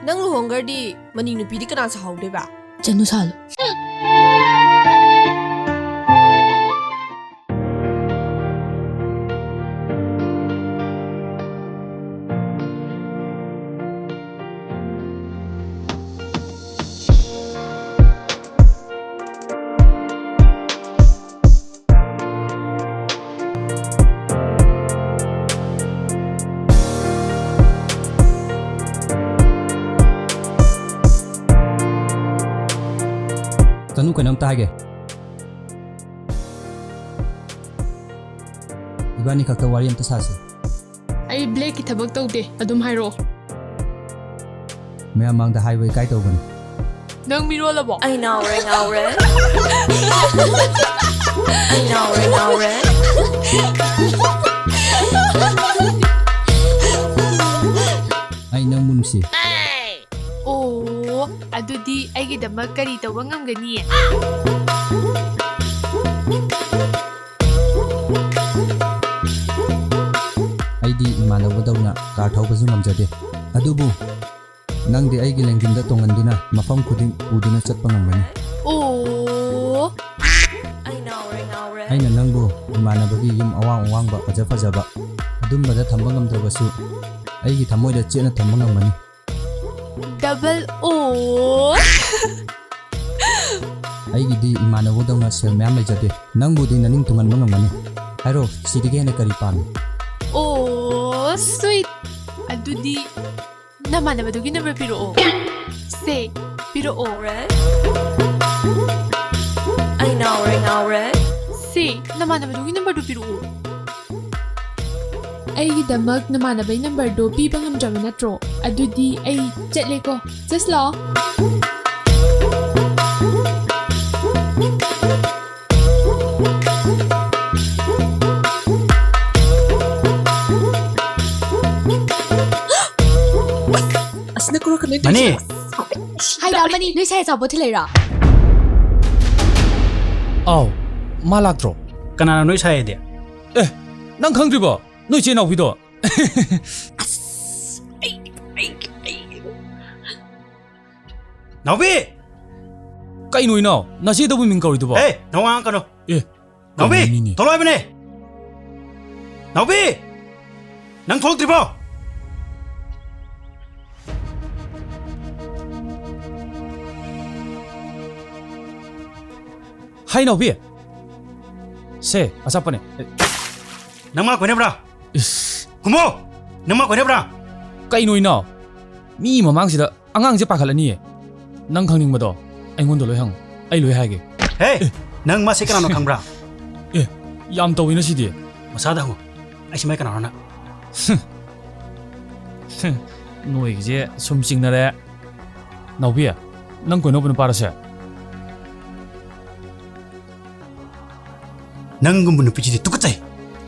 ꯅꯪ ꯂꯨꯍꯣꯡꯈ꯭ꯔꯗꯤ ꯃꯅꯤ ꯅꯨꯄꯤꯗꯤ ꯀꯅꯥ ꯁꯥꯍꯧꯗꯣꯏꯕ? ꯆꯅꯨ ꯁꯥꯍꯜꯂꯨ꯫ ꯆꯅꯨ, ꯀꯩꯅꯣꯝꯇ ꯍꯥꯏꯒꯦ꯫ ꯏꯕꯥꯅꯤ ꯈꯛꯇ ꯋꯥꯔꯤ ꯑꯝꯇ ꯁꯥꯁꯤ꯫ ꯑꯩ ꯕ꯭ꯂꯦꯛꯀꯤ ꯊꯕꯛ ꯇꯧꯗꯦ, ꯑꯗꯨꯝ ꯍꯥꯏꯔꯛꯑꯣ꯫ ꯃꯌꯥꯝ ꯃꯥꯡꯗ ꯍꯥꯏꯕ ꯏꯀꯥꯏ ꯇꯧꯕꯅꯤ꯫ ꯅꯪ ꯃꯤꯔꯣꯜꯂꯕꯣ? ꯑꯩ ꯉꯥꯎꯔꯦ, ꯉꯥꯎꯔꯦ꯫ ꯑꯩ ꯉꯥꯎꯔꯦ, ꯉꯥꯎꯔꯦ꯫ ꯑꯩ ꯅꯪꯕꯨ ꯅꯨꯡꯁꯤ꯫ ꯑꯣ, ꯑꯗꯨꯗꯤ ꯑꯩꯒꯤꯗꯃꯛ ꯀꯔꯤ ꯇꯧꯕ ꯉꯝꯒꯅꯤ? ꯑꯩꯗꯤ ꯏꯃꯥꯟꯅꯕꯗꯧꯅ ꯀꯥꯔ ꯊꯧꯕꯁꯨ ꯉꯝꯖꯗꯦ, ꯑꯗꯨꯕꯨ ꯅꯪꯗꯤ ꯑꯩꯒꯤ ꯂꯦꯡꯖꯨꯝꯗ ꯇꯣꯡꯍꯟꯗꯨꯅ ꯃꯐꯝ ꯈꯨꯗꯤꯡ ꯄꯨꯗꯨꯅ ꯆꯠꯄ ꯉꯝꯒꯅꯤ꯫ ꯑꯣ꯫ ꯑꯩꯅ ꯅꯪꯕꯨ ꯏꯃꯥꯟꯅꯕꯒꯤ ꯌꯨꯝ ꯑꯋꯥꯡ ꯑꯋꯥꯡꯕ ꯐꯖ ꯐꯖꯕ ꯑꯗꯨꯝꯕꯗ ꯊꯝꯕ ꯉꯝꯗ꯭ꯔꯕꯁꯨ, ꯑꯩꯒꯤ ꯊꯃꯣꯏꯗ ꯆꯦꯠꯅ ꯊꯝꯕ ꯉꯝꯒꯅꯤ꯫ ꯗꯕꯜ ꯑꯣ꯫ ꯑꯩꯒꯤꯗꯤ ꯏꯃꯥꯟꯅꯕꯗꯧꯅ ꯁꯦꯜ ꯃꯌꯥꯝ ꯂꯩꯖꯗꯦ꯫ ꯅꯪꯕꯨꯗꯤ ꯅꯅꯤꯡ ꯊꯨꯡꯍꯟꯕ ꯉꯝꯒꯅꯤ꯫ ꯍꯥꯏꯔꯣ, ꯁꯤꯗꯒꯤ ꯍꯦꯟꯅ ꯀꯔꯤ ꯄꯥꯝꯃꯤ? ꯑꯣ, sweet꯫ ꯑꯗꯨꯗꯤ ꯅꯃꯥꯟꯅꯕꯗꯨꯒꯤ number ꯄꯤꯔꯛꯑꯣ꯫ ꯁꯦ, ꯄꯤꯔꯛꯑꯣ꯫ ꯑꯩ ꯉꯥꯎꯔꯦ, ꯉꯥꯎꯔꯦ꯫ ꯁꯦ, ꯅꯃꯥꯟꯅꯕꯗꯨꯒꯤ ꯅꯝꯕꯔꯗꯨ ꯄꯤꯔꯛꯎ꯫ ꯑꯩꯒꯤꯗꯃꯛ ꯅꯃꯥꯟꯅꯕꯩ ꯅꯝꯕꯔꯗꯣ ꯄꯤꯕ ꯉꯝꯗ꯭ꯔꯕ ꯅꯠꯇ꯭ꯔꯣ? ꯑꯗꯨꯗꯤ ꯑꯩ ꯆꯠꯂꯦꯀꯣ꯫ ꯆꯠꯁ ꯂꯥꯛꯑꯣ꯫ ꯑꯁ, ꯅꯀ꯭ꯔꯣ ꯀꯅꯦꯛ ꯃꯅꯤ꯫ ꯇꯧꯁꯤꯜꯂꯛꯑꯣ꯫ ꯍꯥꯏ, ꯂꯥꯛꯑꯝꯕꯅꯤ꯫ ꯅꯣꯏ ꯁꯥꯏ ꯑꯆꯥꯄꯣꯠ ꯊꯤꯜꯂꯛꯏꯔꯣ? ꯑꯥꯎ, ꯃꯥ ꯂꯥꯛꯇ꯭ꯔꯣ? ꯀꯅꯥꯅꯣ ꯅꯣꯏ ꯁꯥꯏ ꯍꯥꯏꯗꯤ? ꯑꯦ, ꯅꯪ ꯈꯪꯗ꯭ꯔꯤꯕꯣ? ꯅꯣꯏ ꯆꯦ ꯅꯥꯎꯕꯤꯗꯣ꯫ ꯑꯁ, ꯑꯩ, ꯑꯩ, ꯑꯩ꯫ ꯅꯥꯎꯕꯤ! ꯀꯩꯅꯣ ꯏꯅꯥꯎ? ꯅꯆꯦꯗꯕꯨ ꯃꯤꯡ ꯀꯧꯔꯤꯗꯨꯕꯣ? ꯑꯦ, ꯅꯋꯥ ꯉꯥꯡꯉꯛꯀꯅꯨ꯫ ꯑꯦ, ꯅꯥꯎꯕꯤ, ꯀꯩꯅꯣ ꯃꯤꯅꯦ? ꯊꯣꯛꯂꯛꯑꯣ ꯍꯥꯏꯕꯅꯦ꯫ ꯅꯥꯎꯕꯤ! ꯅꯪ ꯊꯣꯛꯂꯛꯇ꯭ꯔꯤꯕꯣ? ꯍꯥꯏ, ꯅꯥꯎꯕꯤ꯫ ꯁꯦ, ꯑꯆꯥꯄꯣꯠꯅꯦ꯫ ꯅꯪ ꯃꯥ ꯀꯣꯏꯅꯕ꯭ꯔꯥ? ꯏꯁ꯫ ꯈꯨꯝꯃꯣ! ꯅꯪ ꯃꯥ ꯀꯣꯏꯅꯕ꯭ꯔꯥ? ꯀꯩꯅꯣ ꯏꯅꯥꯎ? ꯃꯤ ꯃꯃꯥꯡꯁꯤꯗ ꯑꯉꯥꯡꯁꯦ ꯄꯥꯈꯠꯂꯅꯤꯌꯦ꯫ ꯅꯪ ꯈꯪꯅꯤꯡꯕꯗꯣ ꯑꯩꯉꯣꯟꯗ ꯂꯣꯏ ꯍꯪꯉꯨ꯫ ꯑꯩ ꯂꯣꯏ ꯍꯥꯏꯒꯦ꯫ ꯍꯦ! ꯑꯦ꯫ ꯅꯪ ꯃꯥꯁꯦ ꯀꯅꯥꯅꯣ ꯈꯪꯕ꯭ꯔꯥ? ꯑꯦ, ꯌꯥꯝ ꯇꯧꯋꯤꯅ ꯁꯤꯗꯤ꯫ ꯃꯁꯥꯗ ꯍꯪꯉꯨ꯫ ꯑꯩꯁꯦ ꯃꯥꯏ ꯀꯅꯥꯅꯣꯅ? ꯅꯣꯏꯒꯤꯁꯦ ꯁꯨꯝ ꯆꯤꯡꯅꯔꯦ꯫ ꯅꯥꯎꯕꯤ, ꯅꯪ ꯀꯣꯏꯅꯕ ꯅꯨꯄꯥꯔꯁꯦ? ꯅꯪꯒꯨꯝꯕ ꯅꯨꯄꯤꯁꯤꯗꯤ ꯇꯨꯀꯠꯆꯩ꯫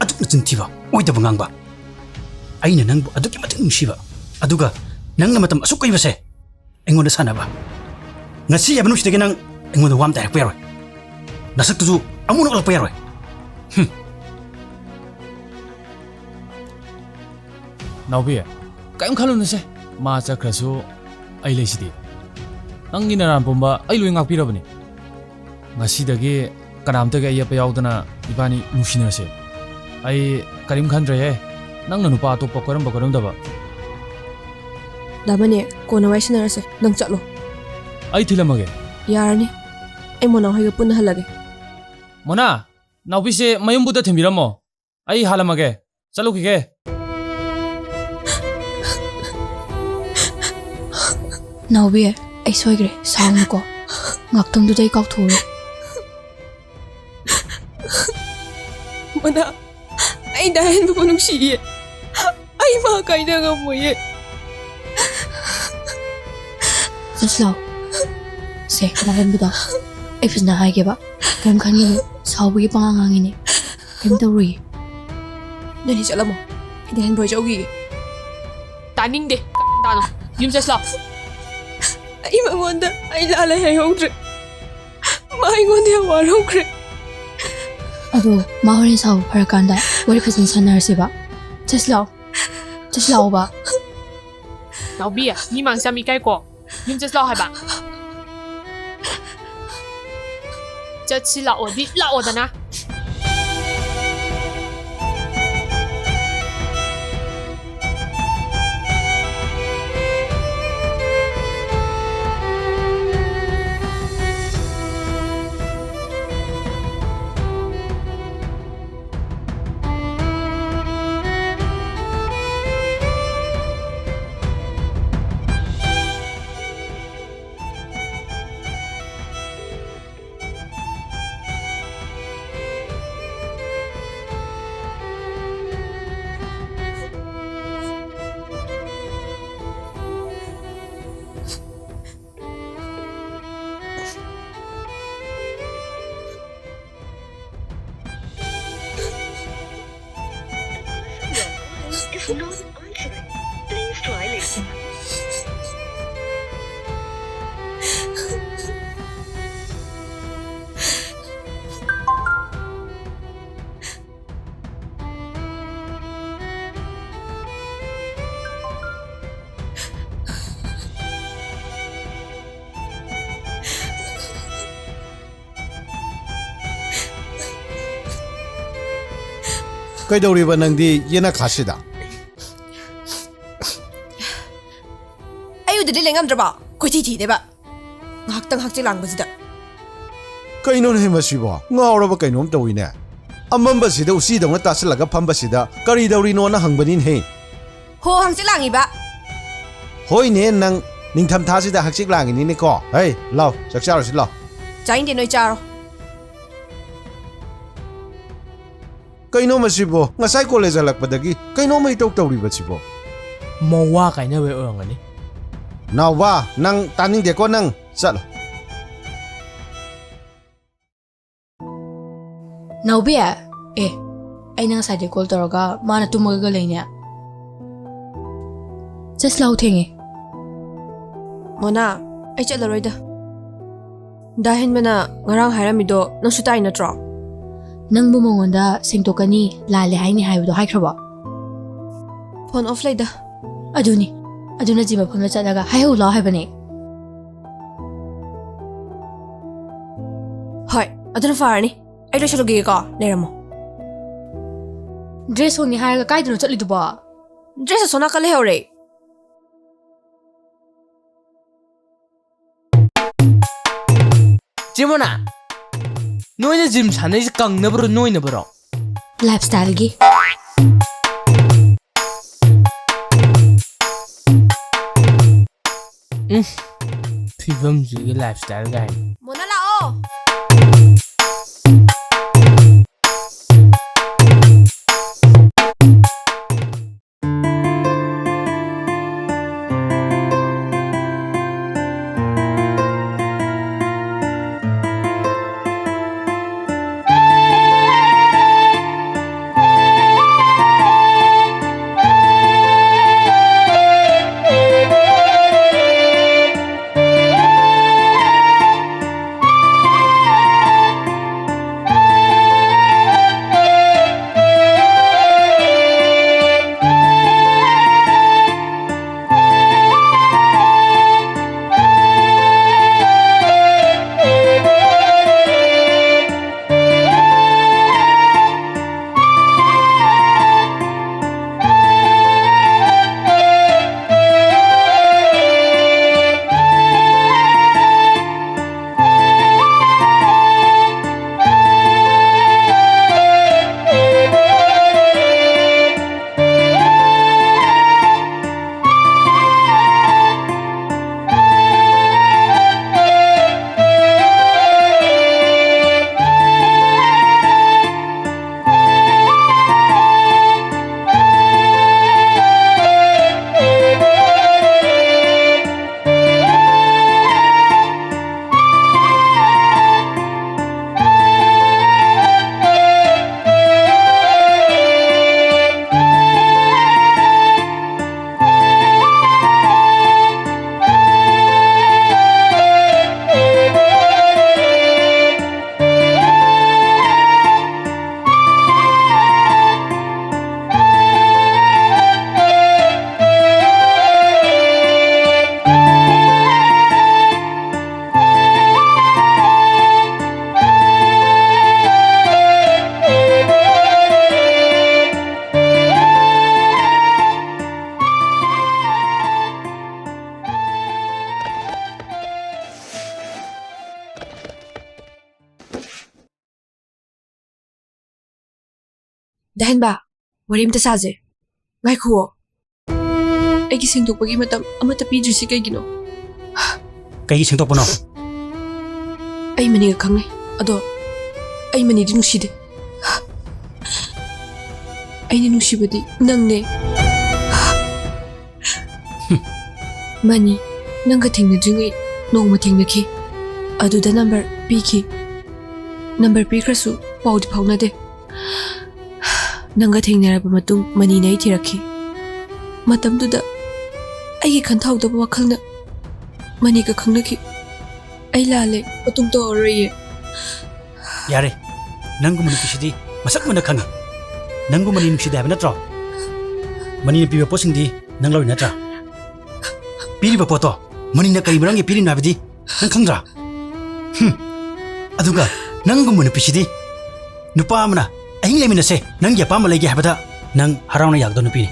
ꯑꯗꯨꯛ ꯅꯆꯤꯟ ꯊꯤꯕ, ꯑꯣꯏꯗꯕ ꯉꯥꯡꯕ꯫ ꯑꯩꯅ ꯅꯪꯕꯨ ꯑꯗꯨꯛꯀꯤ ꯃꯇꯤꯛ ꯅꯨꯡꯁꯤꯕ, ꯑꯗꯨꯒ ꯅꯪꯅ ꯃꯇꯝ ꯑꯁꯨꯛ ꯀꯨꯏꯕꯁꯦ ꯑꯩꯉꯣꯟꯗ ꯁꯥꯟꯅꯕ꯫ ꯉꯁꯤ ꯍꯥꯏꯕ ꯅꯨꯡꯁꯤꯗꯒꯤ ꯅꯪ ꯑꯩꯉꯣꯟꯗ ꯋꯥ ꯑꯃꯇ ꯍꯥꯏꯔꯛꯄ ꯌꯥꯔꯣꯏ꯫ ꯅꯁꯛꯇꯨꯁꯨ ꯑꯃꯨꯛ ꯎꯠꯂꯛꯄ ꯌꯥꯔꯣꯏ꯫ ꯍꯨꯝ꯫ ꯅꯥꯎꯕꯤ, ꯀꯔꯤꯝ ꯈꯜꯂꯨꯅꯨꯁꯦ꯫ ꯃꯥ ꯆꯠꯈ꯭ꯔꯁꯨ ꯑꯩ ꯂꯩꯁꯤꯗꯤ꯫ ꯅꯪꯒꯤ ꯅꯔꯥꯟ ꯄꯨꯝꯕ ꯑꯩ ꯂꯣꯏ ꯉꯥꯛꯄꯤꯔꯕꯅꯤ꯫ ꯉꯁꯤꯗꯒꯤ ꯀꯅꯥꯝꯇꯒꯤ ꯑꯌꯦꯠꯄ ꯌꯥꯎꯗꯅ ꯏꯕꯥꯅꯤ ꯅꯨꯡꯁꯤꯅꯔꯁꯦ꯫ ꯑꯩ ꯀꯔꯤꯝ ꯈꯟꯗ꯭ꯔꯦꯍꯦ, ꯅꯪꯅ ꯅꯨꯄꯥ ꯑꯇꯣꯞꯄ ꯀꯣꯏꯔꯝꯕ ꯀꯣꯏꯔꯝꯗꯕ꯫ ꯗꯥ ꯃꯅꯤ, ꯀꯣꯟꯅ ꯋꯥꯔꯤ ꯁꯥꯟꯅꯔꯁꯦ꯫ ꯅꯪ ꯆꯠꯂꯣ꯫ ꯑꯩ ꯊꯤꯜꯂꯝꯃꯒꯦ꯫ ꯌꯥꯔꯅꯤ꯫ ꯑꯩ ꯃꯣꯅꯥ ꯍꯣꯏꯒ ꯄꯨꯟꯅ ꯍꯜꯂꯒꯦ꯫ ꯃꯣꯅꯥ, ꯅꯥꯎꯕꯤꯁꯦ ꯃꯌꯨꯝꯕꯨꯗ ꯊꯤꯟꯕꯤꯔꯝꯃꯣ꯫ ꯑꯩ ꯍꯥꯜꯂꯝꯃꯒꯦ꯫ ꯆꯠꯂꯨꯈꯤꯒꯦ꯫ ꯅꯥꯎꯕꯤ, ꯑꯩ ꯁꯣꯏꯈ꯭ꯔꯦ꯫ ꯁꯥꯎꯅꯨꯀꯣ꯫ ꯉꯥꯛꯇꯪꯗꯨꯗ ꯑꯩ ꯀꯥꯎꯊꯣꯛꯎꯔꯦ꯫ ꯃꯅꯥ, ꯑꯩ ꯗꯥꯏꯍꯟꯕꯕꯨ ꯅꯨꯡꯁꯤꯌꯦ꯫ ꯑꯩ ꯃꯥ ꯀꯥꯏꯅ ꯉꯝꯃꯣꯏꯌꯦ꯫ ꯆꯠꯁꯤ ꯂꯥꯛꯑꯣ꯫ ꯁꯦ, ꯗꯥꯏꯍꯟꯕꯗꯣ, ꯑꯩ ꯐꯖꯅ ꯍꯥꯏꯒꯦꯕ꯫ ꯀꯔꯤꯝ ꯈꯟꯒꯅꯨ꯫ ꯁꯥꯎꯕꯒꯤ ꯄꯉꯥꯡ ꯉꯥꯡꯉꯤꯅꯦ꯫ ꯀꯔꯤꯝ ꯇꯧꯔꯣꯏꯌꯦ꯫ ꯅꯣꯏꯅꯤ ꯆꯠꯂꯝꯃꯣ꯫ ꯑꯩ ꯗꯥꯏꯍꯟꯕ ꯍꯣꯏ ꯆꯧꯈꯤꯒꯦ꯫ ꯇꯥꯅꯤꯡꯗꯦ꯫ ꯀꯅꯥꯅꯣ? ꯌꯨꯝ ꯆꯠꯁꯤ ꯂꯥꯛꯑꯣ꯫ ꯑꯩ ꯃꯉꯣꯟꯗ ꯑꯩ ꯂꯥꯜꯂꯦ ꯍꯥꯏꯍꯧꯗ꯭ꯔꯦ꯫ ꯃꯥ ꯑꯩꯉꯣꯟꯗ ꯌꯥꯝ ꯋꯥꯔꯧꯈ꯭ꯔꯦ꯫ ꯑꯗꯣ ꯃꯥ ꯍꯣꯔꯦꯟ ꯁꯥꯎꯕ ꯐꯔꯀꯥꯟꯗ ꯋꯥꯔꯤ ꯐꯖꯅ ꯁꯥꯟꯅꯔꯁꯦꯕ꯫ ꯆꯠꯁꯤ ꯂꯥꯛꯑꯣ꯫ ꯆꯠꯁꯤ ꯂꯥꯛꯑꯣꯕ꯫ ꯅꯥꯎꯕꯤ, ꯃꯤ ꯃꯥꯡꯁꯦ ꯌꯥꯝ ꯏꯀꯥꯏꯀꯣ꯫ ꯌꯨꯝ ꯆꯠꯁꯤ ꯂꯥꯛꯑꯣ ꯍꯥꯏꯕ꯫ ꯆꯠꯁꯤ ꯂꯥꯛꯑꯣꯗꯤ ꯂꯥꯛꯑꯣꯗꯅ꯫ Is not answering. Please try later. ꯀꯩꯗꯧꯔꯤꯕ ꯅꯪꯗꯤ ꯌꯦꯅꯈꯥꯁꯤꯗ? ꯑꯩ ꯎꯗꯗꯤ ꯂꯩ ꯉꯝꯗ꯭ꯔꯕꯣ? ꯀꯣꯏꯊꯤ ꯊꯤꯗꯦꯕ꯫ ꯉꯥꯏꯍꯥꯛꯇꯪ ꯍꯛꯆꯤꯛ ꯂꯥꯡꯕꯁꯤꯗ꯫ ꯀꯩꯅꯣꯅꯦ ꯃꯁꯤꯕꯣ? ꯉꯥꯎꯔꯕ ꯀꯩꯅꯣꯝ ꯇꯧꯏꯅꯦ꯫ ꯑꯃꯝꯕꯁꯤꯗ ꯎꯆꯤꯗꯧꯅ ꯇꯥꯁꯤꯜꯂꯒ ꯐꯝꯕꯁꯤꯗ ꯀꯔꯤ ꯇꯧꯔꯤꯅꯣꯅ ꯍꯪꯕꯅꯤꯅꯦ꯫ ꯍꯣ, ꯍꯪꯆꯤꯠ ꯂꯥꯡꯉꯤꯕ꯫ ꯍꯣꯏꯅꯦ, ꯅꯪ ꯅꯤꯡꯊꯝꯊꯥꯁꯤꯗ ꯍꯛꯆꯤꯛ ꯂꯥꯡꯉꯤꯅꯤꯅꯦꯀꯣ꯫ ꯍꯩ, ꯂꯥꯎ, ꯆꯥꯛ ꯆꯥꯔꯨꯁꯤ ꯂꯥꯎ꯫ ꯆꯥꯅꯤꯡꯗꯦ, ꯅꯣꯏ ꯆꯥꯔꯣ꯫ ꯀꯩꯅꯣ ꯃꯁꯤꯕꯣ? ꯉꯁꯥꯏ ꯀꯣꯂꯦꯖ ꯍꯜꯂꯛꯄꯗꯒꯤ ꯀꯩꯅꯣꯝꯃ ꯏꯇꯧ ꯇꯧꯔꯤꯕꯁꯤꯕꯣ? ꯃꯧ ꯋꯥ ꯀꯥꯏꯅꯕꯩ ꯑꯣꯏꯔꯝꯒꯅꯤ꯫ ꯅꯥꯎꯕ, ꯅꯪ ꯇꯥꯅꯤꯡꯗꯦꯀꯣ, ꯅꯪ ꯆꯠꯂꯣ꯫ ꯅꯥꯎꯕꯤ, ꯑꯦ, ꯑꯩꯅ ꯉꯁꯥꯏꯗꯩ ꯀꯣꯜ ꯇꯧꯔꯒ ꯃꯥꯅ ꯇꯨꯝꯃꯒ ꯂꯩꯅꯦ꯫ ꯆꯠꯁꯤ ꯂꯥꯎ, ꯊꯦꯡꯉꯦ꯫ ꯃꯣꯅꯥ, ꯑꯩ ꯆꯠꯂꯔꯣꯏꯗ꯫ ꯗꯥ ꯍꯦꯟꯕꯅ ꯉꯔꯥꯡ ꯍꯥꯏꯔꯝꯃꯤꯗꯣ ꯅꯪꯁꯨ ꯇꯥꯏ ꯅꯠꯇ꯭ꯔꯣ? ꯅꯪꯕꯨ ꯃꯉꯣꯟꯗ ꯁꯦꯡꯗꯣꯛꯀꯅꯤ, ꯂꯥꯜꯂꯦ ꯍꯥꯏꯅꯤ ꯍꯥꯏꯕꯗꯣ ꯍꯥꯏꯈ꯭ꯔꯕꯣ? ꯐꯣꯟ ꯑꯣꯐ ꯂꯩꯗ꯫ ꯑꯗꯨꯅꯤ, ꯑꯗꯨꯅ ꯖꯤ ꯃꯐꯝꯗ ꯆꯠꯂꯒ ꯍꯥꯏꯍꯧ ꯂꯥꯎ ꯍꯥꯏꯕꯅꯦ꯫ ꯍꯣꯏ, ꯑꯗꯨꯅ ꯐꯔꯅꯤ꯫ ꯑꯩ ꯂꯣꯏꯁꯜꯂꯨꯈꯤꯒꯦꯀꯣ, ꯂꯩꯔꯝꯃꯣ꯫ ꯗ꯭ꯔꯦꯁ ꯍꯣꯡꯉꯦ ꯍꯥꯏꯔꯒ ꯀꯥꯏꯗꯅꯣ ꯆꯠꯂꯤꯗꯨꯕꯣ? ꯗ꯭ꯔꯦꯁ ꯑꯁꯣꯝ ꯅꯥꯀꯟ ꯂꯩꯍꯧꯔꯦ꯫ ꯆꯦ ꯃꯣꯅꯥ, ꯅꯣꯏꯅ ꯖꯤꯝ ꯁꯥꯟꯅꯩꯁꯦ ꯀꯪꯅꯕꯔꯣ, ꯅꯣꯏꯅꯕꯔꯣ? ꯂꯥꯏꯐ ꯁ꯭ꯇꯥꯏꯜꯒꯤ꯫ ꯎꯝ, ꯐꯤꯕꯝꯁꯤꯒꯤ ꯂꯥꯏꯐ ꯁ꯭ꯇꯥꯏꯜ ꯀꯥꯏꯅ꯫ ꯃꯣꯅꯥ, ꯂꯥꯛꯑꯣ꯫ ꯗꯥ ꯍꯦꯟꯕ, ꯋꯥꯔꯤ ꯑꯝꯇ ꯁꯥꯁꯦ꯫ ꯉꯥꯏꯈꯨꯑꯣ꯫ ꯑꯩꯒꯤ ꯁꯦꯡꯗꯣꯛꯄꯒꯤ ꯃꯇꯝ ꯑꯃꯠꯇ ꯄꯤꯗ꯭ꯔꯤꯁꯤ ꯀꯩꯒꯤꯅꯣ? ꯀꯩꯒꯤ ꯁꯦꯡꯗꯣꯛꯄꯅꯣ? ꯑꯩ ꯃꯅꯤꯒ ꯈꯪꯅꯩ꯫ ꯑꯗꯣ ꯑꯩ ꯃꯅꯤꯗꯤ ꯅꯨꯡꯁꯤꯗꯦ꯫ ꯑꯩꯅ ꯅꯨꯡꯁꯤꯕꯗꯤ ꯅꯪꯅꯦ꯫ ꯃꯅꯤ, ꯅꯪꯒ ꯊꯦꯡꯅꯗ꯭ꯔꯤꯉꯩ ꯅꯣꯡꯃ ꯊꯦꯡꯅꯈꯤ꯫ ꯑꯗꯨꯗ ꯅꯝꯕꯔ ꯄꯤꯈꯤ꯫ ꯅꯝꯕꯔ ꯄꯤꯈ꯭ꯔꯁꯨ ꯄꯥꯎꯗꯤ ꯐꯥꯎꯅꯗꯦ꯫ ꯅꯪꯒ ꯊꯦꯡꯅꯔꯕ ꯃꯇꯨꯡ ꯃꯅꯤꯅ ꯑꯩ ꯊꯤꯔꯛꯈꯤ꯫ ꯃꯇꯝꯗꯨꯗ ꯑꯩꯒꯤ ꯈꯟꯊꯍꯧꯗꯕ ꯋꯥꯈꯜꯅ ꯃꯅꯤꯒ ꯈꯪꯅꯈꯤ꯫ ꯑꯩ ꯂꯥꯜꯂꯦ, ꯃꯇꯨꯡ ꯇꯧꯔꯔꯣꯏꯌꯦ꯫ ꯌꯥꯔꯦ, ꯅꯪꯒꯨꯝꯕ ꯅꯨꯄꯤꯁꯤꯗꯤ ꯃꯁꯛ ꯃꯨꯟꯅ ꯈꯪꯉꯤ꯫ ꯅꯪꯕꯨ ꯃꯅꯤ ꯅꯨꯡꯁꯤꯗꯦ ꯍꯥꯏꯕ ꯅꯠꯇ꯭ꯔꯣ? ꯃꯅꯤꯅ ꯄꯤꯕ ꯄꯣꯠꯁꯤꯡꯗꯤ ꯅꯪ ꯂꯧꯔꯤ ꯅꯠꯇ꯭ꯔꯥ? ꯄꯤꯔꯤꯕ ꯄꯣꯠꯇꯣ ꯃꯅꯤꯅ ꯀꯔꯤ ꯃꯔꯝꯒꯤ ꯄꯤꯔꯤꯅꯣ ꯍꯥꯏꯕꯗꯤ ꯅꯪ ꯈꯪꯗ꯭ꯔꯥ? ꯍꯨꯝ꯫ ꯑꯗꯨꯒ ꯅꯪꯒꯨꯝꯕ ꯅꯨꯄꯤꯁꯤꯗꯤ ꯅꯨꯄꯥ ꯑꯃꯅ ꯑꯍꯤꯡ ꯂꯩꯃꯤꯟꯅꯁꯦ, ꯅꯪꯒꯤ ꯑꯄꯥꯝꯕ ꯂꯩꯒꯦ ꯍꯥꯏꯕꯗ ꯅꯪ ꯍꯔꯥꯎꯅ ꯌꯥꯒꯗꯧ ꯅꯨꯄꯤꯅꯤ꯫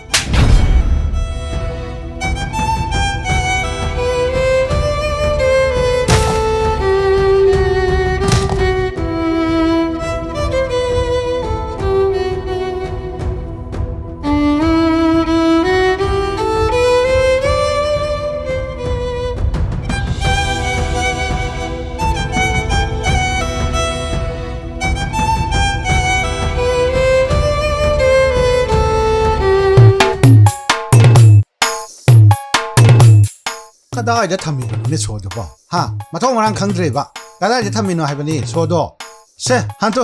ꯀꯗꯥꯏꯗ ꯊꯝꯃꯤꯕꯅꯣꯅꯦ ꯁꯣꯗꯨꯕꯣ? ꯍꯥ? ꯃꯊꯣꯡ ꯃꯔꯥꯡ ꯈꯪꯗ꯭ꯔꯦꯕ꯫ ꯀꯗꯥꯏꯗ ꯊꯝꯃꯤꯅꯣ ꯍꯥꯏꯕꯅꯤ ꯁꯣꯗꯣ? ꯁꯦ, ꯍꯟꯇꯨ꯫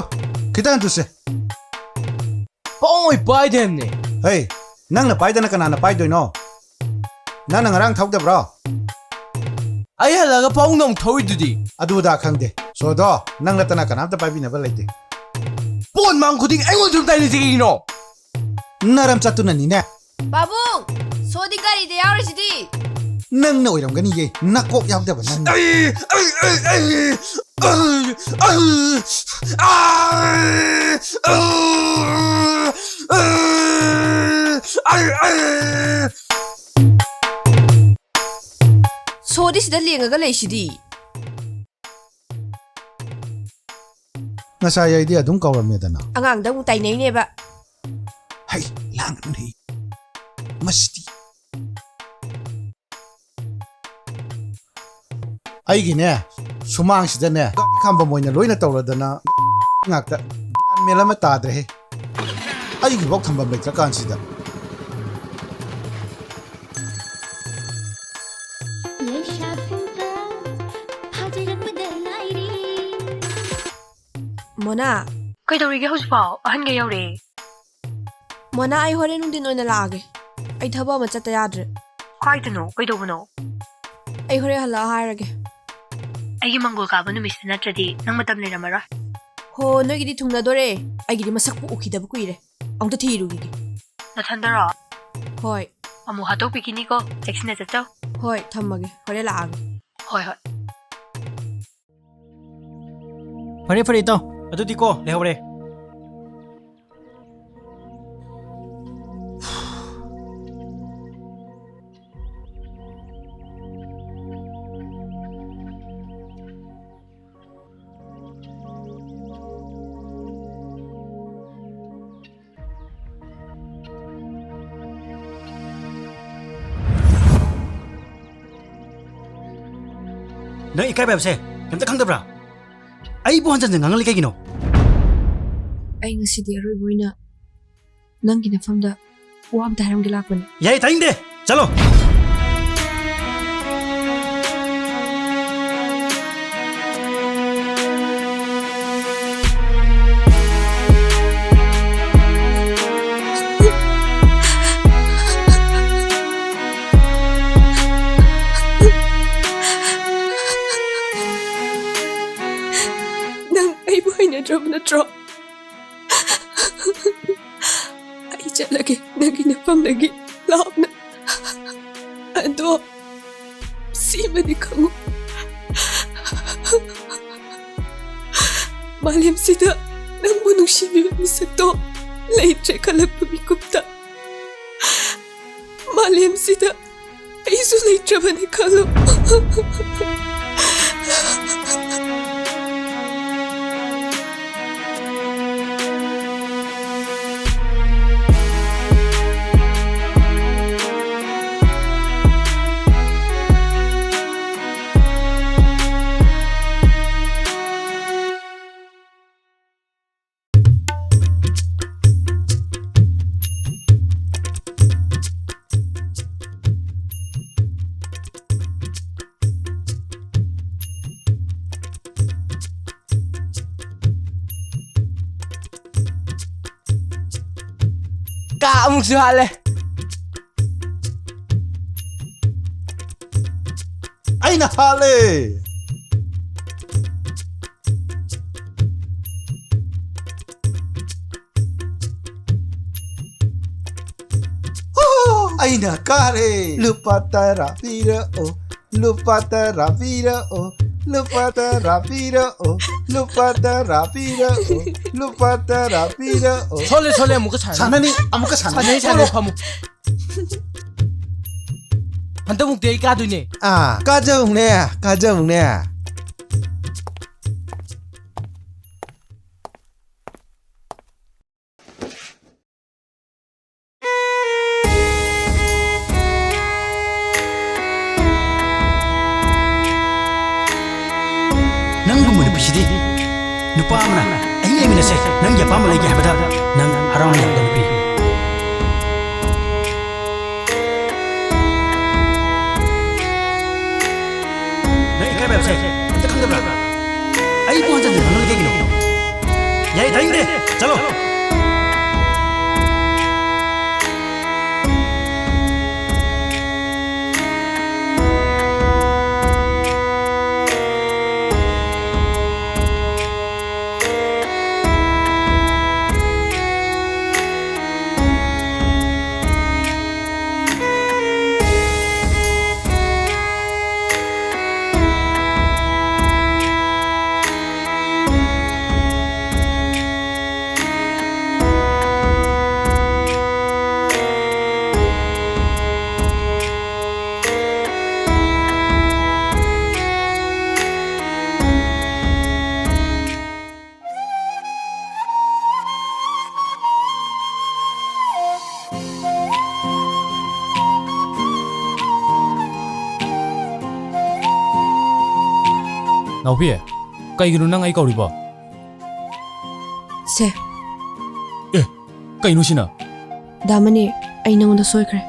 ꯈꯤꯇ ꯍꯟꯇꯨꯁꯦ꯫ ꯄꯥꯎꯃꯩ ꯄꯥꯏꯗꯦ ꯍꯥꯏꯕꯅꯦ꯫ ꯍꯩ, ꯅꯪꯅ ꯄꯥꯏꯗꯅ ꯀꯅꯥꯅ ꯄꯥꯏꯗꯣꯏꯅꯣ? ꯅꯪꯅ ꯉꯔꯥꯡ ꯊꯧꯗꯕ꯭ꯔꯣ? ꯑꯩ ꯍꯜꯂꯛꯑꯒ ꯄꯥꯕꯨꯡꯅ ꯑꯃꯨꯛ ꯊꯧꯔꯤꯗꯨꯗꯤ꯫ ꯑꯗꯨꯗ ꯈꯪꯗꯦ꯫ ꯁꯣꯗꯣ, ꯅꯪ ꯅꯠꯇꯅ ꯀꯅꯥꯝꯇ ꯄꯥꯏꯕꯤꯅꯕ ꯂꯩꯇꯦ꯫ ꯄꯣꯠ ꯃꯥꯡ ꯈꯨꯗꯤꯡ ꯑꯩꯉꯣꯟꯗ ꯑꯗꯨꯝ ꯇꯥꯏꯅꯁꯤ ꯀꯩꯒꯤꯅꯣ? ꯅꯔꯝ ꯆꯠꯇꯨꯅꯅꯤꯅꯦ꯫ ꯄꯥꯕꯨꯡ, ꯁꯣꯗꯤ ꯒꯥꯔꯤꯗ ꯌꯥꯎꯔꯤꯁꯤꯗꯤ꯫ ꯅꯪꯅ ꯑꯣꯏꯔꯝꯒꯅꯤꯌꯦ, ꯅꯀꯣꯛ ꯌꯥꯎꯗꯕ ꯅꯪꯅ꯫ ꯑꯩ, ꯑꯩ, ꯑꯩ, ꯑꯩ, ꯑꯩ, ꯑꯩ, ꯑꯩ, ꯑꯩ, ꯑꯩ, ꯑꯩ꯫ ꯁꯣꯗꯤ ꯁꯤꯗ ꯂꯦꯡꯉꯒ ꯂꯩꯁꯤꯗꯤ꯫ ꯉꯁꯥꯏ ꯑꯩꯗꯤ ꯑꯗꯨꯝ ꯀꯧꯔꯝꯃꯦꯗꯅ꯫ ꯑꯉꯥꯡꯗ ꯑꯃꯨꯛ ꯇꯥꯏꯅꯩꯅꯦꯕ꯫ ꯃꯁꯤꯗꯤ꯫ ꯑꯩꯒꯤꯅꯦ, ꯁꯨꯃꯥꯡꯁꯤꯗꯅꯦ, ꯒꯥꯔꯤ ꯈꯥꯝꯕꯝ ꯑꯣꯏꯅ ꯂꯣꯏꯅ ꯇꯧꯔꯗꯅ ꯉꯥꯛꯇ꯫ ꯒ꯭ꯌꯥꯟ ꯃꯦꯟ ꯑꯃ ꯇꯥꯗ꯭ꯔꯦꯍꯦ꯫ ꯑꯩꯒꯤꯐꯥꯎ ꯊꯝꯐꯝ ꯂꯩꯇ꯭ꯔꯀꯥꯟꯁꯤꯗ꯫ ꯂꯩꯁꯥ ꯄꯨꯡꯐꯥ ꯐꯥꯖꯔꯛꯄꯗ ꯉꯥꯏꯔꯤ꯫ ꯃꯣꯅꯥ꯫ ꯀꯩꯗꯧꯔꯤꯒꯦ ꯍꯧꯖꯤꯛꯐꯥꯎ? ꯑꯍꯟꯒ ꯌꯧꯔꯛꯑꯦ꯫ ꯃꯣꯅꯥ, ꯑꯩ ꯍꯣꯔꯦꯟ ꯅꯨꯡꯊꯤꯟ ꯑꯣꯏꯅ ꯂꯥꯛꯑꯒꯦ꯫ ꯑꯩ ꯊꯕꯛ ꯑꯃ ꯆꯠꯇ ꯌꯥꯗ꯭ꯔꯦ꯫ ꯀꯥꯏꯗꯅꯣ? ꯀꯩꯗꯧꯕꯅꯣ? ꯑꯩ ꯍꯣꯔꯦꯟ ꯍꯜꯂꯛꯑ ꯍꯥꯏꯔꯒꯦ꯫ ꯑꯩꯒꯤ ꯃꯪꯒꯣꯜ ꯀꯥꯕ ꯅꯨꯃꯤꯠꯁꯤꯗ ꯅꯠꯇ꯭ꯔꯗꯤ ꯅꯪ ꯃꯇꯝ ꯂꯩꯔꯝꯃꯔꯣꯏ꯫ ꯍꯣ, ꯅꯣꯏꯒꯤꯗꯤ ꯊꯨꯡꯅꯗꯣꯔꯦ꯫ ꯑꯩꯒꯤꯗꯤ ꯃꯁꯛꯄꯨ ꯎꯈꯤꯗꯕ ꯀꯨꯏꯔꯦ꯫ ꯑꯃꯨꯛꯇ ꯊꯤꯔꯨꯈꯤꯒꯦ꯫ ꯅꯊꯟꯗꯔꯣ? ꯍꯣꯏ꯫ ꯑꯃꯨꯛ ꯍꯥꯠꯇꯣꯛꯄꯤꯈꯤꯅꯤꯀꯣ, ꯆꯦꯛꯁꯤꯟꯅ ꯆꯠꯆꯧ꯫ ꯍꯣꯏ, ꯊꯝꯃꯒꯦ꯫ ꯍꯣꯔꯦꯟ ꯂꯥꯛꯑꯒꯦ꯫ ꯍꯣꯏ, ꯍꯣꯏ꯫ ꯐꯔꯦ, ꯐꯔꯦ, ꯏꯇꯥꯎ꯫ ꯑꯗꯨꯗꯤ ꯀꯣ, ꯂꯩꯍꯧꯔꯦ꯫ ꯅꯪ ꯏꯀꯥꯏꯕ ꯍꯥꯏꯕꯁꯦ ꯀꯩꯝꯇ ꯈꯪꯗꯕ꯭ꯔꯥ? ꯑꯩꯕꯨ ꯍꯟꯖꯟ ꯍꯟꯖꯟ ꯉꯥꯡꯍꯜꯂꯤ ꯀꯩꯒꯤꯅꯣ? ꯑꯩ ꯉꯁꯤꯗꯤ ꯑꯔꯣꯏꯕ ꯑꯣꯏꯅ ꯅꯪꯒꯤ ꯅꯐꯝꯗ ꯋꯥ ꯑꯝꯇ ꯍꯥꯏꯔꯝꯒꯦ ꯂꯥꯛꯄꯅꯦ꯫ ꯌꯥꯏ, ꯇꯥꯅꯤꯡꯗꯦ꯫ ꯆꯠꯂꯣ꯫ ꯅꯪ ꯑꯩꯕꯨ ꯍꯩꯅꯗ꯭ꯔꯕ ꯅꯠꯇ꯭ꯔꯣ? ꯑꯩ ꯆꯠꯂꯒꯦ ꯅꯪꯒꯤ ꯅꯐꯝꯗꯒꯤ ꯂꯥꯞꯅ꯫ ꯑꯗꯣ ꯁꯤꯃꯗꯤ ꯈꯪꯉꯨ, ꯃꯥꯂꯦꯝꯁꯤꯗ ꯅꯪꯕꯨ ꯅꯨꯡꯁꯤꯕꯤꯕ ꯃꯤꯁꯛꯇꯣ ꯂꯩꯇ꯭ꯔꯦ ꯈꯜꯂꯛꯄ ꯃꯤꯀꯨꯞꯇ, ꯃꯥꯂꯦꯝꯁꯤꯗ ꯑꯩꯁꯨ ꯂꯩꯇ꯭ꯔꯕꯅꯤ ꯈꯜꯂꯨ꯫ ꯀꯥ ꯑꯃꯨꯛꯁꯨ ꯍꯥꯠꯂꯦ꯫ ꯑꯩꯅ ꯍꯥꯠꯂꯦ꯫ ꯑꯣ, ꯑꯩꯅ ꯀꯥꯔꯦ꯫ ꯂꯨꯄꯥ ꯇꯔꯥ ꯄꯤꯔꯛꯑꯣ꯫ ꯂꯨꯄꯥ ꯇꯔꯥ ꯄꯤꯔꯛꯑꯣ꯫ ꯂꯨꯄꯥ ꯇꯔꯥ ꯄꯤꯔꯛꯑꯣ꯫ ꯂꯨꯄꯥ ꯇꯔꯥ ꯄꯤꯔꯛꯑꯣ꯫ ꯂꯨꯄꯥ ꯇꯔꯥ ꯄꯤꯔꯛꯑꯣ꯫ ꯁꯣꯜꯂꯦ, ꯁꯣꯜꯂꯦ, ꯑꯃꯨꯛꯀ ꯁꯥꯟꯅ-, ꯁꯥꯟꯅꯅꯤ, ꯑꯃꯨꯛꯀ ꯁꯥꯟꯅꯅꯤ꯫ ꯁꯥꯟꯅꯩ, ꯁꯥꯟꯅꯩ, ꯐꯝꯃꯨ꯫ ꯍꯟꯗꯛꯃꯨꯛꯇꯤ ꯑꯩ ꯀꯥꯗꯣꯏꯅꯦ꯫ ꯑꯥ, ꯀꯥꯖꯧꯅꯦ, ꯀꯥꯖꯧꯅꯦ꯫ ꯅꯪꯒꯨꯝꯕ ꯅꯨꯄꯤꯁꯤꯗꯤ ꯅꯨꯄꯥ ꯑꯃꯅ ꯑꯍꯤꯡ ꯂꯩꯃꯤꯟꯅꯁꯦ, ꯅꯪꯒꯤ ꯑꯄꯥꯝꯕ ꯂꯩꯒꯦ ꯍꯥꯏꯕꯗ ꯅꯪ ꯍꯔꯥꯎꯅ ꯌꯥꯕ ꯅꯨꯄꯤ꯫ ꯅꯪ ꯏꯀꯥꯏꯕ ꯍꯥꯏꯕꯁꯦ ꯑꯝꯇ ꯈꯪꯗꯕ꯭ꯔꯥ? ꯑꯩꯕꯨ ꯍꯟꯖꯟ ꯍꯟꯖꯟ ꯍꯪꯂꯤ ꯀꯩꯒꯤꯅꯣ? ꯌꯥꯏ, ꯇꯥꯅꯤꯡꯗꯦ꯫ ꯆꯠꯂꯣ꯫ ꯅꯥꯎꯕꯤ, ꯀꯩꯒꯤꯅꯣ ꯅꯪ ꯑꯩ ꯀꯧꯔꯤꯕꯣ? ꯁꯦ꯫ ꯑꯦ, ꯀꯩꯅꯣ ꯁꯤꯅ? ꯗꯥꯃꯅꯤ, ꯑꯩ ꯅꯉꯣꯟꯗ ꯁꯣꯏꯈ꯭ꯔꯦ꯫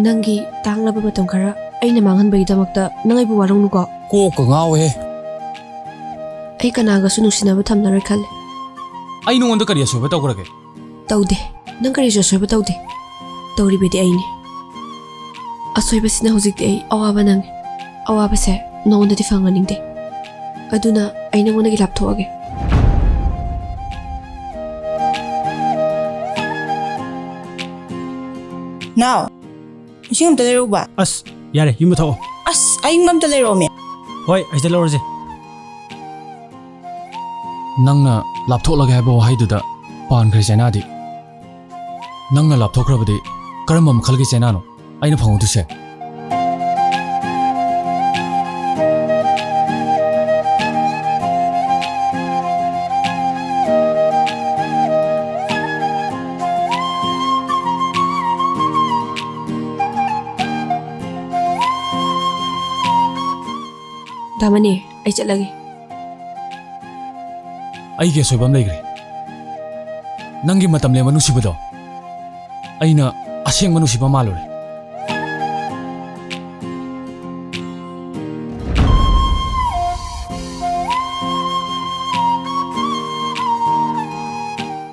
ꯅꯪꯒꯤ ꯇꯥꯡꯂꯕ ꯃꯇꯝ ꯈꯔ ꯑꯩꯅ ꯃꯥꯡꯍꯟꯕꯒꯤꯗꯃꯛꯇ ꯅꯪ ꯑꯩꯕꯨ ꯋꯥꯔꯧꯅꯨꯀꯣ꯫ ꯀꯣꯛꯀ ꯉꯥꯎꯋꯦꯍꯦ꯫ ꯑꯩ ꯀꯅꯥꯒꯁꯨ ꯅꯨꯡꯁꯤꯅꯕ ꯊꯝꯂꯔꯣꯏ ꯈꯜꯂꯦ꯫ ꯑꯩ ꯅꯉꯣꯟꯗ ꯀꯔꯤ ꯑꯁꯣꯏꯕ ꯇꯧꯈ꯭ꯔꯒꯦ? ꯇꯧꯗꯦ꯫ ꯅꯪ ꯀꯔꯤꯁꯨ ꯑꯁꯣꯏꯕ ꯇꯧꯗꯦ꯫ ꯇꯧꯔꯤꯕꯗꯤ ꯑꯩꯅꯤ꯫ ꯑꯁꯣꯏꯕꯁꯤꯅ ꯍꯧꯖꯤꯛꯇꯤ ꯑꯩ ꯑꯋꯥꯕ ꯅꯪꯉꯤ꯫ ꯑꯋꯥꯕꯁꯦ ꯅꯉꯣꯟꯗꯗꯤ ꯐꯪꯍꯟꯅꯤꯡꯗꯦ꯫ ꯑꯗꯨꯅ ꯑꯩ ꯅꯉꯣꯟꯗꯒꯤ ꯂꯥꯞꯊꯣꯛꯑꯒꯦ꯫ ꯅꯥꯎ, ꯏꯁꯤꯡ ꯑꯝꯇ ꯂꯩꯔꯛꯎꯕ꯫ ꯑꯁ, ꯌꯥꯔꯦ, ꯌꯨꯝꯗ ꯊꯣꯛꯑꯣ꯫ ꯑꯁ, ꯑꯏꯪꯕ ꯑꯝꯇ ꯂꯩꯔꯛꯑꯣꯃꯦ꯫ ꯍꯣꯏ, ꯑꯩ ꯁꯤꯗ ꯂꯧꯔꯁꯦ꯫ ꯅꯪꯅ ꯂꯥꯞꯊꯣꯛꯂꯒꯦ ꯍꯥꯏꯕ ꯋꯥꯍꯩꯗꯨꯗ ꯄꯥꯟꯈ꯭ꯔꯦ ꯆꯩꯅꯥꯗꯤ꯫ ꯅꯪꯅ ꯂꯥꯞꯊꯣꯛꯈ꯭ꯔꯕꯗꯤ ꯀꯔꯝꯕ ꯃꯈꯜꯒꯤ ꯆꯩꯅꯥꯅꯣ ꯑꯩꯅ ꯐꯪꯍꯧꯗꯣꯏꯁꯦ? ꯗꯥꯃꯅꯤ, ꯑꯩ ꯆꯠꯂꯒꯦ꯫ ꯑꯩꯒꯤ ꯑꯁꯣꯏꯕ ꯑꯃ ꯂꯩꯈ꯭ꯔꯦ꯫ ꯅꯪꯒꯤ ꯃꯇꯝ ꯂꯦꯟꯕ ꯅꯨꯡꯁꯤꯕꯗꯣ ꯑꯩꯅ ꯑꯁꯦꯡꯕ ꯅꯨꯡꯁꯤꯕ ꯃꯥꯜꯂꯨꯔꯦ꯫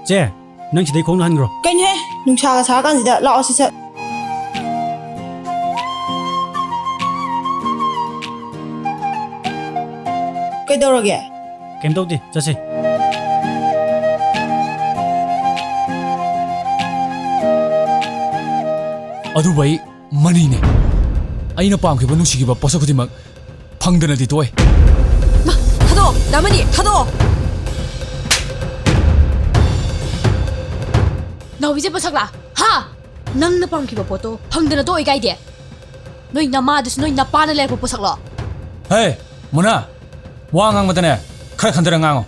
ꯆꯦ, ꯅꯪ ꯁꯤꯗꯩ ꯈꯣꯡꯅ ꯍꯟꯈ꯭ꯔꯣ꯫ ꯀꯩꯅꯣꯍꯦ? ꯅꯨꯡꯁꯥꯒ ꯁꯥꯔꯀꯥꯟꯁꯤꯗ ꯂꯥꯛꯑꯣ ꯁꯠ ꯁꯠ꯫ ꯀꯩꯗꯧꯔꯒꯦ? ꯀꯩꯝ ꯇꯧꯗꯦ, ꯆꯠꯁꯦ꯫ ꯑꯗꯨꯕꯨ ꯑꯩ ꯃꯅꯤꯅꯦ꯫ ꯑꯩꯅ ꯄꯥꯝꯈꯤꯕ, ꯅꯨꯡꯁꯤꯈꯤꯕ ꯄꯣꯠꯁꯛ ꯈꯨꯗꯤꯡꯃꯛ ꯐꯪꯗꯅꯗꯤ ꯇꯣꯛꯑꯣꯏ꯫ ꯃꯥ, ꯊꯥꯗꯣꯛꯑꯣ, ꯗꯥꯃꯅꯤ, ꯊꯥꯗꯣꯛꯑꯣ꯫ ꯅꯥꯎꯕꯤꯁꯦ ꯄꯣꯠꯁꯛꯂꯥ? ꯍꯥ? ꯅꯪꯅ ꯄꯥꯝꯈꯤꯕ ꯄꯣꯠꯇꯣ ꯐꯪꯗꯅ ꯇꯣꯛꯑꯣꯏ ꯀꯥꯏꯗꯦ? ꯅꯣꯏ ꯅꯃꯥꯗꯨꯁꯨ ꯅꯣꯏ ꯅꯄꯥꯅ ꯂꯩꯔꯛꯄ ꯄꯣꯠꯁꯛꯂꯣ? ꯍꯦ, ꯃꯣꯅꯥ, ꯋꯥ ꯉꯥꯡꯕꯗꯅꯦ ꯈꯔ ꯈꯟꯊꯔ ꯉꯥꯡꯉꯣ꯫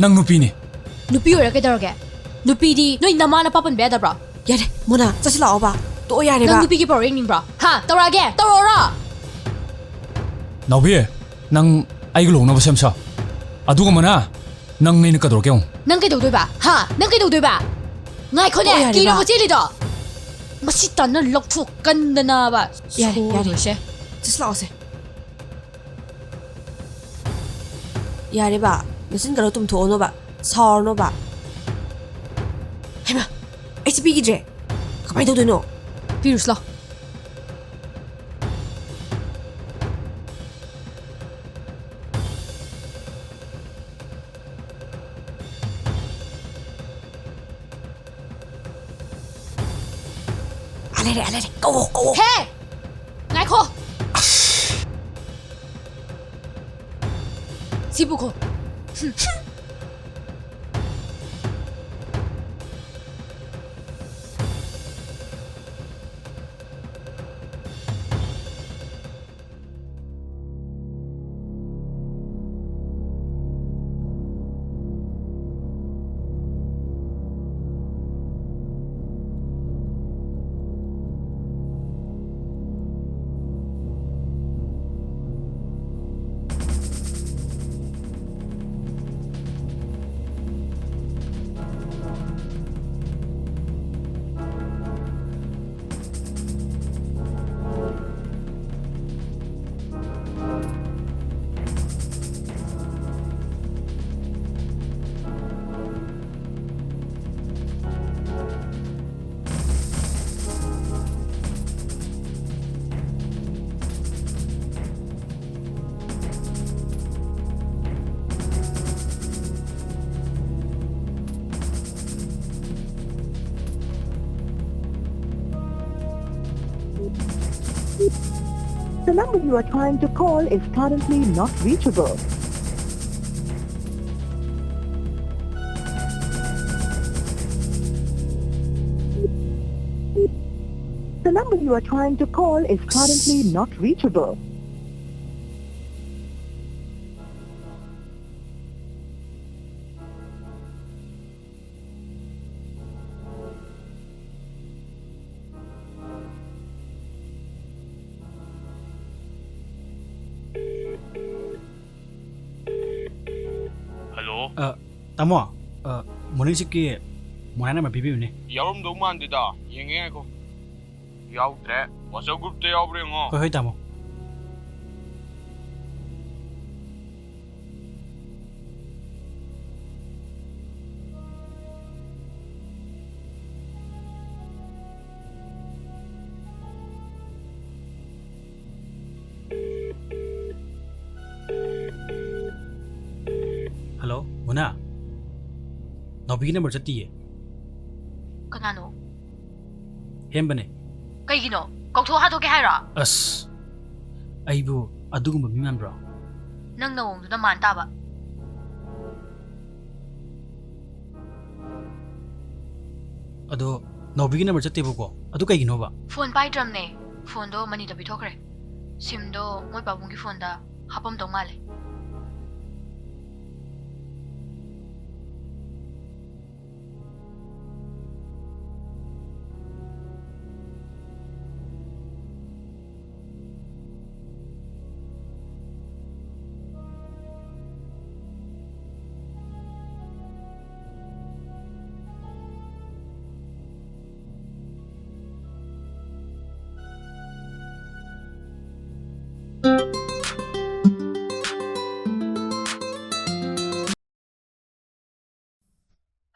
ꯅꯪ ꯅꯨꯄꯤꯅꯤ꯫ ꯅꯨꯄꯤ ꯑꯣꯏꯔ ꯀꯩꯗꯧꯔꯒꯦ? ꯅꯨꯄꯤꯗꯤ ꯅꯣꯏ ꯅꯃꯥ ꯅꯄꯥ ꯄꯟꯕ ꯌꯥꯗꯕ꯭ꯔꯣ? ꯌꯥꯔꯦ, ꯃꯣꯅꯥ, ꯆꯠꯁꯤ ꯂꯥꯛꯑꯣꯕ꯫ ꯇꯣꯛꯑꯣ, ꯌꯥꯔꯦꯕ꯫ ꯅꯪ ꯅꯨꯄꯤꯒꯤ ꯄꯥꯎꯔꯧ ꯌꯦꯡꯅꯤꯡꯕ꯭ꯔꯣ? ꯍꯥ? ꯇꯧꯔꯛꯑꯒꯦ? ꯇꯧꯔꯛꯑꯣꯔꯣ? ꯅꯥꯎꯕꯤ, ꯅꯪ ꯑꯩꯒ ꯂꯨꯍꯣꯡꯅꯕ ꯁꯦꯝ ꯁꯥ꯫ ꯑꯗꯨꯒ ꯃꯣꯅꯥ, ꯅꯪ ꯑꯩꯅ ꯀꯩꯗꯧꯔꯛꯀꯦ ꯌꯦꯡꯉꯨ꯫ ꯅꯪ ꯀꯩꯗꯧꯗꯣꯏꯕ? ꯍꯥ? ꯅꯪ ꯀꯩꯗꯧꯗꯣꯏꯕ? ꯉꯥꯏꯈꯣꯅꯦ, ꯇꯣꯛꯑꯣ, ꯌꯥꯔꯦꯕ꯫ ꯀꯤꯔꯕ ꯆꯦꯜꯂꯤꯗꯣ? ꯃꯁꯤ ꯇꯥꯟꯅ ꯂꯧꯊꯣꯛꯀꯟꯗꯅꯕ꯫ ꯌꯥꯔꯦ, ꯌꯥꯔꯦ꯫ ꯁꯣꯏꯔꯣꯏꯁꯦ꯫ ꯆꯠꯁꯤ ꯂꯥꯛꯑꯣꯁꯦ꯫ ꯌꯥꯔꯦꯕ, ꯅꯆꯤꯟ ꯀꯩꯅꯣ ꯇꯨꯝꯊꯣꯛꯑꯅꯣꯕ, ꯁꯥꯎꯔꯅꯣꯕ꯫ ꯍꯩꯃꯥ! ꯁꯤ ꯄꯤꯈꯤꯗ꯭ꯔꯦ꯫ ꯀꯃꯥꯏꯅ ꯇꯧꯗꯣꯏꯅꯣ? ꯄꯤꯔꯨꯁꯤ ꯂꯥꯎ꯫ ꯑꯥ ꯂꯩꯔꯦ, ꯑꯥ ꯂꯩꯔꯦ꯫ ꯀꯧꯋꯣ, ꯀꯧꯋꯣ꯫ ꯍꯦ! ꯉꯥꯏꯈꯣ! ꯁꯤ ꯄꯨꯈꯣ꯫ The number you are trying to call is currently not reachable. The number you are trying to call is currently not reachable. Hello. ꯑ, ꯇꯥꯃꯣ, ꯑ, ꯃꯣꯔꯅꯤꯡ ꯁꯤꯞꯀꯤ ꯃꯣꯔꯥꯏꯅ ꯑꯃ ꯄꯤꯕꯤꯌꯨꯅꯦ꯫ ꯌꯥꯎꯔꯝꯗꯧ ꯃꯥꯟꯗꯦꯗ꯫ ꯌꯦꯡꯒꯦ ꯉꯥꯏꯈꯣ꯫ ꯌꯥꯎꯗ꯭ꯔꯦ꯫ WhatsApp groupꯇ ꯌꯥꯎꯕ꯭ꯔꯥ ꯌꯦꯡꯉꯣ꯫ ꯍꯣꯏ, ꯍꯣꯏ, ꯇꯥꯃꯣ꯫ ꯅꯥꯎꯕꯤꯒꯤ ꯅꯝꯕꯔ ꯆꯠꯇꯤꯌꯦ꯫ ꯀꯅꯥꯅꯣ? ꯍꯦꯝꯕꯅꯦ꯫ ꯀꯩꯒꯤꯅꯣ? ꯀꯧꯊꯣꯛ ꯍꯥꯠꯇꯣꯛꯀꯦ ꯍꯥꯏꯔꯣ? ꯑꯁ, ꯑꯩꯕꯨ ꯑꯗꯨꯒꯨꯝꯕ ꯃꯤ ꯃꯥꯟꯕ꯭ꯔꯣ? ꯅꯪ ꯅꯑꯣꯡꯗꯨꯅ ꯃꯥꯟ ꯇꯥꯕ꯫ ꯑꯗꯣ ꯅꯥꯎꯕꯤꯒꯤ ꯅꯝꯕꯔ ꯆꯠꯇꯦꯕꯀꯣ, ꯑꯗꯨ ꯀꯩꯒꯤꯅꯣꯕ? ꯐꯣꯟ ꯄꯥꯏꯗ꯭ꯔꯝꯅꯦ꯫ ꯐꯣꯟꯗꯣ ꯃꯅꯤꯗ ꯄꯤꯊꯣꯛꯈ꯭ꯔꯦ꯫ ꯁꯤꯝꯗꯣ ꯃꯣꯏ ꯄꯥꯕꯨꯡꯒꯤ ꯐꯣꯟꯗ ꯍꯥꯞꯄꯝꯗꯧ ꯃꯥꯜꯂꯦ꯫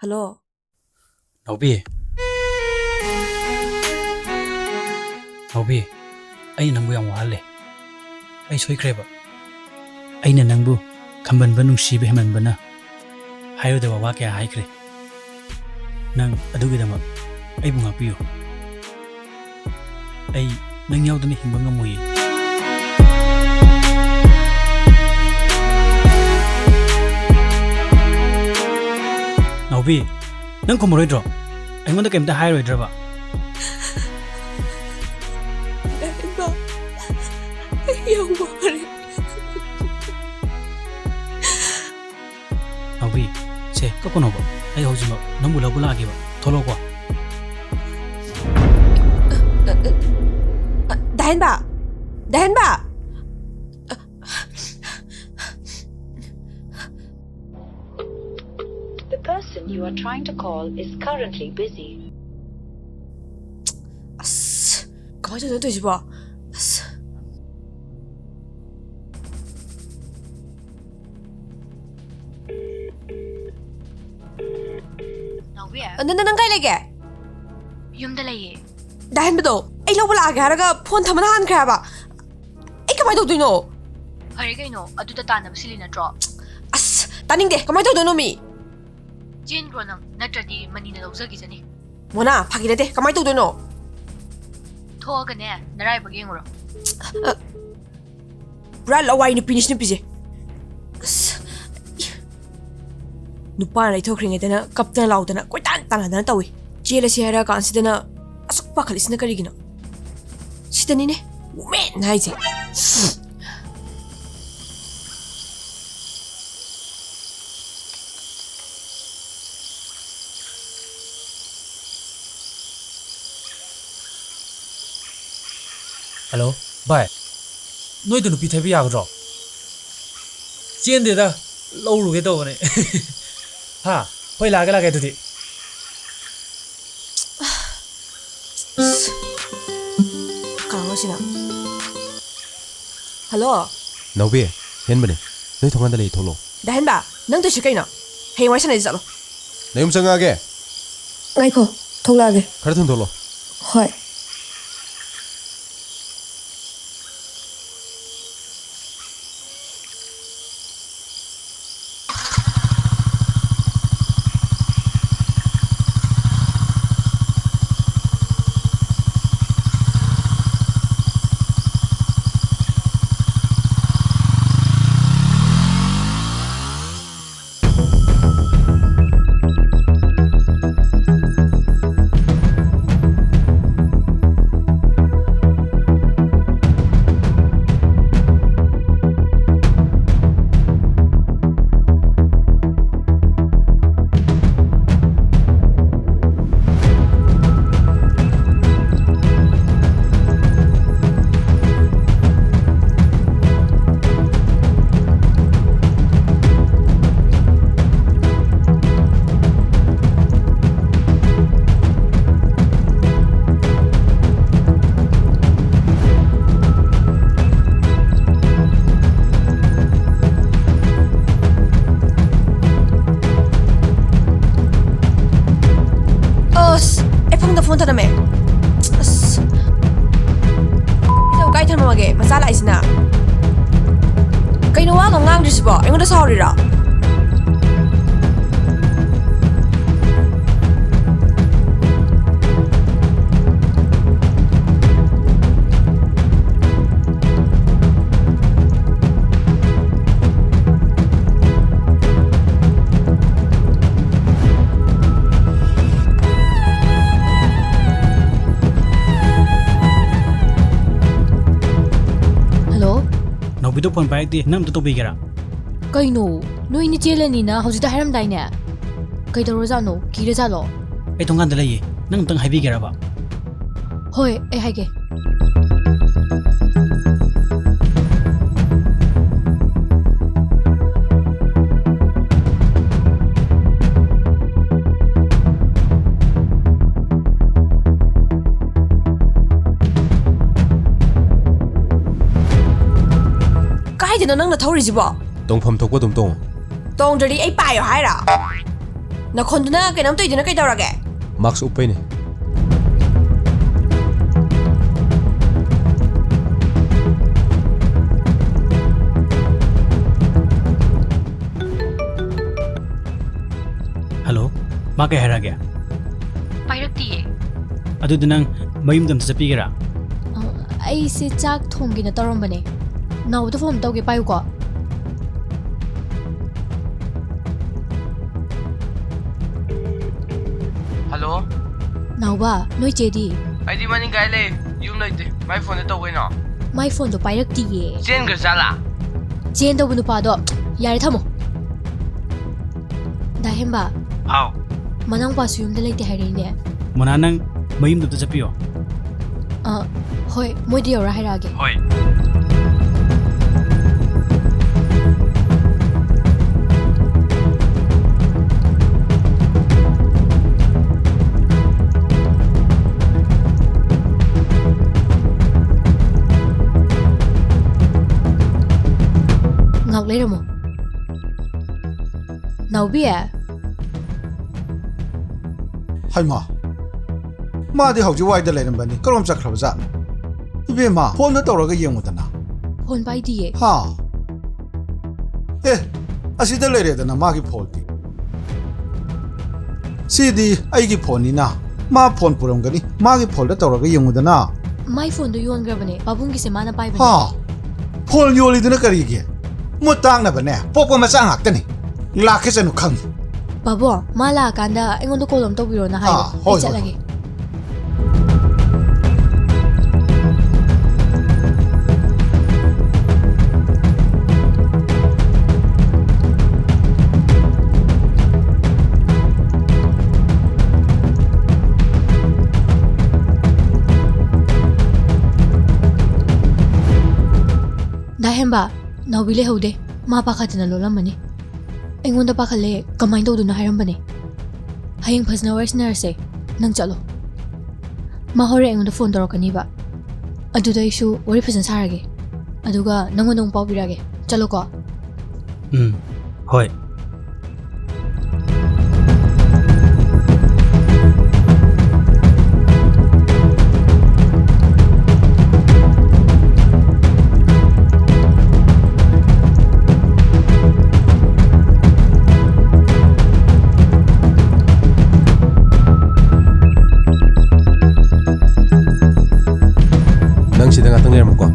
ꯍꯜꯂꯣ꯫ ꯅꯥꯎꯕꯤ꯫ ꯅꯥꯎꯕꯤ, ꯑꯩꯅ ꯅꯪꯕꯨ ꯌꯥꯝ ꯋꯥꯍꯜꯂꯦ꯫ ꯑꯩ ꯁꯣꯏꯈ꯭ꯔꯦꯕ꯫ ꯑꯩꯅ ꯅꯪꯕꯨ ꯈꯝꯕꯟꯕ ꯅꯨꯡꯁꯤꯕ ꯍꯦꯟꯃꯟꯕꯅ ꯍꯥꯏꯔꯣꯏꯗꯕ ꯋꯥ ꯀꯌꯥ ꯍꯥꯏꯈ꯭ꯔꯦ꯫ ꯅꯪ ꯑꯗꯨꯒꯤꯗꯃꯛ ꯑꯩꯕꯨ ꯉꯥꯛꯄꯤꯌꯨ꯫ ꯑꯩ ꯅꯪ ꯌꯥꯎꯗꯅ ꯍꯤꯡꯕ ꯉꯝꯃꯣꯏꯌꯦ꯫ ꯅꯥꯎꯕꯤ, ꯅꯪ ꯈꯨꯝꯃꯔꯣꯏꯗ꯭ꯔꯣ? ꯑꯩꯉꯣꯟꯗ ꯀꯩꯝꯇ ꯍꯥꯏꯔꯣꯏꯗ꯭ꯔꯕ? ꯗꯥꯏꯃꯟꯗꯣ, ꯑꯩ ꯌꯥꯝ ꯋꯥꯔꯦ꯫ ꯅꯥꯎꯕꯤ, ꯁꯦ, ꯀꯞꯀꯅꯣꯕ꯫ ꯑꯩ ꯍꯧꯖꯤꯛꯃꯛ ꯅꯪꯕꯨ ꯂꯧꯕ ꯂꯥꯛꯑꯒꯦꯕ꯫ ꯊꯣꯛꯂꯛꯑꯣꯀꯣ꯫ ꯗꯥꯍꯦꯟꯕ! ꯗꯥꯍꯦꯟꯕ! The person you are trying to call is currently busy. ꯑꯁ, ꯀꯃꯥꯏꯅ ꯇꯧꯗꯣꯏꯅꯣ ꯇꯧꯔꯤꯁꯤꯕꯣ? ꯑꯁ꯫ ꯅꯥꯎꯕꯤ? ꯅ-, ꯅ-, ꯅꯪ ꯀꯥꯏ ꯂꯩꯒꯦ? ꯌꯨꯝꯗ ꯂꯩꯌꯦ꯫ ꯗꯥꯍꯦꯟꯕꯗꯣ, ꯑꯩ ꯂꯧꯕ ꯂꯥꯛꯑꯒꯦ ꯍꯥꯏꯔꯒ ꯐꯣꯟ ꯊꯝꯃꯅ ꯍꯥꯟꯈ꯭ꯔꯦ ꯍꯥꯏꯕ꯫ ꯑꯩ ꯀꯃꯥꯏꯅ ꯇꯧꯗꯣꯏꯅꯣ? ꯐꯔꯦ ꯀꯩꯅꯣ, ꯑꯗꯨꯗ ꯇꯥꯟꯅꯕ ꯁꯤꯜꯂꯤ ꯅꯠꯇ꯭ꯔꯣ? ꯑꯁ, ꯇꯥꯅꯤꯡꯗꯦ꯫ ꯀꯃꯥꯏꯅ ꯇꯧꯗꯣꯏꯅꯣ ꯃꯤ? ꯆꯦꯟꯈ꯭ꯔꯣ ꯅꯪ, ꯅꯠꯇ꯭ꯔꯗꯤ ꯃꯅꯤꯅ ꯂꯧꯖꯈꯤꯖꯅꯤ꯫ ꯃꯣꯅꯥ, ꯐꯥꯒꯤ ꯅꯠꯇꯦ, ꯀꯃꯥꯏꯅ ꯇꯧꯗꯣꯏꯅꯣ? ꯊꯣꯛꯑꯒꯅꯦ, ꯅꯔꯥꯏꯕꯛ ꯌꯦꯡꯉꯨꯔꯣ꯫ ꯄꯨꯔꯥ ꯂꯋꯥꯏ ꯅꯨꯄꯤꯅꯤ ꯁꯤ ꯅꯨꯄꯤꯁꯦ꯫ ꯑꯁ, ꯅꯨꯄꯥꯅ ꯂꯩꯊꯣꯛꯈ꯭ꯔꯤꯉꯩꯗꯅ ꯀꯞꯇꯅ ꯂꯥꯎꯗꯅ ꯀꯣꯏꯇꯥꯟ ꯇꯥꯟꯅꯗꯅ ꯇꯧꯏ꯫ ꯆꯦꯜꯂꯁꯤ ꯍꯥꯏꯔ ꯀꯥꯟꯁꯤꯗꯅ ꯑꯁꯨꯛ ꯄꯥꯈꯠꯂꯤꯁꯤꯅ ꯀꯔꯤꯒꯤꯅꯣ? ꯁꯤꯗꯅꯤꯅꯦ woman ꯍꯥꯏꯁꯦ꯫ ꯍꯜꯂꯣ, ꯚꯥꯏ꯫ ꯅꯣꯏꯗ ꯅꯨꯄꯤ ꯊꯩꯕ ꯌꯥꯒꯗ꯭ꯔꯣ? ꯆꯦꯟꯗꯦꯗ, ꯂꯧꯔꯨꯒꯦ ꯇꯧꯕꯅꯦ꯫ ꯍꯥ? ꯍꯣꯏ, ꯂꯥꯛꯑꯒꯦ, ꯂꯥꯛꯑꯒꯦ ꯑꯗꯨꯗꯤ꯫ ꯀꯅꯥꯅꯣ ꯁꯤꯅ? ꯍꯜꯂꯣ? ꯅꯥꯎꯕꯤ, ꯍꯦꯟꯕꯅꯦ꯫ ꯅꯣꯏ ꯊꯣꯡꯒꯥꯟꯗ ꯂꯩ, ꯊꯣꯛꯂꯛꯑꯣ꯫ ꯗꯥ ꯍꯦꯟꯕ, ꯅꯪ ꯇꯧꯏꯁꯤ ꯀꯩꯅꯣ? ꯍꯌꯦꯡ ꯋꯥꯔꯤ ꯁꯥꯟꯅꯁꯤ, ꯆꯠꯂꯣ꯫ ꯅꯌꯨꯝ ꯆꯪꯉꯛꯑꯒꯦ꯫ ꯉꯥꯏꯈꯣ, ꯊꯣꯛꯂꯛꯑꯒꯦ꯫ ꯈꯔ ꯊꯨꯅ ꯊꯣꯛꯂꯛꯑꯣ꯫ ꯍꯣꯏ꯫ ꯑꯁ, ꯑꯩ ꯐꯃꯨꯡꯗ ꯐꯣꯟ ꯊꯅꯝꯃꯦ꯫ ꯑꯁ, ꯑꯩꯗꯣ ꯀꯥꯏ ꯊꯝꯃꯝꯃꯒꯦ? ꯃꯆꯥ ꯂꯥꯛꯏꯁꯤꯅ꯫ ꯀꯩꯅꯣ ꯋꯥꯒ ꯉꯥꯡꯗ꯭ꯔꯤꯁꯤꯕꯣ? ꯑꯩꯉꯣꯟꯗ ꯁꯥꯎꯔꯤꯔꯣ? ꯍꯧꯖꯤꯛꯇ ꯐꯣꯟ ꯄꯥꯏꯔꯛꯇꯦ, ꯅꯪ ꯑꯝꯇ ꯇꯧꯕꯤꯒꯦꯔꯥ? ꯀꯩꯅꯣ? ꯅꯣꯏꯅꯤ ꯆꯦꯜꯂꯅꯤꯅ ꯍꯧꯖꯤꯛꯇ ꯍꯥꯏꯔꯝꯗꯥꯏꯅꯦ? ꯀꯩꯗꯧꯔꯖꯥꯠꯅꯣ? ꯀꯤꯔꯖꯥꯠꯂꯣ? ꯑꯩ ꯊꯣꯡꯒꯥꯟꯗ ꯂꯩꯌꯦ, ꯅꯪ ꯑꯝꯇꯪ ꯍꯥꯏꯕꯤꯒꯦꯔꯕ? ꯍꯣꯏ, ꯑꯩ ꯍꯥꯏꯒꯦ꯫ ꯀꯥꯏꯗꯅꯣ ꯅꯪꯅ ꯊꯧꯔꯤꯁꯤꯕꯣ? ꯇꯣꯡꯐꯝ ꯊꯣꯛꯄ ꯑꯗꯨꯝ ꯇꯣꯡꯉꯣ꯫ ꯇꯣꯡꯗ꯭ꯔꯗꯤ ꯑꯩ ꯄꯥꯏꯌꯣ ꯍꯥꯏꯔꯣ? ꯅꯈꯣꯟꯗꯨꯅ ꯀꯩꯅꯣꯝ ꯇꯧꯏꯗꯨꯅ ꯀꯩꯗꯧꯔꯒꯦ? ꯃꯥꯛꯁ ꯎꯞꯄꯩꯅꯦ꯫ ꯍꯜꯂꯣ, ꯃꯥ ꯀꯩ ꯍꯥꯏꯔꯛꯑꯒꯦ? ꯄꯥꯏꯔꯛꯇꯤꯌꯦ꯫ ꯑꯗꯨꯗꯤ ꯅꯪ ꯃꯌꯨꯝꯗ ꯑꯝꯇ ꯆꯠꯄꯤꯒꯦꯔꯥ? ꯑ, ꯑꯩꯁꯦ ꯆꯥꯛ ꯊꯣꯡꯒꯦꯅ ꯇꯧꯔꯝꯕꯅꯦ꯫ ꯅꯥꯎꯕꯗ ꯐꯣꯟ ꯇꯧꯒꯦ, ꯄꯥꯏꯌꯨꯀꯣ꯫ ꯍꯜꯂꯣ꯫ ꯅꯥꯎꯕ, ꯅꯣꯏ ꯆꯦꯗꯤ? ꯑꯩꯗꯤ ꯃꯅꯤꯡ ꯀꯥꯏ ꯂꯩ, ꯌꯨꯝ ꯂꯩꯇꯦ꯫ ꯃꯥꯏ ꯐꯣꯟꯗ ꯇꯧ ꯀꯩꯅꯣ꯫ ꯃꯥꯏ ꯐꯣꯟꯗꯣ ꯄꯥꯏꯔꯛꯇꯤꯌꯦ꯫ ꯆꯦꯟꯈ꯭ꯔꯖꯥꯠꯂꯥ? ꯆꯦꯟꯗꯧꯕ ꯅꯨꯄꯥꯗꯣ ꯌꯥꯔꯦ, ꯊꯝꯃꯣ꯫ ꯗꯥ ꯍꯦꯝꯕ꯫ ꯍꯥꯎ꯫ ꯃꯅꯥꯎꯄꯥꯁꯨ ꯌꯨꯝꯗ ꯂꯩꯇꯦ ꯍꯥꯏꯔꯛꯏꯅꯦ꯫ ꯃꯣꯅꯥ, ꯅꯪ ꯃꯌꯨꯝꯗ ꯑꯝꯇ ꯆꯠꯄꯤꯌꯣ꯫ ꯑ, ꯍꯣꯏ, ꯃꯣꯏꯗ ꯌꯧꯔ ꯍꯥꯏꯔꯛꯑꯒꯦ꯫ ꯍꯣꯏ꯫ ꯉꯥꯛ ꯂꯩꯔꯝꯃꯣ꯫ ꯅꯥꯎꯕꯤ꯫ ꯍꯩꯃꯥ, ꯃꯥꯗꯤ ꯍꯧꯖꯤꯛ ꯋꯥꯏꯗ ꯂꯩꯔꯝꯕꯅꯤ, ꯀꯔꯣꯝ ꯆꯠꯈ꯭ꯔꯕ ꯖꯥꯠꯅꯣ? ꯏꯕꯦꯝꯃ, ꯐꯣꯟꯗ ꯇꯧꯔꯒ ꯌꯦꯡꯉꯨꯗꯅ꯫ ꯐꯣꯟ ꯄꯥꯏꯗꯤꯌꯦ꯫ ꯍꯥ? ꯑꯦ, ꯑꯁꯤꯗ ꯂꯩꯔꯦꯗꯅ ꯃꯥꯒꯤ ꯐꯣꯟꯗꯤ꯫ ꯁꯤꯗꯤ ꯑꯩꯒꯤ ꯐꯣꯟꯅꯤꯅ ꯃꯥ ꯐꯣꯟ ꯄꯨꯔꯝꯒꯅꯤ, ꯃꯥꯒꯤ ꯐꯣꯟꯗ ꯇꯧꯔꯒ ꯌꯦꯡꯉꯨꯗꯅ꯫ ꯃꯥꯏ ꯐꯣꯟꯗꯣ ꯌꯣꯟꯈ꯭ꯔꯕꯅꯦ, ꯄꯥꯕꯨꯡꯒꯤꯁꯦ ꯃꯥꯅ ꯄꯥꯏꯕꯅꯦ꯫ ꯍꯥ? ꯐꯣꯟ ꯌꯣꯜꯂꯤꯗꯨꯅ ꯀꯔꯤꯒꯤ? ꯃꯨꯠ ꯇꯥꯡꯅꯕꯅꯦ, ꯄꯣꯛꯄ ꯃꯆꯥ ꯉꯥꯛꯇꯅꯤ꯫ ꯂꯥꯛꯀꯦ ꯆꯅꯨ ꯈꯪꯉꯤ꯫ ꯄꯥꯕꯨꯡ, ꯃꯥ ꯂꯥꯛꯑꯀꯥꯟꯗ ꯑꯩꯉꯣꯟꯗ ꯀꯣꯜ ꯑꯃ ꯇꯧꯕꯤꯔꯣꯅ ꯍꯥꯏꯌꯣ꯫ ꯑꯥ, ꯍꯣꯏ, ꯑꯩ ꯍꯣꯏ, ꯆꯠꯂꯒꯦ꯫ ꯍꯣꯏ꯫ ꯍꯦꯝꯕ, ꯅꯥꯎꯕꯤ ꯂꯩꯍꯧꯗꯦ꯫ ꯃꯥ ꯄꯥꯈꯠꯇꯅ ꯂꯣꯜꯂꯝꯃꯅꯤ꯫ ꯑꯩꯉꯣꯟꯗ ꯄꯥꯈꯠꯂꯦ, ꯀꯃꯥꯏꯅ ꯇꯧꯗꯣꯏꯅꯣ ꯍꯥꯏꯔꯝꯕꯅꯦ꯫ ꯍꯌꯦꯡ ꯐꯖꯅ ꯋꯥꯔꯤ ꯁꯥꯟꯅꯔꯁꯦ, ꯅꯪ ꯆꯠꯂꯣ꯫ ꯃꯥ ꯍꯣꯔꯦꯟ ꯑꯩꯉꯣꯟꯗ ꯐꯣꯟ ꯇꯧꯔꯛꯀꯅꯤꯕ, ꯑꯗꯨꯗ ꯑꯩꯁꯨ ꯋꯥꯔꯤ ꯐꯖꯅ ꯁꯥꯔꯒꯦ, ꯑꯗꯨꯒ ꯅꯪꯉꯣꯟꯗ ꯑꯃꯨꯛ ꯄꯥꯎ ꯄꯤꯔꯛꯑꯒꯦ꯫ ꯆꯠꯂꯣꯀꯣ꯫ ꯎꯝ, ꯍꯣꯏ꯫ ꯅꯪ ꯁꯤꯗ ꯉꯥꯛꯇꯪ ꯂꯩꯔꯝꯃꯨꯀꯣ꯫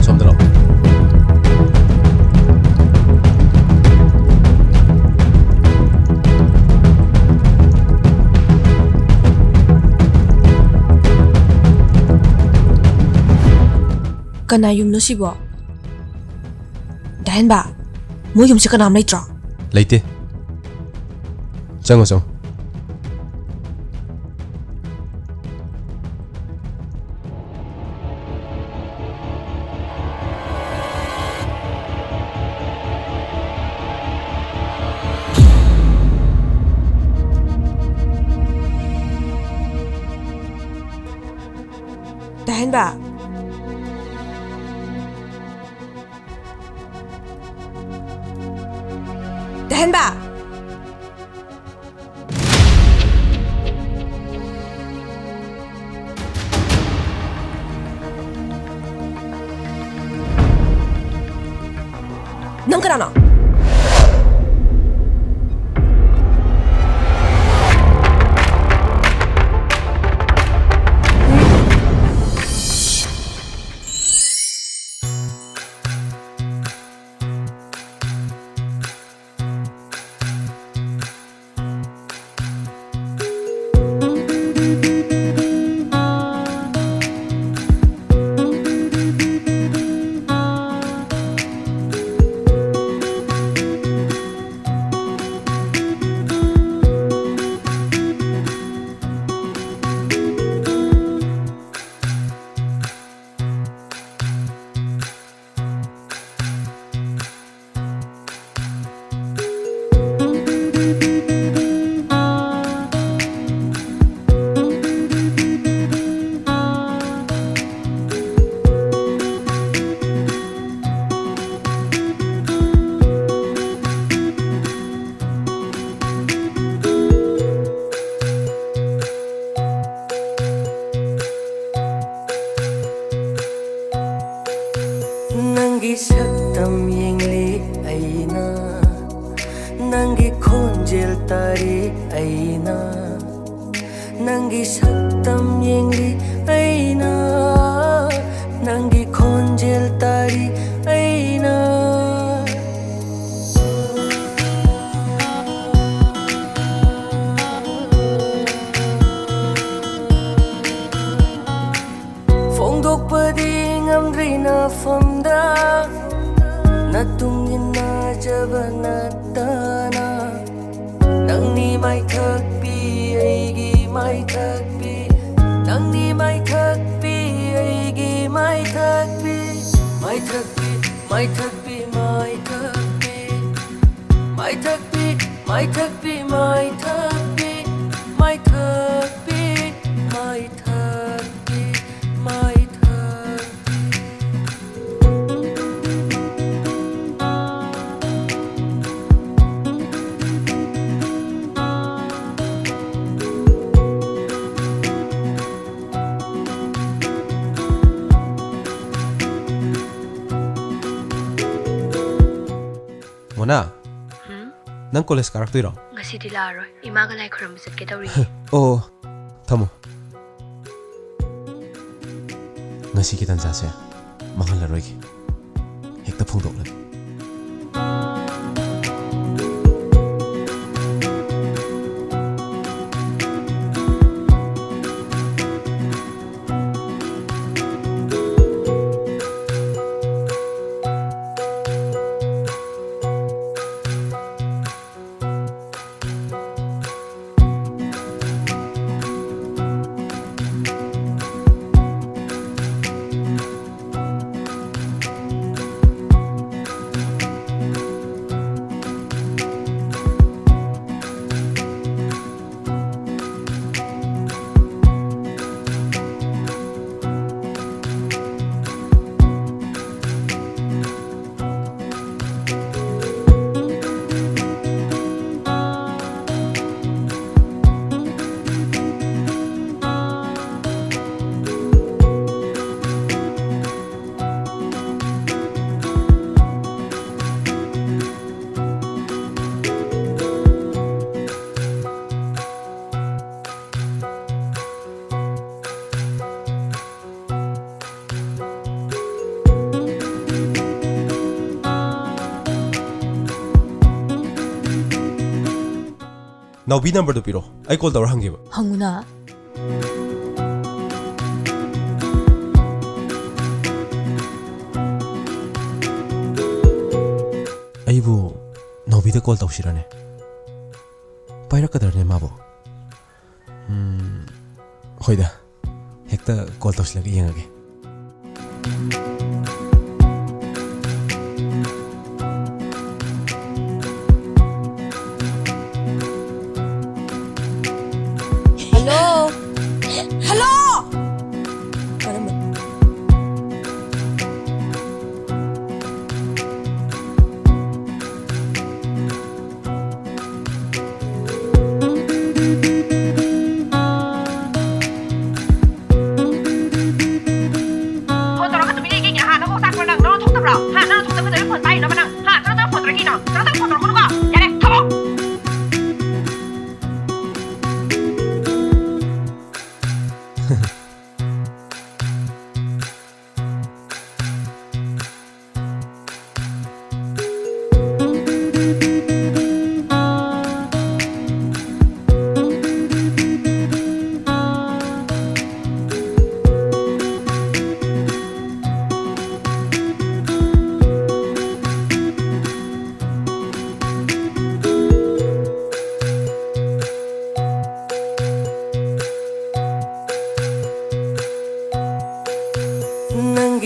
ꯁꯣꯝꯗ ꯂꯥꯛꯑꯣ꯫ ꯀꯅꯥ ꯌꯨꯝꯅꯣ ꯁꯤꯕꯣ? ꯗꯥ ꯍꯦꯟꯕ, ꯃꯣꯏ ꯌꯨꯝꯁꯦ ꯀꯅꯥꯝ ꯂꯩꯇ꯭ꯔꯣ? ꯂꯩꯇꯦ꯫ ꯆꯪꯉꯣ, ꯆꯪꯉꯣ꯫ ꯗꯥ ꯍꯦꯟꯕ꯫ ꯗꯥ ꯑꯍꯦꯟꯕ! ꯅꯪ ꯀꯅꯥꯅꯣ? ꯅꯪꯒꯤ ꯁꯛꯇꯝ ꯌꯦꯡꯂꯤ ꯑꯩꯅ, ꯅꯪꯒꯤ ꯈꯣꯟꯖꯦꯜ ꯇꯥꯔꯤ ꯑꯩꯅ, ꯅꯪꯒꯤ ꯁꯛꯇꯝ ꯌꯦꯡꯂꯤ ꯑꯩꯅ, ꯅꯪꯒꯤ ꯈꯣꯟꯖꯦꯜ ꯇꯥꯔꯤ ꯑꯩꯅ꯫ ꯐꯣꯡꯗꯣꯛꯄꯗꯤ ꯉꯝꯗ꯭ꯔꯤ ꯅꯐꯝꯗ, ꯅꯇꯨꯡ ꯏꯟꯅꯖꯕ ꯅꯠꯇꯅ꯫ ꯅꯪꯅꯤ ꯃꯥꯏꯊꯛꯄꯤ, ꯑꯩꯒꯤ ꯃꯥꯏꯊꯛꯄꯤ, ꯅꯪꯅꯤ ꯃꯥꯏꯊꯛꯄꯤ, ꯑꯩꯒꯤ ꯃꯥꯏꯊꯛꯄꯤ꯫ ꯃꯥꯏꯊꯛꯄꯤ, ꯃꯥꯏꯊꯛꯄꯤ, ꯃꯥꯏꯊꯛꯄꯤ, ꯃꯥꯏꯊꯛꯄꯤ, ꯃꯥꯏꯊꯛꯄꯤ, ꯃꯥꯏꯊꯛꯄꯤ, ꯃꯥꯏꯊꯛꯄꯤ, ꯃꯥꯏꯊꯛꯄꯤ꯫ ꯅꯥ, ꯍꯨꯝ? ꯅꯪ ꯀꯣꯂꯦꯖ ꯀꯥꯔꯛꯇꯣꯏꯔꯣ? ꯉꯁꯤꯗꯤ ꯂꯥꯛꯑꯔꯣꯏ꯫ ꯏꯃꯥꯒ ꯂꯥꯏ ꯈꯨꯔꯨꯝꯕ ꯆꯠꯀꯦ ꯇꯧꯔꯤ꯫ ꯑꯣ, ꯊꯝꯃꯣ꯫ ꯉꯁꯤꯒꯤ ꯇꯥꯟꯖꯥꯁꯦ ꯃꯥꯡꯍꯜꯂꯔꯣꯏꯒꯦ꯫ ꯍꯦꯛꯇ ꯐꯣꯡꯗꯣꯛꯂꯒꯦ꯫ ꯅꯥꯎꯕꯤ ꯅꯝꯕꯔꯗꯨ ꯄꯤꯔꯣ, ꯑꯩ ꯀꯣꯜ ꯇꯧꯔ ꯍꯪꯒꯦꯕ꯫ ꯍꯪꯉꯨꯅ꯫ ꯑꯩꯕꯨ ꯅꯥꯎꯕꯤꯗ ꯀꯣꯜ ꯇꯧꯁꯤꯔꯅꯦ? ꯄꯥꯏꯔꯛꯀꯗ꯭ꯔꯅꯦ ꯃꯥꯕꯨ? ꯎꯝ, ꯍꯣꯏꯗ, ꯍꯦꯛꯇ ꯀꯣꯜ ꯇꯧꯁꯤꯜꯂꯒ ꯌꯦꯡꯉꯒꯦ꯫ ꯍꯜꯂꯣ? ꯍꯜꯂꯣ? ꯀꯔꯝꯕ?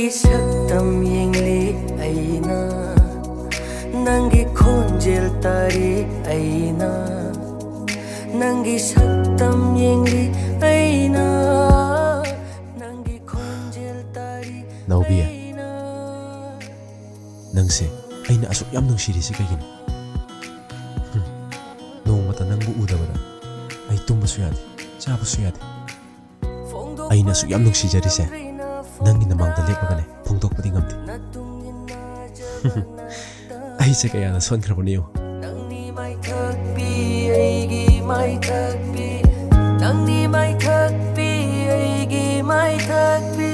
ꯁꯛꯇꯝ ꯌꯦꯡꯂꯤ ꯑꯩꯅ, ꯅꯪꯒꯤ ꯈꯣꯟꯖꯦꯜ ꯇꯥꯔꯤ ꯑꯩꯅ, ꯅꯪꯒꯤ ꯁꯛꯇꯝ ꯌꯦꯡꯂꯤ ꯑꯩꯅ, ꯅꯪꯒꯤ ꯈꯣꯟꯖꯦꯜ ꯇꯥꯔꯤ ꯅꯥꯎꯕꯤ, ꯑꯩꯅ꯫ ꯅꯪꯁꯦ ꯑꯩꯅ ꯑꯁꯨꯛ ꯌꯥꯝ ꯅꯨꯡꯁꯤꯔꯤꯁꯤ ꯀꯩꯒꯤꯅꯣ? ꯍꯨꯝ, ꯅꯣꯡꯃꯇ ꯅꯪꯕꯨ ꯎꯗꯕꯗ ꯑꯩ ꯇꯨꯝꯕꯁꯨ ꯌꯥꯗꯦ, ꯆꯥꯕꯁꯨ ꯌꯥꯗꯦ꯫ ꯑꯩꯅ ꯑꯁꯨꯛ ꯌꯥꯝ ꯅꯨꯡꯁꯤꯖꯔꯤꯁꯦ ꯅꯪꯒꯤ ꯅꯃꯥꯡꯗ ꯂꯦꯞꯄꯒꯅꯦ ꯐꯣꯡꯗꯣꯛꯄꯗꯤ ꯉꯝꯗꯦ꯫ ꯑꯩꯁꯦ ꯀꯌꯥꯅ ꯁꯣꯟꯈ꯭ꯔꯕꯅꯣ ꯌꯦꯡꯉꯨ꯫ ꯅꯪꯅꯤ ꯃꯥꯏꯊꯛꯄꯤ, ꯑꯩꯒꯤ ꯃꯥꯏꯊꯛꯄꯤ, ꯅꯪꯅꯤ ꯃꯥꯏꯊꯛꯄꯤ, ꯑꯩꯒꯤ ꯃꯥꯏꯊꯛꯄꯤ,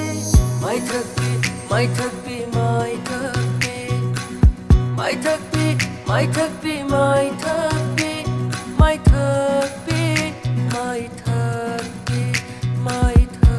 ꯃꯥꯏꯊꯛꯄꯤ, ꯃꯥꯏꯊꯛꯄꯤ, ꯃꯥꯏꯊꯛꯄꯤ, ꯃꯥꯏꯊꯛꯄꯤ, ꯃꯥꯏꯊꯛꯄꯤ, ꯃꯥꯏꯊꯛꯄꯤ, ꯃꯥꯏꯊꯛꯄꯤ, ꯃꯥꯏꯊꯛꯄꯤ, ꯃꯥꯏꯊꯛꯄꯤ꯫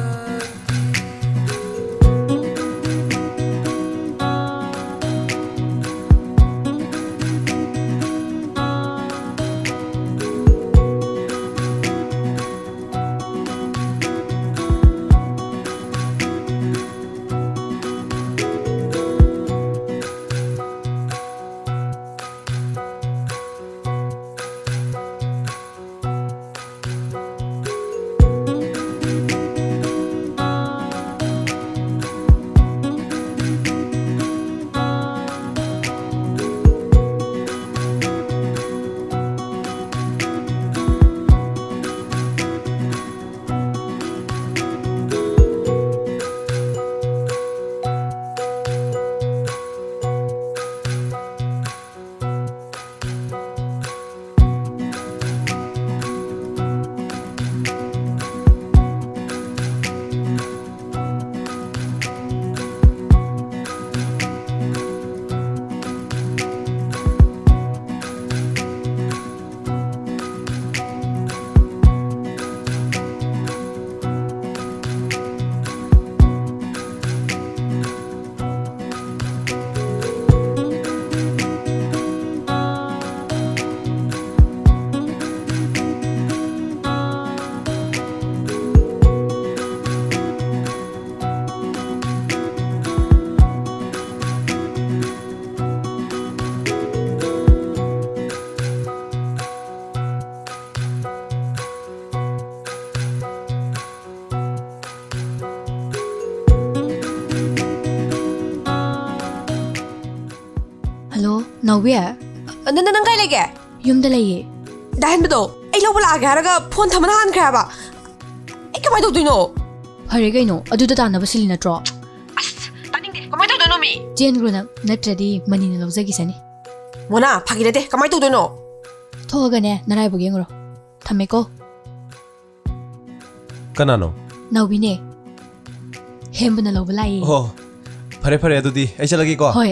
ꯅꯥꯎꯕꯤ? ꯅ-, ꯅ-, ꯅꯪ ꯀꯥꯏ ꯂꯩꯒꯦ? ꯌꯨꯝꯗ ꯂꯩꯌꯦ꯫ ꯗꯥꯍꯦꯟꯕꯗꯣ ꯑꯩ ꯂꯧꯕ ꯂꯥꯛꯑꯒꯦ ꯍꯥꯏꯔꯒ ꯐꯣꯟ ꯊꯝꯃꯅ ꯍꯥꯟꯈ꯭ꯔꯦ ꯍꯥꯏꯕ꯫ ꯑꯩ ꯀꯃꯥꯏꯅ ꯇꯧꯗꯣꯏꯅꯣ? ꯐꯔꯦ ꯀꯩꯅꯣ, ꯑꯗꯨꯗ ꯇꯥꯟꯅꯕ ꯁꯤꯜꯂꯤ ꯅꯠꯇ꯭ꯔꯣ? ꯑꯁ, ꯇꯥꯅꯤꯡꯗꯦ꯫ ꯀꯃꯥꯏꯅ ꯇꯧꯗꯣꯏꯅꯣ ꯃꯤ? ꯆꯦꯟꯈ꯭ꯔꯣ ꯅꯪ, ꯅꯠꯇ꯭ꯔꯗꯤ ꯃꯅꯤꯅ ꯂꯧꯖꯈꯤꯁꯅꯤ꯫ ꯃꯣꯅꯥ, ꯐꯥꯒꯤ ꯅꯠꯇꯦ꯫ ꯀꯃꯥꯏꯅ ꯇꯧꯗꯣꯏꯅꯣ? ꯊꯣꯛꯑꯒꯅꯦ, ꯅꯔꯥꯏꯕꯛ ꯌꯦꯡꯉꯨꯔꯣ꯫ ꯊꯝꯃꯦꯀꯣ꯫ ꯀꯅꯥꯅꯣ? ꯅꯥꯎꯕꯤꯅꯦ꯫ ꯍꯦꯝꯕꯅ ꯂꯧꯕ ꯂꯥꯛꯏ꯫ ꯑꯣ, ꯐꯔꯦ, ꯐꯔꯦ, ꯑꯗꯨꯗꯤ ꯑꯩ ꯆꯠꯂꯒꯦꯀꯣ꯫ ꯍꯣꯏ꯫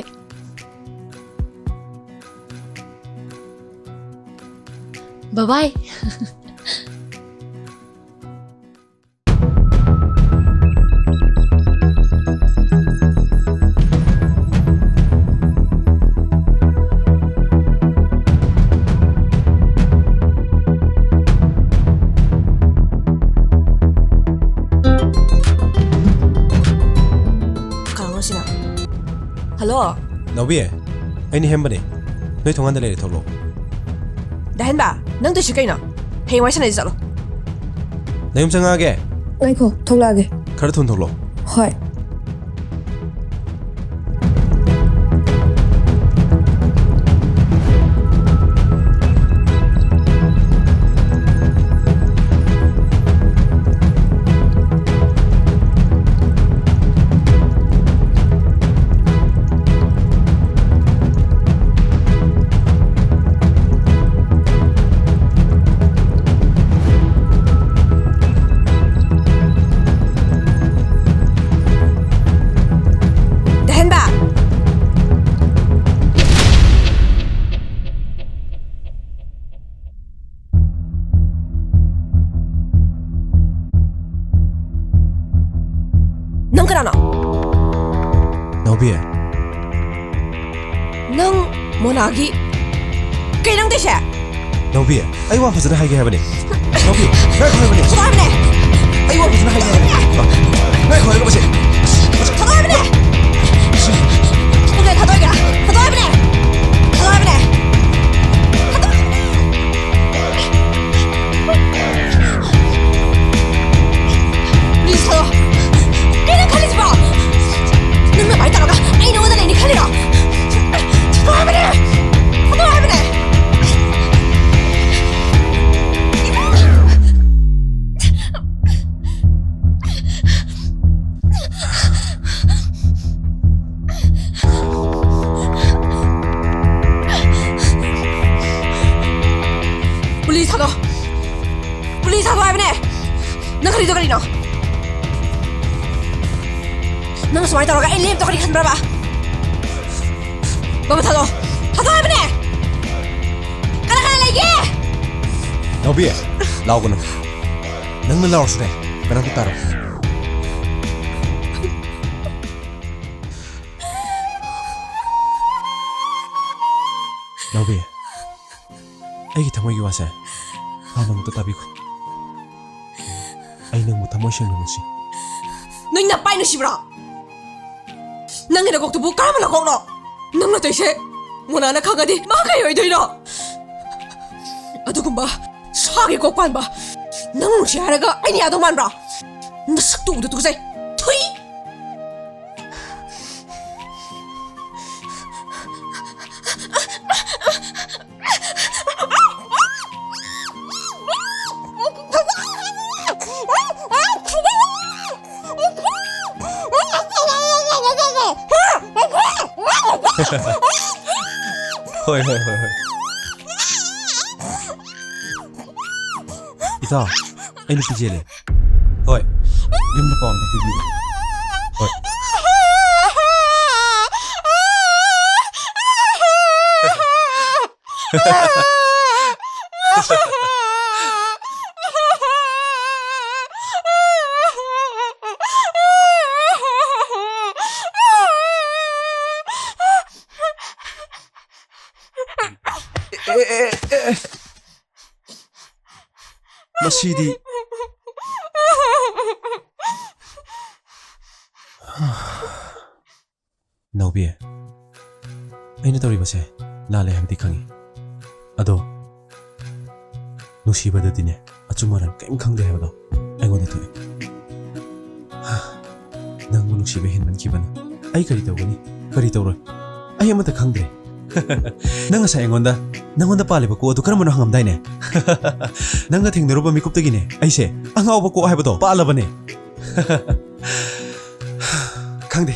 ꯕꯕꯥꯏ꯫ ꯀꯅꯥꯅꯣ ꯁꯤꯅ? ꯍꯜꯂꯣ꯫ ꯅꯥꯎꯕꯤ, ꯑꯩꯅ ꯍꯦꯝꯕꯅꯦ꯫ ꯅꯣꯏ ꯊꯣꯡꯒꯥꯟꯗ ꯂꯩꯔꯦ, ꯊꯣꯛꯂꯛꯑꯣ꯫ ꯗꯥꯍꯦꯟꯕ, ꯅꯪ ꯇꯧꯏꯁꯤ ꯀꯩꯅꯣ? ꯍꯌꯦꯡ ꯋꯥꯔꯤ ꯁꯥꯟꯅꯁꯤ, ꯆꯠꯂꯣ꯫ ꯅꯌꯨꯝ ꯆꯪꯉꯛꯑꯒꯦ꯫ ꯉꯥꯏꯈꯣ, ꯊꯣꯛꯂꯛꯑꯒꯦ꯫ ꯈꯔ ꯊꯨꯅ ꯊꯣꯛꯂꯛꯑꯣ꯫ ꯍꯣꯏ꯫ ꯗꯍꯦꯟꯕ! ꯅꯪ ꯀꯅꯥꯅꯣ? ꯅꯥꯎꯕꯤ꯫ ꯅꯪ ꯃꯣꯅꯥꯒꯤ ꯀꯩ ꯅꯪ ꯇꯧꯏꯁꯦ? ꯅꯥꯎꯕꯤ, ꯑꯩ ꯋꯥ ꯐꯖꯅ ꯍꯥꯏꯒꯦ ꯍꯥꯏꯕꯅꯦ꯫ ꯅꯥꯎꯕꯤ, ꯉꯥꯏꯈꯣ ꯍꯥꯏꯕꯅꯦ꯫ ꯊꯥꯗꯣꯛꯑꯣ ꯍꯥꯏꯕꯅꯦ꯫ ꯑꯩ ꯋꯥ ꯐꯖꯅ ꯍꯥꯏꯒꯦ ꯍꯥꯏꯕꯅꯦ꯫ ꯉꯥꯏꯈꯣ ꯍꯥꯏꯔꯒ ꯃꯁꯤ꯫ ꯊꯥꯗꯣꯛꯑꯣ ꯍꯥꯏꯕꯅꯦ꯫ ꯊꯥꯗꯣꯛꯑꯣ ꯍꯥꯏꯕꯅꯦ꯫ ꯊꯥꯗꯣꯛꯑꯣ ꯍꯥꯏꯕꯅꯦ꯫ ꯊꯥꯗꯣꯛꯑꯣ ꯍꯥꯏꯕꯅꯦ꯫ Please ꯊꯥꯗꯣꯛꯑꯣ꯫ ꯀꯩꯅꯣ ꯈꯜꯂꯤꯁꯤꯕꯣ? ꯅꯪ ꯅꯃꯥꯏ ꯇꯧꯔꯒ ꯑꯩ ꯅꯉꯣꯟꯗ ꯂꯩꯅꯤ ꯈꯜꯂꯤꯔꯣ? ꯊꯥꯗꯣꯛꯑꯣ ꯍꯥꯏꯕꯅꯦ꯫ ꯑꯩ ꯑꯝꯇ ꯋꯥꯔꯤ ꯈꯟꯕ꯭ꯔꯕ? ꯕꯥꯕꯥ, ꯊꯥꯗꯣꯛꯑꯣ꯫ ꯊꯥꯗꯣꯛꯑꯣ ꯍꯥꯏꯕꯅꯦ! ꯀꯅꯥ ꯀꯅꯥ ꯂꯩꯒꯦ? ꯅꯥꯎꯕꯤ, ꯂꯥꯎꯒꯅꯨ꯫ ꯅꯪꯅ ꯂꯥꯎꯔꯁꯨꯅꯦ, ꯀꯅꯥꯝꯇ ꯇꯥꯔꯣꯏ꯫ ꯅꯥꯎꯕꯤ, ꯑꯩꯒꯤ ꯊꯃꯣꯏꯒꯤ ꯋꯥꯁꯦ ꯍꯥꯟꯅ ꯑꯃꯨꯛꯇ ꯇꯥꯕꯤꯈꯣ꯫ ꯑꯩ ꯅꯪꯕꯨ ꯊꯃꯣꯏ ꯁꯦꯡꯅ ꯅꯨꯡꯁꯤ꯫ ꯅꯣꯏ ꯅꯄꯥꯏ ꯅꯨꯡꯁꯤꯕ꯭ꯔꯣ? ꯅꯪꯒꯤ ꯅꯀꯣꯛꯇꯨꯕꯨ ꯀꯔꯝꯕ ꯅꯀꯣꯛꯅꯣ? ꯅꯪꯅ ꯇꯧꯏꯁꯦ ꯃꯣꯅꯥꯅ ꯈꯪꯉꯗꯤ ꯃꯥ ꯀꯩ ꯑꯣꯏꯗꯣꯏꯅꯣ? ꯑꯗꯨꯒꯨꯝꯕ ꯁꯥꯒꯤ ꯀꯣꯛ ꯄꯥꯟꯕ ꯅꯪ ꯅꯨꯡꯁꯤ ꯍꯥꯏꯔꯒ ꯑꯩꯅ ꯌꯥꯗꯧ ꯃꯥꯟꯕ꯭ꯔꯣ? ꯅꯁꯛꯇꯨ ꯎꯕꯗ ꯇꯨꯀꯠꯆꯩ꯫ ꯊꯨꯏ! ꯍꯣꯏ, ꯍꯣꯏ, ꯍꯣꯏ, ꯍꯣꯏ꯫ ꯏꯇꯥꯎ, ꯑꯩ ꯅꯨꯄꯤ ꯆꯦꯜꯂꯦ꯫ ꯍꯣꯏ, ꯌꯨꯝꯗ ꯄꯥꯎ ꯑꯝꯇ ꯄꯤꯕꯤꯌꯨ꯫ ꯍꯣꯏ꯫ ꯑꯦ, ꯑꯦ, ꯑꯦ, ꯑꯦ꯫ ꯃꯁꯤꯗꯤ꯫ ꯅꯥꯎꯕꯤ, ꯑꯩꯅ ꯇꯧꯔꯤꯕꯁꯦ ꯂꯥꯜꯂꯦ ꯍꯥꯏꯕꯗꯤ ꯈꯪꯉꯤ꯫ ꯑꯗꯣ ꯅꯨꯡꯁꯤꯕꯗꯗꯤꯅꯦ, ꯑꯆꯨꯝ ꯑꯔꯥꯟ ꯀꯔꯤꯝ ꯈꯪꯗꯦ ꯍꯥꯏꯕꯗꯣ ꯑꯩꯉꯣꯟꯗ ꯊꯣꯛꯑꯦ꯫ ꯅꯪꯕꯨ ꯅꯨꯡꯁꯤꯕ ꯍꯦꯟꯃꯟꯈꯤꯕꯅ ꯑꯩ ꯀꯔꯤ ꯇꯧꯒꯅꯤ, ꯀꯔꯤ ꯇꯧꯔꯣꯏ, ꯑꯩ ꯑꯃꯠꯇ ꯈꯪꯗ꯭ꯔꯦ꯫ ꯅꯪ ꯉꯁꯥꯏ ꯑꯩꯉꯣꯟꯗ ꯅꯪꯉꯣꯟꯗ ꯄꯥꯜꯂꯤꯕ ꯀꯣꯛ ꯑꯗꯨ ꯀꯔꯝꯕꯅꯣ ꯍꯪꯉꯝꯗꯥꯏꯅꯦ? ꯅꯪꯒ ꯊꯦꯡꯅꯔꯨꯕ ꯃꯤꯀꯨꯞꯇꯒꯤꯅꯦ ꯑꯩꯁꯦ ꯑꯉꯥꯎꯕ ꯀꯣꯛ ꯍꯥꯏꯕꯗꯣ ꯄꯥꯜꯂꯕꯅꯦ꯫ ꯈꯪꯗꯦ,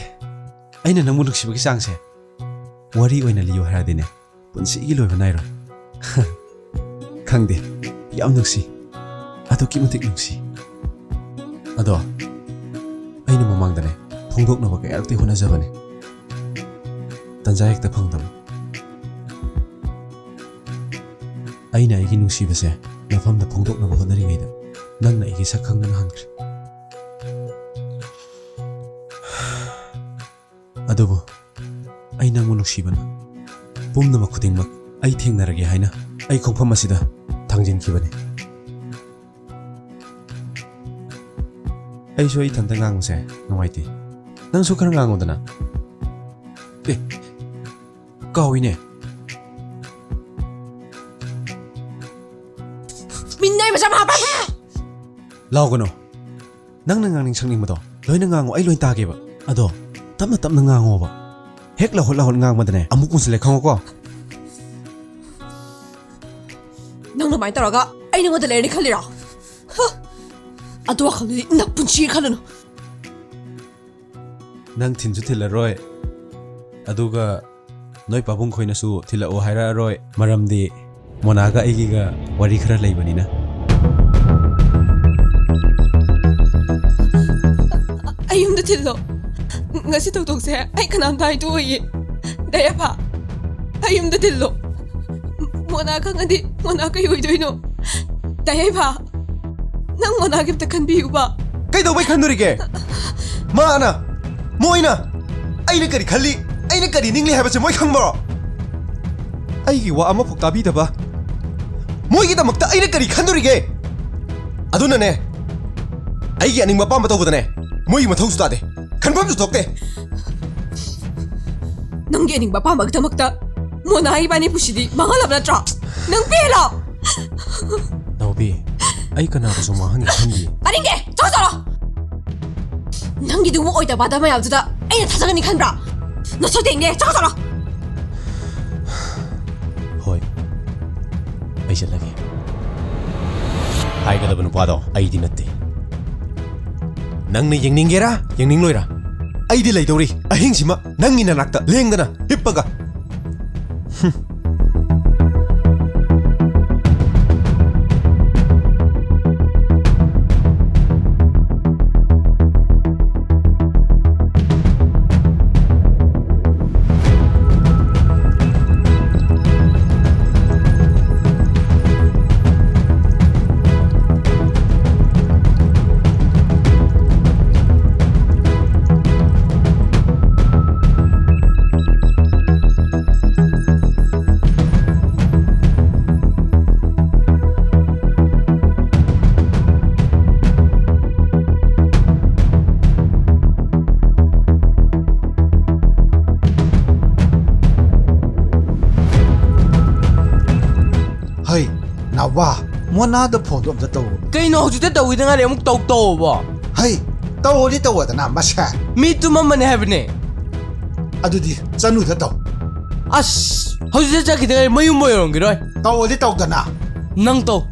ꯑꯩꯅ ꯅꯪꯕꯨ ꯅꯨꯡꯁꯤꯕꯒꯤ ꯆꯥꯡꯁꯦ ꯋꯥꯔꯤ ꯑꯣꯏꯅ ꯂꯤꯌꯨ ꯍꯥꯏꯔꯗꯤꯅꯦ, ꯄꯨꯟꯁꯤꯒꯤ ꯂꯣꯏꯕ ꯅꯥꯏꯔꯣꯏ꯫ ꯈꯪꯗꯦ, ꯌꯥꯝ ꯅꯨꯡꯁꯤ, ꯑꯗꯨꯛꯀꯤ ꯃꯇꯤꯛ ꯅꯨꯡꯁꯤ꯫ ꯑꯗꯣ ꯑꯩꯅ ꯃꯃꯥꯡꯗꯅꯦ ꯐꯣꯡꯗꯣꯛꯅꯕ ꯀꯌꯥꯔꯛꯇꯤ ꯍꯣꯠꯅꯖꯕꯅꯤ꯫ ꯇꯟꯖꯥ ꯍꯦꯛꯇ ꯐꯪꯗꯕ꯫ ꯑꯩꯅ ꯑꯩꯒꯤ ꯅꯨꯡꯁꯤꯕꯁꯦ ꯃꯐꯝꯗ ꯐꯣꯡꯗꯣꯛꯅꯕ ꯍꯣꯠꯅꯔꯤꯉꯩꯗ ꯅꯪꯅ ꯑꯩꯒꯤ ꯁꯛ ꯈꯪꯗꯅ ꯍꯟꯈ꯭ꯔꯦ꯫ ꯑꯗꯨꯕꯨ ꯑꯩ ꯅꯪꯕꯨ ꯅꯨꯡꯁꯤꯕꯅ ꯄꯨꯝꯅꯃꯛ ꯈꯨꯗꯤꯡꯃꯛ ꯑꯩ ꯊꯦꯡꯅꯔꯒꯦ ꯍꯥꯏꯅ ꯑꯩ ꯈꯣꯡꯐꯝ ꯑꯁꯤꯗ ꯊꯥꯡꯖꯤꯟꯈꯤꯕꯅꯤ꯫ ꯑꯩꯁꯨ ꯑꯩ ꯏꯊꯟꯇ ꯉꯥꯡꯕꯁꯦ ꯅꯨꯡꯉꯥꯏꯇꯦ꯫ ꯅꯪꯁꯨ ꯈꯔ ꯉꯥꯡꯉꯨꯗꯅ꯫ ꯑꯦ, ꯀꯥꯎꯏꯅꯦ꯫ ꯃꯤꯅꯥꯏ ꯃꯆꯥ ꯃꯥ ꯄꯥ-, ꯂꯥꯎꯒꯅꯨ꯫ ꯅꯪꯅ ꯉꯥꯡꯅꯤꯡ ꯁꯛꯅꯤꯡꯕꯗꯣ ꯂꯣꯏꯅ ꯉꯥꯡꯉꯣ, ꯑꯩ ꯂꯣꯏ ꯇꯥꯒꯦꯕ꯫ ꯑꯗꯣ ꯇꯞꯅ ꯇꯞꯅ ꯉꯥꯡꯉꯣꯕ꯫ ꯍꯦꯛ ꯂꯍꯨꯠ ꯂꯍꯨꯠ ꯉꯥꯡꯕꯗꯅꯦ ꯑꯃꯨꯛ ꯃꯨꯁꯤꯜꯂꯦ, ꯈꯪꯉꯣꯀꯣ? ꯅꯪ ꯑꯗꯨꯃꯥꯏꯅ ꯇꯧꯔꯒ ꯑꯩ ꯅꯉꯣꯟꯗ ꯂꯩꯔꯅꯤ ꯈꯜꯂꯤꯔꯣ? ꯍ! ꯑꯗꯨ ꯋꯥꯈꯜꯗꯨꯗꯤ ꯅꯄꯨꯟꯁꯤ ꯈꯜꯂꯨꯅꯨ꯫ ꯅꯪ ꯊꯤꯟꯁꯨ ꯊꯤꯜꯂꯔꯣꯏ, ꯑꯗꯨꯒ ꯅꯣꯏ ꯄꯥꯕꯨꯡ ꯈꯣꯏꯅꯁꯨ ꯊꯤꯜꯂꯛꯑꯣ ꯍꯥꯏꯔꯛꯑꯔꯣꯏ, ꯃꯔꯝꯗꯤ ꯃꯣꯅꯥꯒ ꯑꯩꯒꯤꯒ ꯋꯥꯔꯤ ꯈꯔ ꯂꯩꯕꯅꯤꯅ꯫ ꯑꯩ ꯌꯨꯝꯗ ꯊꯤꯜꯂꯣ꯫ ꯉꯁꯤ ꯊꯧꯗꯣꯛꯁꯦ ꯑꯩ ꯀꯅꯥꯝꯇ ꯍꯥꯏꯗꯣꯛꯑꯣꯏꯌꯦ꯫ ꯗꯌꯥꯐꯥ, ꯑꯩ ꯌꯨꯝꯗ ꯊꯤꯜꯂꯣ꯫ ꯃꯣꯅꯥ ꯈꯪꯉꯗꯤ ꯃꯣꯅꯥ ꯀꯩ ꯑꯣꯏꯗꯣꯏꯅꯣ? ꯗꯌꯥꯐꯥ, ꯅꯪ ꯃꯣꯅꯥꯒꯤ ꯑꯝꯇ ꯈꯟꯕꯤꯌꯨꯕ꯫ ꯀꯩꯗꯧꯕꯩ ꯈꯟꯗꯣꯔꯤꯒꯦ? ꯃꯥꯅ, ꯃꯣꯏꯅ ꯑꯩꯅ ꯀꯔꯤ ꯈꯜꯂꯤ, ꯑꯩꯅ ꯀꯔꯤ ꯅꯤꯡꯂꯤ ꯍꯥꯏꯕꯁꯦ ꯃꯣꯏ ꯈꯪꯕ꯭ꯔꯣ? ꯑꯩꯒꯤ ꯋꯥ ꯑꯃꯐꯥꯎ ꯇꯥꯕꯤꯗꯕ ꯃꯣꯏꯒꯤꯗꯃꯛꯇ ꯑꯩꯅ ꯀꯔꯤ ꯈꯟꯗꯣꯔꯤꯒꯦ? ꯑꯗꯨꯅꯅꯦ, ꯑꯩꯒꯤ ꯑꯅꯤꯡꯕ ꯑꯄꯥꯝꯕ ꯇꯧꯕꯗꯅꯦ ꯃꯣꯏꯒꯤ ꯃꯊꯧꯁꯨ ꯇꯥꯗꯦ, ꯈꯟꯐꯝꯁꯨ ꯊꯣꯛꯇꯦ꯫ ꯅꯪꯒꯤ ꯑꯅꯤꯡꯕ ꯑꯄꯥꯝꯕꯒꯤꯗꯃꯛꯇ ꯃꯣꯅꯥ ꯏꯕꯥꯅꯤ ꯄꯨꯟꯁꯤꯗꯤ ꯃꯥꯡꯍꯜꯂꯕ ꯅꯠꯇ꯭ꯔꯣ? ꯅꯪ ꯄꯦꯜꯂꯣ? ꯅꯥꯎꯕꯤ, ꯑꯩ ꯀꯅꯥꯕꯨꯁꯨ ꯃꯥꯡꯍꯟꯒꯦ ꯈꯟꯗꯤꯌꯦ꯫ ꯇꯥꯅꯤꯡꯗꯦ! ꯆꯠꯂꯣ, ꯆꯠꯂꯣ! ꯅꯪꯒꯤꯗꯨꯕꯨ ꯑꯣꯏꯗꯕ ꯄꯥꯗꯕ ꯃꯌꯥꯝꯗꯨꯗ ꯑꯩꯅ ꯊꯥꯖꯒꯅꯤ ꯈꯟꯕ꯭ꯔꯥ? ꯅꯁꯛ ꯌꯦꯡꯒꯦ! ꯆꯠꯂꯣ, ꯆꯠꯂꯣ! ꯍꯣꯏ, ꯑꯩ ꯆꯠꯂꯒꯦ꯫ ꯍꯥꯏꯒꯗꯕ ꯅꯨꯄꯥꯗꯣ ꯑꯩꯗꯤ ꯅꯠꯇꯦ꯫ ꯅꯪꯅ ꯌꯦꯡꯅꯤꯡꯒꯦꯔꯥ, ꯌꯦꯡꯅꯤꯡꯂꯣꯏꯔꯥ, ꯑꯩꯗꯤ ꯂꯩꯗꯧꯔꯤ ꯑꯍꯤꯡꯁꯤꯃ ꯅꯪꯒꯤ ꯅꯅꯥꯛꯇ ꯂꯦꯡꯗꯅ ꯍꯤꯞꯄꯒ꯫ ꯍꯨꯝ꯫ ꯑꯋꯥ, ꯃꯣꯅꯥꯗ ꯐꯣꯟꯗꯣ ꯑꯝꯇ ꯇꯧ꯫ ꯀꯩꯅꯣ, ꯍꯧꯖꯤꯛꯇ ꯇꯧꯈꯤꯗ ꯉꯥꯏꯔꯤ, ꯑꯃꯨꯛ ꯇꯧ ꯇꯧꯕꯣ? ꯍꯩ, ꯇꯧꯔꯗꯤ ꯇꯧꯔꯗꯅ, ꯃꯁꯦ꯫ ꯃꯤ ꯇꯨꯝꯃꯝꯕꯅꯦ ꯍꯥꯏꯕꯅꯦ꯫ ꯑꯗꯨꯗꯤ ꯆꯅꯨꯗ ꯇꯧ꯫ ꯑꯁ, ꯍꯧꯖꯤꯛꯇ ꯆꯠꯈꯤꯗ ꯉꯥꯏꯔꯤ, ꯃꯌꯨꯝ ꯑꯣꯏꯔꯝꯈꯤꯔꯣꯏ꯫ ꯇꯧꯔꯗꯤ ꯇꯧꯗꯅ꯫ ꯅꯪ ꯇꯧ꯫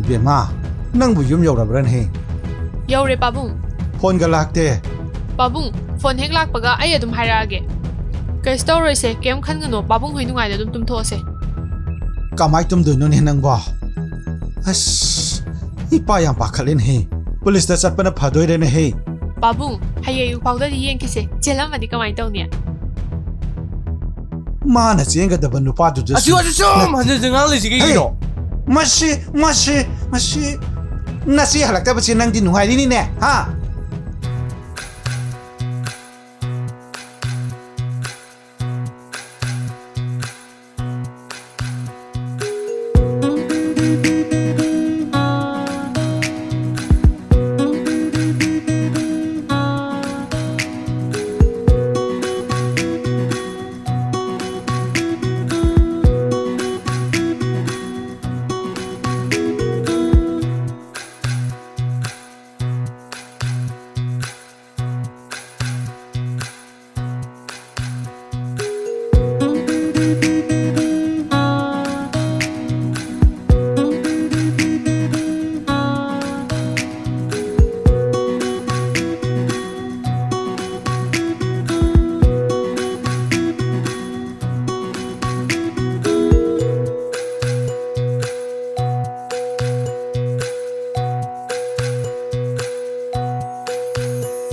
ꯏꯕꯦꯝꯃ, ꯅꯪꯕꯨ ꯌꯨꯝ ꯌꯧꯔꯕ꯭ꯔꯅꯦꯍꯦ? ꯌꯧꯔꯦ, ꯄꯥꯕꯨꯡ꯫ ꯐꯣꯟꯒ ꯂꯥꯛꯇꯦ꯫ ꯄꯥꯕꯨꯡ, ꯐꯣꯟ ꯍꯦꯛ ꯂꯥꯛꯄꯒ ꯑꯩ ꯑꯗꯨꯝ ꯍꯥꯏꯔꯛꯑꯒꯦ꯫ ꯀꯩꯁꯨ ꯇꯧꯔꯣꯏꯁꯦ, ꯀꯩꯝ ꯈꯟꯒꯅꯣ, ꯄꯥꯕꯨꯡ ꯍꯣꯏ ꯅꯨꯡꯉꯥꯏꯅ ꯑꯗꯨꯝ ꯇꯨꯝꯊꯣꯛꯑꯁꯦ꯫ ꯀꯃꯥꯏ ꯇꯨꯝꯗꯣꯏꯅꯣꯅꯦ ꯅꯪꯕꯣ? ꯑꯁ, ꯏꯄꯥ ꯌꯥꯝ ꯄꯥꯈꯠꯂꯦꯅꯦꯍꯦ꯫ ꯄꯨꯂꯤꯁꯇ ꯆꯠꯄꯅ ꯐꯗꯣꯏꯔꯦꯅꯦꯍꯦ꯫ ꯄꯥꯕꯨꯡ, ꯍꯌꯦꯡ ꯑꯌꯨꯛ ꯐꯥꯎꯗꯗꯤ ꯌꯦꯡꯈꯤꯁꯦ꯫ ꯆꯦꯜꯂꯝꯃꯗꯤ ꯀꯃꯥꯏ ꯇꯧꯅꯤ? ꯃꯥꯅ ꯆꯦꯟꯒꯗꯕ ꯅꯨꯄꯥꯗꯨꯗꯁꯨ ꯑꯁꯤ ꯋꯥꯁꯤ ꯁꯨꯝ ꯅꯠꯇꯦ꯫ ꯍꯟꯖꯤꯟ ꯍꯟꯖꯤꯟ ꯉꯥꯡ ꯂꯩꯁꯤ ꯀꯩꯒꯤꯅꯣ? ꯍꯦ! ꯃꯁꯤ, ꯃꯁꯤ, ꯃꯁꯤ, ꯅꯆꯦ ꯍꯜꯂꯛꯇꯕꯁꯦ ꯅꯪꯗꯤ ꯅꯨꯡꯉꯥꯏꯔꯤꯅꯤꯅꯦ, ꯍꯥ?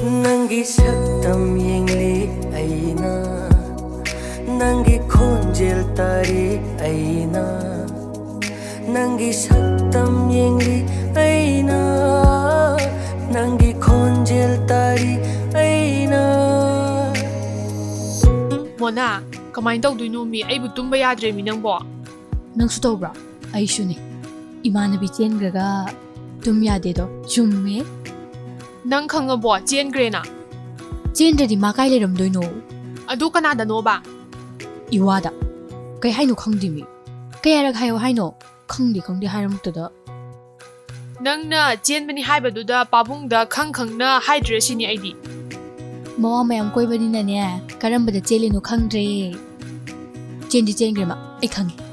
ꯅꯪꯒꯤ ꯁꯛꯇꯝ ꯌꯦꯡꯂꯤ ꯑꯩꯅ, ꯅꯪꯒꯤ ꯈꯣꯟꯖꯦꯜ ꯇꯥꯔꯤ ꯑꯩꯅ, ꯅꯪꯒꯤ ꯁꯛꯇꯝ ꯌꯦꯡꯂꯤ ꯑꯩꯅ, ꯅꯪꯒꯤ ꯈꯣꯟꯖꯦꯜ ꯇꯥꯔꯤ ꯑꯩꯅ꯫ ꯃꯣꯅꯥ, ꯀꯃꯥꯏꯅ ꯇꯧꯗꯣꯏꯅꯣ ꯃꯤ? ꯑꯩꯕꯨ ꯇꯨꯝꯕ ꯌꯥꯗ꯭ꯔꯦ ꯃꯤ ꯅꯪꯕꯣ꯫ ꯅꯪꯁꯨ ꯇꯧꯕ꯭ꯔꯥ? ꯑꯩꯁꯨꯅꯦ꯫ ꯏꯃꯥꯟꯅꯕꯤ ꯆꯦꯟꯈ꯭ꯔꯒ ꯇꯨꯝ ꯌꯥꯗꯦꯗꯣ ꯆꯨꯝꯃꯦ꯫ ꯅꯪ ꯈꯪꯉꯕꯣ ꯆꯦꯟꯈ꯭ꯔꯦꯅ? ꯆꯦꯟꯗ꯭ꯔꯗꯤ ꯃꯥ ꯀꯥꯏ ꯂꯩꯔꯝꯗꯣꯏꯅꯣ? ꯑꯗꯨ ꯀꯅꯥꯗꯅꯣꯕ? ꯏꯋꯥꯗ꯫ ꯀꯩ ꯍꯥꯏꯅꯣ ꯈꯪꯗꯦꯃꯤ꯫ ꯀꯌꯥꯔꯛ ꯍꯥꯏꯌꯣ ꯍꯥꯏꯅꯣ? ꯈꯪꯗꯦ ꯈꯪꯗꯦ ꯍꯥꯏꯔꯃꯛꯇꯗ꯫ ꯅꯪꯅ ꯆꯦꯟꯕꯅꯤ ꯍꯥꯏꯕꯗꯨꯗ ꯄꯥꯕꯨꯡꯗ ꯈꯪ ꯈꯪꯅ ꯍꯥꯏꯗ꯭ꯔꯤꯔ ꯁꯤꯅꯤ ꯑꯩꯗꯤ꯫ ꯃꯋꯥ ꯃꯌꯥꯝ ꯀꯣꯏꯕꯅꯤꯅꯅꯦ, ꯀꯔꯝꯕꯗ ꯆꯦꯜꯂꯤꯅꯣ ꯈꯪꯗ꯭ꯔꯦ꯫ ꯆꯦꯟꯗꯤ ꯆꯦꯟꯈ꯭ꯔꯦ ꯃꯥ, ꯑꯩ ꯈꯪꯉꯦ꯫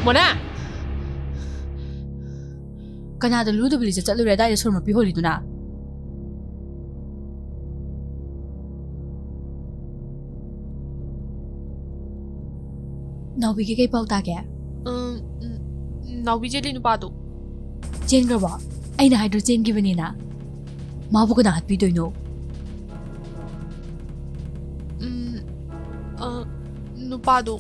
ꯃꯣꯅꯥ! ꯀꯅꯥꯗ ꯂꯨꯗꯕ ꯂꯤꯆꯠ ꯆꯠꯂꯨꯔꯦ ꯑꯗꯥꯏꯗ ꯁꯣꯔ ꯃꯄꯤ ꯍꯣꯜꯂꯤꯗꯨꯅ? ꯅꯥꯎꯕꯤꯒꯤ ꯀꯩ ꯄꯥꯎ ꯇꯥꯒꯦ? ꯎꯝ, ꯎꯝ, ꯅꯥꯎꯕꯤ ꯆꯦꯜꯂꯤ ꯅꯨꯄꯥꯗꯣ꯫ ꯆꯦꯟꯈ꯭ꯔꯕꯣ? ꯑꯩꯅ ꯍꯥꯏꯗ꯭ꯔꯣ ꯆꯦꯟꯈꯤꯕꯅꯤꯅ? ꯃꯥꯕꯨ ꯀꯅꯥ ꯍꯥꯠꯄꯤꯗꯣꯏꯅꯣ? ꯎꯝ, ꯑ, ꯅꯨꯄꯥꯗꯣ꯫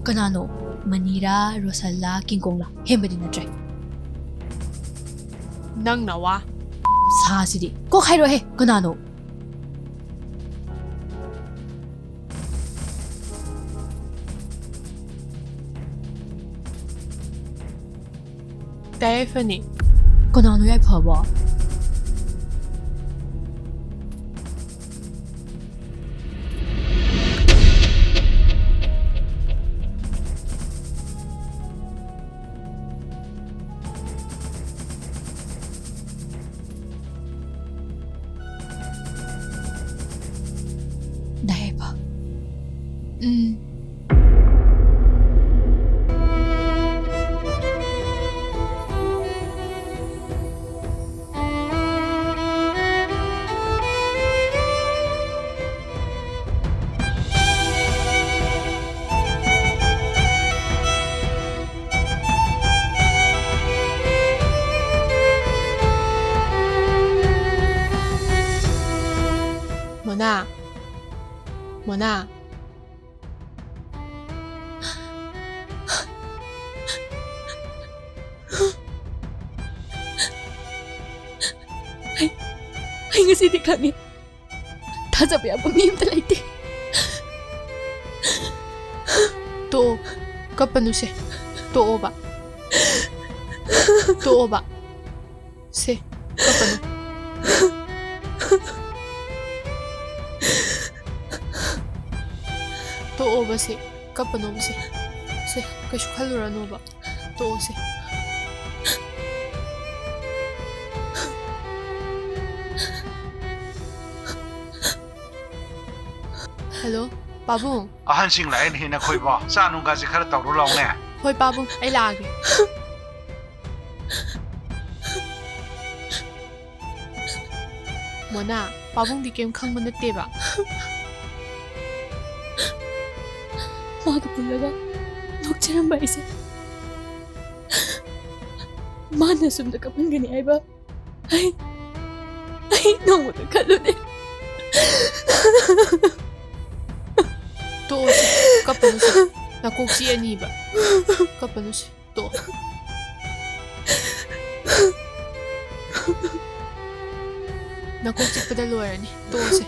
ꯀꯅꯥꯅꯣ? ꯃꯅꯤꯔꯥ, ꯔꯣꯁꯜꯂꯥ, ꯀꯤꯡꯀꯣꯡꯂꯥ? ꯍꯦꯟꯕꯗꯤ ꯅꯠꯇ꯭ꯔꯦ꯫ ꯅꯪꯅ ꯋꯥ꯫ ꯁꯥꯁꯤꯗꯤ꯫ ꯀꯣꯛ ꯍꯥꯏꯔꯣꯍꯦ, ꯀꯅꯥꯅꯣ? ꯌꯥꯏꯐꯅꯤ꯫ ꯀꯅꯥꯅꯣ ꯌꯥꯏꯐꯕꯣ? ꯗꯥ ꯌꯥꯏꯐ꯫ ꯎꯝ꯫ ꯃꯣꯅꯥ꯫ ꯑꯩ, ꯑꯩ ꯉꯁꯤꯗꯤ ꯈꯪꯉꯤ꯫ ꯊꯥꯖꯕ ꯌꯥꯕ ꯃꯤ ꯑꯝꯇ ꯂꯩꯇꯦ꯫ ꯇꯣꯛꯑꯣ, ꯀꯞꯄꯅꯨꯁꯦ꯫ ꯇꯣꯛꯑꯣꯕ꯫ ꯇꯣꯛꯑꯣꯕ꯫ ꯁꯦ, ꯀꯞꯄꯅꯨ꯫ ꯇꯣꯛꯑꯣꯕ ꯁꯦ, ꯀꯞꯄꯅꯣꯕ ꯁꯦ꯫ ꯁꯦ, ꯀꯩꯁꯨ ꯈꯜꯂꯨꯔꯅꯣꯕ꯫ ꯇꯣꯛꯑꯣꯁꯦ꯫ ꯍꯜꯂꯣ, ꯄꯥꯕꯨꯡ꯫ ꯑꯍꯟꯁꯤꯡ ꯂꯥꯛꯑꯦꯅꯦꯍꯦ ꯅꯈꯣꯏꯕꯣ꯫ ꯆꯥ ꯅꯨꯡꯒꯥꯁꯦ ꯈꯔ ꯇꯧꯔꯨ ꯂꯥꯎꯅꯦ꯫ ꯍꯣꯏ ꯄꯥꯕꯨꯡ, ꯑꯩ ꯂꯥꯛꯑꯒꯦ꯫ ꯃꯣꯅꯥ, ꯄꯥꯕꯨꯡꯗꯤ ꯀꯩꯝ ꯈꯪꯕ ꯅꯠꯇꯦꯕ꯫ ꯃꯥꯒ ꯄꯨꯜꯂꯒ ꯅꯣꯛꯆꯔꯝꯕ ꯑꯩꯁꯦ ꯃꯥꯅ ꯁꯨꯝꯗ ꯀꯞꯍꯟꯒꯅꯤ ꯍꯥꯏꯕ ꯑꯩ, ꯑꯩ ꯅꯣꯡꯃꯇ ꯈꯜꯂꯨꯗꯦ꯫ ꯇꯣꯛꯑꯣꯁꯦ, ꯀꯞꯄꯅꯨꯁꯦ꯫ ꯅꯀꯣꯛ ꯆꯤꯛꯑꯅꯤꯕ꯫ ꯀꯞꯄꯅꯨꯁꯦ꯫ ꯇꯣꯛꯑꯣ꯫ ꯅꯀꯣꯛ ꯆꯤꯛꯄꯗ ꯂꯣꯏꯔꯅꯤ꯫ ꯇꯣꯛꯑꯣꯁꯦ꯫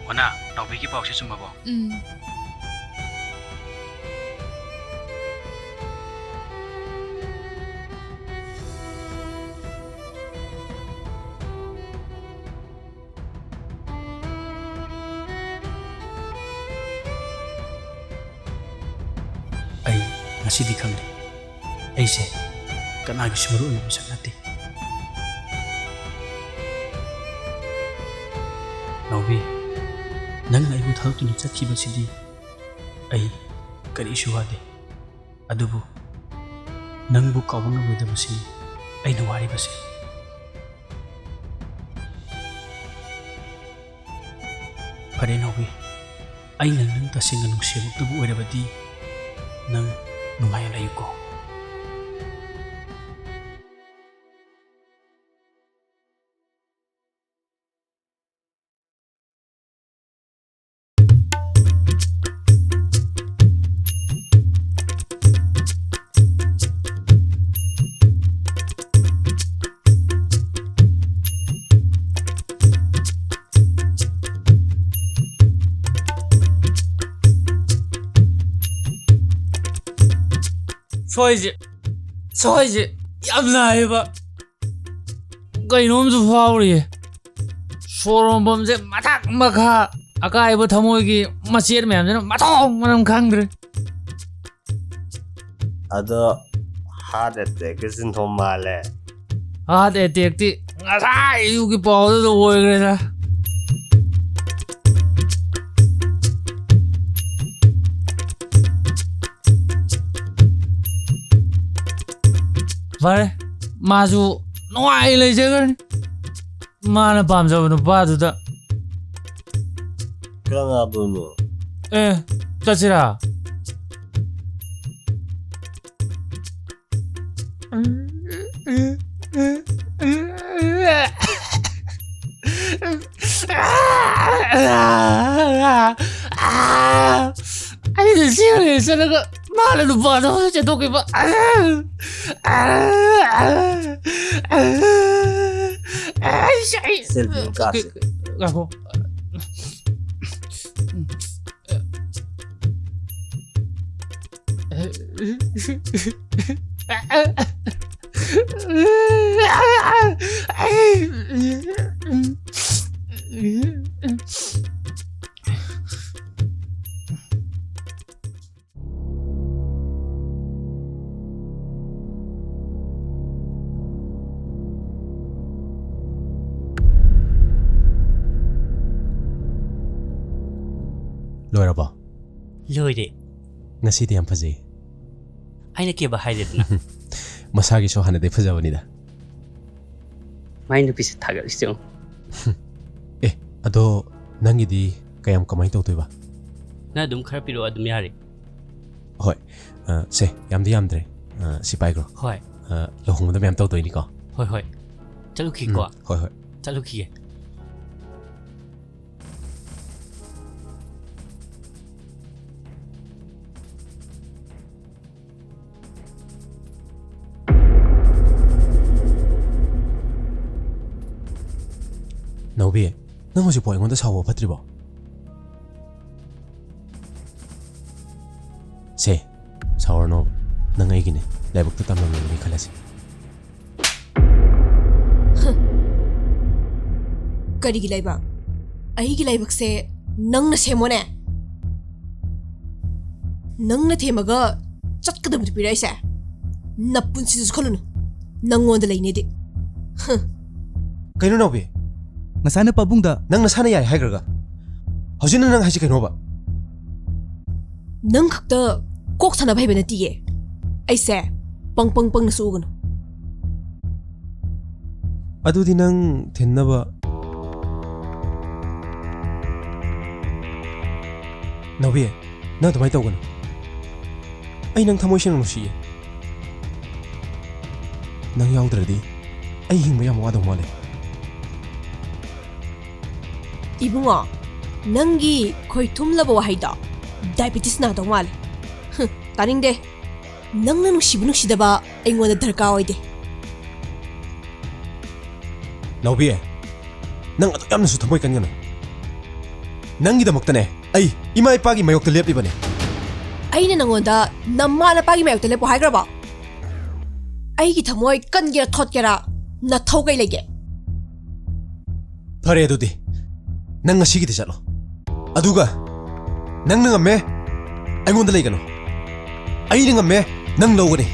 ꯃꯣꯅꯥ, ꯅꯥꯎꯕꯤꯒꯤ ꯄꯥꯎꯁꯦ ꯆꯨꯝꯃꯕꯣ? ꯎꯝ꯫ ꯑꯩ ꯉꯁꯤꯗꯤ ꯈꯪꯂꯦ, ꯑꯩꯁꯦ ꯀꯅꯥꯒꯤꯁꯨ ꯃꯔꯨ ꯑꯣꯏꯕ ꯃꯤꯁꯛ ꯅꯠꯇꯦ꯫ ꯅꯥꯎꯕꯤ, ꯅꯪꯅ ꯑꯩꯕꯨ ꯊꯥꯗꯣꯛꯇꯨꯅ ꯆꯠꯈꯤꯕꯁꯤꯗꯤ ꯑꯩ ꯀꯔꯤꯁꯨ ꯋꯥꯗꯦ꯫ ꯑꯗꯨꯕꯨ ꯅꯪꯕꯨ ꯀꯥꯎꯕ ꯉꯝꯂꯣꯏꯗꯕꯁꯤꯅꯤ ꯑꯩꯅ ꯋꯥꯔꯤꯕꯁꯦ꯫ ꯐꯔꯦ ꯅꯥꯎꯕꯤ, ꯑꯩꯅ ꯅꯪ ꯇꯁꯦꯡꯅ ꯅꯨꯡꯁꯤꯔꯛꯇꯕ ꯑꯣꯏꯔꯕꯗꯤ ꯅꯪ ꯅꯨꯡꯉꯥꯏꯅ ꯂꯩꯌꯨꯀꯣ꯫ ꯁꯣꯏꯁꯦ, ꯁꯣꯏꯁꯦ ꯌꯥꯝ ꯅꯥꯏꯌꯦꯕ꯫ ꯀꯩꯅꯣꯝꯁꯨ ꯐꯥꯎꯔꯤꯌꯦ꯫ ꯁꯣꯔ ꯍꯣꯟꯐꯝꯁꯦ ꯃꯊꯛ ꯃꯈꯥ, ꯑꯀꯥꯏꯕ ꯊꯃꯣꯏꯒꯤ ꯃꯆꯦꯠ ꯃꯌꯥꯝꯁꯤꯅ ꯃꯊꯣꯡ ꯃꯔꯝ ꯈꯪꯗ꯭ꯔꯦ꯫ ꯑꯗꯣ heart attackꯀꯤ symptom ꯃꯥꯜꯂꯦ꯫ Heart attackꯇꯤ ꯉꯁꯥꯏ ꯑꯌꯨꯛꯀꯤ ꯄꯥꯎꯗꯨꯗ ꯑꯣꯏꯈ꯭ꯔꯦꯗ꯫ ꯐꯔꯦ, ꯃꯥꯁꯨ ꯅꯨꯡꯉꯥꯏ ꯂꯩꯖꯈ꯭ꯔꯅꯤ꯫ ꯃꯥꯅ ꯄꯥꯝꯖꯕ ꯅꯨꯄꯥꯗꯨꯗ꯫ ꯀꯅꯥꯕꯨꯅꯣ? ꯑꯦ, ꯆꯠꯁꯤꯔꯥ? ꯑꯩꯅ ꯆꯦꯜꯂꯦ ꯆꯠꯂꯒ ꯃꯥꯅ ꯅꯨꯄꯥꯗꯣ ꯆꯦꯟꯊꯣꯛꯈꯤꯕ꯫ ꯑꯩ, ꯑꯩ, Selfie ꯀꯥꯞꯁꯦ꯫ ꯉꯥꯏꯈꯣ꯫ ꯂꯣꯏꯔꯕꯣ? ꯂꯣꯏꯔꯦ꯫ ꯉꯁꯤꯗꯤ ꯌꯥꯝ ꯐꯖꯩ꯫ ꯑꯩꯅ ꯀꯦꯕ ꯍꯥꯏꯔꯦꯗꯅ꯫ ꯃꯁꯥꯒꯤꯁꯨ ꯍꯥꯟꯅꯗꯩ ꯐꯖꯕꯅꯤꯗ꯫ ꯃꯥꯏ ꯅꯨꯄꯤꯁꯦ ꯊꯥꯒꯠꯂꯤꯁꯦ ꯌꯦꯡꯉꯣ꯫ ꯑꯦ, ꯑꯗꯣ ꯅꯪꯒꯤꯗꯤ ꯀꯌꯥꯝ ꯀꯃꯥꯏꯅ ꯇꯧꯗꯣꯏꯕ? ꯅꯪ ꯑꯗꯨꯝ ꯈꯔ ꯄꯤꯔꯛꯑꯣ, ꯑꯗꯨꯝ ꯌꯥꯔꯦ꯫ ꯍꯣꯏ꯫ ꯑ, ꯁꯦ, ꯌꯥꯝꯗꯤ ꯌꯥꯝꯗ꯭ꯔꯦ꯫ ꯑ, ꯁꯤ ꯄꯥꯏꯈ꯭ꯔꯣ꯫ ꯍꯣꯏ꯫ ꯑ, ꯂꯨꯍꯣꯡꯕꯗ ꯃꯌꯥꯝ ꯇꯧꯗꯣꯏꯅꯤꯀꯣ꯫ ꯍꯣꯏ, ꯍꯣꯏ꯫ ꯆꯠꯂꯨꯈꯤꯒꯦꯀꯣ꯫ ꯎꯝ, ꯍꯣꯏ, ꯍꯣꯏ꯫ ꯆꯠꯂꯨꯈꯤꯒꯦ꯫ ꯅꯥꯎꯕꯤ, ꯅꯪ ꯍꯧꯖꯤꯛꯐꯥꯎ ꯑꯩꯉꯣꯟꯗ ꯁꯥꯎꯕ ꯐꯠꯇ꯭ꯔꯤꯕꯣ? ꯁꯦ, ꯁꯥꯎꯔꯅꯣ, ꯅꯪ ꯑꯩꯒꯤꯅꯦ, ꯂꯥꯏꯕꯛꯇ ꯇꯝꯂꯝꯂꯕꯅꯤ ꯈꯜꯂꯁꯤ꯫ ꯀꯔꯤꯒꯤ ꯂꯥꯏꯕꯛ? ꯑꯩꯒꯤ ꯂꯥꯏꯕꯛꯁꯦ ꯅꯪꯅ ꯁꯦꯝꯃꯣꯅꯦ꯫ ꯅꯪꯅ ꯊꯦꯝꯃꯒ ꯆꯠꯀꯗꯕꯗꯨ ꯄꯤꯔꯛꯏꯁꯦ ꯅꯄꯨꯟꯁꯤꯗꯁꯨ ꯈꯜꯂꯨꯅꯨ, ꯅꯪꯉꯣꯟꯗ ꯂꯩꯅꯦꯗꯤ꯫ ꯍ꯫ ꯀꯩꯅꯣ ꯅꯥꯎꯕꯤ? ꯉꯁꯥꯏꯅ ꯄꯥꯕꯨꯡꯗ ꯅꯪ ꯅꯁꯥꯅ ꯌꯥꯏ ꯍꯥꯏꯈ꯭ꯔꯒ ꯍꯧꯖꯤꯛꯅ ꯅꯪ ꯍꯥꯏꯁꯤ ꯀꯩꯅꯣꯕ? ꯅꯪ ꯈꯛꯇ ꯀꯣꯛ ꯁꯥꯟꯅꯕ ꯍꯩꯕ ꯅꯠꯇꯤꯌꯦ꯫ ꯑꯩꯁꯦ ꯄꯪ ꯄꯪ ꯄꯪꯅꯁꯨ ꯎꯒꯅꯨ꯫ ꯑꯗꯨꯗꯤ ꯅꯪ ꯊꯤꯟꯅꯕ꯫ ꯅꯥꯎꯕꯤ, ꯅꯪ ꯑꯗꯨꯃꯥꯏꯅ ꯇꯧꯒꯅꯨ꯫ ꯑꯩ ꯅꯪ ꯊꯃꯣꯏ ꯁꯦꯡꯅ ꯅꯨꯡꯁꯤꯌꯦ꯫ ꯅꯪ ꯌꯥꯎꯗ꯭ꯔꯗꯤ ꯑꯩ ꯍꯤꯡꯕ ꯌꯥꯝ ꯋꯥꯗꯧ ꯃꯥꯜꯂꯦ꯫ ꯏꯕꯨꯡꯉꯣ, ꯅꯪꯒꯤ ꯈꯣꯏ ꯊꯨꯝꯂꯕ ꯋꯥꯍꯩꯗꯣ diabetes ꯅꯥꯗꯧ ꯃꯥꯜꯂꯦ꯫ ꯍꯨꯝ, ꯇꯥꯅꯤꯡꯗꯦ꯫ ꯅꯪꯅ ꯅꯨꯡꯁꯤꯕ ꯅꯨꯡꯁꯤꯗꯕ ꯑꯩꯉꯣꯟꯗ ꯗꯔꯀꯥꯔ ꯑꯣꯏꯗꯦ꯫ ꯅꯥꯎꯕꯤ, ꯅꯪ ꯑꯗꯨꯛ ꯌꯥꯝꯅꯁꯨ ꯊꯃꯣꯏ ꯀꯟꯒꯅꯨ꯫ ꯅꯪꯒꯤꯗꯃꯛꯇꯅꯦ ꯑꯩ ꯏꯃꯥ ꯏꯄꯥꯒꯤ ꯃꯥꯌꯣꯛꯇ ꯂꯦꯞꯂꯤꯕꯅꯦ꯫ ꯑꯩꯅ ꯅꯪꯉꯣꯟꯗ ꯅꯃꯥ ꯅꯄꯥꯒꯤ ꯃꯥꯌꯣꯛꯇ ꯂꯦꯞꯄꯣ ꯍꯥꯏꯈ꯭ꯔꯕꯣ? ꯑꯩꯒꯤ ꯊꯃꯣꯏ ꯀꯟꯒꯦꯔꯥ ꯊꯣꯠꯀꯦꯔꯥ ꯅꯊꯧ ꯀꯩ ꯂꯩꯒꯦ? ꯐꯔꯦ ꯑꯗꯨꯗꯤ, ꯅꯪ ꯉꯁꯤꯒꯤꯗꯤ ꯆꯠꯂꯣ꯫ ꯑꯗꯨꯒ ꯅꯪꯅ ꯉꯝꯃꯦ, ꯑꯩꯉꯣꯟꯗ ꯂꯩꯒꯅꯨ꯫ ꯑꯩꯅ ꯉꯝꯃꯦ, ꯅꯪ ꯂꯧꯒꯅꯤ꯫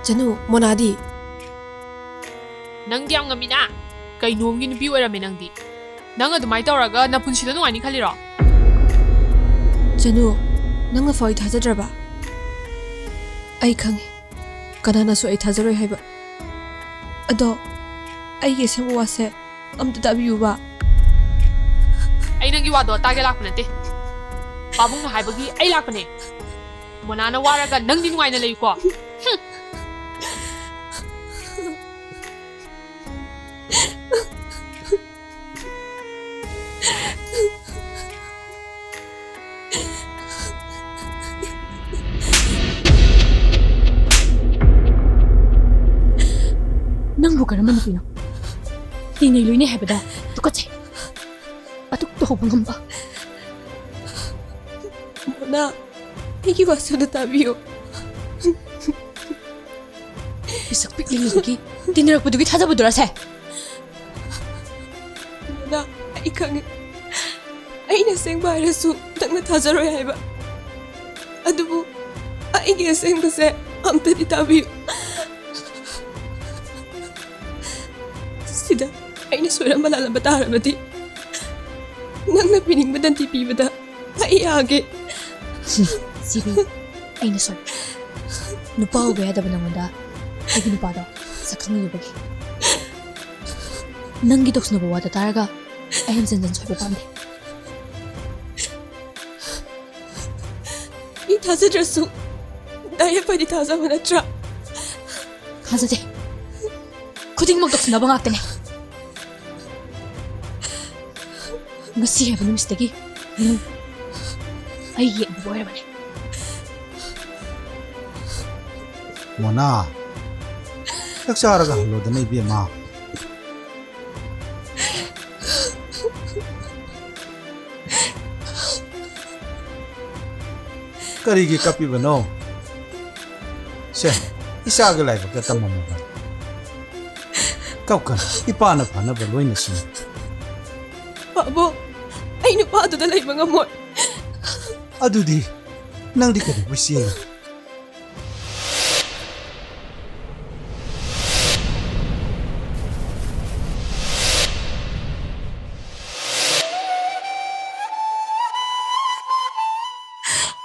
ꯆꯅꯨ, ꯃꯣꯅꯥꯗꯤ? ꯅꯪꯗꯤ ꯌꯥꯝ ꯉꯝꯃꯤꯅ꯫ ꯀꯩꯅꯣꯝꯒꯤ ꯅꯨꯄꯤ ꯑꯣꯏꯔꯝꯃꯦ ꯅꯪꯗꯤ꯫ ꯅꯪ ꯑꯗꯨꯃꯥꯏꯅ ꯇꯧꯔꯒ ꯅꯄꯨꯟꯁꯤꯗꯣ ꯅꯨꯡꯉꯥꯏꯅꯤ ꯈꯜꯂꯤꯔꯣ? ꯆꯅꯨ, ꯅꯪꯅ ꯐꯥꯎ ꯑꯩ ꯊꯥꯖꯗ꯭ꯔꯕ? ꯑꯩ ꯈꯪꯉꯤ, ꯀꯅꯥꯅꯁꯨ ꯑꯩ ꯊꯥꯖꯔꯣꯏ ꯍꯥꯏꯕ꯫ ꯑꯗꯣ ꯑꯩꯒꯤ ꯑꯁꯦꯡꯕ ꯋꯥꯁꯦ ꯑꯝꯇ ꯇꯥꯕꯤꯌꯨꯕ꯫ ꯑꯩ ꯅꯪꯒꯤ ꯋꯥꯗꯣ ꯇꯥꯒꯦ ꯂꯥꯛꯄ ꯅꯠꯇꯦ꯫ ꯄꯥꯕꯨꯡꯅ ꯍꯥꯏꯕꯒꯤ ꯑꯩ ꯂꯥꯛꯄꯅꯦ꯫ ꯃꯣꯅꯥꯅ ꯋꯥꯔꯒ ꯅꯪꯗꯤ ꯅꯨꯡꯉꯥꯏꯅ ꯂꯩꯌꯨꯀꯣ꯫ ꯍꯨꯝ꯫ ꯅꯪꯕꯨ ꯀꯔꯝꯕ ꯅꯨꯄꯤꯅꯣ? ꯇꯤꯟꯅꯩ ꯂꯣꯏꯅꯩ ꯍꯥꯏꯕꯗ ꯇꯨꯀꯠꯆꯩ꯫ ꯑꯗꯨꯛ ꯇꯧꯕ ꯉꯝꯕ꯫ ꯃꯣꯅꯥ, ꯑꯩꯒꯤ ꯋꯥꯁꯨ ꯑꯝꯇ ꯇꯥꯕꯤꯌꯨ꯫ ꯄꯤꯁꯛ ꯄꯤꯛꯂꯤꯉꯩꯗꯒꯤ ꯇꯤꯟꯅꯔꯛꯄꯗꯨꯒꯤ ꯊꯥꯖꯕꯗꯨꯔꯁꯦ? ꯃꯣꯅꯥ, ꯑꯩ ꯈꯪꯉꯤ꯫ ꯑꯩꯅ ꯑꯁꯦꯡꯕ ꯍꯥꯏꯔꯁꯨ ꯅꯪꯅ ꯊꯥꯖꯔꯣꯏ ꯍꯥꯏꯕ꯫ ꯑꯗꯨꯕꯨ ꯑꯩꯒꯤ ꯑꯁꯦꯡꯕꯁꯦ ꯑꯝꯇꯗꯤ ꯇꯥꯕꯤꯌꯨ꯫ ꯁꯤꯗ ꯑꯩꯅ ꯁꯣꯏꯔꯝꯕ ꯂꯥꯜꯂꯝꯕ ꯇꯥꯔꯕꯗꯤ ꯅꯪꯅ ꯄꯤꯅꯤꯡꯕ ꯗꯟꯗꯤ ꯄꯤꯕꯗ ꯑꯩ ꯌꯥꯒꯦ꯫ ꯁꯤꯕꯤ, ꯑꯩꯅ ꯁꯣꯏ꯫ ꯅꯨꯄꯥ ꯎꯕ ꯌꯥꯗꯕ ꯅꯉꯣꯟꯗ ꯑꯩꯒꯤ ꯅꯨꯄꯥꯗꯣ ꯁꯛ ꯈꯪꯅꯤꯡꯉꯨꯕꯒꯤ꯫ ꯅꯪꯒꯤ ꯇꯧꯁꯤꯟꯅꯕ ꯋꯥꯗ ꯇꯥꯔꯒ ꯑꯩ ꯍꯟꯖꯟ ꯍꯟꯖꯟ ꯁꯣꯏꯕ ꯄꯥꯝꯗꯦ꯫ ꯃꯤ ꯊꯥꯖꯗ꯭ꯔꯁꯨ ꯗꯥ ꯌꯥꯏꯐꯗꯤ ꯊꯥꯖꯕ ꯅꯠꯇ꯭ꯔꯥ? ꯊꯥꯖꯗꯦ꯫ ꯈꯨꯗꯤꯡꯃꯛ ꯇꯧꯁꯤꯟꯅꯕ ꯉꯥꯛꯇꯅꯦ꯫ ꯉꯁꯤ ꯍꯥꯏꯕ ꯅꯨꯃꯤꯠꯁꯤꯗꯒꯤ ꯅꯪ ꯑꯩꯒꯤ ꯑꯅꯧꯕ ꯑꯣꯏꯔꯕꯅꯦ꯫ ꯃꯣꯅꯥ, ꯆꯥꯛ ꯆꯥꯔꯒ ꯍꯜꯂꯣꯗꯅ, ꯏꯕꯦꯝꯃ꯫ ꯀꯔꯤꯒꯤ ꯀꯞꯄꯤꯕꯅꯣ? ꯁꯦ, ꯏꯆꯥꯒꯤ ꯂꯥꯏꯕꯛꯇ ꯇꯝꯃꯝꯃꯕꯅꯤ꯫ ꯀꯞꯀꯅꯨ, ꯏꯄꯥꯅ ꯐꯅꯕ ꯂꯣꯏꯅ ꯁꯤꯟꯒꯦ꯫ ꯄꯥꯕꯨꯡ, ꯑꯩ ꯅꯨꯄꯥꯗꯨꯗ ꯂꯩꯕ ꯉꯝꯃꯣꯏ꯫ ꯑꯗꯨꯗꯤ ꯅꯪꯗꯤ ꯀꯩꯗꯧꯕꯩ ꯆꯦꯜꯂꯤ?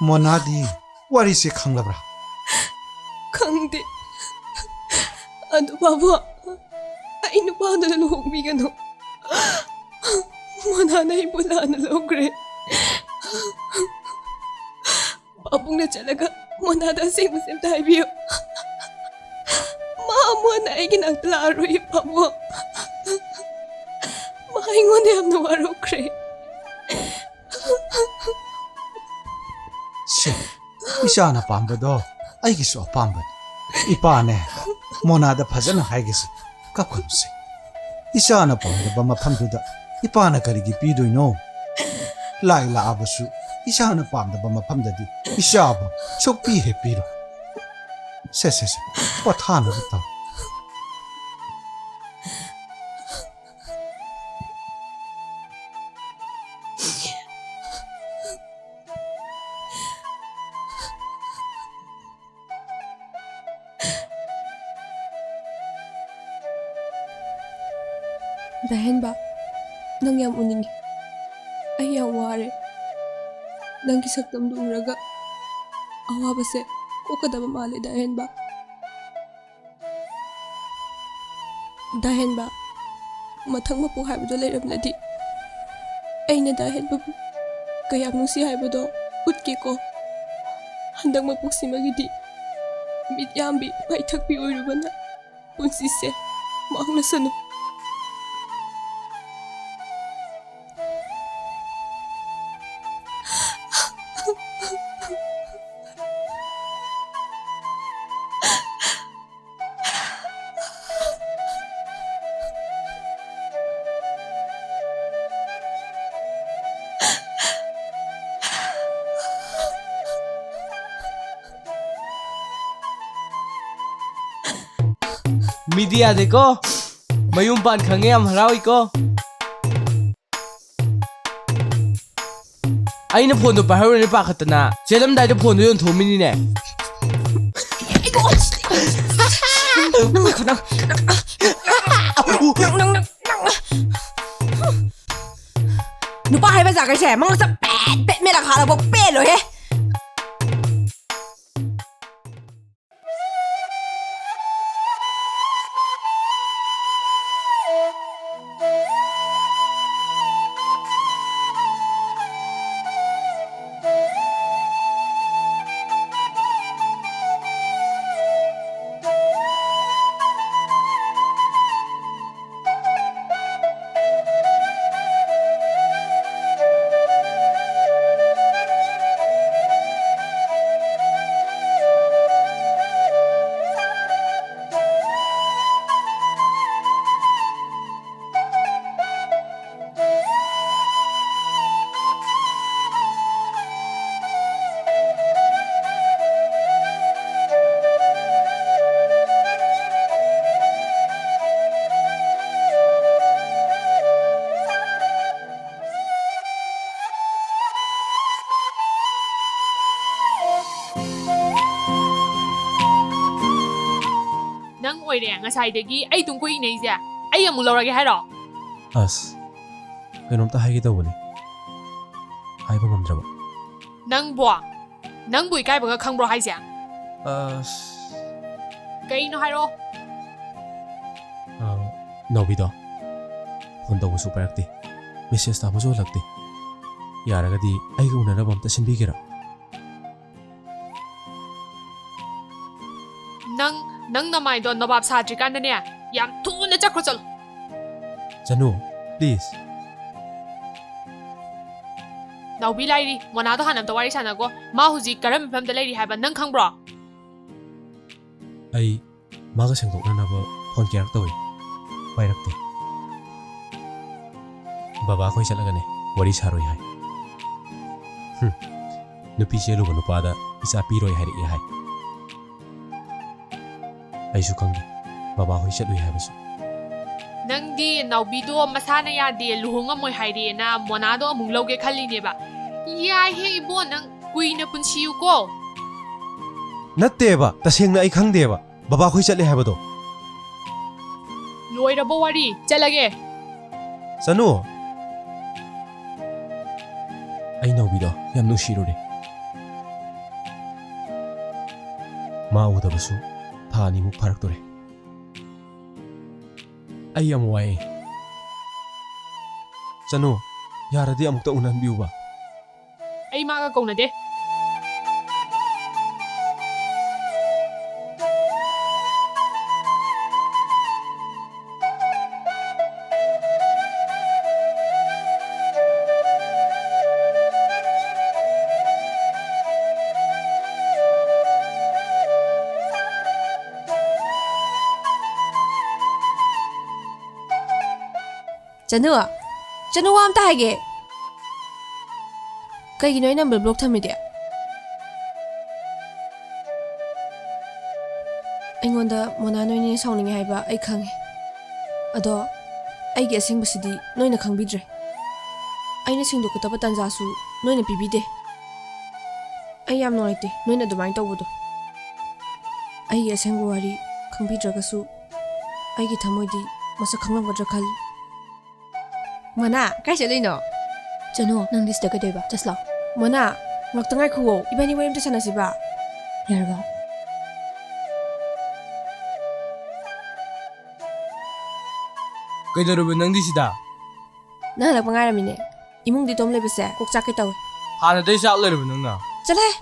ꯃꯣꯅꯥꯗꯤ ꯋꯥꯔꯤꯁꯦ ꯈꯪꯂꯕ꯭ꯔꯥ? ꯈꯪꯗꯦ꯫ ꯑꯗꯨ ꯄꯥꯕꯨꯡ, ꯑꯩ ꯅꯨꯄꯥꯗꯨꯗ ꯂꯨꯍꯣꯡꯕꯤꯒꯅꯨ꯫ ꯃꯣꯅꯥꯅ ꯑꯩꯕꯨ ꯂꯥꯟꯅ ꯂꯧꯈ꯭ꯔꯦ꯫ ꯄꯥꯕꯨꯡꯅ ꯆꯠꯂꯒ ꯃꯣꯅꯥꯗ ꯑꯁꯦꯡꯕꯁꯦ ꯑꯝꯇ ꯍꯥꯏꯕꯤꯌꯨ꯫ ꯃꯥ ꯑꯃꯨꯛ ꯍꯟꯅ ꯑꯩꯒꯤ ꯅꯥꯛꯇ ꯂꯥꯛꯑꯔꯣꯏ ꯄꯥꯕꯨꯡ꯫ ꯃꯥ ꯑꯩꯉꯣꯟꯗ ꯌꯥꯝꯅ ꯋꯥꯔꯧꯈ꯭ꯔꯦ꯫ ꯁꯦ, ꯏꯆꯥꯅ ꯄꯥꯝꯕꯗꯣ ꯑꯩꯒꯤꯁꯨ ꯑꯄꯥꯝꯕꯅꯤ꯫ ꯏꯄꯥꯅꯦ, ꯃꯣꯅꯥꯗ ꯐꯖꯅ ꯍꯥꯏꯒꯦꯁꯦ, ꯀꯞꯀꯅꯨꯁꯦ꯫ ꯏꯆꯥꯅ ꯄꯥꯝꯗꯕ ꯃꯐꯝꯗꯨꯗ ꯏꯄꯥꯅ ꯀꯔꯤꯒꯤ ꯄꯤꯗꯣꯏꯅꯣ? ꯂꯥꯏ ꯂꯥꯛꯑꯕꯁꯨ ꯏꯆꯥꯅ ꯄꯥꯝꯗꯕ ꯃꯐꯝꯗꯗꯤ ꯏꯆꯥꯕꯨ ꯁꯨꯛꯄꯤ ꯍꯦꯛ ꯄꯤꯔꯣꯏ꯫ ꯁꯦ, ꯁꯦ, ꯁꯦ, ꯄꯣꯊꯥꯅꯕ ꯇꯧ꯫ ꯗꯥꯍꯦꯟꯕ, ꯅꯪ ꯌꯥꯝ ꯎꯅꯤꯡꯉꯤ꯫ ꯑꯩ ꯌꯥꯝ ꯋꯥꯔꯦ꯫ ꯅꯪꯒꯤ ꯁꯛꯇꯝꯗꯨ ꯎꯔꯒ ꯑꯋꯥꯕꯁꯦ ꯀꯣꯛꯀꯗꯕ ꯃꯥꯜꯂꯦ, ꯗꯥꯍꯦꯟꯕ꯫ ꯗꯥꯍꯦꯟꯕ, ꯃꯊꯪ ꯃꯄꯣꯛ ꯍꯥꯏꯕꯗꯣ ꯂꯩꯔꯝꯂꯗꯤ ꯑꯩꯅ ꯗꯥꯍꯦꯟꯕꯕꯨ ꯀꯌꯥꯝ ꯅꯨꯡꯁꯤ ꯍꯥꯏꯕꯗꯣ ꯎꯠꯀꯦꯀꯣ꯫ ꯍꯟꯗꯛ ꯃꯄꯣꯛꯁꯤꯃꯒꯤꯗꯤ ꯃꯤꯠ ꯌꯥꯝꯕꯤ ꯃꯩꯊꯛꯄꯤ ꯑꯣꯏꯔꯨꯕꯅ ꯄꯨꯟꯁꯤꯁꯦ ꯃꯥꯡꯂꯁꯅꯨ꯫ ꯃꯤꯗꯤ ꯌꯥꯗꯦꯀꯣ꯫ ꯃꯌꯨꯝ ꯄꯥꯟ ꯈꯪꯉꯦ, ꯌꯥꯝ ꯍꯔꯥꯎꯏꯀꯣ꯫ ꯑꯩꯅ ꯐꯣꯟꯗꯣ ꯄꯥꯏꯍꯧꯔꯅꯤ ꯄꯥꯈꯠꯇꯅ ꯆꯦꯜꯂꯝꯗꯥꯏꯗ ꯐꯣꯟꯗꯣ ꯌꯣꯟꯊꯣꯛꯑꯝꯃꯤꯅꯤꯅꯦ꯫ ꯅꯪ ꯉꯥꯏꯈꯣ, ꯅꯪ꯫ ꯅꯪ, ꯅꯪ, ꯅꯪ, ꯅꯪ꯫ ꯅꯨꯄꯥ ꯍꯥꯏꯕ ꯖꯥꯠꯈꯩꯁꯦ ꯃꯉꯛꯁꯝ ꯄꯦꯠ ꯄꯦꯠ ꯃꯦꯠꯂꯒ ꯍꯥꯠꯂꯐꯥꯎ ꯄꯦꯜꯂꯣꯏꯍꯦ꯫ ꯅꯪ ꯑꯣꯏꯔꯦ ꯉꯁꯥꯏꯗꯒꯤ ꯑꯩ ꯇꯨꯡ ꯀꯣꯏ ꯏꯅꯩꯁꯦ꯫ ꯑꯩ ꯑꯃꯨꯛ ꯂꯧꯔꯒꯦ ꯍꯥꯏꯔꯣ? ꯑꯁ, ꯀꯩꯅꯣꯝꯇ ꯍꯥꯏꯒꯦ ꯇꯧꯕꯅꯤ, ꯍꯥꯏꯕ ꯉꯝꯗ꯭ꯔꯕ꯫ ꯅꯪꯕꯣ? ꯅꯪꯕꯨ ꯏꯀꯥꯏꯕꯒ ꯈꯪꯕ꯭ꯔꯣ ꯍꯥꯏꯁꯦ? ꯑꯁ꯫ ꯀꯩꯅꯣ ꯍꯥꯏꯔꯣ? ꯑ, ꯅꯥꯎꯕꯤꯗꯣ ꯐꯣꯟ ꯇꯧꯕꯁꯨ ꯄꯥꯏꯔꯛꯇꯦ, ꯃꯦꯁꯦꯖ ꯊꯥꯕꯁꯨ ꯍꯜꯂꯛꯇꯦ꯫ ꯌꯥꯔꯒꯗꯤ ꯑꯩꯒ ꯎꯅꯅꯕ ꯑꯝꯇ ꯁꯤꯟꯕꯤꯒꯦꯔꯥ? ꯅꯪ, ꯅꯪ ꯅꯃꯥꯏꯗꯣ ꯅꯕꯥꯞ ꯁꯥꯗ꯭ꯔꯤꯀꯥꯟꯗꯅꯦ, ꯌꯥꯝ ꯊꯨꯅ ꯆꯠꯈ꯭ꯔꯣ ꯆꯠꯂꯣ꯫ ꯆꯅꯨ, please꯫ ꯅꯥꯎꯕꯤ ꯂꯥꯏꯔꯤ, ꯃꯣꯅꯥꯗꯣ ꯍꯥꯟꯅ ꯑꯝꯇ ꯋꯥꯔꯤ ꯁꯥꯟꯅꯒꯣ꯫ ꯃꯥ ꯍꯧꯖꯤꯛ ꯀꯔꯝꯕ ꯐꯤꯕꯝꯗ ꯂꯩꯔꯤ ꯍꯥꯏꯕ ꯅꯪ ꯈꯪꯕ꯭ꯔꯣ? ꯑꯩ ꯃꯥꯒ ꯁꯦꯡꯗꯣꯛꯅꯅꯕ ꯐꯣꯟ ꯀꯌꯥꯔꯛ ꯇꯧꯏ, ꯄꯥꯏꯔꯛꯇꯦ꯫ ꯕꯕꯥ ꯈꯣꯏ ꯆꯠꯂꯒꯅꯦ ꯋꯥꯔꯤ ꯁꯥꯔꯣꯏ ꯍꯥꯏ꯫ ꯍꯨꯝ, ꯅꯨꯄꯤ ꯆꯦꯜꯂꯨꯕ ꯅꯨꯄꯥꯗ ꯏꯆꯥ ꯄꯤꯔꯣꯏ ꯍꯥꯏꯔꯛꯑꯦ ꯍꯥꯏ꯫ ꯑꯩꯁꯨ ꯈꯪꯗꯦ ꯕꯕꯥ ꯍꯣꯏ ꯆꯠꯂꯨꯏ ꯍꯥꯏꯕꯁꯨ꯫ ꯅꯪꯗꯤ ꯅꯥꯎꯕꯤꯗꯣ ꯃꯁꯥꯅ ꯌꯥꯗꯦ, ꯂꯨꯍꯣꯡꯉꯝꯃꯣꯏ ꯍꯥꯏꯔꯦꯅ ꯃꯣꯅꯥꯗꯣ ꯑꯃꯨꯛ ꯂꯧꯒꯦ ꯈꯜꯂꯤꯅꯦꯕ꯫ ꯌꯥꯏꯍꯦ ꯏꯕꯣ, ꯅꯪ ꯀꯨꯏꯅ ꯄꯨꯟꯁꯤꯌꯨꯀꯣ꯫ ꯅꯠꯇꯦꯕ, ꯇꯁꯦꯡꯅ ꯑꯩ ꯈꯪꯗꯦꯕ ꯕꯕꯥ ꯈꯣꯏ ꯆꯠꯂꯦ ꯍꯥꯏꯕꯗꯣ꯫ ꯂꯣꯏꯔꯕꯣ ꯋꯥꯔꯤ? ꯆꯠꯂꯒꯦ꯫ ꯆꯅꯨ, ꯑꯩ ꯅꯥꯎꯕꯤꯗꯣ ꯌꯥꯝ ꯅꯨꯡꯁꯤꯔꯨꯔꯦ꯫ ꯃꯥ ꯎꯗꯕꯁꯨ ꯊꯥ ꯑꯅꯤꯃꯨꯛ ꯐꯥꯔꯛꯇꯣꯔꯦ꯫ ꯑꯩ ꯌꯥꯝ ꯋꯥꯏꯌꯦ꯫ ꯆꯅꯨ, ꯌꯥꯔꯗꯤ ꯑꯃꯨꯛꯇ ꯎꯅꯍꯟꯕꯤꯌꯨꯕ꯫ ꯑꯩ ꯃꯥꯒ ꯀꯧꯅꯗꯦ꯫ ꯆꯅꯨ, ꯆꯅꯨ, ꯋꯥ ꯑꯝꯇ ꯍꯥꯏꯒꯦ꯫ ꯀꯩꯒꯤꯅꯣ ꯑꯩ ꯅꯝꯕꯔ ꯕ꯭ꯂꯣꯛ ꯊꯝꯃꯤꯗꯤ? ꯑꯩꯉꯣꯟꯗ ꯃꯣꯅꯥ ꯅꯣꯏꯅꯤꯅ ꯁꯥꯎꯅꯤꯡꯉꯦ ꯍꯥꯏꯕ ꯑꯩ ꯈꯪꯉꯦ꯫ ꯑꯗꯣ ꯑꯩꯒꯤ ꯑꯁꯦꯡꯕꯁꯤꯗꯤ ꯅꯣꯏꯅ ꯈꯪꯕꯤꯗ꯭ꯔꯦ꯫ ꯑꯩꯅ ꯁꯦꯡꯗꯣꯛꯀꯗꯕ ꯇꯥꯟꯖꯥꯁꯨ ꯅꯣꯏꯅ ꯄꯤꯕꯤꯗꯦ꯫ ꯑꯩ ꯌꯥꯝ ꯅꯨꯡꯉꯥꯏꯇꯦ ꯅꯣꯏꯅ ꯑꯗꯨꯃꯥꯏꯅ ꯇꯧꯕꯗꯣ꯫ ꯑꯩꯒꯤ ꯑꯁꯦꯡꯕ ꯋꯥꯔꯤ ꯈꯪꯕꯤꯗ꯭ꯔꯒꯁꯨ ꯑꯩꯒꯤ ꯊꯃꯣꯏꯗꯤ ꯃꯁꯛ ꯈꯪꯂꯝꯒꯗ꯭ꯔꯥ ꯈꯜꯂꯤ꯫ ꯃꯣꯅꯥ, ꯀꯥꯏ ꯆꯠꯂꯨꯏꯅꯣ? ꯆꯅꯨ, ꯅꯪꯗꯤ ꯁꯤꯗ ꯀꯩꯗꯧꯏꯕ? ꯆꯠꯁꯤ ꯂꯥꯎ꯫ ꯃꯣꯅꯥ, ꯉꯥꯛꯇ ꯉꯥꯏꯈꯨꯋꯣ, ꯏꯕꯥꯅꯤ ꯋꯥꯔꯤ ꯑꯝꯇ ꯁꯥꯟꯅꯁꯤꯕ꯫ ꯌꯥꯔꯕ? ꯀꯩꯗꯧꯔꯕ ꯅꯪꯗꯤ ꯁꯤꯗ? ꯅꯪ ꯍꯜꯂꯛꯄ ꯉꯥꯏꯔꯝꯃꯤꯅꯦ꯫ ꯏꯃꯨꯡꯗ ꯏꯇꯣꯝ ꯂꯩꯕꯁꯦ ꯀꯣꯛ ꯆꯥꯛꯀꯦ ꯇꯧꯋꯦ꯫ ꯍꯥꯟꯅꯗꯩ ꯆꯥꯛ ꯂꯩꯔꯕ ꯅꯪꯅ? ꯆꯠꯂꯍꯦ!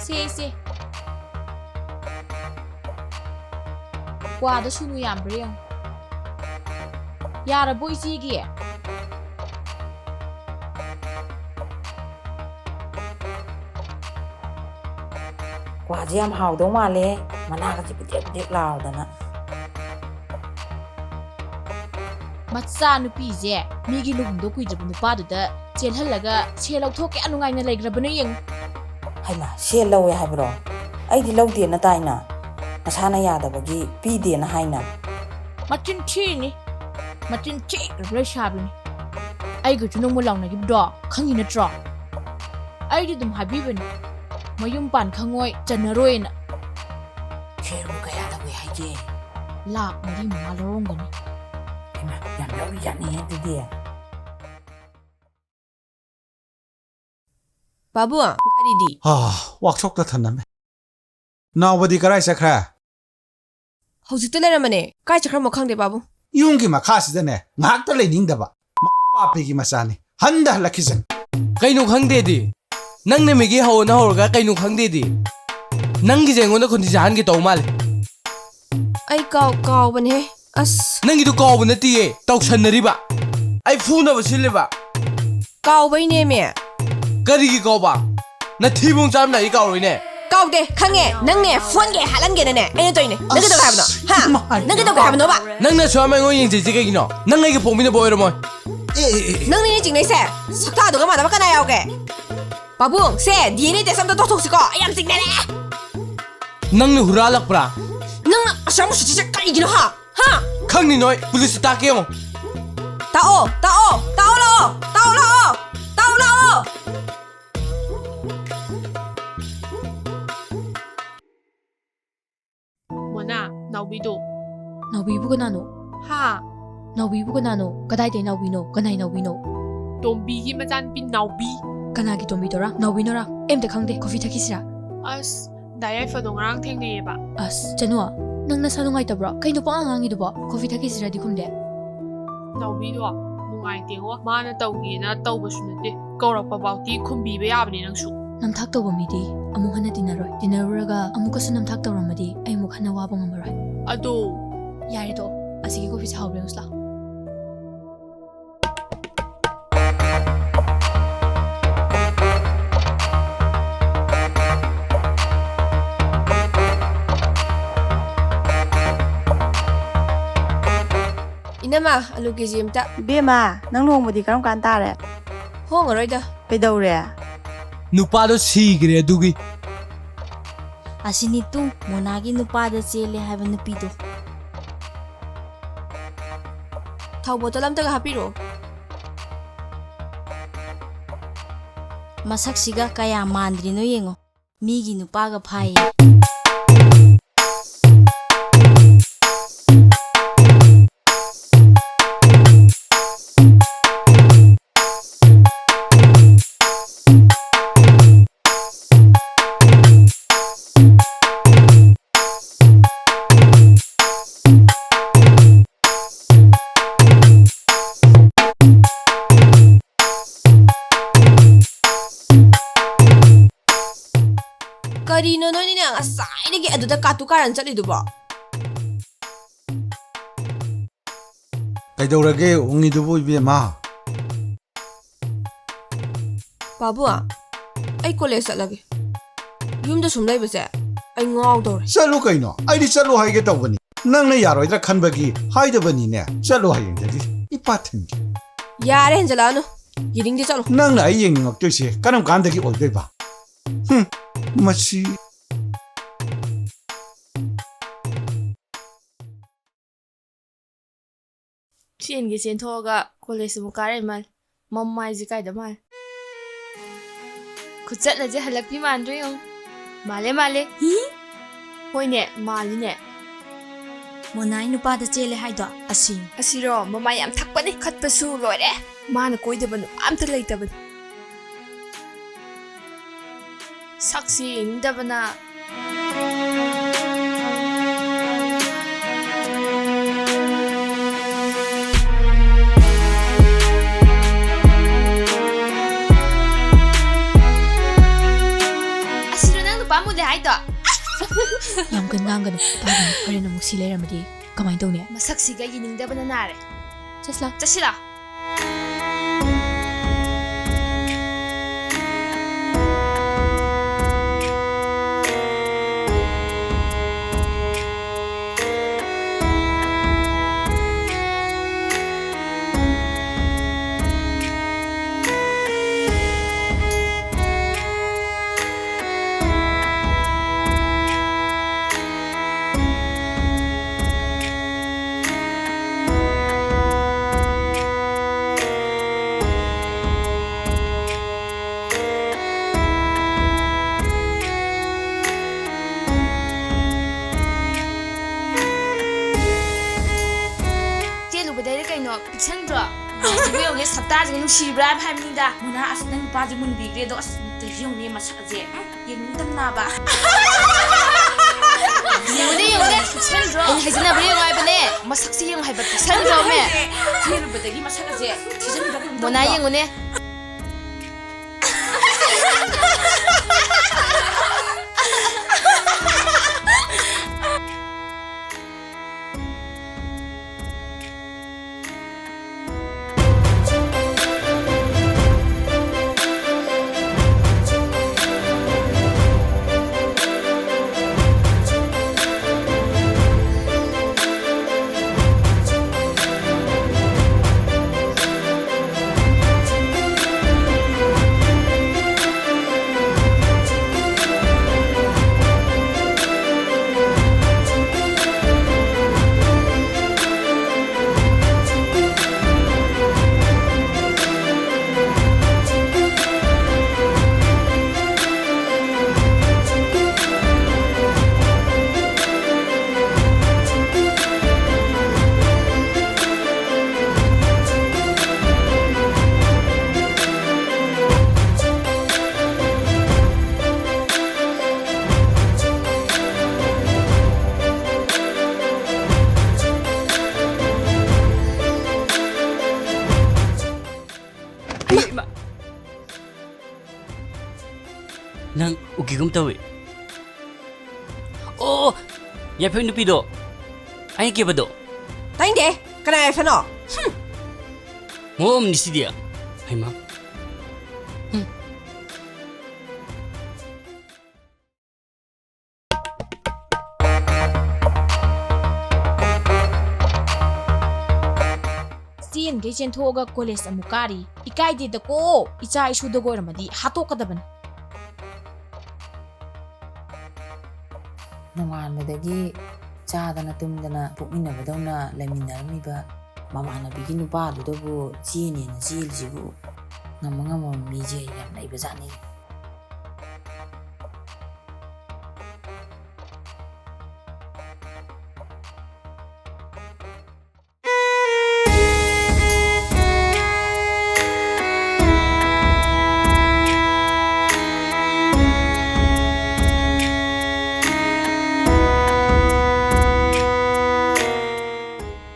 ꯁꯦ, ꯁꯦ꯫ ꯀ꯭ꯋꯥꯗꯣ ꯁꯨꯅꯨ ꯌꯥꯝꯕ꯭ꯔꯥ ꯌꯦꯡꯉꯨ꯫ ꯌꯥꯔꯕꯣ ꯏꯆꯦꯒꯤ? ꯀ꯭ꯋꯥꯁꯦ ꯌꯥꯝ ꯍꯥꯎꯗꯧ ꯃꯥꯜꯂꯦ, ꯃꯅꯥꯒꯁꯦ ꯄꯤꯗꯦꯛ ꯄꯤꯗꯦꯛ ꯂꯥꯎꯗꯅ꯫ ꯃꯆꯥ ꯅꯨꯄꯤꯁꯦ ꯃꯤꯒꯤ ꯂꯨꯍꯣꯡꯗꯧ ꯀꯨꯏꯗ꯭ꯔꯕ ꯅꯨꯄꯥꯗꯨꯗ ꯆꯦꯜꯍꯜꯂꯒ ꯁꯦꯜ ꯂꯧꯊꯣꯛꯀꯦ ꯅꯨꯡꯉꯥꯏꯅ ꯂꯩꯈ꯭ꯔꯕꯅꯦ ꯌꯦꯡꯉꯨ꯫ ꯍꯩꯃꯥ, ꯁꯦꯜ ꯂꯧꯋꯦ ꯍꯥꯏꯕ꯭ꯔꯣ? ꯑꯩꯗꯤ ꯂꯧꯗꯦꯅ ꯇꯥꯏꯅ꯫ ꯃꯁꯥꯅ ꯌꯥꯗꯕꯒꯤ ꯄꯤꯗꯦꯅ ꯍꯥꯏꯅ꯫ ꯃꯆꯤꯟ ꯊꯤꯔꯤꯅꯤ꯫ ꯃꯆꯤꯟ ꯊꯤꯈ꯭ꯔꯕ ꯂꯩꯁꯥꯕꯤꯅꯤ꯫ ꯑꯩꯒꯁꯨ ꯅꯣꯡꯃ ꯂꯥꯎꯅꯈꯤꯕꯗꯣ ꯈꯪꯉꯤ ꯅꯠꯇ꯭ꯔꯣ? ꯑꯩꯗꯤ ꯑꯗꯨꯝ ꯍꯥꯏꯕꯤꯕꯅꯤ, ꯃꯌꯨꯝ ꯄꯥꯟ ꯈꯪꯉꯣꯏ, ꯆꯟꯅꯔꯣꯏꯅ꯫ ꯁꯦꯜꯕꯨ ꯀꯌꯥ ꯂꯧꯏ ꯍꯥꯏꯒꯦ? ꯂꯥꯛ ꯃꯔꯤ ꯃꯉꯥ ꯂꯧꯔꯝꯒꯅꯤ꯫ ꯍꯩꯃꯥ, ꯌꯥꯝ ꯂꯧꯔꯤꯖꯥꯠꯅꯤꯍꯦ ꯑꯗꯨꯗꯤ꯫ ꯄꯥꯕꯨꯡ, ꯒꯥꯔꯤꯗꯤ? ꯑꯥ, ꯋꯥꯛꯁꯣꯞꯇ ꯊꯅꯝꯃꯦ꯫ ꯅꯥꯎꯕꯗꯤ ꯀꯔꯥꯏ ꯆꯠꯈ꯭ꯔꯦ? ꯍꯧꯖꯤꯛꯇ ꯂꯩꯔꯝꯕꯅꯦ꯫ ꯀꯥꯏ ꯆꯠꯈ꯭ꯔꯃꯣ ꯈꯪꯗꯦ, ꯄꯥꯕꯨꯡ꯫ ꯌꯨꯝꯒꯤ ꯃꯈꯥꯁꯤꯗꯅꯦ ꯉꯥꯏꯍꯥꯛꯇ ꯂꯩꯅꯤꯡꯗꯕ꯫ ꯃ-, ꯄꯥꯄꯤꯒꯤ ꯃꯆꯥꯅꯤ꯫ ꯍꯟꯗ ꯍꯜꯂꯛꯈꯤꯁꯅꯨ꯫ ꯀꯩꯅꯣ ꯈꯪꯗꯦꯗꯤ? ꯅꯪꯅ ꯃꯦꯒꯤ ꯍꯧꯑꯣꯅ ꯍꯧꯔꯒ ꯀꯩꯅꯣ ꯈꯪꯗꯦꯗꯤ? ꯅꯪꯒꯤꯁꯦ ꯑꯩꯉꯣꯟꯗ ꯈꯣꯟꯊꯤ ꯆꯥꯍꯟꯒꯦ ꯇꯧ ꯃꯥꯜꯂꯦ꯫ ꯑꯩ ꯀꯥꯎ-, ꯀꯥꯎꯕꯅꯦꯍꯦ꯫ ꯑꯁ꯫ ꯅꯪꯒꯤꯗꯨ ꯀꯥꯎꯕ ꯅꯠꯇꯤꯌꯦ, ꯇꯧꯁꯟꯅꯔꯤꯕ꯫ ꯑꯩ ꯐꯨꯅꯕ ꯁꯤꯜꯂꯤꯕ꯫ ꯀꯥꯎꯕꯩꯅꯦꯃꯦ꯫ ꯀꯔꯤꯒꯤ ꯀꯥꯎꯕ? ꯅꯊꯤꯕꯣꯡ ꯆꯥꯔꯝꯗꯥꯏꯗꯤ ꯀꯥꯎꯔꯣꯏꯅꯦ꯫ ꯀꯥꯎꯗꯦ, ꯈꯪꯉꯦ꯫ ꯅꯪꯅꯦ, ꯐꯣꯟꯒꯦ ꯍꯥꯠꯍꯟꯒꯦꯅꯅꯦ ꯑꯩꯅ ꯇꯧꯔꯤꯅꯦ꯫ ꯅꯪ ꯀꯩꯗꯧꯒꯦ ꯍꯥꯏꯕꯅꯣ? ꯍꯥ? ꯏꯃꯥꯏ꯫ ꯅꯪ ꯀꯩꯗꯧꯒꯦ ꯍꯥꯏꯕꯅꯣꯕ? ꯅꯪꯅ ꯁꯨꯌꯥꯝ ꯑꯩꯉꯣꯟꯗ ꯌꯦꯡꯖꯩꯁꯦ ꯀꯩꯒꯤꯅꯣ? ꯅꯪ ꯑꯩꯒ ꯄꯣꯛꯃꯤꯟꯅꯕ ꯑꯣꯏꯔꯝꯃꯣꯏ꯫ ꯑꯦ, ꯑꯦ, ꯑꯦ꯫ ꯅꯪꯅꯤꯅꯦ ꯆꯤꯡꯅꯩꯁꯦ꯫ ꯁꯛꯇꯥꯗꯨꯒ ꯃꯥꯟꯅꯕ ꯀꯅꯥ ꯌꯥꯎꯒꯦ? ꯄꯥꯕꯨꯡ, ꯁꯦ, ꯗꯤ ꯑꯦꯟ ꯑꯦ ꯇꯦꯁ ꯑꯝꯇ ꯇꯧꯊꯣꯛꯁꯤꯀꯣ꯫ ꯑꯩ ꯌꯥꯝ ꯆꯤꯡꯅꯔꯦ꯫ ꯅꯪꯅ ꯍꯨꯔꯥꯜꯂꯛꯄ꯭ꯔꯥ? ꯅꯪꯅ ꯑꯁꯨꯌꯥꯝ ꯎꯁꯤꯠꯇ꯭ꯔꯤꯁꯦ ꯀꯔꯤꯒꯤꯅꯣ, ꯍꯥ? ꯍꯥ? ꯈꯪꯅꯤ ꯅꯣꯏ, ꯄꯨꯂꯤꯁꯇ ꯇꯥꯛꯀꯦ ꯌꯦꯡꯉꯣ꯫ ꯇꯥꯛꯑꯣ, ꯇꯥꯛꯑꯣ, ꯇꯥꯛꯑꯣ ꯂꯥꯛꯑꯣ, ꯇꯥꯛꯑꯣ ꯂꯥꯛꯑꯣ, ꯇꯥꯛꯑꯣ ꯂꯥꯛꯑꯣ꯫ ꯅꯥꯎꯕꯤꯕꯨ ꯀꯅꯥꯅꯣ? ꯍꯥ? ꯅꯥꯎꯕꯤꯕꯨ ꯀꯅꯥꯅꯣ? ꯀꯗꯥꯏꯗꯩ ꯅꯥꯎꯕꯤꯅꯣ? ꯀꯅꯥꯏ ꯅꯥꯎꯕꯤꯅꯣ? ꯇꯣꯝꯕꯤꯒꯤ ꯃꯆꯥꯅꯨꯄꯤ ꯅꯥꯎꯕꯤ꯫ ꯀꯅꯥꯒꯤ ꯇꯣꯝꯕꯤꯗꯣꯔꯥ? ꯅꯥꯎꯕꯤꯅꯣꯔꯥ? ꯑꯩ ꯑꯝꯇ ꯈꯪꯗꯦ꯫ ꯀꯣꯐꯤ ꯊꯛꯈꯤꯁꯤꯔꯥ? ꯑꯁ, ꯗꯥ ꯌꯥꯏꯐꯗꯣ ꯉꯔꯥꯡ ꯊꯦꯡꯅꯩꯌꯦꯕ꯫ ꯑꯁ, ꯆꯅꯨ, ꯅꯪ ꯅꯁꯥ ꯅꯨꯡꯉꯥꯏꯇꯕ꯭ꯔꯣ? ꯀꯩꯅꯣ ꯄꯉꯥꯡ ꯉꯥꯡꯉꯤꯗꯨꯕꯣ? ꯀꯣꯐꯤ ꯊꯛꯈꯤꯁꯤꯔꯗꯤ ꯈꯨꯝꯗꯦ꯫ ꯅꯥꯎꯕꯤꯗꯣ ꯅꯨꯡꯉꯥꯏꯇꯦꯉꯣ꯫ ꯃꯥꯅ ꯇꯧꯒꯦꯅ ꯇꯧꯕꯁꯨ ꯅꯠꯇꯦ꯫ ꯀꯧꯔꯛꯄ ꯐꯥꯎꯗꯤ ꯈꯨꯝꯕꯤꯕ ꯌꯥꯕꯅꯦ ꯅꯪꯁꯨ꯫ ꯅꯝꯊꯥꯛ ꯇꯧꯕ ꯃꯤꯗꯤ ꯑꯃꯨꯛ ꯍꯟꯅ ꯇꯤꯟꯅꯔꯣꯏ꯫ ꯇꯤꯟꯅꯔꯨꯔꯒ ꯑꯃꯨꯛꯀꯁꯨ ꯅꯝꯊꯥꯛ ꯇꯧꯔꯝꯃꯗꯤ ꯑꯩ ꯑꯃꯨꯛ ꯍꯟꯅ ꯋꯥꯕ ꯉꯝꯃꯔꯣꯏ꯫ ꯑꯗꯣ꯫ ꯌꯥꯔꯦ ꯇꯣꯛꯑꯣ꯫ ꯑꯁꯤꯒꯤ ꯀꯣꯐꯤꯁꯦ ꯍꯥꯎꯕ꯭ꯔꯥ ꯌꯦꯡꯉꯨꯁꯤ ꯂꯥꯎ꯫ ꯏꯅꯝꯃ, ꯑꯂꯨ ꯀꯦꯖꯤ ꯑꯝꯇ꯫ ꯏꯕꯦꯝꯃ, ꯅꯪ ꯂꯨꯍꯣꯡꯕꯗꯤ ꯀꯔꯝ ꯀꯥꯟ ꯇꯥꯔꯦ? ꯍꯣꯡꯉꯔꯣꯏꯗ꯫ ꯀꯩꯗꯧꯔꯦ? ꯅꯨꯄꯥꯗꯣ ꯁꯤꯈ꯭ꯔꯦ ꯑꯗꯨꯒꯤ꯫ ꯑꯁꯤꯅꯤ ꯇꯨ, ꯃꯣꯅꯥꯒꯤ ꯅꯨꯄꯥꯗ ꯆꯦꯜꯂꯦ ꯍꯥꯏꯕ ꯅꯨꯄꯤꯗꯣ꯫ ꯊꯥꯎ ꯕꯣꯇꯜ ꯑꯝꯇꯒ ꯍꯥꯞꯄꯤꯔꯛꯑꯣ꯫ ꯃꯁꯛꯁꯤꯒ ꯀꯌꯥ ꯃꯥꯟꯗ꯭ꯔꯤꯅꯣ ꯌꯦꯡꯉꯣ꯫ ꯃꯤꯒꯤ ꯅꯨꯄꯥꯒ ꯐꯥꯏꯌꯦ꯫ ꯀꯔꯤꯅꯣ ꯅꯣꯏꯅꯤꯅ ꯉꯁꯥꯏꯗꯒꯤ ꯑꯗꯨꯗ ꯀꯥꯇꯨ ꯀꯥꯔꯟ ꯆꯠꯂꯤꯗꯨꯕꯣ? ꯀꯩꯗꯧꯔꯒꯦ ꯎꯪꯉꯤꯗꯨꯕꯨ, ꯏꯕꯦꯝꯃ? ꯄꯥꯕꯨꯡ, ꯑꯩ ꯀꯣꯂꯦꯖ ꯆꯠꯂꯒꯦ꯫ ꯌꯨꯝꯗ ꯁꯨꯝ ꯂꯩꯕꯁꯦ ꯑꯩ ꯉꯥꯎꯗꯧꯔꯦ꯫ ꯆꯠꯂꯨ ꯀꯩꯅꯣ, ꯑꯩꯗꯤ ꯆꯠꯂꯨ ꯍꯥꯏꯒꯦ ꯇꯧꯕꯅꯤ꯫ ꯅꯪꯅ ꯌꯥꯔꯣꯏꯗ꯭ꯔꯥ ꯈꯟꯕꯒꯤ ꯍꯥꯏꯗꯕꯅꯤꯅꯦ꯫ ꯆꯠꯂꯨ ꯍꯌꯦꯡꯗꯒꯤ꯫ ꯏꯄꯥ ꯊꯤꯟꯒꯦ꯫ ꯌꯥꯔꯦ, ꯍꯦꯟꯖꯜꯂꯛꯑꯅꯨ꯫ ꯌꯦꯡꯅꯤꯡꯗꯦ, ꯆꯠꯂꯣ꯫ ꯅꯪꯅ ꯑꯩ ꯌꯦꯡꯅꯤꯡꯉꯛꯇꯣꯏꯁꯦ ꯀꯔꯝ ꯀꯥꯟꯗꯒꯤ ꯑꯣꯏꯗꯣꯏꯕ? ꯍꯨꯝ, ꯃꯁꯤ꯫ ꯆꯦꯟꯒꯦ ꯆꯦꯟꯊꯣꯛꯑꯒ ꯀꯣꯂꯦꯖ ꯑꯃꯨꯛ ꯀꯥꯔꯛꯏ ꯃꯥꯜꯂꯦ꯫ ꯃꯃꯥꯏꯁꯦ ꯀꯥꯏꯗ ꯃꯥꯜꯂꯦ꯫ ꯈꯨꯆꯠꯂꯁꯦ ꯍꯜꯂꯛꯄꯤ ꯃꯥꯟꯗ꯭ꯔꯣ ꯌꯦꯡꯉꯨ꯫ ꯃꯥꯜꯂꯦ, ꯃꯥꯜꯂꯦ꯫ ꯍꯤ? ꯍꯣꯏꯅꯦ, ꯃꯥꯜꯂꯤꯅꯦ꯫ ꯃꯣꯅꯥꯏ ꯅꯨꯄꯥꯗ ꯆꯦꯜꯂꯦ ꯍꯥꯏꯗꯣ ꯑꯁꯤ꯫ ꯑꯁꯤꯔꯣ? ꯃꯃꯥ ꯌꯥꯝ ꯊꯛꯄꯅꯤ, ꯈꯠꯄꯁꯨ ꯂꯣꯏꯔꯦ꯫ ꯃꯥꯅ ꯀꯣꯏꯗꯕ ꯅꯨꯄꯥ ꯑꯝꯇ ꯂꯩꯇꯕꯅꯤ꯫ ꯁꯛꯁꯤ ꯌꯦꯡꯅꯤꯡꯗꯕꯅ꯫ ꯑꯁꯤꯔꯣ ꯅꯪ ꯅꯨꯄꯥ ꯃꯨꯜꯂꯦ ꯍꯥꯏꯗꯣ? ꯌꯥꯝ ꯀꯟꯅ ꯉꯥꯡꯒꯅꯨ, ꯇꯥꯒꯅꯨ꯫ ꯍꯣꯔꯦꯟ ꯑꯃꯨꯛ ꯁꯤ ꯂꯩꯔꯝꯃꯗꯤ ꯀꯃꯥꯏꯅ ꯇꯧꯅꯤ? ꯃꯁꯛꯁꯤꯒ ꯌꯦꯡꯅꯤꯡꯗꯕꯅ ꯅꯥꯔꯦ꯫ ꯆꯠꯁꯤꯂꯥ꯫ ꯆꯠꯁꯤꯂꯥ꯫ ꯆꯦꯜꯂꯨꯕꯗꯩꯔ ꯀꯩꯅꯣ ꯄꯤꯛꯁꯟꯗ꯭ꯔꯣ? ꯌꯦꯡꯉꯨꯅꯦ, ꯌꯦꯡꯉꯨꯅꯦ, ꯁꯛꯇꯥꯁꯤꯒ ꯅꯨꯡꯁꯤꯕ꯭ꯔꯥ ꯍꯥꯏꯕ ꯍꯥꯏꯕꯅꯤꯗ꯫ ꯃꯣꯅꯥ, ꯑꯁ, ꯅꯪ ꯅꯨꯄꯥꯁꯦ ꯃꯨꯟꯕꯤꯈ꯭ꯔꯦ ꯑꯗꯣ, ꯑꯁ, ꯌꯦꯡꯉꯨꯅꯦ ꯃꯁꯛꯁꯦ꯫ ꯎꯝ? ꯌꯦꯡꯅꯤꯡꯗꯕꯅꯕ꯫ ꯌꯦꯡꯉꯨꯅꯦ, ꯌꯦꯡꯉꯨꯅꯦ, ꯄꯤꯛꯁꯟꯗ꯭ꯔꯣ? ꯑꯩꯅ ꯍꯥꯏꯖꯟꯅꯕ꯭ꯔꯥ ꯌꯦꯡꯉꯣ ꯍꯥꯏꯕꯅꯦ꯫ ꯃꯁꯛꯁꯦ ꯌꯦꯡꯉꯣ ꯍꯥꯏꯕ, ꯄꯤꯛꯁꯟꯗ꯭ꯔꯣꯃꯦ? ꯆꯦꯜꯂꯨꯕꯗꯒꯤ ꯃꯁꯛ ꯑꯁꯦ ꯊꯤꯖꯤꯟꯈ꯭ꯔꯒꯨꯝ ꯃꯣꯅꯥ ꯇꯧꯗ꯭ꯔꯣ? ꯌꯦꯡꯉꯨꯅꯦ꯫ ꯅꯪ ꯎꯈꯤꯒꯨꯝ ꯇꯧꯏ꯫ ꯑꯣ, ꯌꯥꯏꯐꯩ ꯅꯨꯄꯤꯗꯣ, ꯑꯩꯅ ꯀꯦꯕꯗꯣ꯫ ꯇꯥꯅꯤꯡꯗꯦ꯫ ꯀꯅꯥ ꯌꯥꯏꯐꯅꯣ? ꯍꯨꯝ꯫ ꯃꯑꯣꯡ ꯑꯃꯅꯤ ꯁꯤꯗꯤ꯫ ꯍꯩꯃꯥ꯫ ꯍꯨꯝ꯫ ꯆꯦꯟꯈꯩ ꯆꯦꯟꯊꯣꯛꯑꯒ ꯀꯣꯂꯦꯖ ꯑꯃꯨꯛ ꯀꯥꯔꯤ꯫ ꯏꯀꯥꯏꯗꯦꯗꯀꯣ, ꯏꯆꯥ ꯏꯁꯨꯗꯒ ꯑꯣꯏꯔꯝꯃꯗꯤ ꯍꯥꯠꯇꯣꯛꯀꯗꯕꯅꯤ꯫ ꯅꯣꯡꯉꯥꯟꯕꯗꯒꯤ ꯆꯥꯗꯅ ꯇꯨꯝꯗꯅ ꯄꯣꯛꯃꯤꯟꯅꯕꯗꯧꯅ ꯂꯩꯃꯤꯟꯅꯔꯝꯃꯤꯕ ꯃꯃꯥꯟꯅꯕꯤꯒꯤ ꯅꯨꯄꯥꯗꯨꯗꯕꯨ ꯆꯦꯅꯦꯅ ꯆꯦꯜꯂꯤꯁꯤꯕꯨ ꯉꯝꯕ ꯉꯝꯃꯕ ꯃꯤꯁꯦ ꯌꯥꯝ ꯂꯩꯕꯖꯥꯠꯅꯤ꯫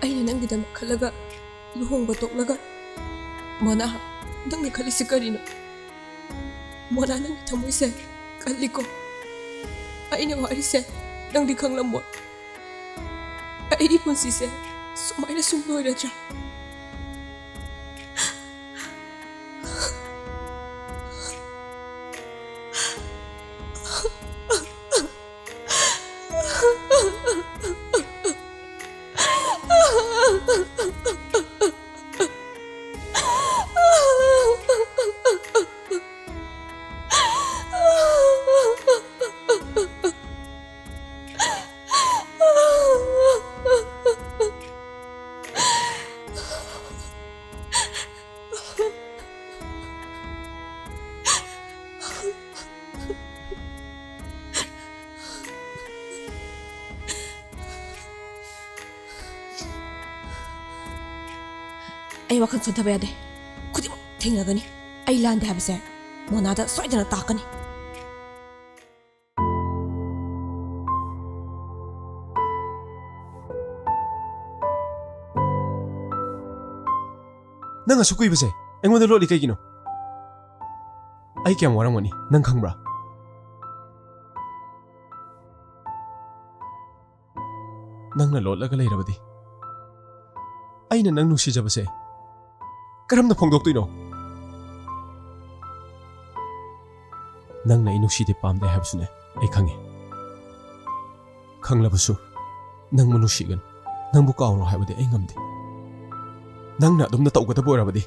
ꯑꯩꯅ ꯅꯪꯒꯤꯗꯃꯛ ꯈꯜꯂꯒ ꯂꯨꯍꯣꯡꯕ ꯇꯣꯛꯂꯒ ꯃꯣꯅꯥ, ꯅꯪꯅ ꯈꯜꯂꯤꯁꯤ ꯀꯔꯤꯅꯣ? ꯃꯣꯅꯥ, ꯅꯪꯒꯤ ꯊꯃꯣꯏꯁꯦ ꯀꯜꯂꯤꯀꯣ꯫ ꯑꯩꯅ ꯋꯥꯔꯤꯁꯦ ꯅꯪꯗꯤ ꯈꯪꯂꯝꯃꯣꯏ꯫ ꯑꯩꯒꯤ ꯄꯨꯟꯁꯤꯁꯦ ꯁꯨꯃꯥꯏꯅ ꯁꯨꯝ ꯂꯣꯏꯔꯗ꯭ꯔꯥ? ꯑꯩ ꯋꯥꯈꯜ ꯁꯣꯟꯊꯕ ꯌꯥꯗꯦ꯫ ꯈꯨꯗꯤꯡꯃꯛ ꯊꯦꯡꯅꯒꯅꯤ꯫ ꯑꯩ ꯂꯥꯟꯗꯦ ꯍꯥꯏꯕꯁꯦ ꯃꯣꯅꯥꯗ ꯁꯣꯏꯗꯅ ꯇꯥꯛꯀꯅꯤ꯫ ꯅꯪ ꯑꯁꯨꯛ ꯀꯨꯏꯕꯁꯦ ꯑꯩꯉꯣꯟꯗ ꯂꯣꯠꯂꯤ ꯀꯩꯒꯤꯅꯣ? ꯑꯩ ꯀꯌꯥꯝ ꯋꯥꯔꯝꯒꯅꯤ ꯅꯪ ꯈꯪꯕ꯭ꯔꯥ? ꯅꯪꯅ ꯂꯣꯠꯂꯒ ꯂꯩꯔꯕꯗꯤ ꯑꯩꯅ ꯅꯪ ꯅꯨꯡꯁꯤꯖꯕꯁꯦ ꯀꯔꯝꯅ ꯐꯣꯡꯗꯣꯛꯇꯣꯏꯅꯣ? ꯅꯪꯅ ꯑꯩ ꯅꯨꯡꯁꯤꯗꯦ, ꯄꯥꯝꯗꯦ ꯍꯥꯏꯕꯁꯨꯅꯦ ꯑꯩ ꯈꯪꯉꯤ꯫ ꯈꯪꯂꯕꯁꯨ ꯅꯪꯕꯨ ꯅꯨꯡꯁꯤꯒꯅꯨ, ꯅꯪꯕꯨ ꯀꯥꯎꯔꯣ ꯍꯥꯏꯕꯗꯤ ꯑꯩ ꯉꯝꯗꯦ꯫ ꯅꯪꯅ ꯑꯗꯨꯝꯅ ꯇꯧꯒꯗꯕ ꯑꯣꯏꯔꯕꯗꯤ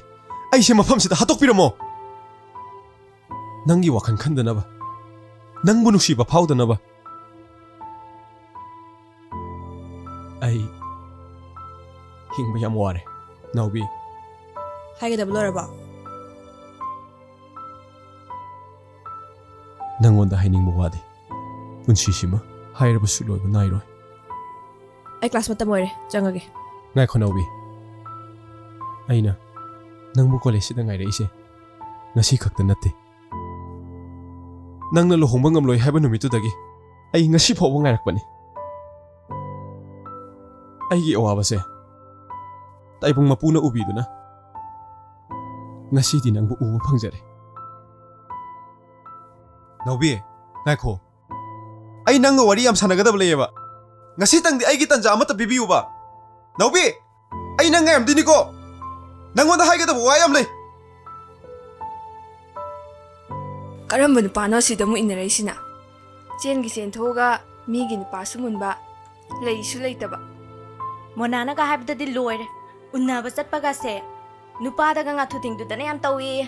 ꯑꯩꯁꯦ ꯃꯐꯝꯁꯤꯗ ꯍꯥꯠꯇꯣꯛꯄꯤꯔꯝꯃꯣ꯫ ꯅꯪꯒꯤ ꯋꯥꯈꯜ ꯈꯟꯗꯅꯕ, ꯅꯪꯕꯨ ꯅꯨꯡꯁꯤꯕ ꯐꯥꯎꯗꯅꯕ꯫ ꯑꯩ ꯍꯤꯡꯕ ꯌꯥꯝ ꯋꯥꯔꯦ, ꯅꯥꯎꯕꯤ꯫ ꯍꯥꯏꯒꯗꯕ ꯂꯣꯏꯔꯕꯣ? ꯅꯪꯉꯣꯟꯗ ꯍꯥꯏꯅꯤꯡꯕ ꯋꯥꯗꯤ ꯄꯨꯟꯁꯤꯁꯤꯃ ꯍꯥꯏꯔꯕꯁꯨ ꯂꯣꯏꯕ ꯅꯥꯏꯔꯣꯏ꯫ ꯑꯩ ꯀ꯭ꯂꯥꯁ ꯃꯇꯝ ꯑꯣꯏꯔꯦ, ꯆꯪꯉꯒꯦ꯫ ꯉꯥꯏꯈꯣ ꯅꯥꯎꯕꯤ, ꯑꯩꯅ ꯅꯪꯕꯨ ꯀꯣꯂꯦꯖꯁꯤꯗ ꯉꯥꯏꯔꯛꯏꯁꯦ ꯉꯁꯤ ꯈꯛꯇ ꯅꯠꯇꯦ꯫ ꯅꯪꯅ ꯂꯨꯍꯣꯡꯕ ꯉꯝꯂꯣꯏ ꯍꯥꯏꯕ ꯅꯨꯃꯤꯠꯇꯨꯗꯒꯤ ꯑꯩ ꯉꯁꯤ ꯐꯥꯎꯕ ꯉꯥꯏꯔꯛꯄꯅꯤ꯫ ꯑꯩꯒꯤ ꯑꯋꯥꯕꯁꯦ ꯇꯥꯏꯕꯪ ꯃꯄꯨꯅ ꯎꯕꯤꯗꯨꯅ ꯉꯁꯤꯗꯤ ꯅꯪꯕꯨ ꯎꯕ ꯐꯪꯖꯔꯦ꯫ ꯅꯥꯎꯕꯤ, ꯉꯥꯏꯈꯣ꯫ ꯑꯩ ꯅꯪꯒ ꯋꯥꯔꯤ ꯌꯥꯝ ꯁꯥꯟꯅꯒꯗꯕ ꯂꯩꯌꯦꯕ꯫ ꯉꯁꯤꯇꯪꯗꯤ ꯑꯩꯒꯤ ꯇꯟꯖꯥ ꯑꯃꯠꯇ ꯄꯤꯕꯤꯌꯨꯕ꯫ ꯅꯥꯎꯕꯤ, ꯑꯩ ꯅꯪ ꯉꯥꯏꯔꯝꯗꯣꯏꯅꯤꯀꯣ꯫ ꯅꯪꯉꯣꯟꯗ ꯍꯥꯏꯒꯗꯕ ꯋꯥ ꯌꯥꯝ ꯂꯩ꯫ ꯀꯔꯝꯕ ꯅꯨꯄꯥꯅꯣ ꯑꯁꯤꯗ ꯑꯃꯨꯛ ꯏꯟꯅꯔꯛꯏꯁꯤꯅ? ꯆꯦꯟꯒꯤ ꯆꯦꯟꯊꯣꯛꯑꯒ ꯃꯤꯒꯤ ꯅꯨꯄꯥꯁꯨ ꯃꯨꯟꯕ, ꯂꯩꯁꯨ ꯂꯩꯇꯕ꯫ ꯃꯣꯅꯥꯅꯒ ꯍꯥꯏꯕꯗꯗꯤ ꯂꯣꯏꯔꯦ꯫ ꯎꯟꯅꯕ ꯆꯠꯄꯒꯁꯦ ꯅꯨꯄꯥꯗꯒ ꯉꯥꯊꯨ ꯊꯤꯡꯗꯨꯗꯅ ꯌꯥꯝ ꯇꯧꯏ꯫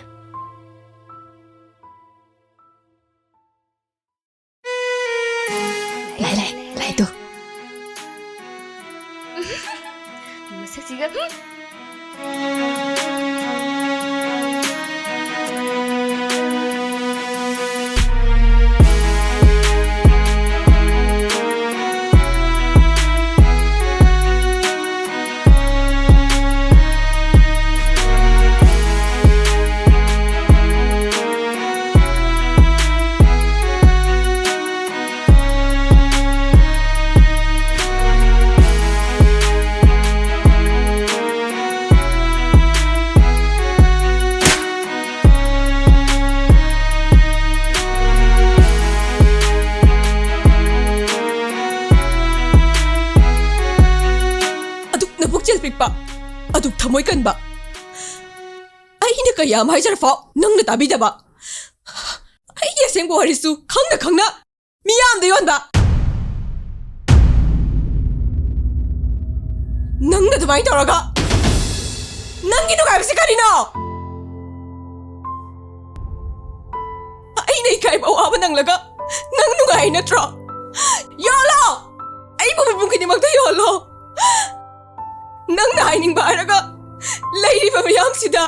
ꯂꯥꯏ, ꯂꯥꯏ, ꯂꯥꯏ ꯇꯨ꯫ ꯃꯁꯛꯁꯤꯒ, ꯎꯝ꯫ ꯆꯤꯜ ꯄꯤꯛꯄ, ꯑꯗꯨꯛ ꯊꯃꯣꯏ ꯀꯟꯕ꯫ ꯑꯩꯅ ꯀꯌꯥꯝ ꯍꯥꯏꯖꯔꯐꯥꯎ ꯅꯪꯅ ꯇꯥꯕꯤꯗꯕ꯫ ꯑꯩꯒꯤ ꯑꯁꯦꯡꯕ ꯋꯥꯔꯤꯁꯨ ꯈꯪꯅ ꯈꯪꯅ ꯃꯤꯌꯥꯝꯗ ꯌꯣꯟꯕ꯫ ꯅꯪꯅ ꯑꯗꯨꯃꯥꯏꯅ ꯇꯧꯔꯒ ꯅꯪꯒꯤ ꯅꯨꯡꯉꯥꯏꯕꯁꯤ ꯀꯔꯤꯅꯣ? ꯑꯩꯅ ꯏꯀꯥꯏꯕ ꯑꯋꯥꯕ ꯅꯪꯂꯒ ꯅꯪ ꯅꯨꯡꯉꯥꯏ ꯅꯠꯇ꯭ꯔꯣ? ꯌꯣꯜꯂꯣ! ꯑꯩꯕꯨ ꯃꯤꯄꯨꯝ ꯈꯨꯗꯤꯡꯃꯛꯇ ꯌꯣꯜꯂꯣ꯫ ꯅꯪꯅ ꯍꯥꯏꯅꯤꯡꯕ ꯍꯥꯏꯔꯒ ꯂꯩꯔꯤꯕ ꯃꯌꯥꯝꯁꯤꯗ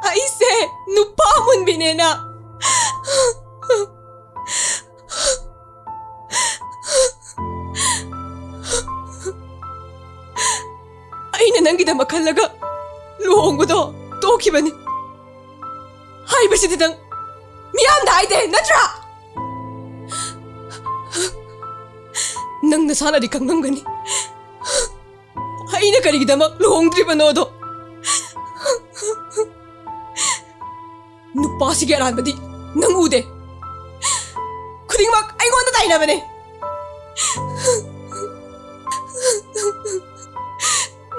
ꯑꯩꯁꯦ ꯅꯨꯄꯥ ꯃꯨꯟꯕꯤꯅꯦꯅ꯫ ꯑꯩꯅ ꯅꯪꯒꯤꯗꯃꯛ ꯈꯜꯂꯒ ꯂꯨꯍꯣꯡꯕꯗꯣ ꯇꯣꯛꯈꯤꯕꯅꯤ ꯍꯥꯏꯕꯁꯤꯗꯤ ꯅꯪ ꯃꯤꯌꯥꯝꯗ ꯍꯥꯏꯗꯦ ꯅꯠꯇ꯭ꯔꯥ? ꯅꯪ ꯅꯁꯥꯅꯗꯤ ꯈꯪꯂꯝꯒꯅꯤ ꯑꯩꯅ ꯀꯔꯤꯒꯤꯗꯃꯛ ꯂꯨꯍꯣꯡꯗ꯭ꯔꯤꯕꯅꯣꯗꯣ꯫ ꯅꯨꯄꯥꯁꯤꯒꯤ ꯑꯔꯥꯟꯕꯗꯤ ꯅꯪ ꯎꯗꯦ꯫ ꯈꯨꯗꯤꯡꯃꯛ ꯑꯩꯉꯣꯟꯗ ꯇꯥꯏꯅꯕꯅꯦ꯫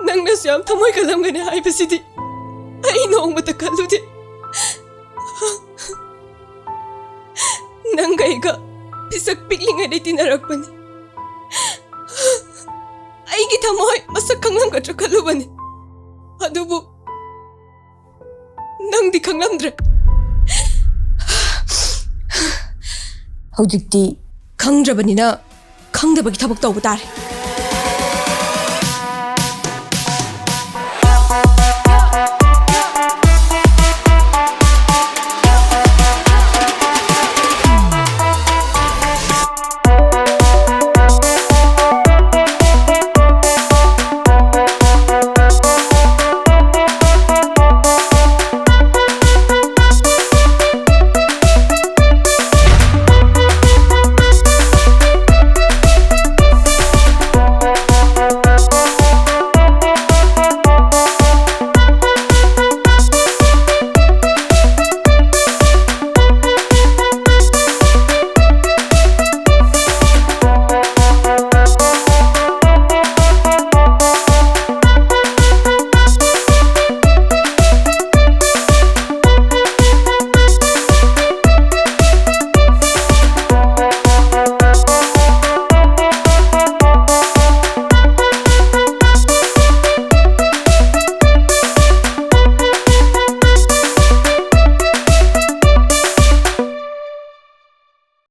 ꯅꯪꯅꯁꯨ ꯌꯥꯝ ꯊꯃꯣꯏ ꯀꯜꯂꯝꯒꯅꯤ ꯍꯥꯏꯕꯁꯤꯗꯤ ꯑꯩ ꯅꯣꯡꯃꯇ ꯈꯜꯂꯨꯗꯦ꯫ ꯅꯪꯒ ꯑꯩꯒ ꯄꯤꯁꯛ ꯄꯤꯛꯂꯤꯉꯩꯗꯩ ꯇꯤꯟꯅꯔꯛꯄꯅꯤ꯫ ꯑꯩꯒꯤ ꯊꯃꯣꯏ ꯃꯁꯛ ꯈꯪꯂꯝꯒꯗ꯭ꯔꯥ ꯈꯜꯂꯨꯕꯅꯤ, ꯑꯗꯨꯕꯨ ꯅꯪꯗꯤ ꯈꯪꯂꯝꯗ꯭ꯔꯦ꯫ ꯍꯧꯖꯤꯛꯇꯤ ꯈꯪꯗ꯭ꯔꯕꯅꯤꯅ ꯈꯪꯗꯕꯒꯤ ꯊꯕꯛ ꯇꯧꯕ ꯇꯥꯔꯦ꯫